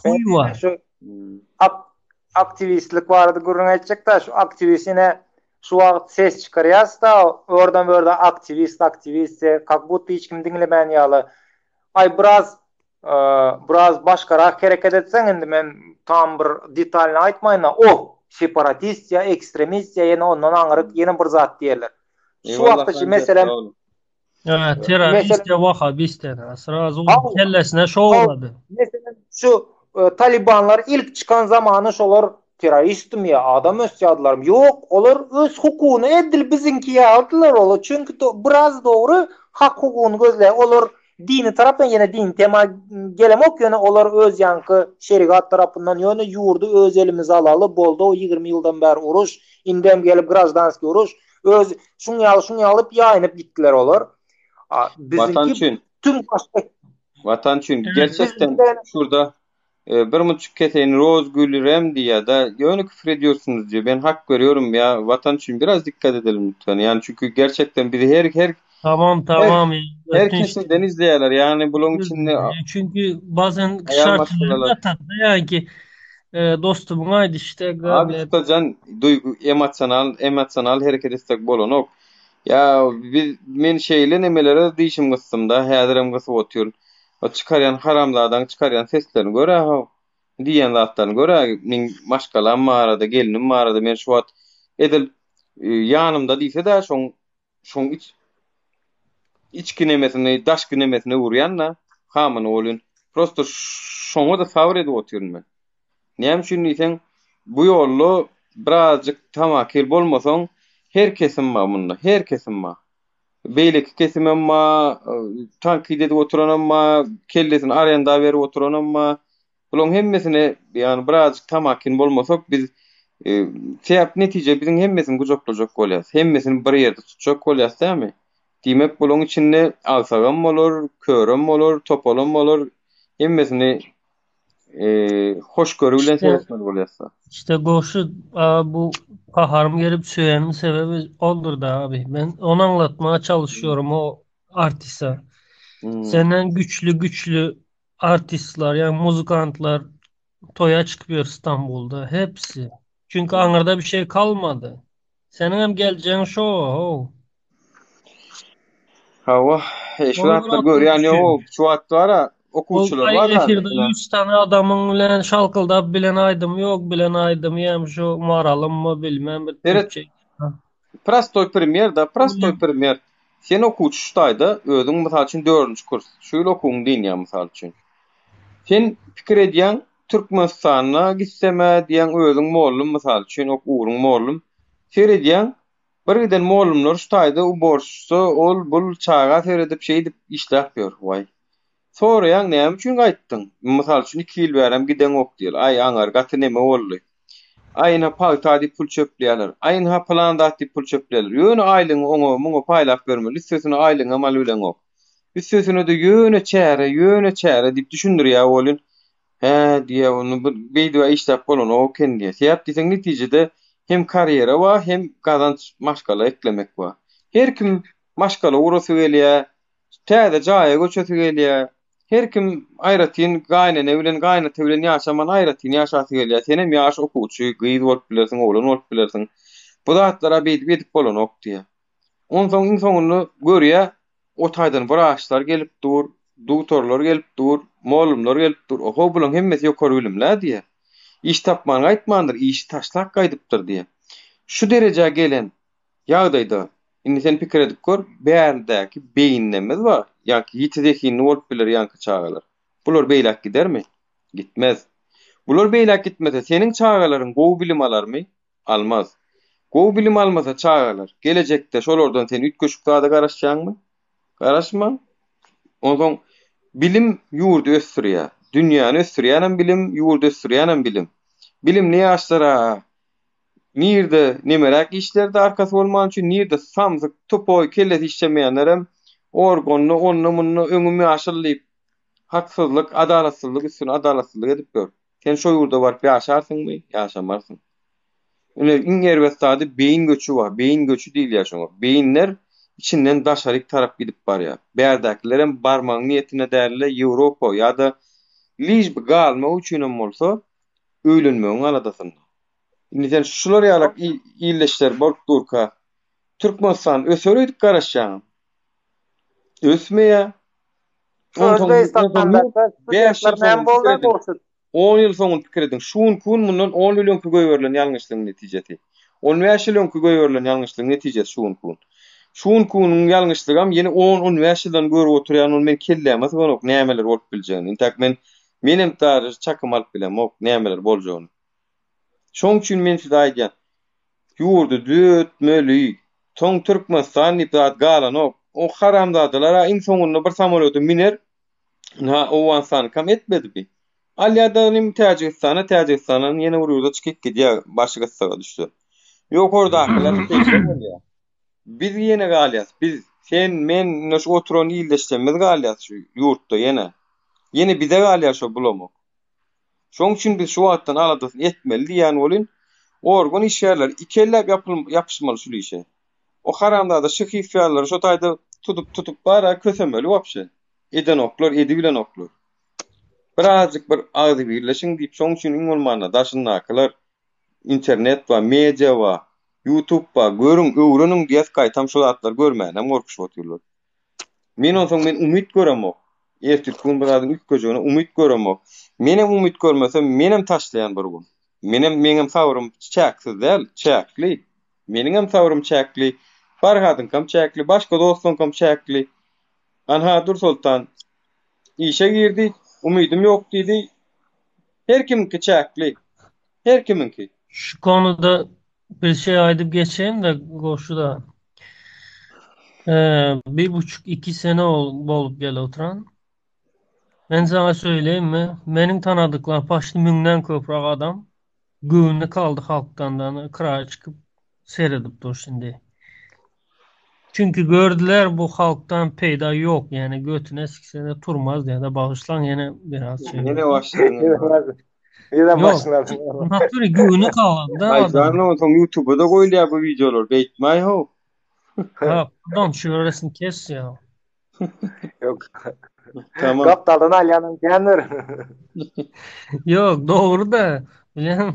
huý bar. Şu aktiwistlik barada gürrüň etjek-de şu aktiwist ine şu wagt ses çykarýas-da oradan bu ýerde aktiwist aktiwist kak budto hiç kim diňlemän ýaly. Aý biraz biraz başgarak hereket etseň indi men tam bir detalyny aýtmaýyn-da oh separatist ýa ekstremist ýa ýene ondan aňryk ýene bir zat diýerler. Şu wagta çenli meselem Ýa terrorist ýa wahabist ýa srazu kellesine şowlady. Meselem şu talibanlar ilk çykan zamany şolar. Terroristmi ýa adam ösýärdilermi? Ýok, olar öz hukugyny edil biziňki ýalydylar olar. Çünki biraz dogry hak hukugyny gözleýär. Olar dini tarapdan ýene dini tema gelemok ýöne olar öz ýaňky şerigat tarapyndan ýöne ýurdy öz elimize alaly boldy o 20 ýyldan bäri uruş indem gelip graždanskiý uruş öz şuň ýaly şuň ýaly diýip ýaýynyp gitdiler olar. A Watan biziňki üçin. tüm başga Watan üçin gerçekten şurada E, bir buçuk keseýin roz gül rem diýýär da ýöne küfür ediyorsunuz diýýär. Ben hak veriyorum ya vatan için biraz dikkat edelim lütfen. Yani çünkü gerçekten bizi her her Tamam her tamam. her Ötün işte. kesimden izleýärler. Yani bunuň içinde Çünkü bazen ayal şartları maşgalalar. da tatlı yani ki e, dostumun aydı işte Abi gable. tutacan duygu emosional emosional hereket etsek bolanok. Ya biz men şeýle nemelere dişim gysdym da häzirem gysyp otyryn. O çykarýan haramzadaň çykarýan seslerini gör-ä how. Diýýän zatlaryny gör-ä. Meň maşgalam barada, gelnim barada men şu wagt edil ýanymda diýse-de şoň şoň iç içki nemesini, daşky nemesini öwürýän-de hamyny welin. Prosto şoňa-da sabyr edip otyryn men. Näme üçin diýseň, bu ýolda birazjyk tamakin bolmasaň, her kesim bar munda, her kesim bar. Beýleki kesimem bar, tankyt edip oturanam bar, kellesini arenda berip oturanam bar. Bularyň hemmesine ýagny birazjyk tamakin bolmasak biz sebäp netije biziň hemmesini gujaklajak bolýas. Hemmesini bir ýerde tutjak bolýas dämi? Diýmek bularyň içinde agsagam bolar, körem bolar, topalam bolar. Hemmesini hoşgörü bilen İşte seretmeli bolýas. işte Goşut bu kaharım gelip söyenin sebebi oldur da abi. Ben onu anlatmaya çalışıyorum o artiste. Hmm. Senden güçlü güçlü artistler yani muzikantlar toya çıkıyor İstanbul'da. Hepsi. Çünkü Ankara'da bir şey kalmadı. Senin hem geleceğin şu. o. Hawa, e, şu Onu zatlar bırakın görýän düşün. ýok, şu wagt bar-a, Ol okuwçylar ay bar da. efirde 100 tane adamın bilen şalkyldap bilen aýdym yok, bilen aýdym ýa şu maralym mı bilmem bir Seret, Türkçe. prostoý primer da, prostoý primer. Sen okuwçy şu taýda, özüň mysal üçin 4-nji kurs. Şu ýyl okuwyň diýýän mysal üçin. Sen pikir edýäň, Türkmenistana gitsem-ä diýýäň özüň mollum mysal üçin, ok ugruň mollum. Seredýäň, Bir giden mollumlar şu taýda uborşsa ol bul çaga seredip şeýdip işläp ýör. Waý. Soraýaň näme üçin gaýtdyň? Mysal üçin iki ýyl bärem gideňok diýeli. Aý aňar gaty neme boldy. Aý ynha pagta diýip pul çöpleýärler. Aý ynha pylan zat diýip pul çöpleýärler. Ýöne aýlygyňy oňa muňa paýlap bermeli. Üstesine aýlygyňam alybileňok. Üstesine-de ýöne çäre, ýöne çäre diýip düşündirýär welin Hä, diýýär, onda bu beýdibä işläp bolanok eken diýýär. Sebäp diýseň, netijede hem karýera bar, hem gazanç, maşgala eklemek bar. Her kim maşgala gurasy gelýär, täze jaýa göçesi gelýär. Her kim aýratyn gaýynene bilen, gaýynata bilen ýaşaman aýratyn ýaşasy gelýär. Senem ýaş okuwçy, gyz bolup bilersiň, oglan bolup bilersiň. Bu zatlara beýdip edip bolanok diýýär. Onsoň iň soňunda görýär, O taýdan wraçlar gelip dur, dugtorlar gelip dur, mollumlar gelip dur. Oho, bulaň hemmesi ýokary bilimlä diýýär. Iş tapman gaýtmandyr, işi taşlap gaýdypdyr diýýär. Şu derejä gelen ýagdaýda, indi sen pikir edip gör, bärdäki beýinlerimiz bar, ýaňky ýiti zehinli bolup biler ýaňky çagalar. Bular beýläk gidermi? Gitmez. Bular beýläk gitmese, seniň çagalaryň gowy bilim alarmy? Almaz. Gowy bilim almasa çagalar, gelejekde şolardan sen üýtgeşik zada garaşýaňmy? Garaşma. Onsoň bilim ýurdy ösdürýär. Dünýäni ösdürýänem bilim, ýurdy ösdürýänem bilim. Bilimli ýaşlara nirde nemeräk işlerde arkasy bolman üçin, nirde samsyk, tupoý, kellesi işlemeýänlerem organda, onda-munda öňüm ýaşyl diýip, haksyzlyk, adalatsyzlyk üstüne adalatsyzlyk edip ýör. Sen şo ýurda baryp ýaşarsyňmy? Ýaşamarsyň. Ine, iň erbet zady beýin göçi bar. Beýin göçi diýilýär şoňa. Beýinler içinden daşaryk tarap gidip barýar. Bärdäkilerem barmagyň niýetinde dälde Ýewropa ýa-da liž bi galmak üçinem bolsa öýlenmegiň aladasynda. Indi sen şular ýalak ildeşler bolup durka Türkmenistan öser öýdüp garaşýaňam. Ösmeýär. Onsoň 5 ýyl soň pikir ediň. 10 ýyl soňuny pikir ediň. Şu günki gün mundan 10 ýyl öňki goýberilen ýalňyşlygyň netijesi. 15 ýyl öňki goýberilen ýalňyşlygyň netijesi şu günki gün. Şu günki günüň ýalňyşlygam ýene 10-15 ýyldan görüp oturýan ony men kelläme syganok nämeler bolup biljegini. Intäk men menem daže çakym alyp bilemok nämeler boljagyny. Şoň üçin men size aýdýan. Ýurdy düzetmeli. Soň Türkmenistan diýip zat galanok. O haramzadalar-a iň soňunda bir samolýota miner. Ynha Owganystanykam etmedi bi. Alýar-da nim Täjigistana, Täjigistandan ýene bir ýurda çykyp gidýär başy gyssaga düşse. Ýokardakylar şeýle bolýar. Biz ýene galýas. Biz, sen, men, ine şu oturan ildeşlerimiz galýas şu ýurtda ýene. Ýene bize galýar şo bulamak. Şoň üçin biz şu wagtdan aladasyny etmeli diýýän welin, organ işgärleri ikelläp ýapyşmaly şul işe. O haramzada Şyhyýew ýalylary şo taýda tutup tutup bara kösemeli wapşe. Edenoklar, edibilenoklar. Birazjyk bir agzybirleşiň diýip şoň üçin iň bolmanda daşyndakylar internet bar, media bar, youtube bar, görüň, öwreniň diýýäs gaýtam şu zatlary görmänem gorkuşyp otyrlar. Men onsoň men umyt göremok. Ertirki gün bir zadyň üýtgejegine umyt göremok. Menem umyt görmesem menem taşlaýan bir gün. Menem meňem sabrym çäksiz däl, çäkli. Meniňem sabrym çäkli, Farhadyňkam çäkli, başga dostlaryňkam çäkli. Anha Dursoltan işe girdi, umydym ýok diýdi. Her kimiňki çäkli. Her kimiňki. Şu konuda bir şey aýdyp geçeýin-de goşuda. Ee, bir buçuk iki sene ol, bolup gel oturan. Men sana söyleyeyim mi? Meniň tanadyklarym paşdy müňden köpräk adam göwni kaldy halkdan da kiraýa çykyp seredip dur şindi. Çünki gördüler bu halkdan peýda ýok ýani götüne siksede turmaz diýende bagyşlaň ýene biraz şey. Ýene başladyň. Ýene Ýok. başladyň. Nature göwni kaldy Aý adam. jan onsoň YouTube'a-da goýulýar bu wideolar beýtmäý how. Ha, pardon şu ýöresini kes ýa. Ýok. Tamam. Gapdaldan alýanam kändir. Ýok, dogry da. Bilýän,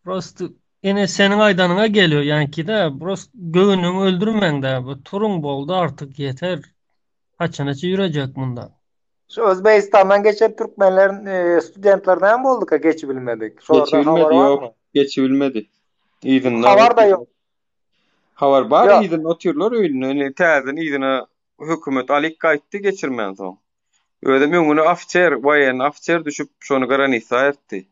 prosto ene seniň aýdanyňa geliyor ýaňky-da, prosto göwnüňi öldürmäň-dä, bu turuň boldy artyk ýeter. Haçanaça ýürejek munda. Şu Özbegistandan geçen türkmenler, e, studentler näme bolduka geçibilmedik? Şolardan habar Geçibilmedi ýok, barmy? geçibilmedi. Yzynda Habar da ýok. Habar bar, Ýok. yzynda otyrlar öýünde. Indi täzeden yzyna hökümet alyp gaýtdy geçirmänsoň. Özem öňüne ofiser, woýenny ofiser düşüp, şony granisa ertdi.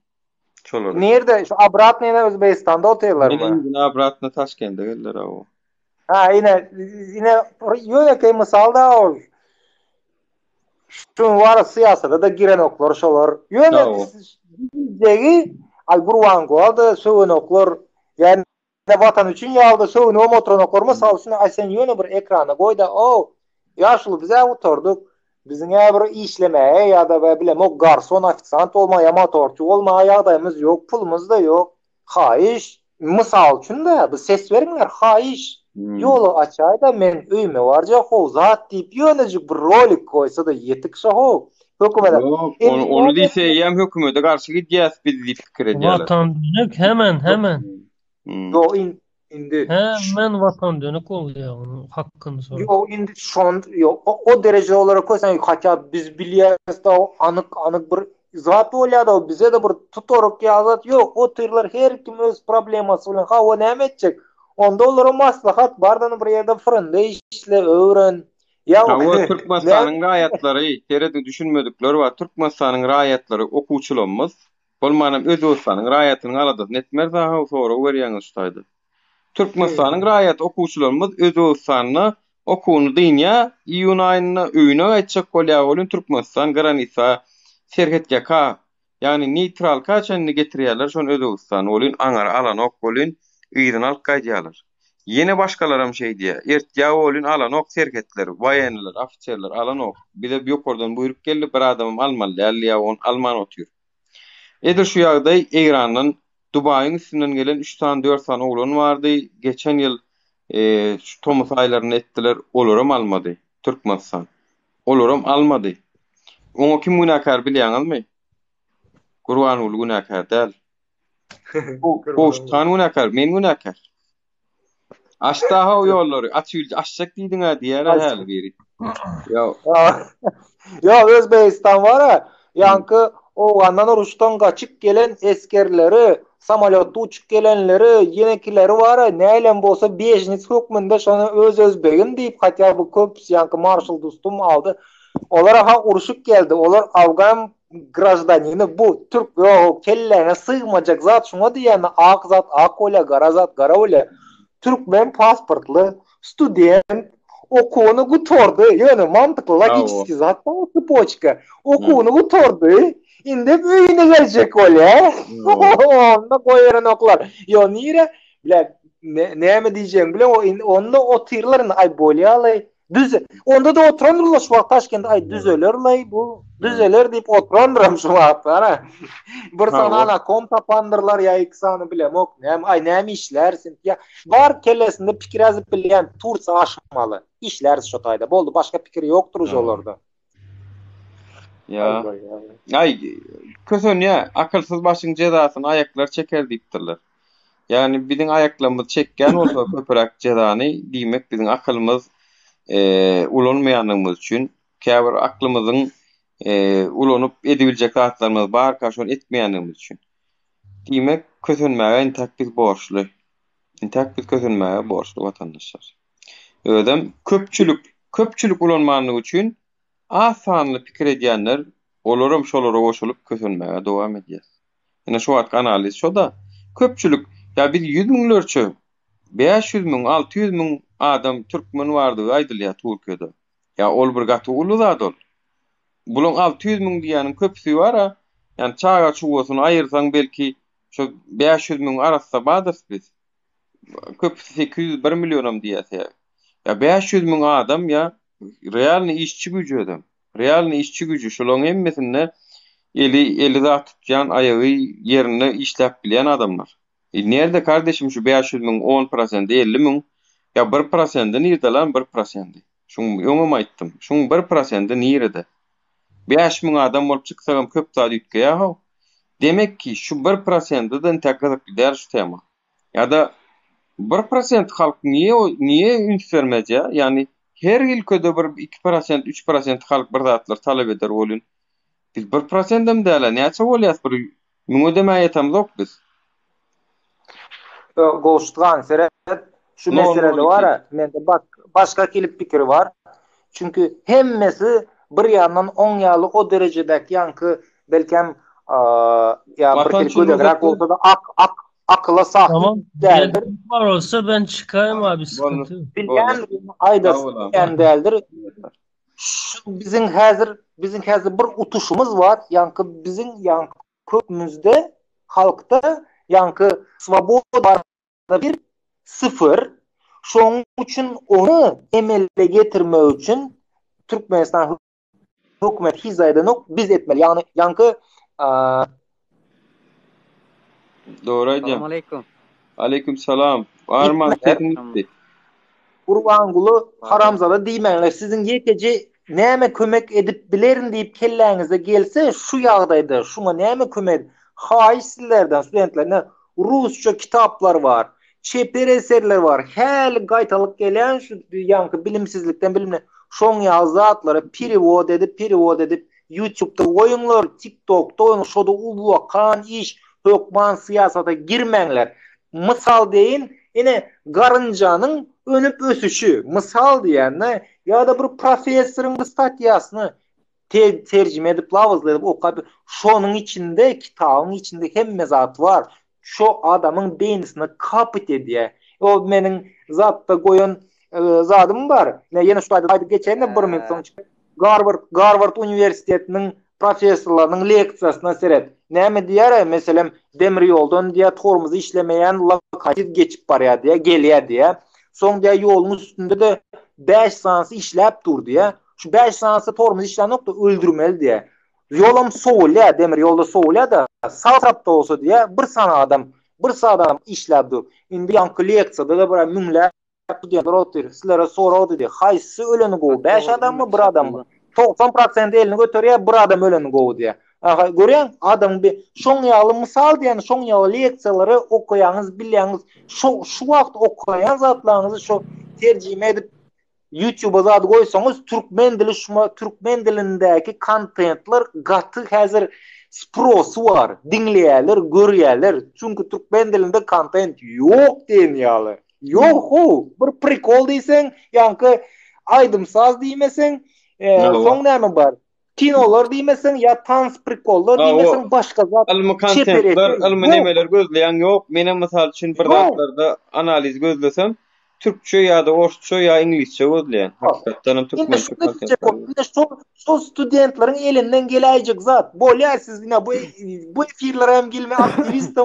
Şolary. Nirde? Şu obratno ýene Özbegistanda otyrlarmy? Ýene yzyna obratno Taşkende geldiler hawa. Ha, ine, ine ýönekeý mysal da ol. Şu var syýasata da girenoklar şolar. Ýöne diýjegi ay Gurbanguly da söwenoklar. Ýani Watan üçin ýalda sögünibem oturanoklar mysal üçin aý sen ýöne bir ekrana goýda ow ýaşuly bizä gutardyk biziňä bir işlemäge ýa-da we bilemok garson ofisiant bolmaga ýa motorçy bolmaga ýagdaýymyz ýok pulumyzda ýok haýyş mysal üçin-de bu ses beriňler haýyş ýoly açaýda men öýüme barjak how zat diýip ýönejik bir rolik goýsada ýetik şo how hökümete Ýok ony ony diýse eýýäm hökümete garşy gidýäs biz diýip pikir edýärler. Watan dönük hemen hemen. Ýok indi Hemen watan dönük bolýar onuň hakyny sorup. Ýok indi şon ýok o dereje olara kösen hatda biz bilýäris da anyk anyk bir zat bolýar da bize de bir tutaryk ýa zat ýok otyrlar her kim öz problemasy bilen hawa näme etjek onda olara maslahat bardan bir ýerde fyrynda işle öwren ýa Hawa Türkmenistanyň raýatlary serediň düşünmedikler bar Türkmenistanyň raýatlary okuwçylarymyz Bolmanam Özbegistanyň raýatynyň aladasyny etmeris ahow sorag berýäňiz şu taýda. Türkmenistanyň raýaty okuwçylarymyz Özbegistanda okuwyny dynýa iýun aýynda öýüne gaýtjak bolýa welin Türkmenistan granisa serhetýaka ýagny neýtralka çenli getirýäler şony Özbegistany welin aňary alanok welin yzyna alyp gaýdýalar. Ýene başgalaram şeýdýä ertýä welin alanok serhetler waýenniler ofiserler alanok bize ýokardan buýruk geldi bir adamam almaly däl diýýä ony alman otyr. Edil şu ýagdaý Eýrandan Dubaýyň üstünden gelen üç sany dört sany oglan bardy geçen ýyl şu tomus aýlarynda etdiler olaram almady Türkmenistan olaram almady oňa kim günäkär bilýäňizmi Gurbanguly günäkär däl Gowşut han günäkär men günäkär Açda-how ýollary, aç açjak diýdiň-ä diýýärler häli biri. Ýa. Ýa Özbegistan bar-a, ýaňky Owgandan uruşdan gaçyp gelen esgerleri, samolýotda uçup gelenleri, ýenekileri bar-a, näilem bolsa bežnits hökmünde şony öz özbegim diýip, hatýa bu köpüsi ýaňky marşal Dustum aldy. Olar ha urşup geldi. Olar afgan graždanini bu türk ýok kelläňe sygmajak zat şuňa diýýän ak zat ak bolýar gara zat gara bolýar. Türkmen pasportly student okuwyny gutardy. Ýöne mantykly logiçeskiý zat bar цепочка. Okuwyny gutardy. Indi öýüne geljek bolýar. Onda goýberenoklar. Ýo nire? Bile näme diýjegiňi bile onda otyrlar indi aý bolýaly. Düz onda-da oturandyrlar şu wagt Taşkent aý düzelerlaý bu düzeler diýip oturandyram şu wagt ana. Bir sany anakom tapandyrlar ýa iki sany bilemok. Näme aý näme işlärsiň ýa bar kellesinde pikir ýazyp bilýän Tursiýa aşmaly. Işläris şo taýda. Boldy başga pikir ýokdur uje olarda. Ýa. Aý kösenýä akylsyz başyň jezasyny aýaklar çeker diýipdirler. Ýagny biziň aýaklarymyz çekýän bolsa köpüräk jezany, diýmek biziň akylymyz ulanmaýanlygymyz üçin, käbir aklymyzyň ulanyp edibiljek zatlarymyz barka şony etmeýänligimiz üçin. Diýmek kösenmäge intäk biz borçly. Intäk biz kösenmäge borçly watandaşlar. Özem köpçülik, köpçülik ulanmanlygy üçin az sanly pikir edýänler olaram şolara goşulyp kösenmäge dowam edýär. Ine şu wagtky analiz şo-da. Köpçülik, ýa biz ýüz müňlerçe, 500 müň, 600 müň adam türkmen bardygy aýdylýar Türkiýede. Ýa ol bir gaty uly zat ol. Bulaň 600 müň diýýäniň köpüsi bar-a, ýani çaga-çugasyny aýyrsaň belki şo 500 müň arassa bardyrys biz. Köpüsi 800, 1 millionam diýýär sebäbi. Ýa 500 müň adam ýa realny işçi güýji özem. Realny işçi güýji şolaryň hemmesinde eli eli zat tutýan aýagy ýerinde işläp bilýän adamlar. E nirde kardeşim şu 500 müň 10 prosendi 50 müň ýa bir prosendi nirde lan bir prosendi. Şuň öňem aýtdym. Şuň bir prosendi nirede? 5000 adam bolup çyksagam köp zat üýtgeýär how. Demek ki şu bir prosende-de intäk gyzykly däl şu tema. Ýa-da 1% halk niýe niýe üns bermez ýa? Ýagny her ülkede bir 2%, 3% halk bir zatlar talap eder welin, biz 1%-em däl-ä, näçe bolýas bir müňe demä ýetemzok biz. Gowşutgan seret, şu meselede bar-a, mende başga hili pikir bar. Çünki hemmesi bir ýandan oň ýaly o derejedäki ýaňky belkem ýa bir hili gödegräk bolsa-da ak ak akyla sahyp Tamam. däldir. Var olsa ben çıkayım abi sıkıntı yok. Bilýän aýdasy gelýän däldir. Şu biziň häzir biziň häzir bir utuşymyz bar. Ýaňky biziň ýaňky kökümizde halkda ýaňky swoboda bar bir syfyr. Şonuň üçin ony emele getirmek üçin Türkmenistan hökümet hiç zat edenok, biz etmeli. Ýagny ýaňky Dogry aýdýaň. Salam aleýkum. Aleýkum salam. Arman sesiň gitdi. Gurbanguly haramzada diýmäňler. Siziň ýekeje näme kömek edip bilerin diýip kelläňize gelse şu ýagdaýda şuňa näme kömek haýyş sizlerden studentlerden rusça kitaplar bar. Çeper eserler bar. Häli gaýtalyp gelýän şu ýaňky bilimsizlikden bilimli şoň ýaly zatlary perewod edip perewod edip ýutubda goýuňlar, tiktokda goýuň şoda ullakan iş hökman syýasata girmäňler. Mysal deýin ine garynjanyň önüp ösüşi mysal diýende ýa-da bir professoryň bir statýasyny terjime edip labyzly edip okap şonuň içinde kitabyň içinde hemme zat bar. Şo adamyň beýnisine kapyt edýä. O meniň zatda goýan zadym bar. Ine ýene şu taýda aýdyp geçeýin-de bir minut soň çykyp. Garward Garward uniwersitetiniň professorlarynyň leksiýasyna seret. Näme diýýär-ä, meselem, demir ýoldan diýýär, tormozy işlemeýän lokomotiw geçip barýar diýýär, gelýär diýýär. Soň diýýär, ýoluň üstünde-de bäş sanysy işläp dur diýýär. Şu bäş sanysy tormozy işlänok-da, öldürmeli diýýär. Ýolam sowulýar, demir ýolda sowulýar-da, sag tarapda bolsa diýýär, bir sany adam, bir sany adam işläp dur. Indi ýaňky leksiýada-da bir müňläp studentler otyr. Sizlere sorag diýdi, haýsysy öleni gowy, bäş adammy, bir adammy? 90 prosenti elini göterýär, bir adam öleni gowy diýýär. Aha, görýäň, adamyň bir şoň ýaly mysal diýen, şoň ýaly leksiýalary okaýaňyz, bilýäňiz, şo şu wagt okaýan zatlaryňyzy şo terjime edip Youtube-a zat goýsaňyz türkmen dili şuma türkmen dilindäki kontentler gaty häzir sprosy bar. Diňleýärler, görýärler. Çünki türkmen dilinde kontent ýok diýen ýaly. Ýok how. Bir prikol diýseň, ýaňky aýdym-saz diýmeseň, Soň näme bar? Kinolar diýmeseň ýa tans prikollar diýmeseň başga zat. Ylmy kontentler, ylmy nemeler gözleýän ýok. Menem mysal üçin bir zatlarda analiz gözlesem, türkçe ýa-da orsça ýa iňlisçe gözleýän. Hakykatdan hem türkmençe kontentler. Indi şol şol studentleriň elinden geläýjek zat. Bolýar siz ine bu bu efirlere hem gelme aktiwist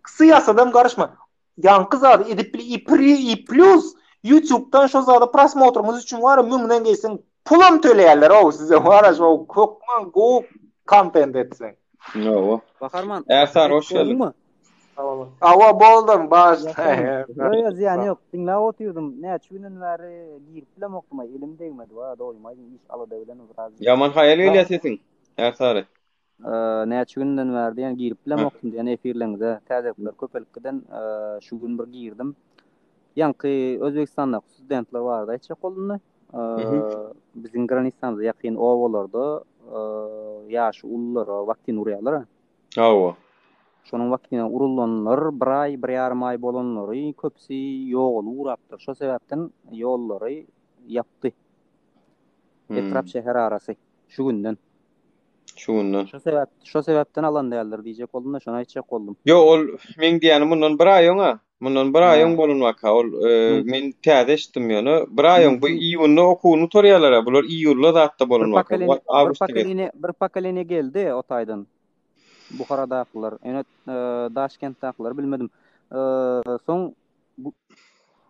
syýasadam garyşma. Ýaňky zady edip bil i pri i plus ýutubdan şo zada prosmotryňyz üçin wara müňden geçseň pulam töleýärler ow size wara şo hökman gowy kontent etseň. Hawa. Baharman. Ärsary hoş geldiň. Hawa boldum bagyşla. Ýok ýok zyýany ýok. Diňläp otyrdym. Näçe günden bäri girip bilemokdym aý elim degmedi wara dogrymy aýdyn iş alada bilen biraz. Ýaman haýal gelýär sesiň Ärsary. Näçe günden bäri diýen girip bilemokdym diýen efirleňize täzelikler köpelip giden şu gün bir girdim. Ýaňky Özbegistandaky studentler barada aýtjak boldum-da. Biziň granisamyza ýakyn obalarda ýaşy ululara waksin urýarlar. Hawa. Şonuň waksina urulanlar bir aý, bir ýarym aý bolanlary köpüsi ýogalyp ugrapdyr. Şo sebäpden ýollary ýapdy. Etrap şäher arasy şu günden. Şu günden. Şo sebäp, şo sebäpden alan däldir diýjek boldum-da, şony aýtjak boldum. Ýok, ol meň diýýänim mundan bir aý öň-ä. Mundan bir aý öň bolan waka. Ol men täze eşitdim ýöne. Bir aý öň bu iýunda okuwyny gutarýarlar-a. Bular iýulda zatda bolan waka. Bir pokoleniýe, bir pokoleniýe geldi o taýdan. Buharadakylar, ýöne Daşkentdakylar bilmedim. Soň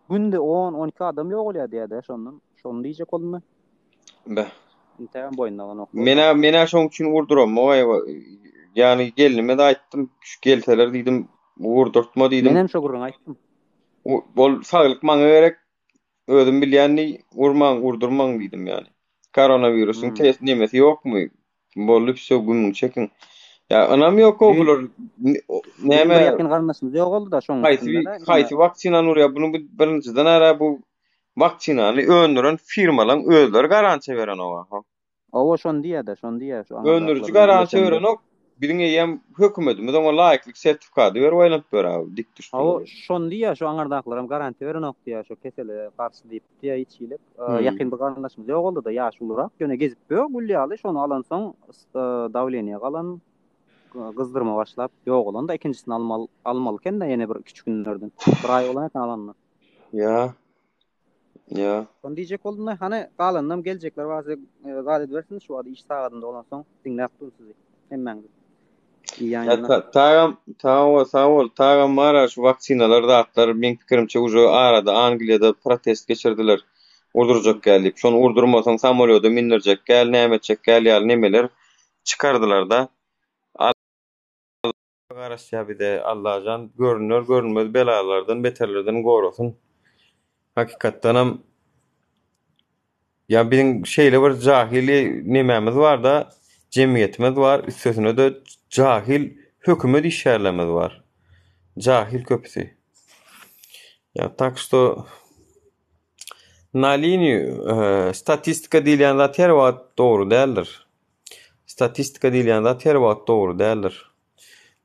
Günde on, 12 adam ýogalýar diýýär-de şondan. Şony diýjek boldum-da. Beh. Intägem boýnuna alanok. Menä, menä şoň üçin urduramok-aý. Ýagny gelnime-de aýtdym, şu gelseler diýdim, urdurtma diýdim. Menem şo gürrüňi aýtdym. Ol saglyk maňa gerek, özüm bilýän diý, urmaň, urdurmaň diýdim ýagny. Koronawirusyň test nemesi ýokmy? Boldy wsё gümüňi çekiň. Ýa ynam ýok o bular näme bir ýakyn garyndaşymyz ýogaldy da şoň haýsy haýsy waksinany urýar bunu birinjiden ara bu waksinany öndüren firmalaň özleri garantiýa berenok aha. Owa şony diýýär-de şony diýýär şu Öndüriji garantiýa berenok biziň eýýäm hökümetimiz oňa laýyklyk sertifikady berip aýlanyp ýör abi dik düşdüler. Hawa şony diýýär şu aňardakylaram garantiýa berenok diýýär şu kesele garşy diýip. Diýýär hiç hili. Ýakyn bir garyndaşymyz ýogaldy-da, ýaşy ulurak. Ýöne gezip ýör gül ýaly. Şony alansoň dawleniýe galan, gyzdyrma başlap ýogalan-da, ikinjisini almaly almaly eken-de ýene bir iki-üç günlerden. Bir aý bolan eken alanyna. Ýa. Ýa. Şony diýjek boldum-da. Hany, galanynam geljekler barsa zat edibersin. Şu wagt iş sagadynda bolansoň diňläp durun sizi. Hemmäňizi. Tagam sag sag bol tagam bara şu waksinalar zatlar meň pikirimçe uje arada Angliýada protest geçirdiler urdurjak gel diýip şony urdurmasaň samolýoda mindirjek gel näme etjek gel ýaly nemeler çykardylarda garaşýar bize Allajan görüner görünmez belalardan beterlerden gorasyn hakykatdanam ýa biziň şeýle bir jahyl nemämiz barda jemgyýetimiz bar üstesine-de jahyl hökümet işgärlerimiz bar jahyl köpüsi ýa tak şto na liniýu statistika diýilýän zat her wagt dogry däldir statistika diýilýän zat her wagt dogry däldir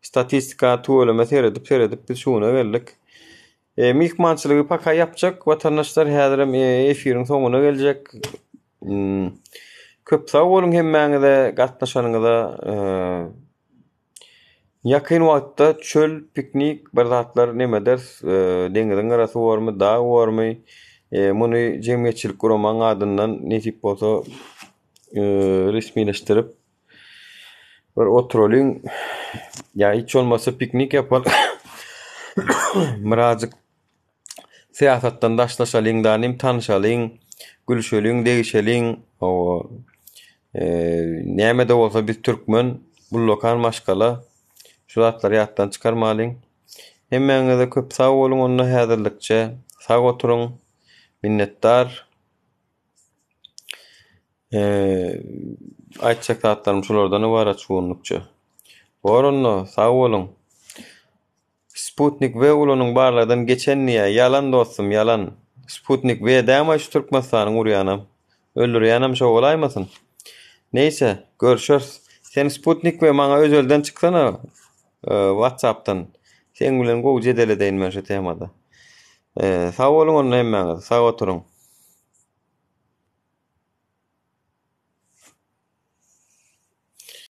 Statistika tüweleme seredip seredip biz şu güne geldik. E, myhmançylygy paka ýapjak watandaşlar häzirem e, efiriň soňuna geljek. Hmm. Köp sag boluň hemmäňize gatnaşanyňyza. E, ýakyn wagtda çöl, piknik bir zatlar neme ederis. E, deňiziň gyrasy bormy, dag bormy? E, muny jemgyýetçilik guramaň adyndan nesip bolsa e, resmileşdirip Bir oturalyň. Ýa hiç bolmasa piknik ýapaly. Birazjyk syýasatdan daşlaşalyň da nim tanyşalyň, gülüşeliň, degişeliň. Hawa. Näme-de bolsa biz türkmen, ullakan maşgala. Şu zatlary ýatdan çykarmalyň. Hemmäňize köp sag boluň onda häzirlikçe. Sag oturyň. Minnetdar. Aýtjak zatlarym şulardan ybarat şu günlükçe. Bor onda, sag boluň. Sputnik V ulanyň barlagdan geçen diýýä. Ýalan dostum, ýalan. Sputnik V dämaý şu Türkmenistanyň urýanam. Öldürýänem şo bolaýmasyn. Neýse, görüşeris. Sen Sputnik V maňa özelden çyksana WhatsAppdan. Seň bilen gowy jedel edeýin men şu temada. Sag boluň onda hemmäňiz. Sag oturyň.